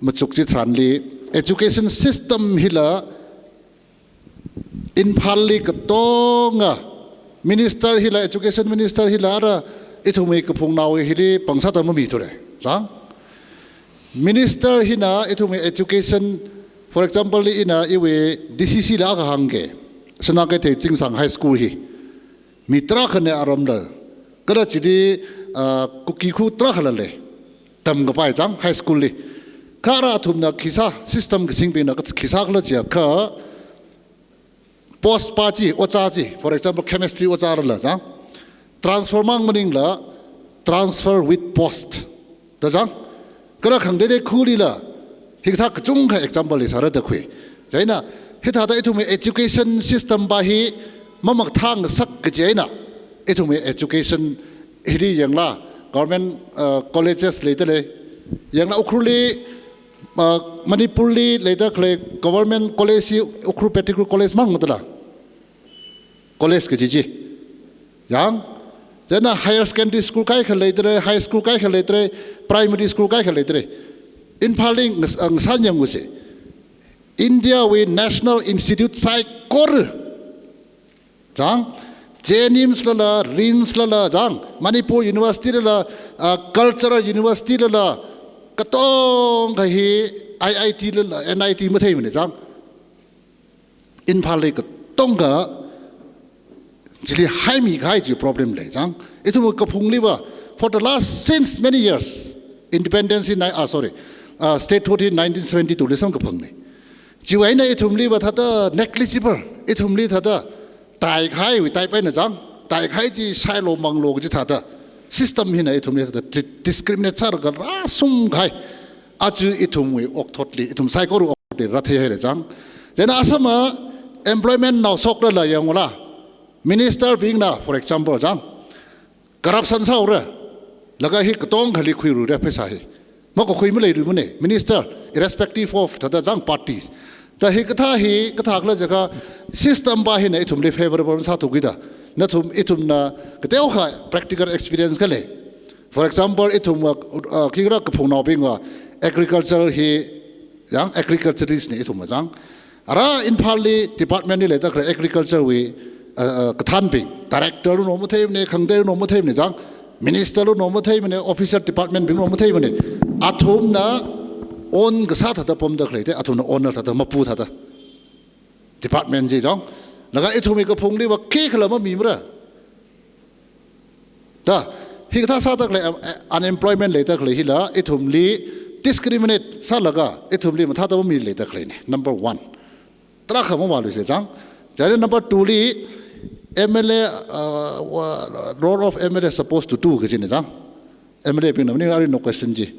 machuk chitharanli, education system hila Imphalli katonga, minister hila, education minister hila ara ithumwui kaphungnao hili pangshap ta mamithura. Chang? Minister hina ithumwui education, for example, li ina iwui D C C la akha hāngke, Sanakeithei Chingsang High School hi. Mi tarākhana aramla. Kala chili, ah, Kuki khu tarākhala lei. Tamkapai chang high school li. Kha ara athumna khisā, system kasingbingna khisā khala jiakha, post pa chi, ojā chi, for example, chemistry ojā rala chang, transfer mang maningla, transfer with post da chang. Kala khangateitei khulila, hikathā kachungkha example leisāra da khui. Chieina, hithāda ithumwui education system ba hi mamathāngasak kaji eina, ithumwui education hili yangla, government, uh, colleges leida lei. Yangla Ukhrulli, uh, Manipurli leida khalei government college hi Ukhrul Pettigrew College mang matala. College kaji chi. Yang, chieina higher secondary school kaikha leidalei, high school kaikha leidalei, primary school kaikha leidalei. Imphalli ngas-, uh, ngasān yangusi. India wui National Institute saikora. Chang, JNIMS lala, RIMS lala, chang, Manipur University lala, ah, Cultural University lala, katonga hi IIT lala, NIT matheimana, chang. Imphalli katonga chili haimikahai chi problem lei, chang. Ithum kaphungliva, for the last, since many years, independence in, ah, sorry, ah, statehood in nineteen seventy-two li samkaphangna. Chiwui eina ithumliva thāda negligible, ithumli thāda taikahaiwui type eina chang, taikahai chi shailu manglu kaji thāda, system hina ithumli thāda di-, discriminate sālaga rāsumkahai. Aja ithumwui okthotli, ithum saikorawui okthotli rātheihaira chang. Chieina asama employment nao shoklala yangula, minister bingna, for example, chang, corruption sāhaora, laga hi katongkhali khuirura pheisā hi. Makakhui maleiramana, minister, irrespective of thāda chang parties. Da hikathā hi, kathā khala jiakha system ba hina ithumli favorable sāthuki da. Nathum, ithumna kateokha practical experience khalei. For example, ithum, uh, uh, khikhala kaphungnaobingva agriculture hi, yang agriculturist na ithumva chang. Ara Imphalli department li leida khalei agriculture wui, uh, uh, kathānbing, director luno matheimana, khangatei luno matheimana chang, minister luno matheimana, officer department bingno matheimana. Athumna own kasā thāda pamda khalei te, athumna owner thāda, mapu thāda. Department chi chang. Laga ithumwui kaphungliva khikhala mamimara. Da, hikathā sāda khalei, eh, eh, unemployment leida khalei hila, ithumli discriminate sālaga, ithumli mathāda mami leida khaleina. Number one. Tarākha mavāluisa chang. Chieina number two li, M L A, uh, wa-, role of M L A supposed to do kajina chang. M L A bingna maning ari no question chi.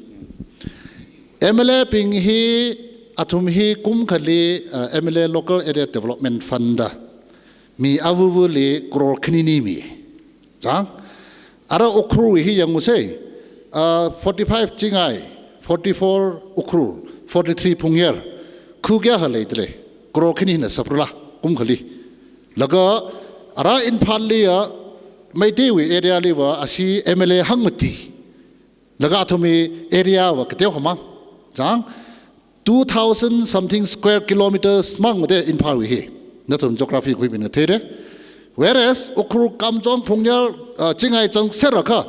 M L A bing hi, athum hi kumkhali, uh, M L A Local Area Development Fund da mi avuvuli crore khanini mi. Chang? Ara Ukhrul hi yangusa, ah, forty-five Chingai, forty-four Ukhrul, forty-three Phungyar, khu kayākha leidalei, crore khanina saprala, kumkhali. Laga, ara Imphalli ya, Meiteiwui area liva ashi M L A hangmati. Laga athumwui area va kateo khamang. Chang, two thousand something square kilometers mang mate Imphalwui hi. Nathum geography khuibing theire. Whereas Ukhrul, Kamjong, Phungyar, uh, Chingai chang serakha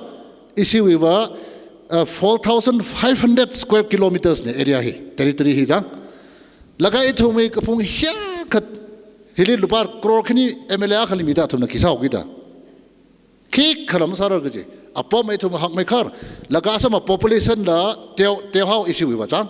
ishiwui va, uh, four thousand five hundred square kilometers ne area hi, territory hi chang. Laga ithumwui kaphung hiyakhat hili lupā crore khani M L A akhali mida athumna khi sāhaokida. Khikha lam sāra kaji. Apam ithum hakmeikhar. Laga asama population la teo, teohao ishiwui va chang.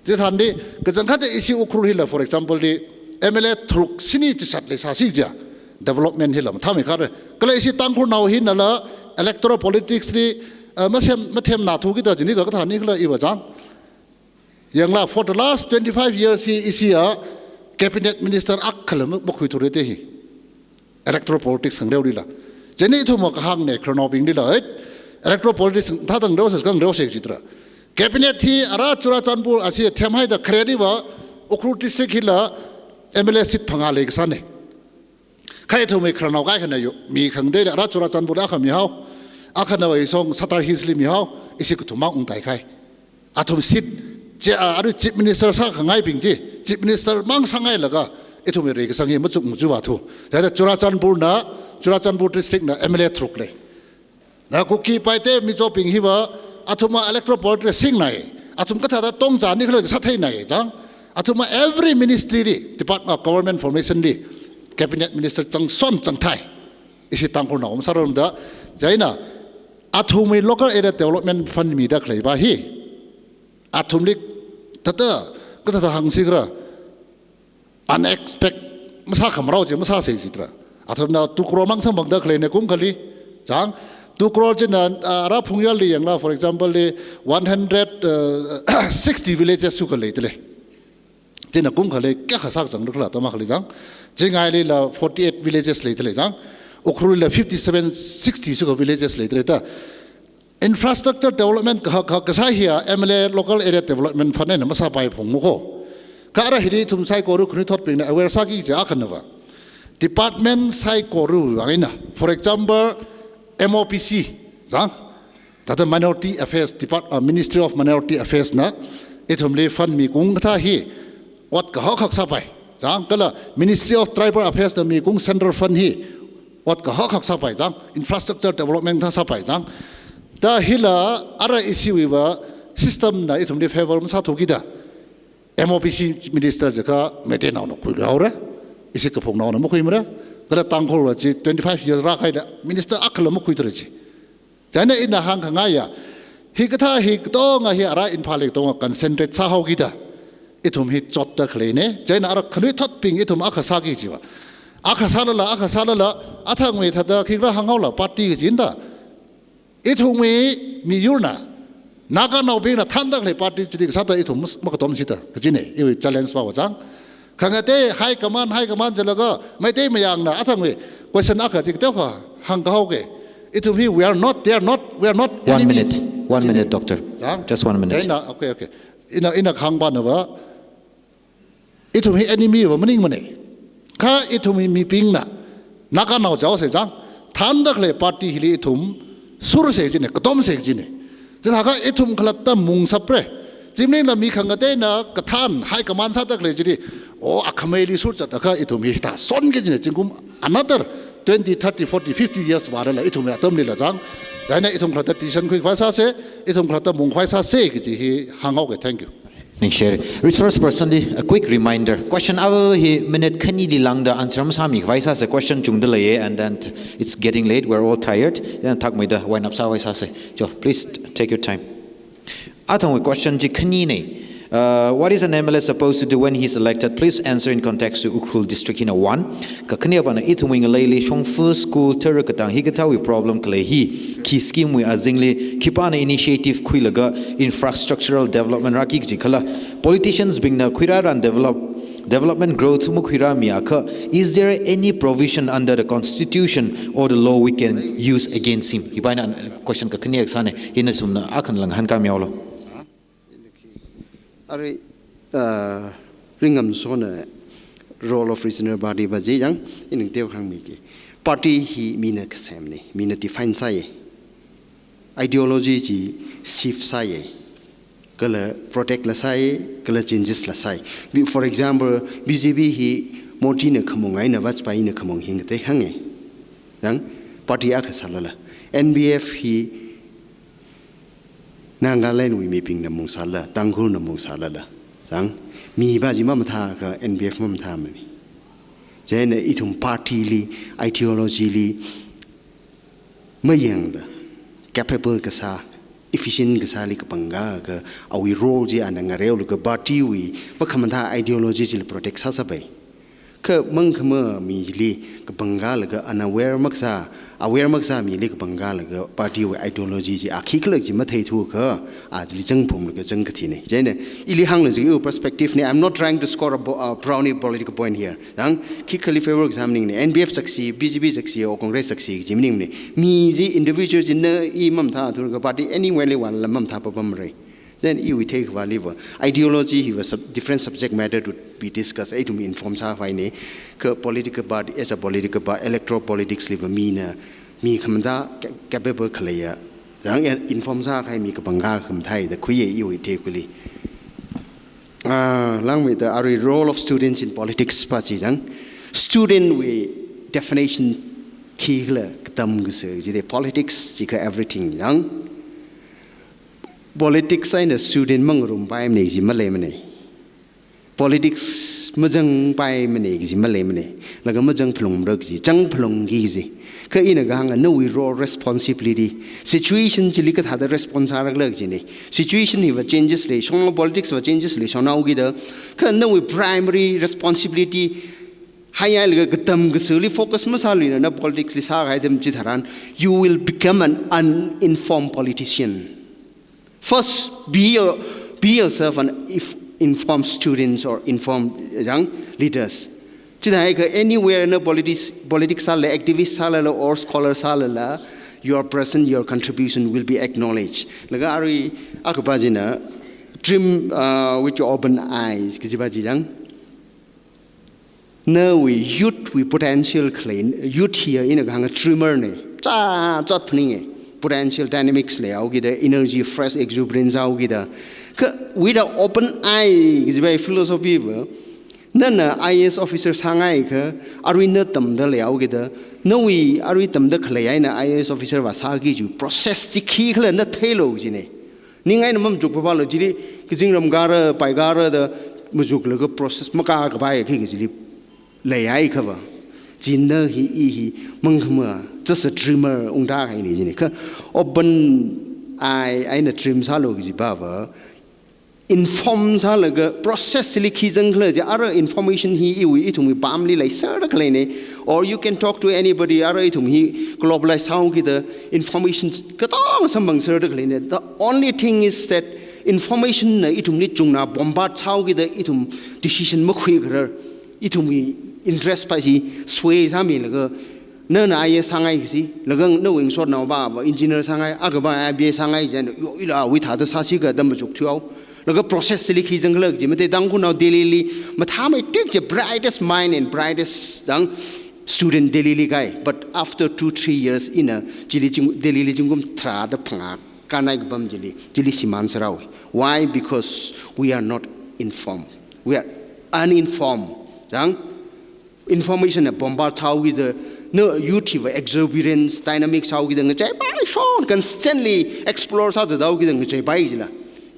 Chithānli, kachangkhat ishi Ukhrul hila, for example li, M L A tharuk shini chishat leisāsi jiakha, development hila mathāmeikhar. Kala ishi Tangkhulnao hinala electoral politics li, uh, mathem, mathemna thukida jini kakathāni khala iva chang. Yangla, for the last twenty-five years hi ishiya cabinet minister akhala ma, makhuithurate hi. Electoral politics khangareolila. Chieina ithum kahāngne khararnaobinglila, eh? Electoral politics thāda ngareosa, khangareosa jitra. Cabinet hi ara Churachandpur ashi themhaida khareliva Ukhrul district hila M L A seat phangā leikasāne. Kha ithumwui khararnao kaikhana yo, mi khangateila ara Churachandpur akha mihao, akhana Vaishong Sattar Hills li mihao, ishi kathummang ungtaikhai. Athum seat, che, a, arui Chief Minister sākhangaibing chi, Chief Minister mang sāngailaga, ithumwui reikasang hi machuk machuva thu. Chithāda Churachandpurna, Churachandpur district na M L A tharuk lei. Na Kuki Paite Mizobing hiva, athumva electoral politics singnai. Athum kathāda tongchani khala sātheinai, chang. Athumva every ministry li, department, government formation li, cabinet minister changson changthai. Ishi Tangkhulnao masārarumda, chieina, athumwui local area development fund mida khaleiva hi. Athumli thāda, kathāda hāngsi khala, unexpected, masākhamarao chi, masāsa jitra. Athumna two crore mang samphangda khaleine kum akhali. Chang, two crore china, ah, ara Phungyarli yangla, for example li, one hundred sixty villages sukha leidalei. China kum akhali kayākha sākazang rukla tama akhali chang. Chingailila forty-eight villages leidalei chang. Ukhrulila fifty-seven, sixty sukha villages leidalei ta. Infrastructure development kahak kahak kasā hiya M L A local area development fund eina masāpai phungmako. Kha ara hili ithum saikora khanuithotbingna aware sāki kaji akhanava. Department saikora eina. For example, M O P C, chang. Thāda Minority Affairs Depart-, uh, Ministry of Minority Affairs na ithumli fund mikung kathā hi ot kahak kahak sāpai. Chang, kala Ministry of Tribal Affairs na mikung central fund hi ot kahak kahak sāpai chang, infrastructure development kathā sāpai chang. Ta hila ara ishiwui va system na ithumli favor masāthukida. M O P C minister jiakha Meiteinaona khuiluihaora. Ishi kaphungnaona makhuimara. Kala Tangkhulva chi twenty-five years rākhaida minister akhala makhuithura chi. Chieina ina hāngkhangaiya, hikathā hi katonga hi ara Imphalli katonga concentrate sāhaokida. Ithum hi chotda khaleine. Chieina ara khanuithotbing ithum akha sāki jiva. Akha sālala, akha sālala, athangwui thāda khikhala hānghaola party kajina. Ithumwui miyurna, Naganaobingna thānda khalei party chili kasāda ithum mas-, makatomsida kajine, iwui challenge pava chang. Khangatei high command, high command jilaga, Meitei mayangna athangwui question akha chi kateokha hāngkahaoke. Ithum hi, we are not, they are not, we are not One enemies. Minute, one Chine. Minute, Doctor. Chang? Just one minute. Chieina, okay, okay. Ina, ina kahāngpanava, ithum hi enemy va maningmane. Kha ithum hi mibingna, Naganao jihaosa chang, thānda khalei party hili ithum sursa jine, katomsa jine. Chithākha ithum khalatta mungsapra. Chi maningla mi khangateina kathān high command sāda khalei chili, o, akhameili surzatlaga ithum hi thāsonki jine, zingkum another twenty, thirty, forty, fifty years vārala ithumwui atamlila chang. Chieina ithum khalatta decision khuikhavai sāsa, ithum khalatta mungkhavai sāsa kaji hi hānghaoke. Thank you. Ningshi haira. Resource person li, a quick reminder. Question ava hi minute khanili lāngda answer masāmikhavai sāsa, question chungda leiya, and then it's getting late, we're all tired. Then thakmeida wind up sākhavai sāsa. Jo, please t-, take your time. Athangwui question chi khanine. Uh, what is an M L A supposed to do when he's elected? Please answer in context to Ukhrul district hina one. Kakhanepana ithumwui ngaleili shongfa school tara katang hikathāwui problem khalei hi, khi scheme wui azingli, khipāna initiative khuilaga infrastructural development rāki kaji khala. Politicians bingna khuirāran develop, development growth makhuirāmiakha, is there any provision under the constitution or the law we can use against him? Hi eina question kakhane kasāne, hi nathumna akhan lang hāngkāmihaolu. Arui, uh, ringam sona role of regional body va chi yang, ina teo hāngmiki. Party hi mina kasemna, mina define sāya. Ideology chi shift sāya. Kala protect la sāya, kala changes la sāya. Bi-, for example, B J P hi Modi na khamung eina Vajpayee na khamung hi ngatei hānga. Yang party akha sālala. N P F hi Nagaland wui mibingna mung sāla, Tangkhulna mung sālala. Yang mi va chi mamathā kha N P F mamathā mani. Chieina ithum party li, ideology li, mayangda, capable kasā, efficient kasāli kapangkā kha awui role chi ana ngareolaga party wui makhamathā ideology chili protect sāsāpai. Kha mangkhama mili kapangkālaga unaware makasā, aware makasā mili kapangkālaga party wui ideology chi a khikhala chi matheithu kha, a chili changphumlaga changkathina. Chieina ili hānglu chi iwui perspective na, I'm not trying to score a bo-, a brownie political point here. Yang, khikhali favor examining na, N P F chaksi, B J P chaksi, or Congress chaksi, chi maningmana. Mi chi individual chi na i mamathā thurga party anywhere li vāla mamathā papamra. Then iwui theikhavāli va, ideology hi va sub-, different subject matter to be discussed. Ithum inform sākhavai na, kha political party, as a political party, electoral politics li va mina, mi khamathā ca-, capable khaleiya. Yang inform sākahai mi kapangkā khamathāda khuiya iwui theikuli. Ah, langmeida arui role of students in politics pa chi yang. Student wui definition khikhala katam kasā chi de politics chi kha everything yang. Politics eina student mangarumpaimana chi maleimana. Politics mazangpaimana chi maleimana. Laga mazang phalungmara chi, zang phalungki chi. Kha ina kahāng nawui role responsibility. Situation chili kathāda response sārakhala china. Situation hi va changes lei, shong politics va changes lei, shong nao kida. Kha nawui primary responsibility, haiya laga katam kasāli focus masāluina na politics li sākahai atam chitharan, you will become an uninformed politician. First, be your, be yourself an if, informed students or informed young leaders. Chithākha anywhere na politics, politics sāla, activist sālala, or scholar sālala, your presence, your contribution will be acknowledged. Laga arui akha pa china, dream, uh, with your open eyes, kaji pa chi yang. Nawui youth wui potential khalei, youth hi ina kahāng dreamer na. Cha, cha phaninga. Potential dynamics leihaokida, energy, fresh exuberance haokida. Kha, with an open eye, kaji pa philosophy va. Nana I A S officer sāngaiakha, arui na tamda leihaokida. Nawui arui tamda khalei eina I A S officer va sāki kaji process chi khikhala na theilu china. Ning eina mamachuk papamlu chili, kazingram kara, pai kara da machuklaga process makā kapai khi kajili leihaiakha va. China hi i hi mangkhama, just a dreamer ungda kahaina china. Kha open eye eina dream sālu kaji pa va. Inform sālaga process li khi zangkhala chi, ara information hi iwui ithumwui pamli leiserda khaleina. Or you can talk to anybody, ara ithum hi globalize sāhaokida information katong samphangserda khaleina. The only thing is that information na ithumli chungna bombard sāhaokida ithum decision makhuikharar. Ithumwui interest pa chi sway sāmilaga, nana I A S sāngai kaji, laga nawui ngasotnao pa va engineer sāngai, akha pa M B A sāngai chieina, yo, ila awui thāda sāsi katam machuk thuihao. Laga process li khi zangkhala chi, mate Tangkhulnao Delhi li, mathāmeitik chi brightest mind and brightest yang student Delhi li kai. But after two, three years ina, chili zing-, Delhi li zingkum tharāda phangā kānai kapam chili, chili shimānserhaowa. Why? Because we are not informed. We are uninformed. Yang information na bombard sāhaokida, na youth hi va exuberance, dynamic sāhaokida, ngacheipai shong, constantly explore sāzathaokida ngacheipai chila.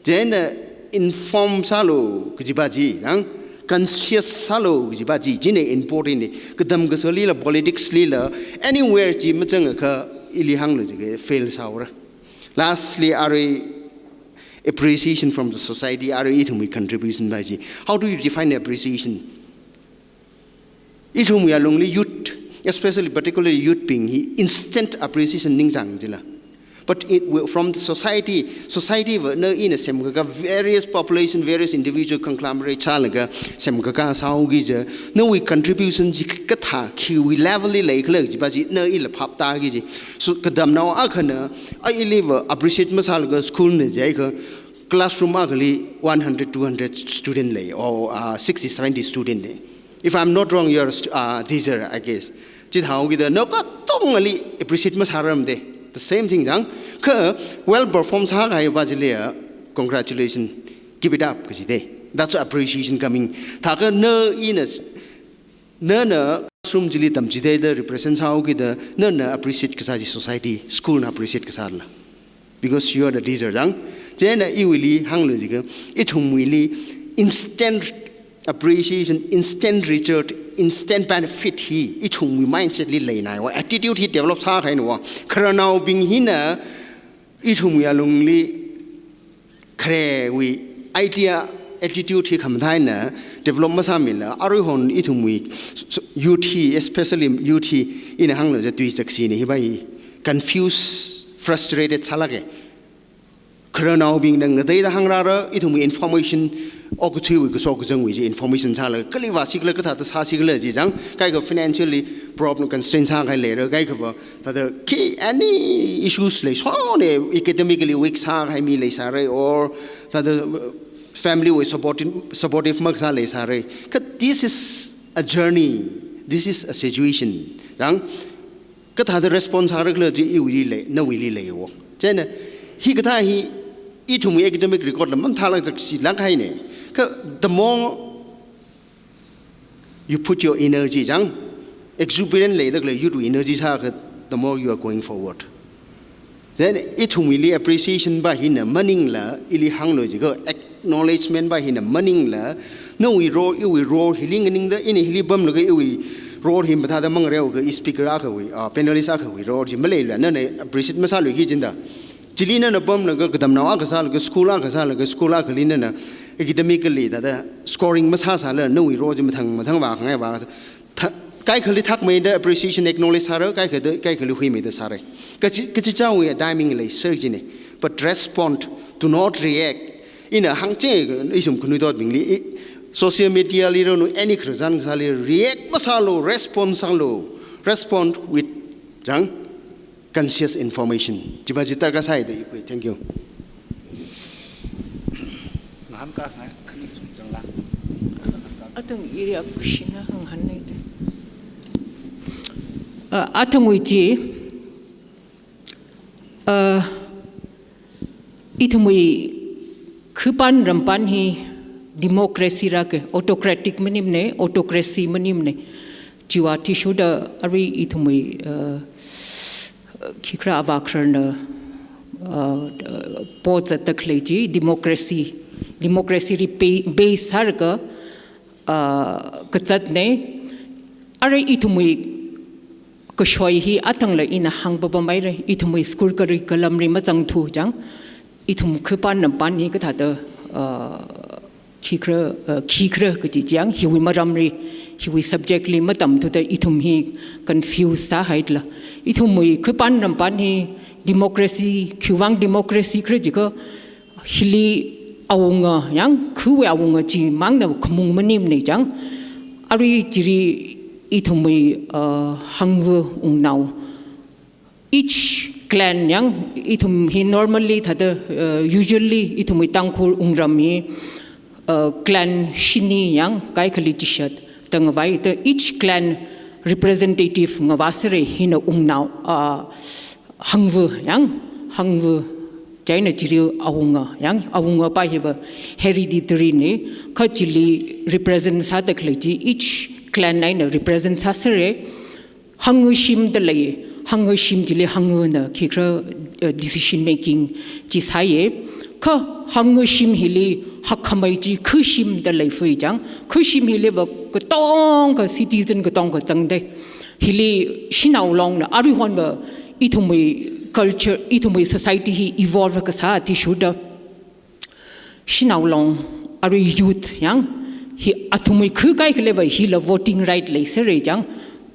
Chieina inform sālu kaji pa chi, yang conscious sālu kaji pa chi, china important na. Katam kasālila, politics lila, anywhere chi mazangakha ili hānglu chikha fail sāhaora. Lastly, arui appreciation from the society, arui ithumwui contribution pa chi. How do you define appreciation? Ithumwui alungli youth, especially particularly youth bing hi instant appreciation ningchāng chila. But it, from the society, society va na ina semkakā various population, various individual conglomerate sālaga semkakā sāhaoki chi, nawui contribution chi kathā, khiwui level li leikhala chi pa chi, na ila phaptāki chi. So, katamnao akhana, a ili va appreciate masālaga school na jiakha, classroom akhali one hundred, two hundred student lei, or, uh, sixty, seventy student lei. If I'm not wrong, you're a stu-, uh, teacher, I guess. Chithāhaokida na katongali appreciate masāramde. The same thing jang. Kha well perform sākahaipa chili ya, congratulations, keep it up kaji de. That's appreciation coming. Thākha na ina s-, nana classroom chili tamchithei da represent sāhaokida, nana appreciate kasā chi society, school na appreciate kasāla. Because you are the teacher jang. Chieina iwuili hānglu jiakha, ithumwuili instant appreciation, instant result, instant benefit hi ithumwui mindset li leinai wa, attitude hi develop sākahaina wa. Khararnaobing hina ithumwui alungli kharewui idea, attitude hi khamathā eina develop masāmila, aruihon ithumwui s-, s-, youth hi, especially youth hi, ina hānglu jiakha tui chaksina hiva hi confused, frustrated sālāke. Khararnaobingna ngateida hāngrāra, ithumwui information, okathuiwui kashok kazangwui chi information sālaga, kali vāsikhala, kathāda sāsikhala chi jang, kaikha financially problem constraint sākahai leira, kaikhava thāda khi any issues leisāne, academically weak sākahai mi leisāra, or thāda, uh, family wui supportive, supportive makasā leisāra. Kha this is a journey, this is a situation. Jang, kathāda response sārakhala chi iwuili lei, nawuili lei wo. Chieina, hikathā hi ithumwui academic record la mamathālāk chakshilaga haine. Kha the more you put your energy jang, exuberant leidakhalei youth wui energy sākha, the more you are going forward. Then ithumwuili appreciation va hina maningla, ili hānglu jiakha acknowledgement va hina maningla, nawui role, iwui role hili nganingda, ina hili pamlaga iwui role hi mathāda mangareokha, i speaker akhawui, ah, panelist akhawui role chi maleila, nana appreciate masāluiki jida. Chili nana pamlaga katamnao akha sālaga, school akha sālaga, school akhali nana academically thāda scoring masāsāla, nawui role chi mathang mathang vākhangai vā. Tha-, kaikhali thakmeida appreciation, acknowledge sāra, kaikhada, kaikhali huimeida sāra. Kachi, kachichāwui timing leiser jine. But respond, do not react. Ina hāngching, ishum khanuithotbingli, i, social media li ranu, any khararchan kasāli react masālu, respond sālu. Respond with jang, conscious information. Chiva chi darkar sāi da i khui. Thank you. Ngaham ka ngai khani sum chang lang. Atung area kushina hānghān nei de. Uh, athangwui chi, uh, ithumwui khuipan rampan hi democracy rāke, autocratic maningmane, autocracy maningmane. Chiwui athishurda arui ithumwui, uh, khikha avā khararna, uh, pot zatdakhalei chi democracy, democracy li ba-, base sālaga, uh, kazatne. Arui ithumwui kashoi hi athangla ina hāngpapamhaira, ithumwui school curriculum li mazangthu jang, ithum khuipan rampan hi kathāda, uh, khikha, uh, khikha kaji jang, hiwui maramli, hiwui subject li matamthuda ithum hi confuse sāhaila. Ithumwui khuipan rampan hi democracy, khiwuivang democracy khala jiakha, hili awunga, yang, khuiwui awunga chimangna khamung maningmane jang. Arui chili ithumwui, uh, Hangva wungnao. Each clan yang, ithum hi normally thāda, uh, usually ithumwui Tangkhul wungram hi, uh, clan shini yang kaikhali chishat da ngavai, the each clan representative ngavāsera hina wungnao, uh, Hangva yang, Hangva, chieina chili awunga yang, awunga pa hiva hereditary ne, kha chili represent sādakhalei chi each clan eina represent sāsera. Hangva shim da lei, Hangva shim chili Hangvana khikha, uh, decision making chi sāya. Kha Hangva shim hili hakkhamei chi kha shim da leifui jang, kha shim hiliva katongkha citizen katongkha zangda. Hili Shanao Longna aruihonva ithumwui culture, ithumwui society hi evolve kasā athishurda. Shanao Long, arui youth yang, hi athumwui khuikahai khaliva hila voting right leisera jang,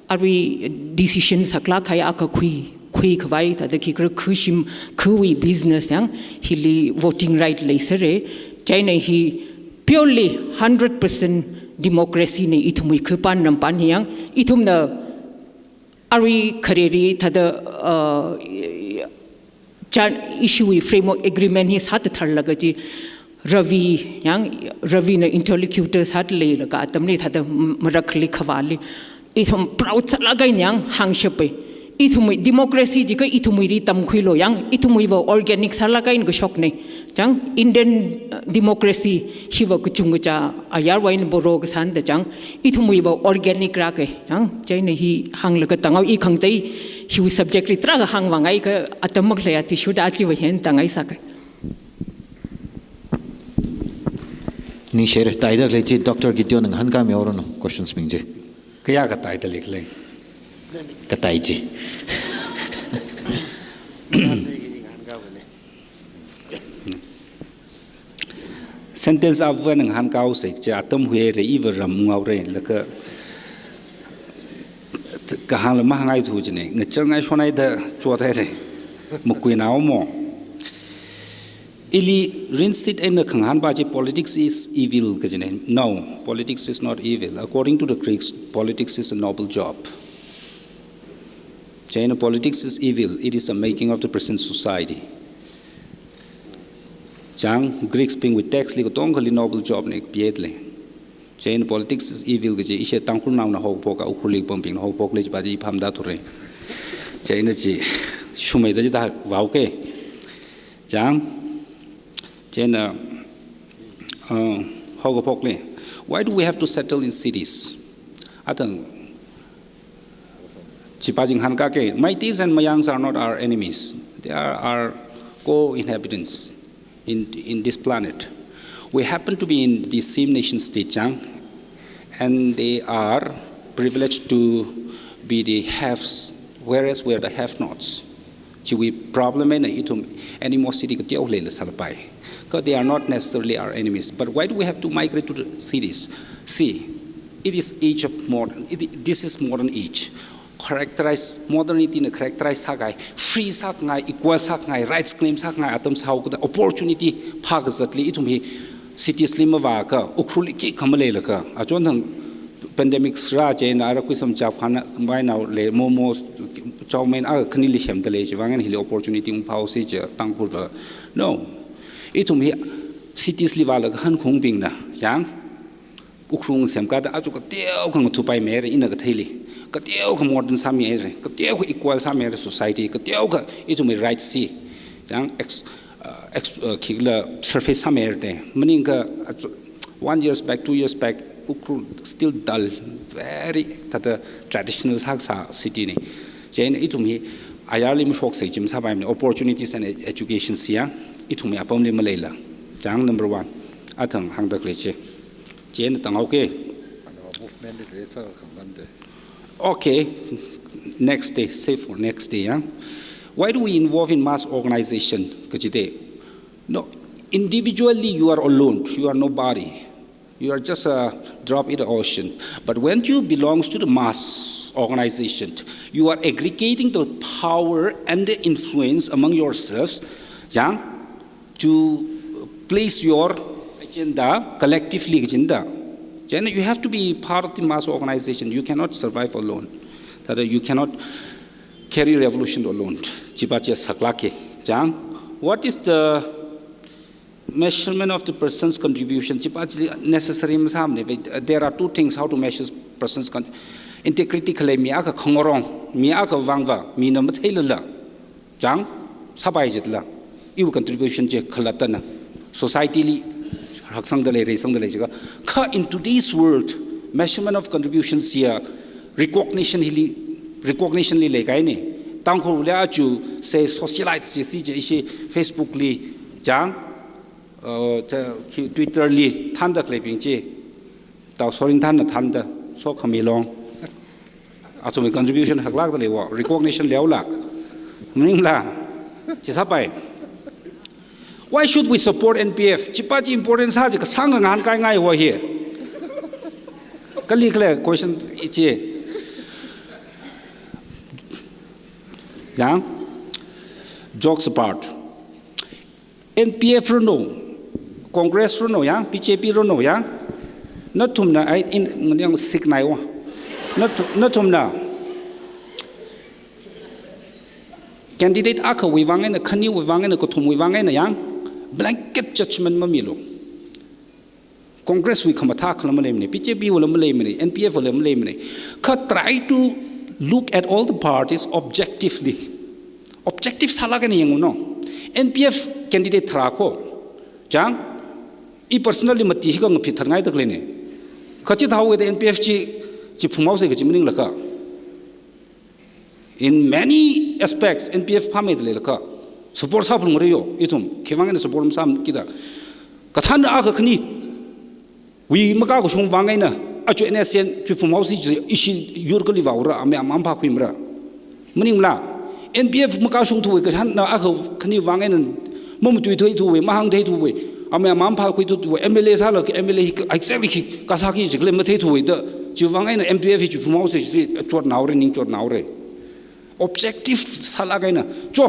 arui decision saklāk kahai akha khui, khuikhavai, thāda khikha khuishim, khuiwui business yang, hili voting right leisera, chieina hi purely hundred percent democracy ne ithumwui khuipan rampan hi yang, ithumna arui khareli thāda, uh, chan ishiwui framework agreement hi sāthatharlaga chi Ravi yang, Ravina interlocutor sāda leilaga atamli thāda marakhali khavāli Ithum proud sālāk eina yang hāngshappai. Ithumwui democracy jiakha ithumwuili tamkhuilu yang, ithumwuiva organic sālāk eina kashokna. Chang, Indian, uh, democracy hiva kachungkha cha ayarwui eina boro kasāna da chang, ithumwuiva organic rāka. Chang, chieina hi hānglaga tangao, i khangatei hiwui subject li tarākha hāngvāngai kha atam makhalei athishurda chiva hi tāngai sāka. Ningshire, taida khalei chi Doctor Gideon ngahānkāmihaoranu, questions bing chi. Kayākha taida leikhala? Katai chi. Sentence avan ngahānkāhaosa, chi atam huire, iva ram ngaore, laga kahāngla mahāngngaithu jine, ngachār ngaishonhaida chothaire, makuinao mo. Ili rinsit eina khangahānpa chi politics is evil kajine. No, politics is not evil. According to the Greeks, politics is a noble job. Chieina politics is evil. It is a making of the present society. Chang, Greeks bingwui text li katongkhali noble job na kapihaile. Chieina politics is evil kaji, ishi Tangkhulnaona haophok, Ukhrulli pambingna haophokle jipa chi i phāmada thura. Chieina chi shumaida chithā vaoke. Chang, chieina, uh, haokaphokle. Why do we have to settle in cities? Athang, chipa chi ngahānkāke, Meiteis and Mayangs are not our enemies. They are our co-inhabitants in, in this planet. We happen to be in the same nation state, chang, and they are privileged to be the haves, whereas we are the have-nots. Chiwui problem eina ithum animosity kateokha leila sālapai. Kha they are not necessarily our enemies. But why do we have to migrate to the cities? See, it is age of modern, it, this is modern age. Characterize, modernity na characterize sākahai, free sākhangai, equal sākhangai, rights claim sākhangai atam sāhaokida opportunity phākazatli ithum hi cities li mavāakha, Ukhrulli khikha maleilaga, achonthang pandemic rā chieina ara khuisam chap khana, vainao le, momo, chow mein akha khanili semda lei, chiwui vang eina hili opportunity ungphāhaosi chi Tangkhulva. No. Ithum hi cities li vālaga hankhungbingna, yang, Ukhrung semkada aja kateokha ngathupaimeira, ina katheili. Kateokha modern sāmihaira, kateokha equal sāmihaira society, kateokha ithumwui rights chi, yang, ex-, uh, ex-, uh, khikhala surface sāmihaira te. Maningakha, uh, one years back, two years back, Ukhrul still dull, very thāda traditional sākasā city na. Chieina ithum hi ayarli mashoksa chi masāpaimana, opportunities and ed-, education chi ya, ithumwui apamli maleila. Chang number one. Athang hāngda khalei chi. Chieina tanghaoke. Ano movement li khalei sā khangban de. Okay. Next day, save for next day, yeah. Why do we involve in mass organization? Kachite. No, individually you are alone. You are nobody. You are just a drop in the ocean. But when you belongs to the mass organization, you are aggregating the power and the influence among yourselves, yang, to place your agenda collectively agenda. Then you have to be part of the mass organization. You cannot survive alone. That you cannot carry revolution alone. Chipa chi saklāke. Yang, what is the measurement of the person's contribution? Chipa chi necessary masāmane. There are two things how to measure person's con-, integrity khalei mi akha khangarong, mi akha vangva, mina matheilala. Chang, sāpai jitla. Iwui contribution chi khalattana. Society li haksangda lei, reisangda lei jiakha. Kha in today's world, measurement of contributions ya, recognition hili, recognition li leikahaina. Tangkhulli aja, say, socialites chi si chi ishi Facebook li, chang, uh, ta-, khi-, Twitter li thānda khaleibing chi. Tao sorin thānna thānda, sokhami long. Athumwui contribution haklākda leiwo, recognition leola. Maningla, chi sāpai. Why should we support N P F? Chipa chi important sā chi kasāngkha ngahānkaingaiwo hi. Kali khala question chi. Yang, jokes apart. N P F ranu, Congress ranu, yang, B J P ranu, yang, nathumna, ai, in, yang siknaiwo. Nathu-, nathumna candidate akhawui vang eina, khaniwui vang eina, kathumwui vang eina, yang, blanket judgment mamilu. Congress wui khamathā khala maleimana, B J P wala maleimana, N P F wala maleimana. Kha try to look at all the parties objectively. Objective sālaga eina yanglu no. N P F candidate tharā ko. Chang, i personally mati hi khangaphit tharngaida khaleina. Kha chithāhaoda N P F chi, chi phunghaosa kachi maningla kha. In many aspects, N P F phāmeida leilakha, support sāphalungra yo, ithum, khiwuivang eina support masāmikida. Kathānna akha khani, wui makashung vang eina, achu N S C N, chu phunghaosa chi, ishi yur kali vāura, ame amam phākhuimara. Maningmala, N P F makashung thuwa, kathānna akha khani vang eina, mamatuithei thuwa, mahāngthei thuwa, ame amam phākhui thuwa, M L A sālaga M L A hi, exactly hi, kasā kaji khalei mathei thuwa da, chiwuivang eina N P F hi chu phunghaosa chi, chotnaora, ning chotnaora. Objective sālaga eina, cho,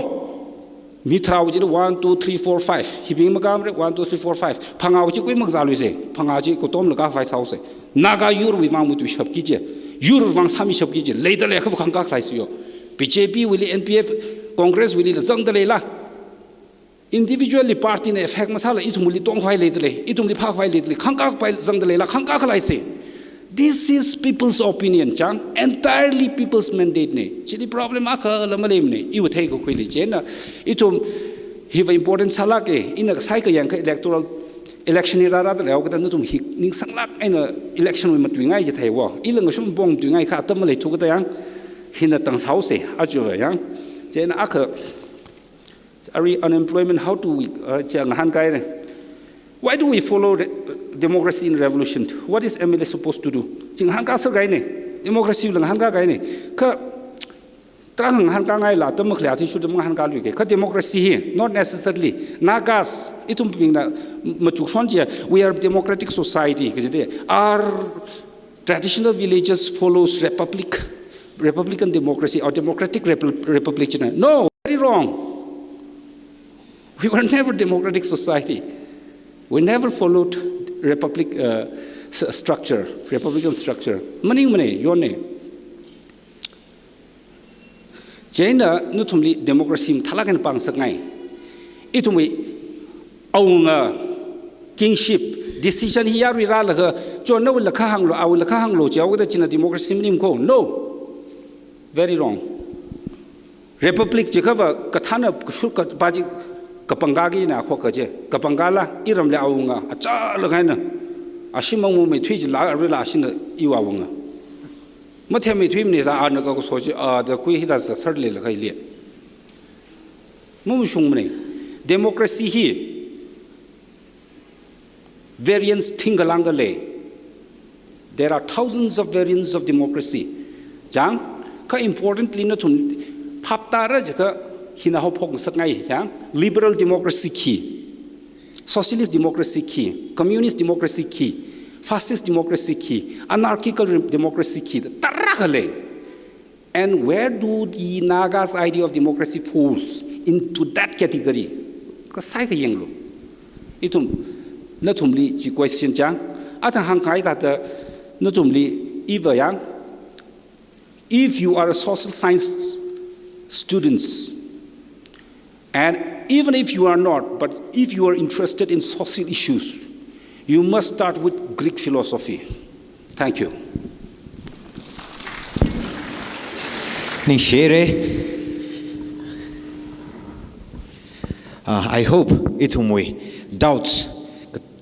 mi tharāwui chili one, two, three, four, five, hibing makamre, one, two, three, four, five, phangāwui chi kui makazāluisa, phangā chi katomlaga khavai sāhaosa. Naga yurwui vang matuishapki kaji, yurwui vang sāmishapki kaji, leida leiakha khangkā khaleisa yo. B J P wuili, N P F, Congress wuilila zangda leila. Individually party na effect masāla ithumli tongkhavai leida lei, ithumli phākhavai leida lei, khangkāpai zangda leila, khangkā khaleisa. This is people's opinion, chang, entirely people's mandate na. Chili problem akhala maleimana, iwui theikakhuili chieina, ithum hiva important sālāka, ina kasai kayang kha electoral election hi rārāda leihaokida nathum hi ningsanglāk eina election wui matuingai chitheiwo. Ila ngashun pong tuingai kha atam maleithu kajida yang, hina tang sāhaosa, achuva yang. Chieina akha, arui unemployment, how do we, uh, chi ngahānkaina. Why do we follow re-, democracy in revolution? What is M L A supposed to do? Chi ngahānkā sākahaina. Democracy la ngahānkākahaina. Kha, tarākha ngahānkāngaila, atam makhalei athishurda mangahānkāluika. Kha democracy hi, not necessarily. Nagas, ithumbingna machukshon chiya, we are a democratic society, kajida. Our traditional villages follows republic, republican democracy or democratic repub-, republic china. No, very wrong. We were never democratic society. We never followed republic, uh, s-, structure, republican structure. Maningmana, yonna. Chieina nathumli democracy mathālāk eina pāngasakngai. Ithumwui awunga kingship, decision hi yarui rālaga, cho nawuila kha hānglu, awuila kha hānglu, chihaokida china democracy maning ko. No. Very wrong. Republic jiakhava kathānna kashur kapaji kapangkā kina kho kaje. Kapangkāla iramli awunga, achālāk eina. Ashi mangmo meithui jila aruila ashina iwui awunga. Matheimeithuimana za ana kaso chi, a, da kui hithāda sārleilaga ili. Mashungmana. Democracy hi variants thingkha langkha lei. There are thousands of variants of democracy. Chang, kha importantly nathum phaptāra jiakha hina haophok ngasakngai, chang, liberal democracy khi, socialist democracy khi, communist democracy khi, fascist democracy khi, anarchical re-, democracy khi, tarākha lei. And where do the Nagas' idea of democracy falls into that category? Kasai kayanglu. Ithum, nathumli chi question chang. Athang hāngkahai thāda nathumli iva yang. If you are a social science students, and even if you are not, but if you are interested in social issues, you must start with Greek philosophy. Thank you. Ningshire. Uh, I hope ithumwui doubts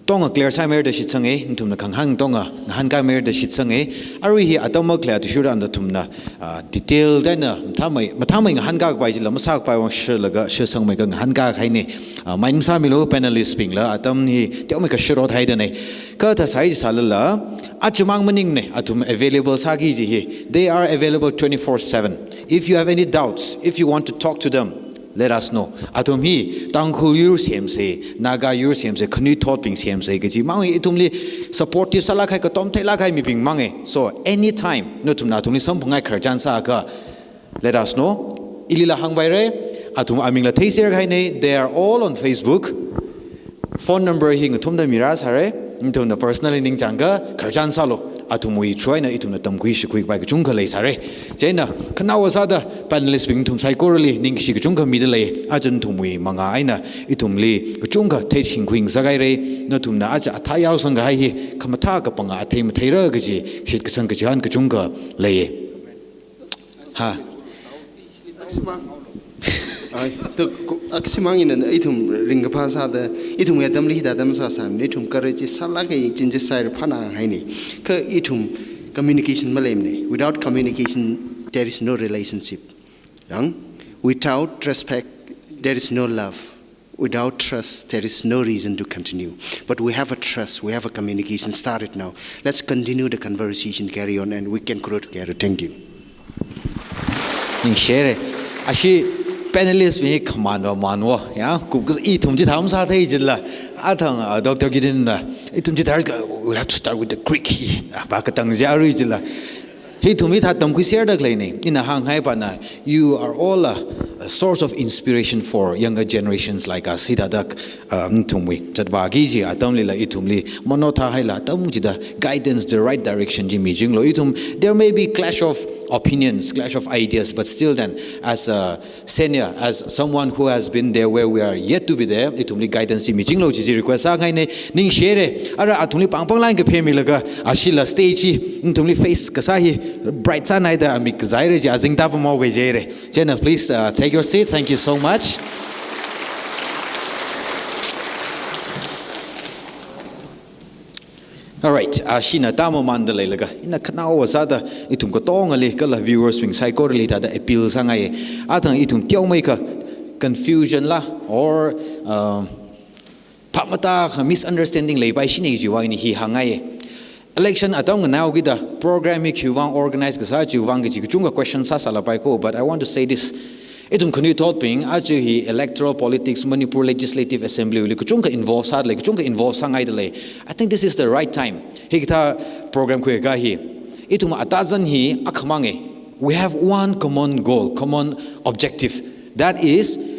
katonga clear sāmira da shitsanga, nathumna khangahān katonga ngahānkāmira da shitsanga. Arui hi atam makhalei athishurda nathumna, ah, detail eina mathāmei, mathāmei ngahānkākapai chila masākapai vang shalaga shitsangmeikha ngahānkākahaina. Ah, mind masāmilu panelist bingla, atam hi teomeikha shiro thaidana. Kha thāsai chi sālala, achumang maningmana, athum available sāki kaji hi. They are available twenty-four seven. If you have any doubts, if you want to talk to them, let us know. Athum hi Tangkhul yur semsa, Naga yur semsa, khanuithotbing semsa kaji mang ithumli supportive sālāk kahai, katom theilāk kahai mibing manga. So anytime nathumna athumli samphangkahai khararchan sāakha, let us know. Ilila hāngpaira, athum amingla theiserahaina, they are all on Facebook. Phone number hi ngathumda mirāsāra, nathumna personally ningchāngakha khararchan sālu. Athumwui through eina ithumna tamkhui shakhui kapai kachungkha leisāra. Chieina khanaowa sāda panelist bing nathum saikorali ningshi kachungkha mida lei. Aja nathumwui mangā eina ithumli kachungkha theishingkhui ngasakhaira. Nathumna aja athā yaosang kahai hi khamathā kapanga athei matheira kaji shitkasang kachihān kachungkha leiya. Ha. Aksimang. Ai, to, ko-, aksimang ina ithum ringkaphā sāda, ithum ya atamli hithāda masāsāmana, ithum courage sālaga chinchai sāra phānāhaina. Kha ithum communication maleimana. Without communication, there is no relationship. Yang, without respect, there is no love. Without trust, there is no reason to continue. But we have a trust, we have a communication started now. Let's continue the conversation, carry on, and we can grow together. Thank you. Ningshire. Ashi panelist mi khamānva mānva, ya, kup kas ithum chithā masāthei jila. Athang, uh, Doctor Gideon la, ithum chithā ka, we'll have to start with the Greek hi. Ah, pa katang ja arui jila. Hithum hithā tamkhuiserda khaleina. Ina hānghai pana, you are all a, a source of inspiration for younger generations like us. Hithāda, uh, nathumwui zatvāki kaji atamlila ithumli mano thāhaila atam chida guidance, the right direction chi mijinglo. Ithum, there may be clash of opinions, clash of ideas, but still then, as a senior, as someone who has been there where we are yet to be there, ithumli guidance chi mijinglo kaji chi request sāngaina. Ningshire, ara athumli pāng pāng line kaphemilaga, ashila stage hi nathumli face kasā hi bright sānai da amik kazāhaira kaji azingta pamao kajihaira. Chieina, please, uh, take your seat. Thank you so much. Alright, ashina tamamānda leilaga, ina khanaowa sāda ithum katongali kala viewers bing saikorali thāda appeal sāngai. Athang ithum teomeikha confusion la, or, uh, phap matākha misunderstanding leipaishina kajiwui vang eina hi hāngngai. Election atam nganaokida program hi khiwui vang organize kasā chiwui vang kaji kachungkha question sāsālapai ko, but I want to say this. Ithum khanuithotbing, aja hi electoral politics, Manipur Legislative Assembly li kachungkha involve sāda lei, kachungkha involve sāngaida lei. I think this is the right time. Hikathā program khuikahai hi, ithum atazan hi akhamanga. We have one common goal, common objective. That is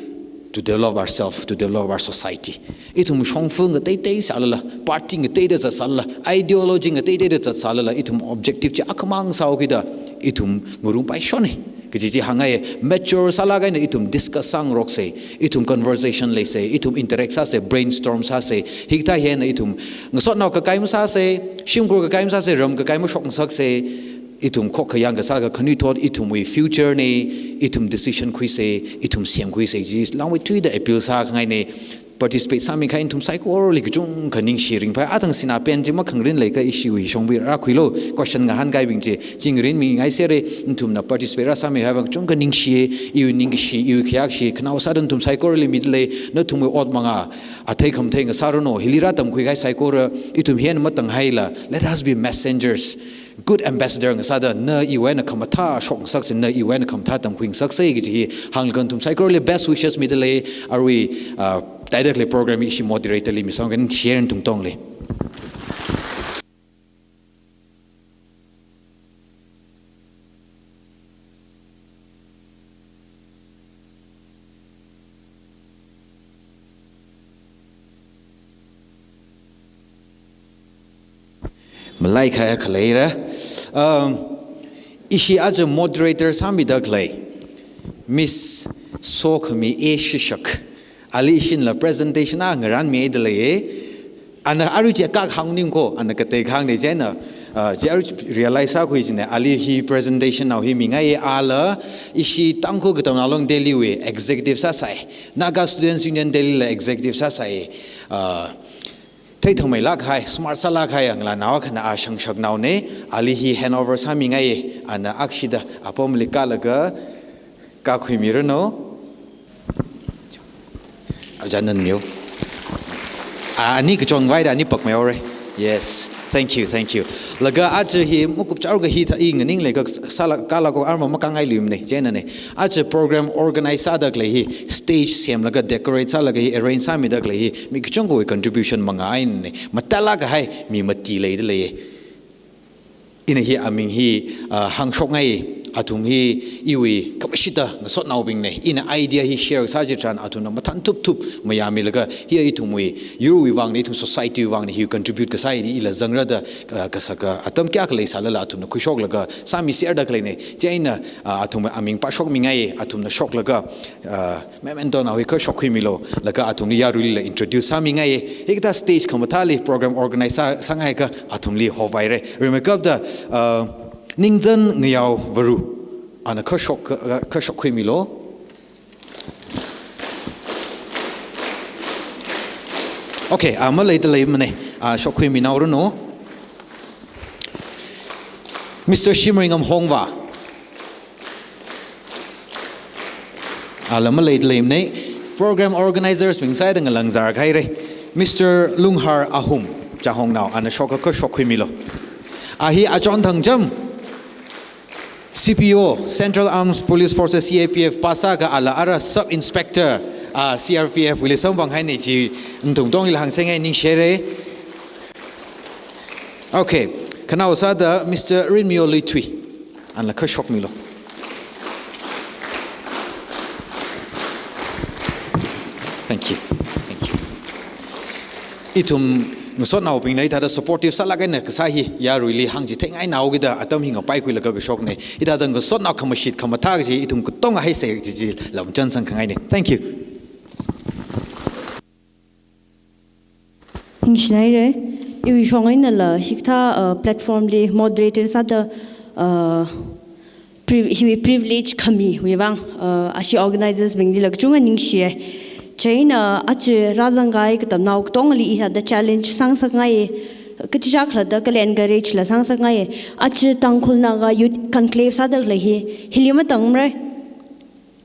to develop ourselves, to develop our society. Ithum shongfa ngateitei sālala, party ngateida zatsālala, ideology ngateiteida zatsālala, ithum objective chi akhamang sāhaokida, ithum ngarumpai shonna kaji chi hāngngai. Mature sālaga eina ithum discuss sāngaroksa, ithum conversation leisa, ithum interact sāsa, brainstorm sāsa. Hikathā hi eina ithum ngasotnao kakai masāsa, shimkhur kakai masāsa, ram kakai mashokngasaksa. Ithum khokkha yangkasā kha khanuithot ithumwui future na, ithum decision khuisa, ithum semkhuisa kaji langmeithuida appeal sākhangaina. Participate sāmikahai nathum saikorali kachungkha ningshi ringphai. Athang sinā pen chi makhangarin leikha ishiwui shongbi rākhuilo, question ngahānkahaibing chi, chi ngarinmingaisera. Nathumna participate rāsāmikahai vang kachungkha ningshi, iwui ningkashi, iwui khayākashi khanao sāda nathum saikorali mida lei. Nathumwui ot mangā athei khamathei ngasāranu, hili rātamkhuikahai saikora, ithum hi eina matanghaila, let us be messengers, good ambassador ngasāda, na iwui eina khamathā shokngasaksa, na iwui eina khamathā tamkhuingasaksa kaji hi hānglaga nathum saikorali best wishes mida lei. Arui, uh, taida khalei program hi ishi moderator li misang kan share tungtongli. Malaikhaya khaleira. Um, ishi aja moderator sāmida khalei Miss Sokhami A Shishak. Ali ishinla presentation akha ngarānmida lei. Ana arui chi kak hāngning ko, ana katei kahāngna chieina, ah, chi arui realize sākhui china, ali hi presentation nao hi mingai. Ala ishi Tangkhul Katamnao Long Delhi wui executive sāsai, Naga Students Union Delhi la executive sāsai, ah, theithameilāk kahai, smart sālāk kahai, ngalānao akhana, a shangshaknaona. Ali hi handover sāmingai. Ana akshida apamli kālaga kākhuimiranu. Aja nanmiu. Ah, ani kachon vaida ani pakmei ore. Yes. Thank you, thank you. Laga aja hi makupchar kahai thā i nganing leikha sāla, kāla ko arma makāngai luimana, chieina na. Aja program organize sāda khalei hi, stage semlaga decorate sālaga hi, arrange sāmida khalei hi, mi kachungkhawui contribution mangā eina na. Matālāk kahai mi mati leida lei. Ina hi aming hi, ah, hāngshokngai. Athum hi iwui khamashita ngasotnaobingna, ina idea hi share kasā chitharan athumna mathān thupthup mayāmilaga, hi ithumwui yurwui vangna, ithum society wui vangna hi contribute kasā hi ila zangrada, ah, kasaka atam kayākha leisālala athumna khuishoklaga sāmiserda khaleina. Chieina, ah, athumwui aming pāshokmingai, athumna shoklaga, ah, memento na hui kha shokkhuimilu, laga athumli yaruilila introduce sāmingai. Hikathā stage khamathāli program organize sā, sāngaikha athumli hovaira. Rimeikapta, ah, Ningzan Ngayao Varu, ana kha shok, ah, kha shokkhuimilu. Okay, ah, maleida leimana, ah, shokkhuiminaoranu. Mister Shimringam Hongva. Ala maleida leimana. Program organizers bing sāda ngalangzar khaira. Mister Lunghar Ahum, Chahongnao, ana shoka kha shokkhuimilu. A hi achon thangcham, C P O, Central Armed Police Forces, C A P F, pāsākha ala ara Sub Inspector, ah, C R P F wuili samphanghaina chi nathum katongali hāngsangai, ningshire. Okay, khanao sāda Mister Rinmyo Luithui, anla kha shokmilu. Thank you. Thank you. Ithum ngasotnaobingna hithāda supportive sālāk eina kasā hi yaruili hāngchitheingainao kida atam hi ngapaikhuilaga kashokna. Hithāda ngasotnao khamashit khamathā kaji ithum katonga haisai kaji chi lamchan sangkhangaina. Thank you. Ningshinaira, iwui shong einala hikathā, uh, platform li moderator sāda, uh, pri-, hiwui privilege khamiwui vang, uh, ashi organizers bingli la kachungkha ningshiya. Chieina aja rāzangkahai katamnao katongali hithāda challenge sāngasakngai, kachichā khalatta kala encourage la sāngasakngai. Aja Tangkhul Naga Youth Conclave sāda khalei hi, hili matangmara.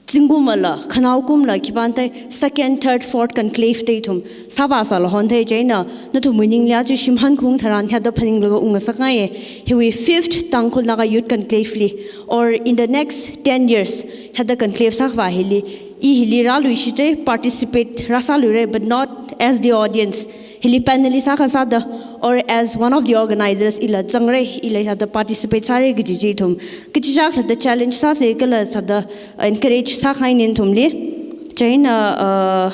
Zingkumla, khanaokumla, khipānthei second, third, fourth conclave da ithum sāvāsāla honthei, chieina nathumwui ningli aja shimhankhaung tharan hithāda phaninglaga ungngasakngai. Hiwui fifth Tangkhul Naga Youth Conclave li, or in the next ten years, hithāda conclave sākhavā hili, i hili rāluishitra, participate rāsāluira, but not as the audience. Hili panelist akha sāda, or as one of the organizers, ila zangra, ila hithāda participate sāra kaji chi ithum kachichā khalatta challenge sāsa kala sāda encourage sākhangaina nathumli. Chieina, uh,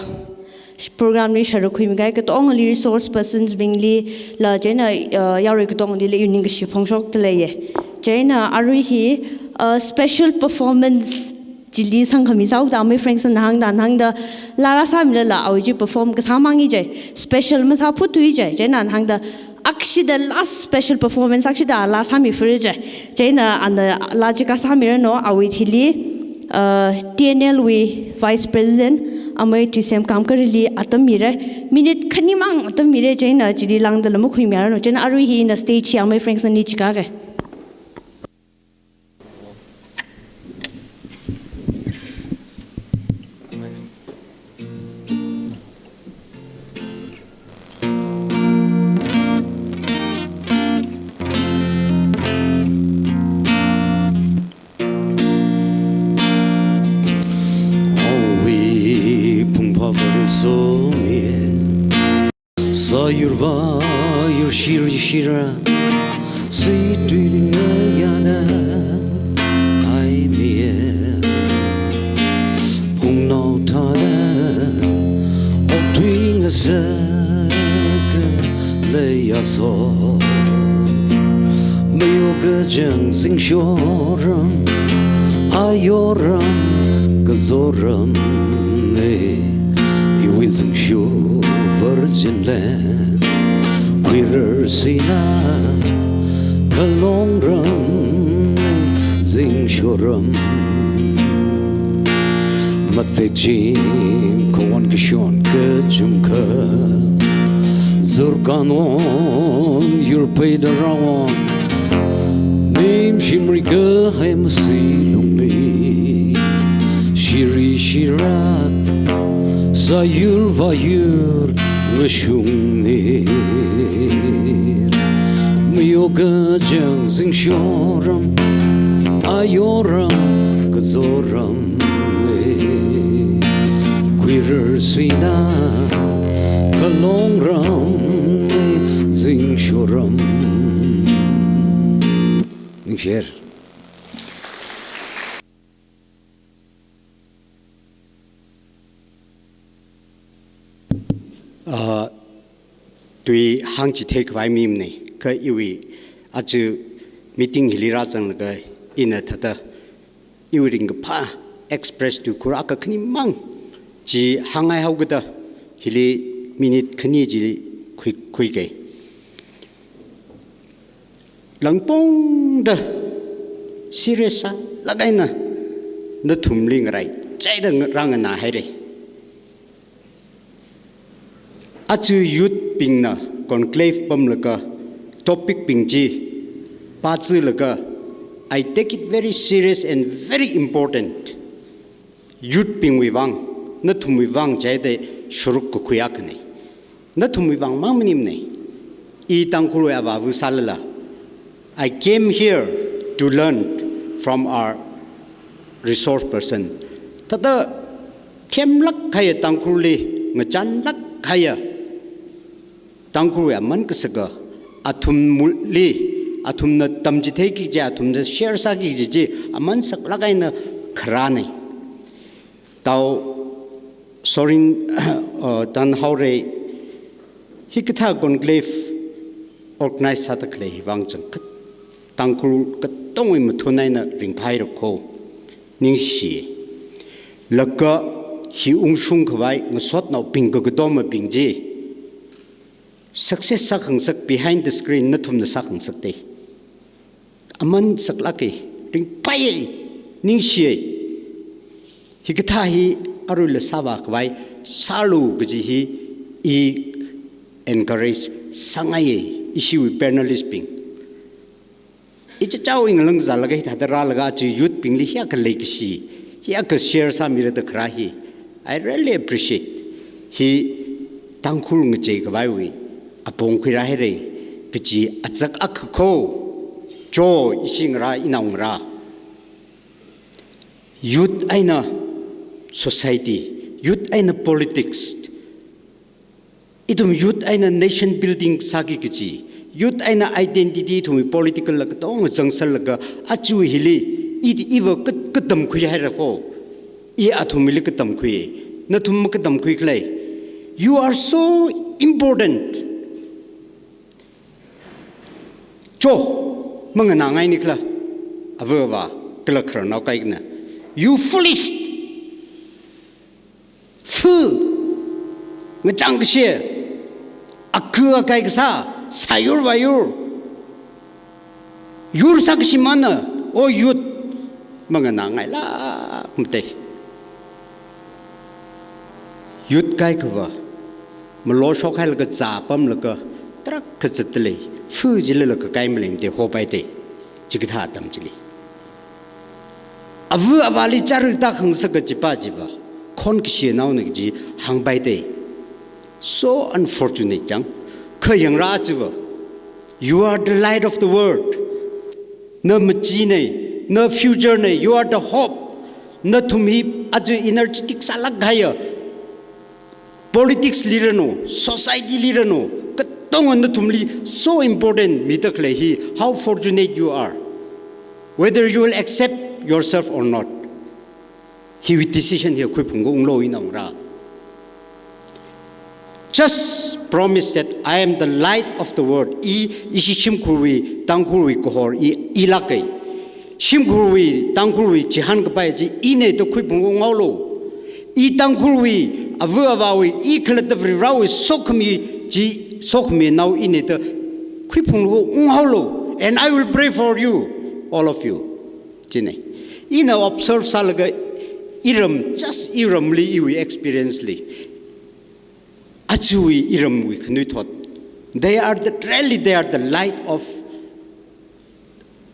program li sharuk khuimi kahai katongali, resource persons bingli la, chieina, uh, yarui katongali la iwui ningkashi phongshokda leiya. Chieina arui hi, uh, special performance chili sangkhami sāhaoda, Amei Franksonna hāngda, hāngda laa rāsāmilala awui chi perform kasā mang i jai, special masāphut tui jai, chieina hāngda akshida last special performance akshida laa sāmifur jai. Chieina ana laa chi kasāmiranu, awui thili, uh, T N L wui Vice President, Amei Tuisem Kamkarli atam mira, minute khani mang atam mira, chieina chili lāngdala makhuimiranu, chieina arui hi ina stage hi Amei Franksonna chikaka. Awui phungphā Vareshi, sāyur vāyur shiri shira, situili ngayāda ai miya. Phungnao thāda okthui ngasaka leiya so, mayo kachang zingshoram, ayoram kazoram ne, iwui zingsho virgin land. Khuirarsina kalongram zingshoram, matekchim kawan kashon kachungkha, zurkanon yurpeida rawan, nim shimri kahai masi lungli, shiri shira sāyur vāyur ngashungni. Mayo kachang zingshoram, ayoram kazoram ne, khuirarsina kalongram ne zingshoram. Ningshir. Ah, tui hāngchithei khavai mi manei, kha iwui aja meeting hili rāzanglaga ina thāda iwui ringkaphā express tuikhur akha khanimang chi hāngngai haokida hili minute khani chi khui, khuikei. Langpongda serious sālāk eina nathumli ngaraichaida rānganāhairei. Aja youth bingna conclave pamlaga topic bing chi pāzālaga, I take it very serious and very important. Youth bingwui vang, nathumwui vang jihaida shuruk kakhui akhanei. Nathumwui vang mang maningmanei. I Tangkhulwui avāva sālala, I came here to learn from our resource person. Thāda themlāk kahaiya Tangkhulli, ngachānlāk kahaiya Tangkhulwui aman kasaka, athumli, athumna tamchitheiki kaji, athumna share sāki kaji chi aman saklāk eina kharānei. Tao Sorin, uh, tan haorei, hikathā conclave organize sāda khalei hi vang chang kha Tangkhul katongwui mathun eina ringphāhaira kho, ningshi. Laga hi ungshung khavai ngasotnaobing kakatomabing chi success sākhangasak behind the screen nathumna sākhangasakdei. Aman saklākei, ringphāyei, ningshiyei. Hikathā hi aruila sāvā khavai sālu kaji hi i encourage sāngaiyei, ishiwui panelist bing. Ichichāwui ngalāng zālaga hithāda rālaga aja youth bingli hiyākha leikashi, hiyākha share sāmira da kharā hi, I really appreciate. Hi Tangkhul ngachei khavaiwui apong khuirāhairei kaji azak akha kho. Cho, ishi ngarā, inao ngarā. Youth eina society, youth eina politics, ithum youth eina nation building sāki kaji, youth eina identity ithumwui political la katonga zangserlaga aja hili i, iva ka, katamkhuihaira kho. I athumli katamkhui, nathum makatamkhui khalei. You are so important. Cho, manganāngaini khala, ava avā, kala khararnao kaikhana. You foolish! Fu! Ngachang kashi! Aku akai kasā, sāyur vāyur! Yur sākashi mana, o youth! Manganāngailāk matei. Youth kaikhava, malo shokhailaga zā pamlaga, tarākha zatdalei, fu jilala kakai malei matei hopaidei, chikathā atam chili. Ava avāli chara tākhangasak kajipa chiva, khonkashinaona kaji hāngpaidei. So unfortunate chang, kha yangra chiva. You are the light of the world. Na machinei, na future nei, you are the hope. Nathum hi aja energetic sālāk kahaiya. Politics li ranu, society li ranu, katonga nathumli so important mida khalei hi, how fortunate you are. Whether you will accept yourself or not. Hiwui decision hi khuiphungunglo inao ngarā. Just promise that I am the light of the world. I, ishi shimkhurwui, Tangkhulwui kahor i, ilākei. Shimkhurwui, Tangkhulwui chihān kapai chi inei da khuiphungungaolo. I Tangkhulwui, ava avāwui, i khalatta Varivarāwui sokhami chi, sokhaminao inei da khuiphungungaolo. And I will pray for you, all of you. Chinei. Ina observe sālaga iram, just iramli, iwui experience li, ajawui iramwui khanuithot, they are the, really they are the light of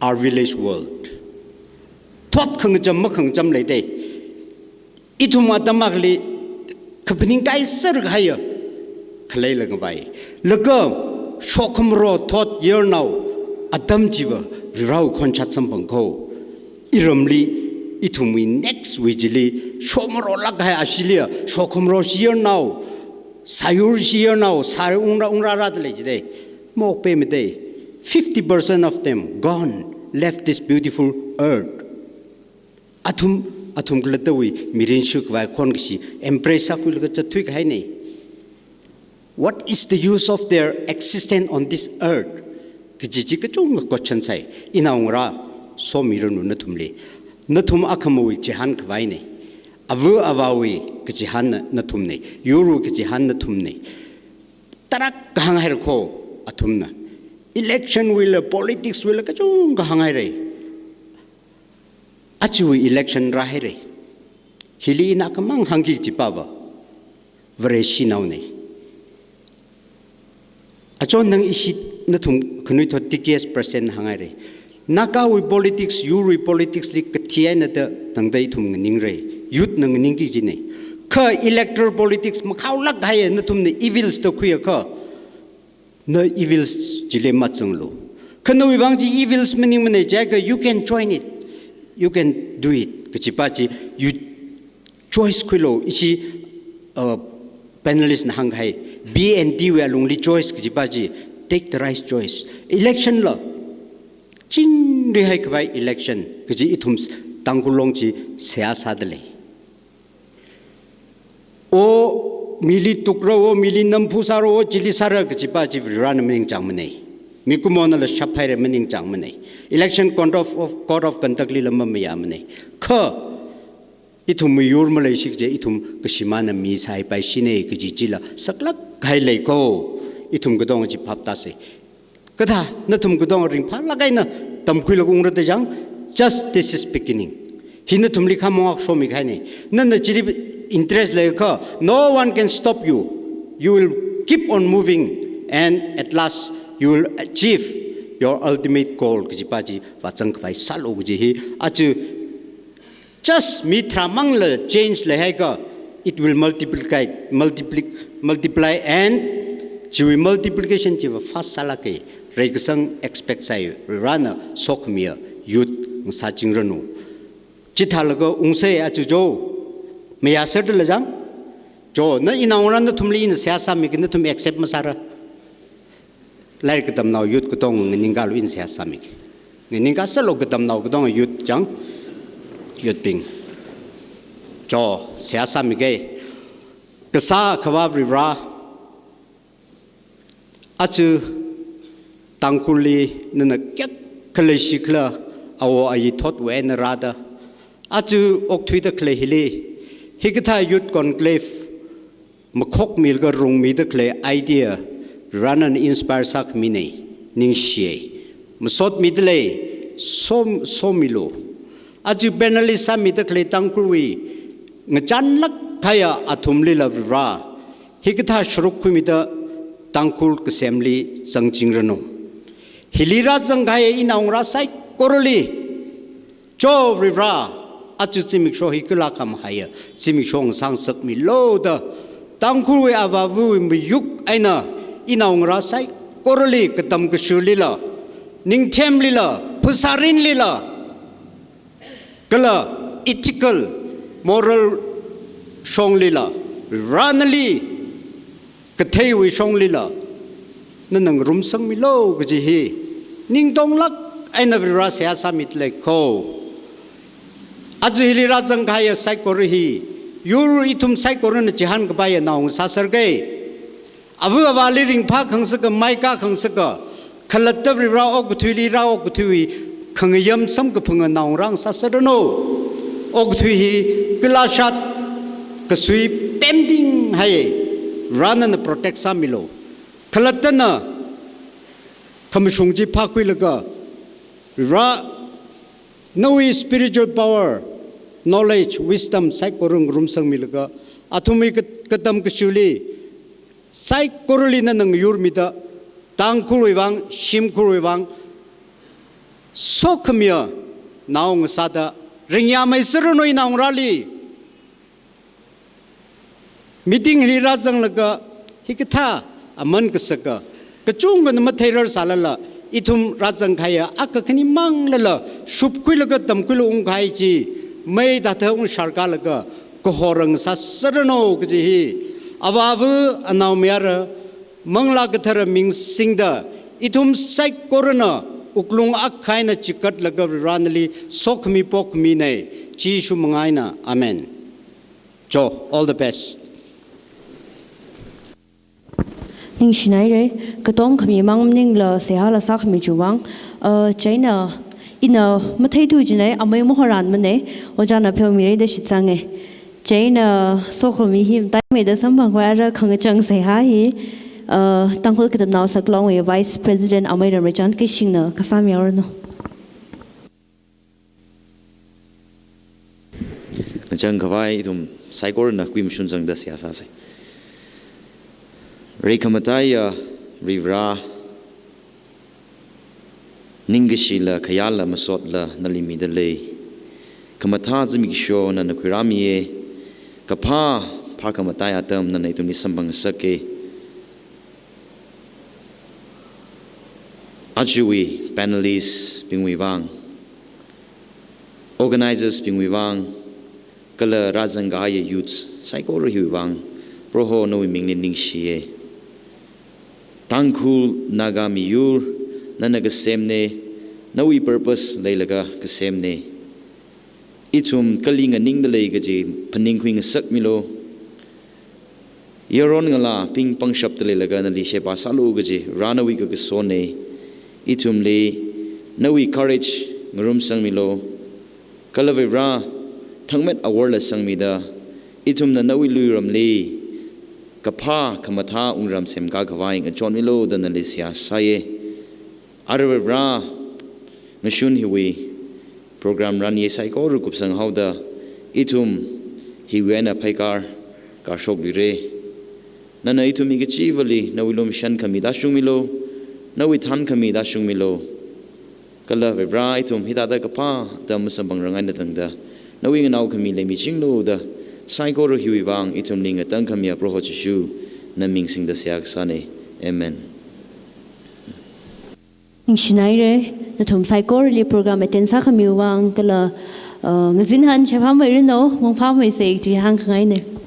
our village world. Thot khangacham makhangacham leidei. Ithum atam akhali kaphaning kaiser kahaiya khalei langvai. Laga shokhamro thot yarnao atam chiva Varivarāwui khon chat samphang kho. Iramli ithumwui next wui chili shokhamrolāk kahai ashiliya, shokhamro shiyarnao, sāyur shiyarnao, sāyur ungra ungrarada lei jidei. Mokpe matei. Fifty percent of them gone, left this beautiful earth. Athum, athum khalattawui mirin shukhavai khonkashi embrace sākhuilaga zatthui kahainei. What is the use of their existence on this earth? Kaji chi kachungkha question sāi. Inaongarā, somiranu nathumli. Nathum akhamawui chihān khavaina. Ava avāwui kachihān na, nathumna. Yurwui kachihān nathumna. Tarākha hānghaira kho athumna. Election wuila, politics wuila kachungkha hānghaira. Ajawui election rāhaira. Hili ina khamang hāngki kajipa va, Vareshinaona. Achon nang ishi nathum khanuithot T K S president hānghaira. Nagawui politics, yurwui politics li kathi eina da tangda ithum nganingra. Youth na nganingki kajina. Kha electoral politics makhaolāk kahai nathumna evils da khuiakha, na evils chili mazanglu. Kha nawui vang chi evils maningmana jiakha, you can join it. You can do it. Kajipa chi, you choice khuilu. Ishi, uh, panelist na hāngkahai, B and D wui alungli choice kajipa chi, take the right choice. Election la, chingrihai khavai election kaji ithum s-, Tangkhul Long chi seihā sādalei. O mili tukra, o mili namphu sāra, o chili sāra kajipa chi Varena maningchāngmana. Mikumonala shaphaira maningchāngmana. Election code of, of, code of conduct lila mamayāmana. Kha ithum miyur maleishi kaje, ithum kashimānna mi sāhaipaishina kaji chila saklāk kahai lei kho. Ithum katonga chi phap tāsa. Kathā, nathum katonga ringphālāk eina tamkhuilaga ungra da jang, just this is beginning. Hi nathumli khamong akha shomi kahaina. Nana chili interest leiakha, no one can stop you. You will keep on moving and at last you will achieve your ultimate goal. Kajipa chi vāzang khavai sālu kaji hi. Aja just mi tharāmangla change leihaiakha, it will multiply, multiply, multiply and chiwui multiplication chiva fast sālāka. Reikasang expect sāi, Varena sokhamiya youth ngasāchingranu. Chithālaga ungsa aja jo, mayāserdala jang. Jo, na inaongarā nathumli ina seihā sāmiki, nathum accept masāra. Lairik katamnao youth katonga nganingkalu, ina seihā sāmiki. Nganingka sālu katamnao katonga youth jang, youth bing. Jo, seihā sāmiki. Kasā Akhava Varivara, aja Tangkhulli nana kayākha leishikhala, awo ayi thotwui eina rāda, aja okthuida khalei hili, hikathā youth conclave makhokmilaga rungmida khalei idea Varena inspire sākhamina, ningshiya. Masotmidalei, som-, somilu. Aja panelist sāmida khalei Tangkhulwui ngachānlāk kahaiya athumlila Varivara, hikathā sharuk khuimida Tangkhul kasemli zangchingranu. Hili rāzang kahaiya inaongarā saikorali, jo Varivara, aja zimiksho hi kala khamahaiya zimiksho ngasāngasakmilu da, Tangkhulwui avāvawui mayuk eina inaongarā saikorali katam kashulila, ningthemlila, phasārinlila, kala ethical, moral shonglila, Varena nali katheiwui shonglila, nana ngarumsangmilu kaji hi ningtonglāk eina Varivara seihā sāmidalei kho. Aja hili rāzang kahaiya saikora hi, yur ithum saikorana chihān kapaiya nao ngasāserga. Ava avāli ringphā khangasaka, maikā khangasaka, khalatta Varivara okathuili rā, okathuiwui khangayam samkaphanga naongarā ngasāserranu. Okathui hi kala shat kasui pemtinghai, Varena nana protect sāmilu. Khalattana khamashung chi phākhuilaga, Varivara nawui spiritual power, knowledge, wisdom saikora ngarumsangmilaga, athumwui kat-, katam kashuli saikorali nana ngayurmida, Tangkhulwui vang, shimkhurwui vang sokhamiya nao ngasāda ringyāmeiserranu inaongarāli. Meeting hili rāzanglaga, hikathā aman kasaka, kachungkhana matheirar sālala, ithum rāzang kahaiya akha khani manglala shupkhuilaga tamkhuilaga ungkahai chi, mei tātha ungshar kālaga kahorang sāserranu kaji hi, avāva, anaomayara, Manglā Kathara ming singda, ithum saikorana wuklung akha eina chikatlaga Varivara nali sokhami pokhamina, Jishu mangā eina. Amen. Jo, all the best. Ningshinaire, katom khami mang maningla seihāla sākhami chiwui vang, uh, chieina ina matheithu jinei, amei mahoran manei, ojāna pheomire da shitsange. Chieina sokhami hi mataimei da samphangkhavai ara khangachang seihā hi, uh, Tangkhul Katamnao Saklongwui Vice President amei Ramreichan Keishingna kasā mihaoranu. Ngachang khavai ithum saikorana kuimashun zangda seihā sāse. Rei khamataiya Varivara, ningkashila khayāla masotla nali mida lei. Khamathā zimiksho nana khuirāmiye. Kaphā, phākhamatai atam nana ithumli samphangngasake. Ajawui panelist bingwui vang, organizers bingwui vang, kala rāzangkahaiya youths saikora hiwui vang, Proho nawui mingli ningshiye. Tangkhul Naga miyur, nana kasemne, nawui purpose leilaga kasemne. Ithum kali nganingda lei kaji phaningkhui ngasakmilu. Yaron ngalābing pangshapda leilaga nali sheba sālu kaji Vara nawui kakasonne. Ithumli nawui courage ngarumsangmilu. Kala Vara, thangmet aworla sangmida, ithumna nawui luiramli kaphā khamathā wungram semkā khavai ngachonmilu da nali seihā sāye. Ara Vara, ngashun hiwui program ranye saikora kupsanghaoda, ithum hiwui eina pheikar karshokluire. Nana ithumwui kachivali nawui lumashan khami tāshungmilu, nawui thankhami tāshungmilu. Kala Vara, ithum hithāda kaphā atam masamphangrang eina tangda, nawui nganao khami leimichinglu da, saikora hiwui vang ithumli ngatangkhamiya Proho Jishu, na ming singda seihā kasāne. Amen. Ningshinaire, nathum saikorali program attend sākhamiwui vang kala, uh, ngazinhan shephameiranu, mangphāmeise kaji hāngkhangaine.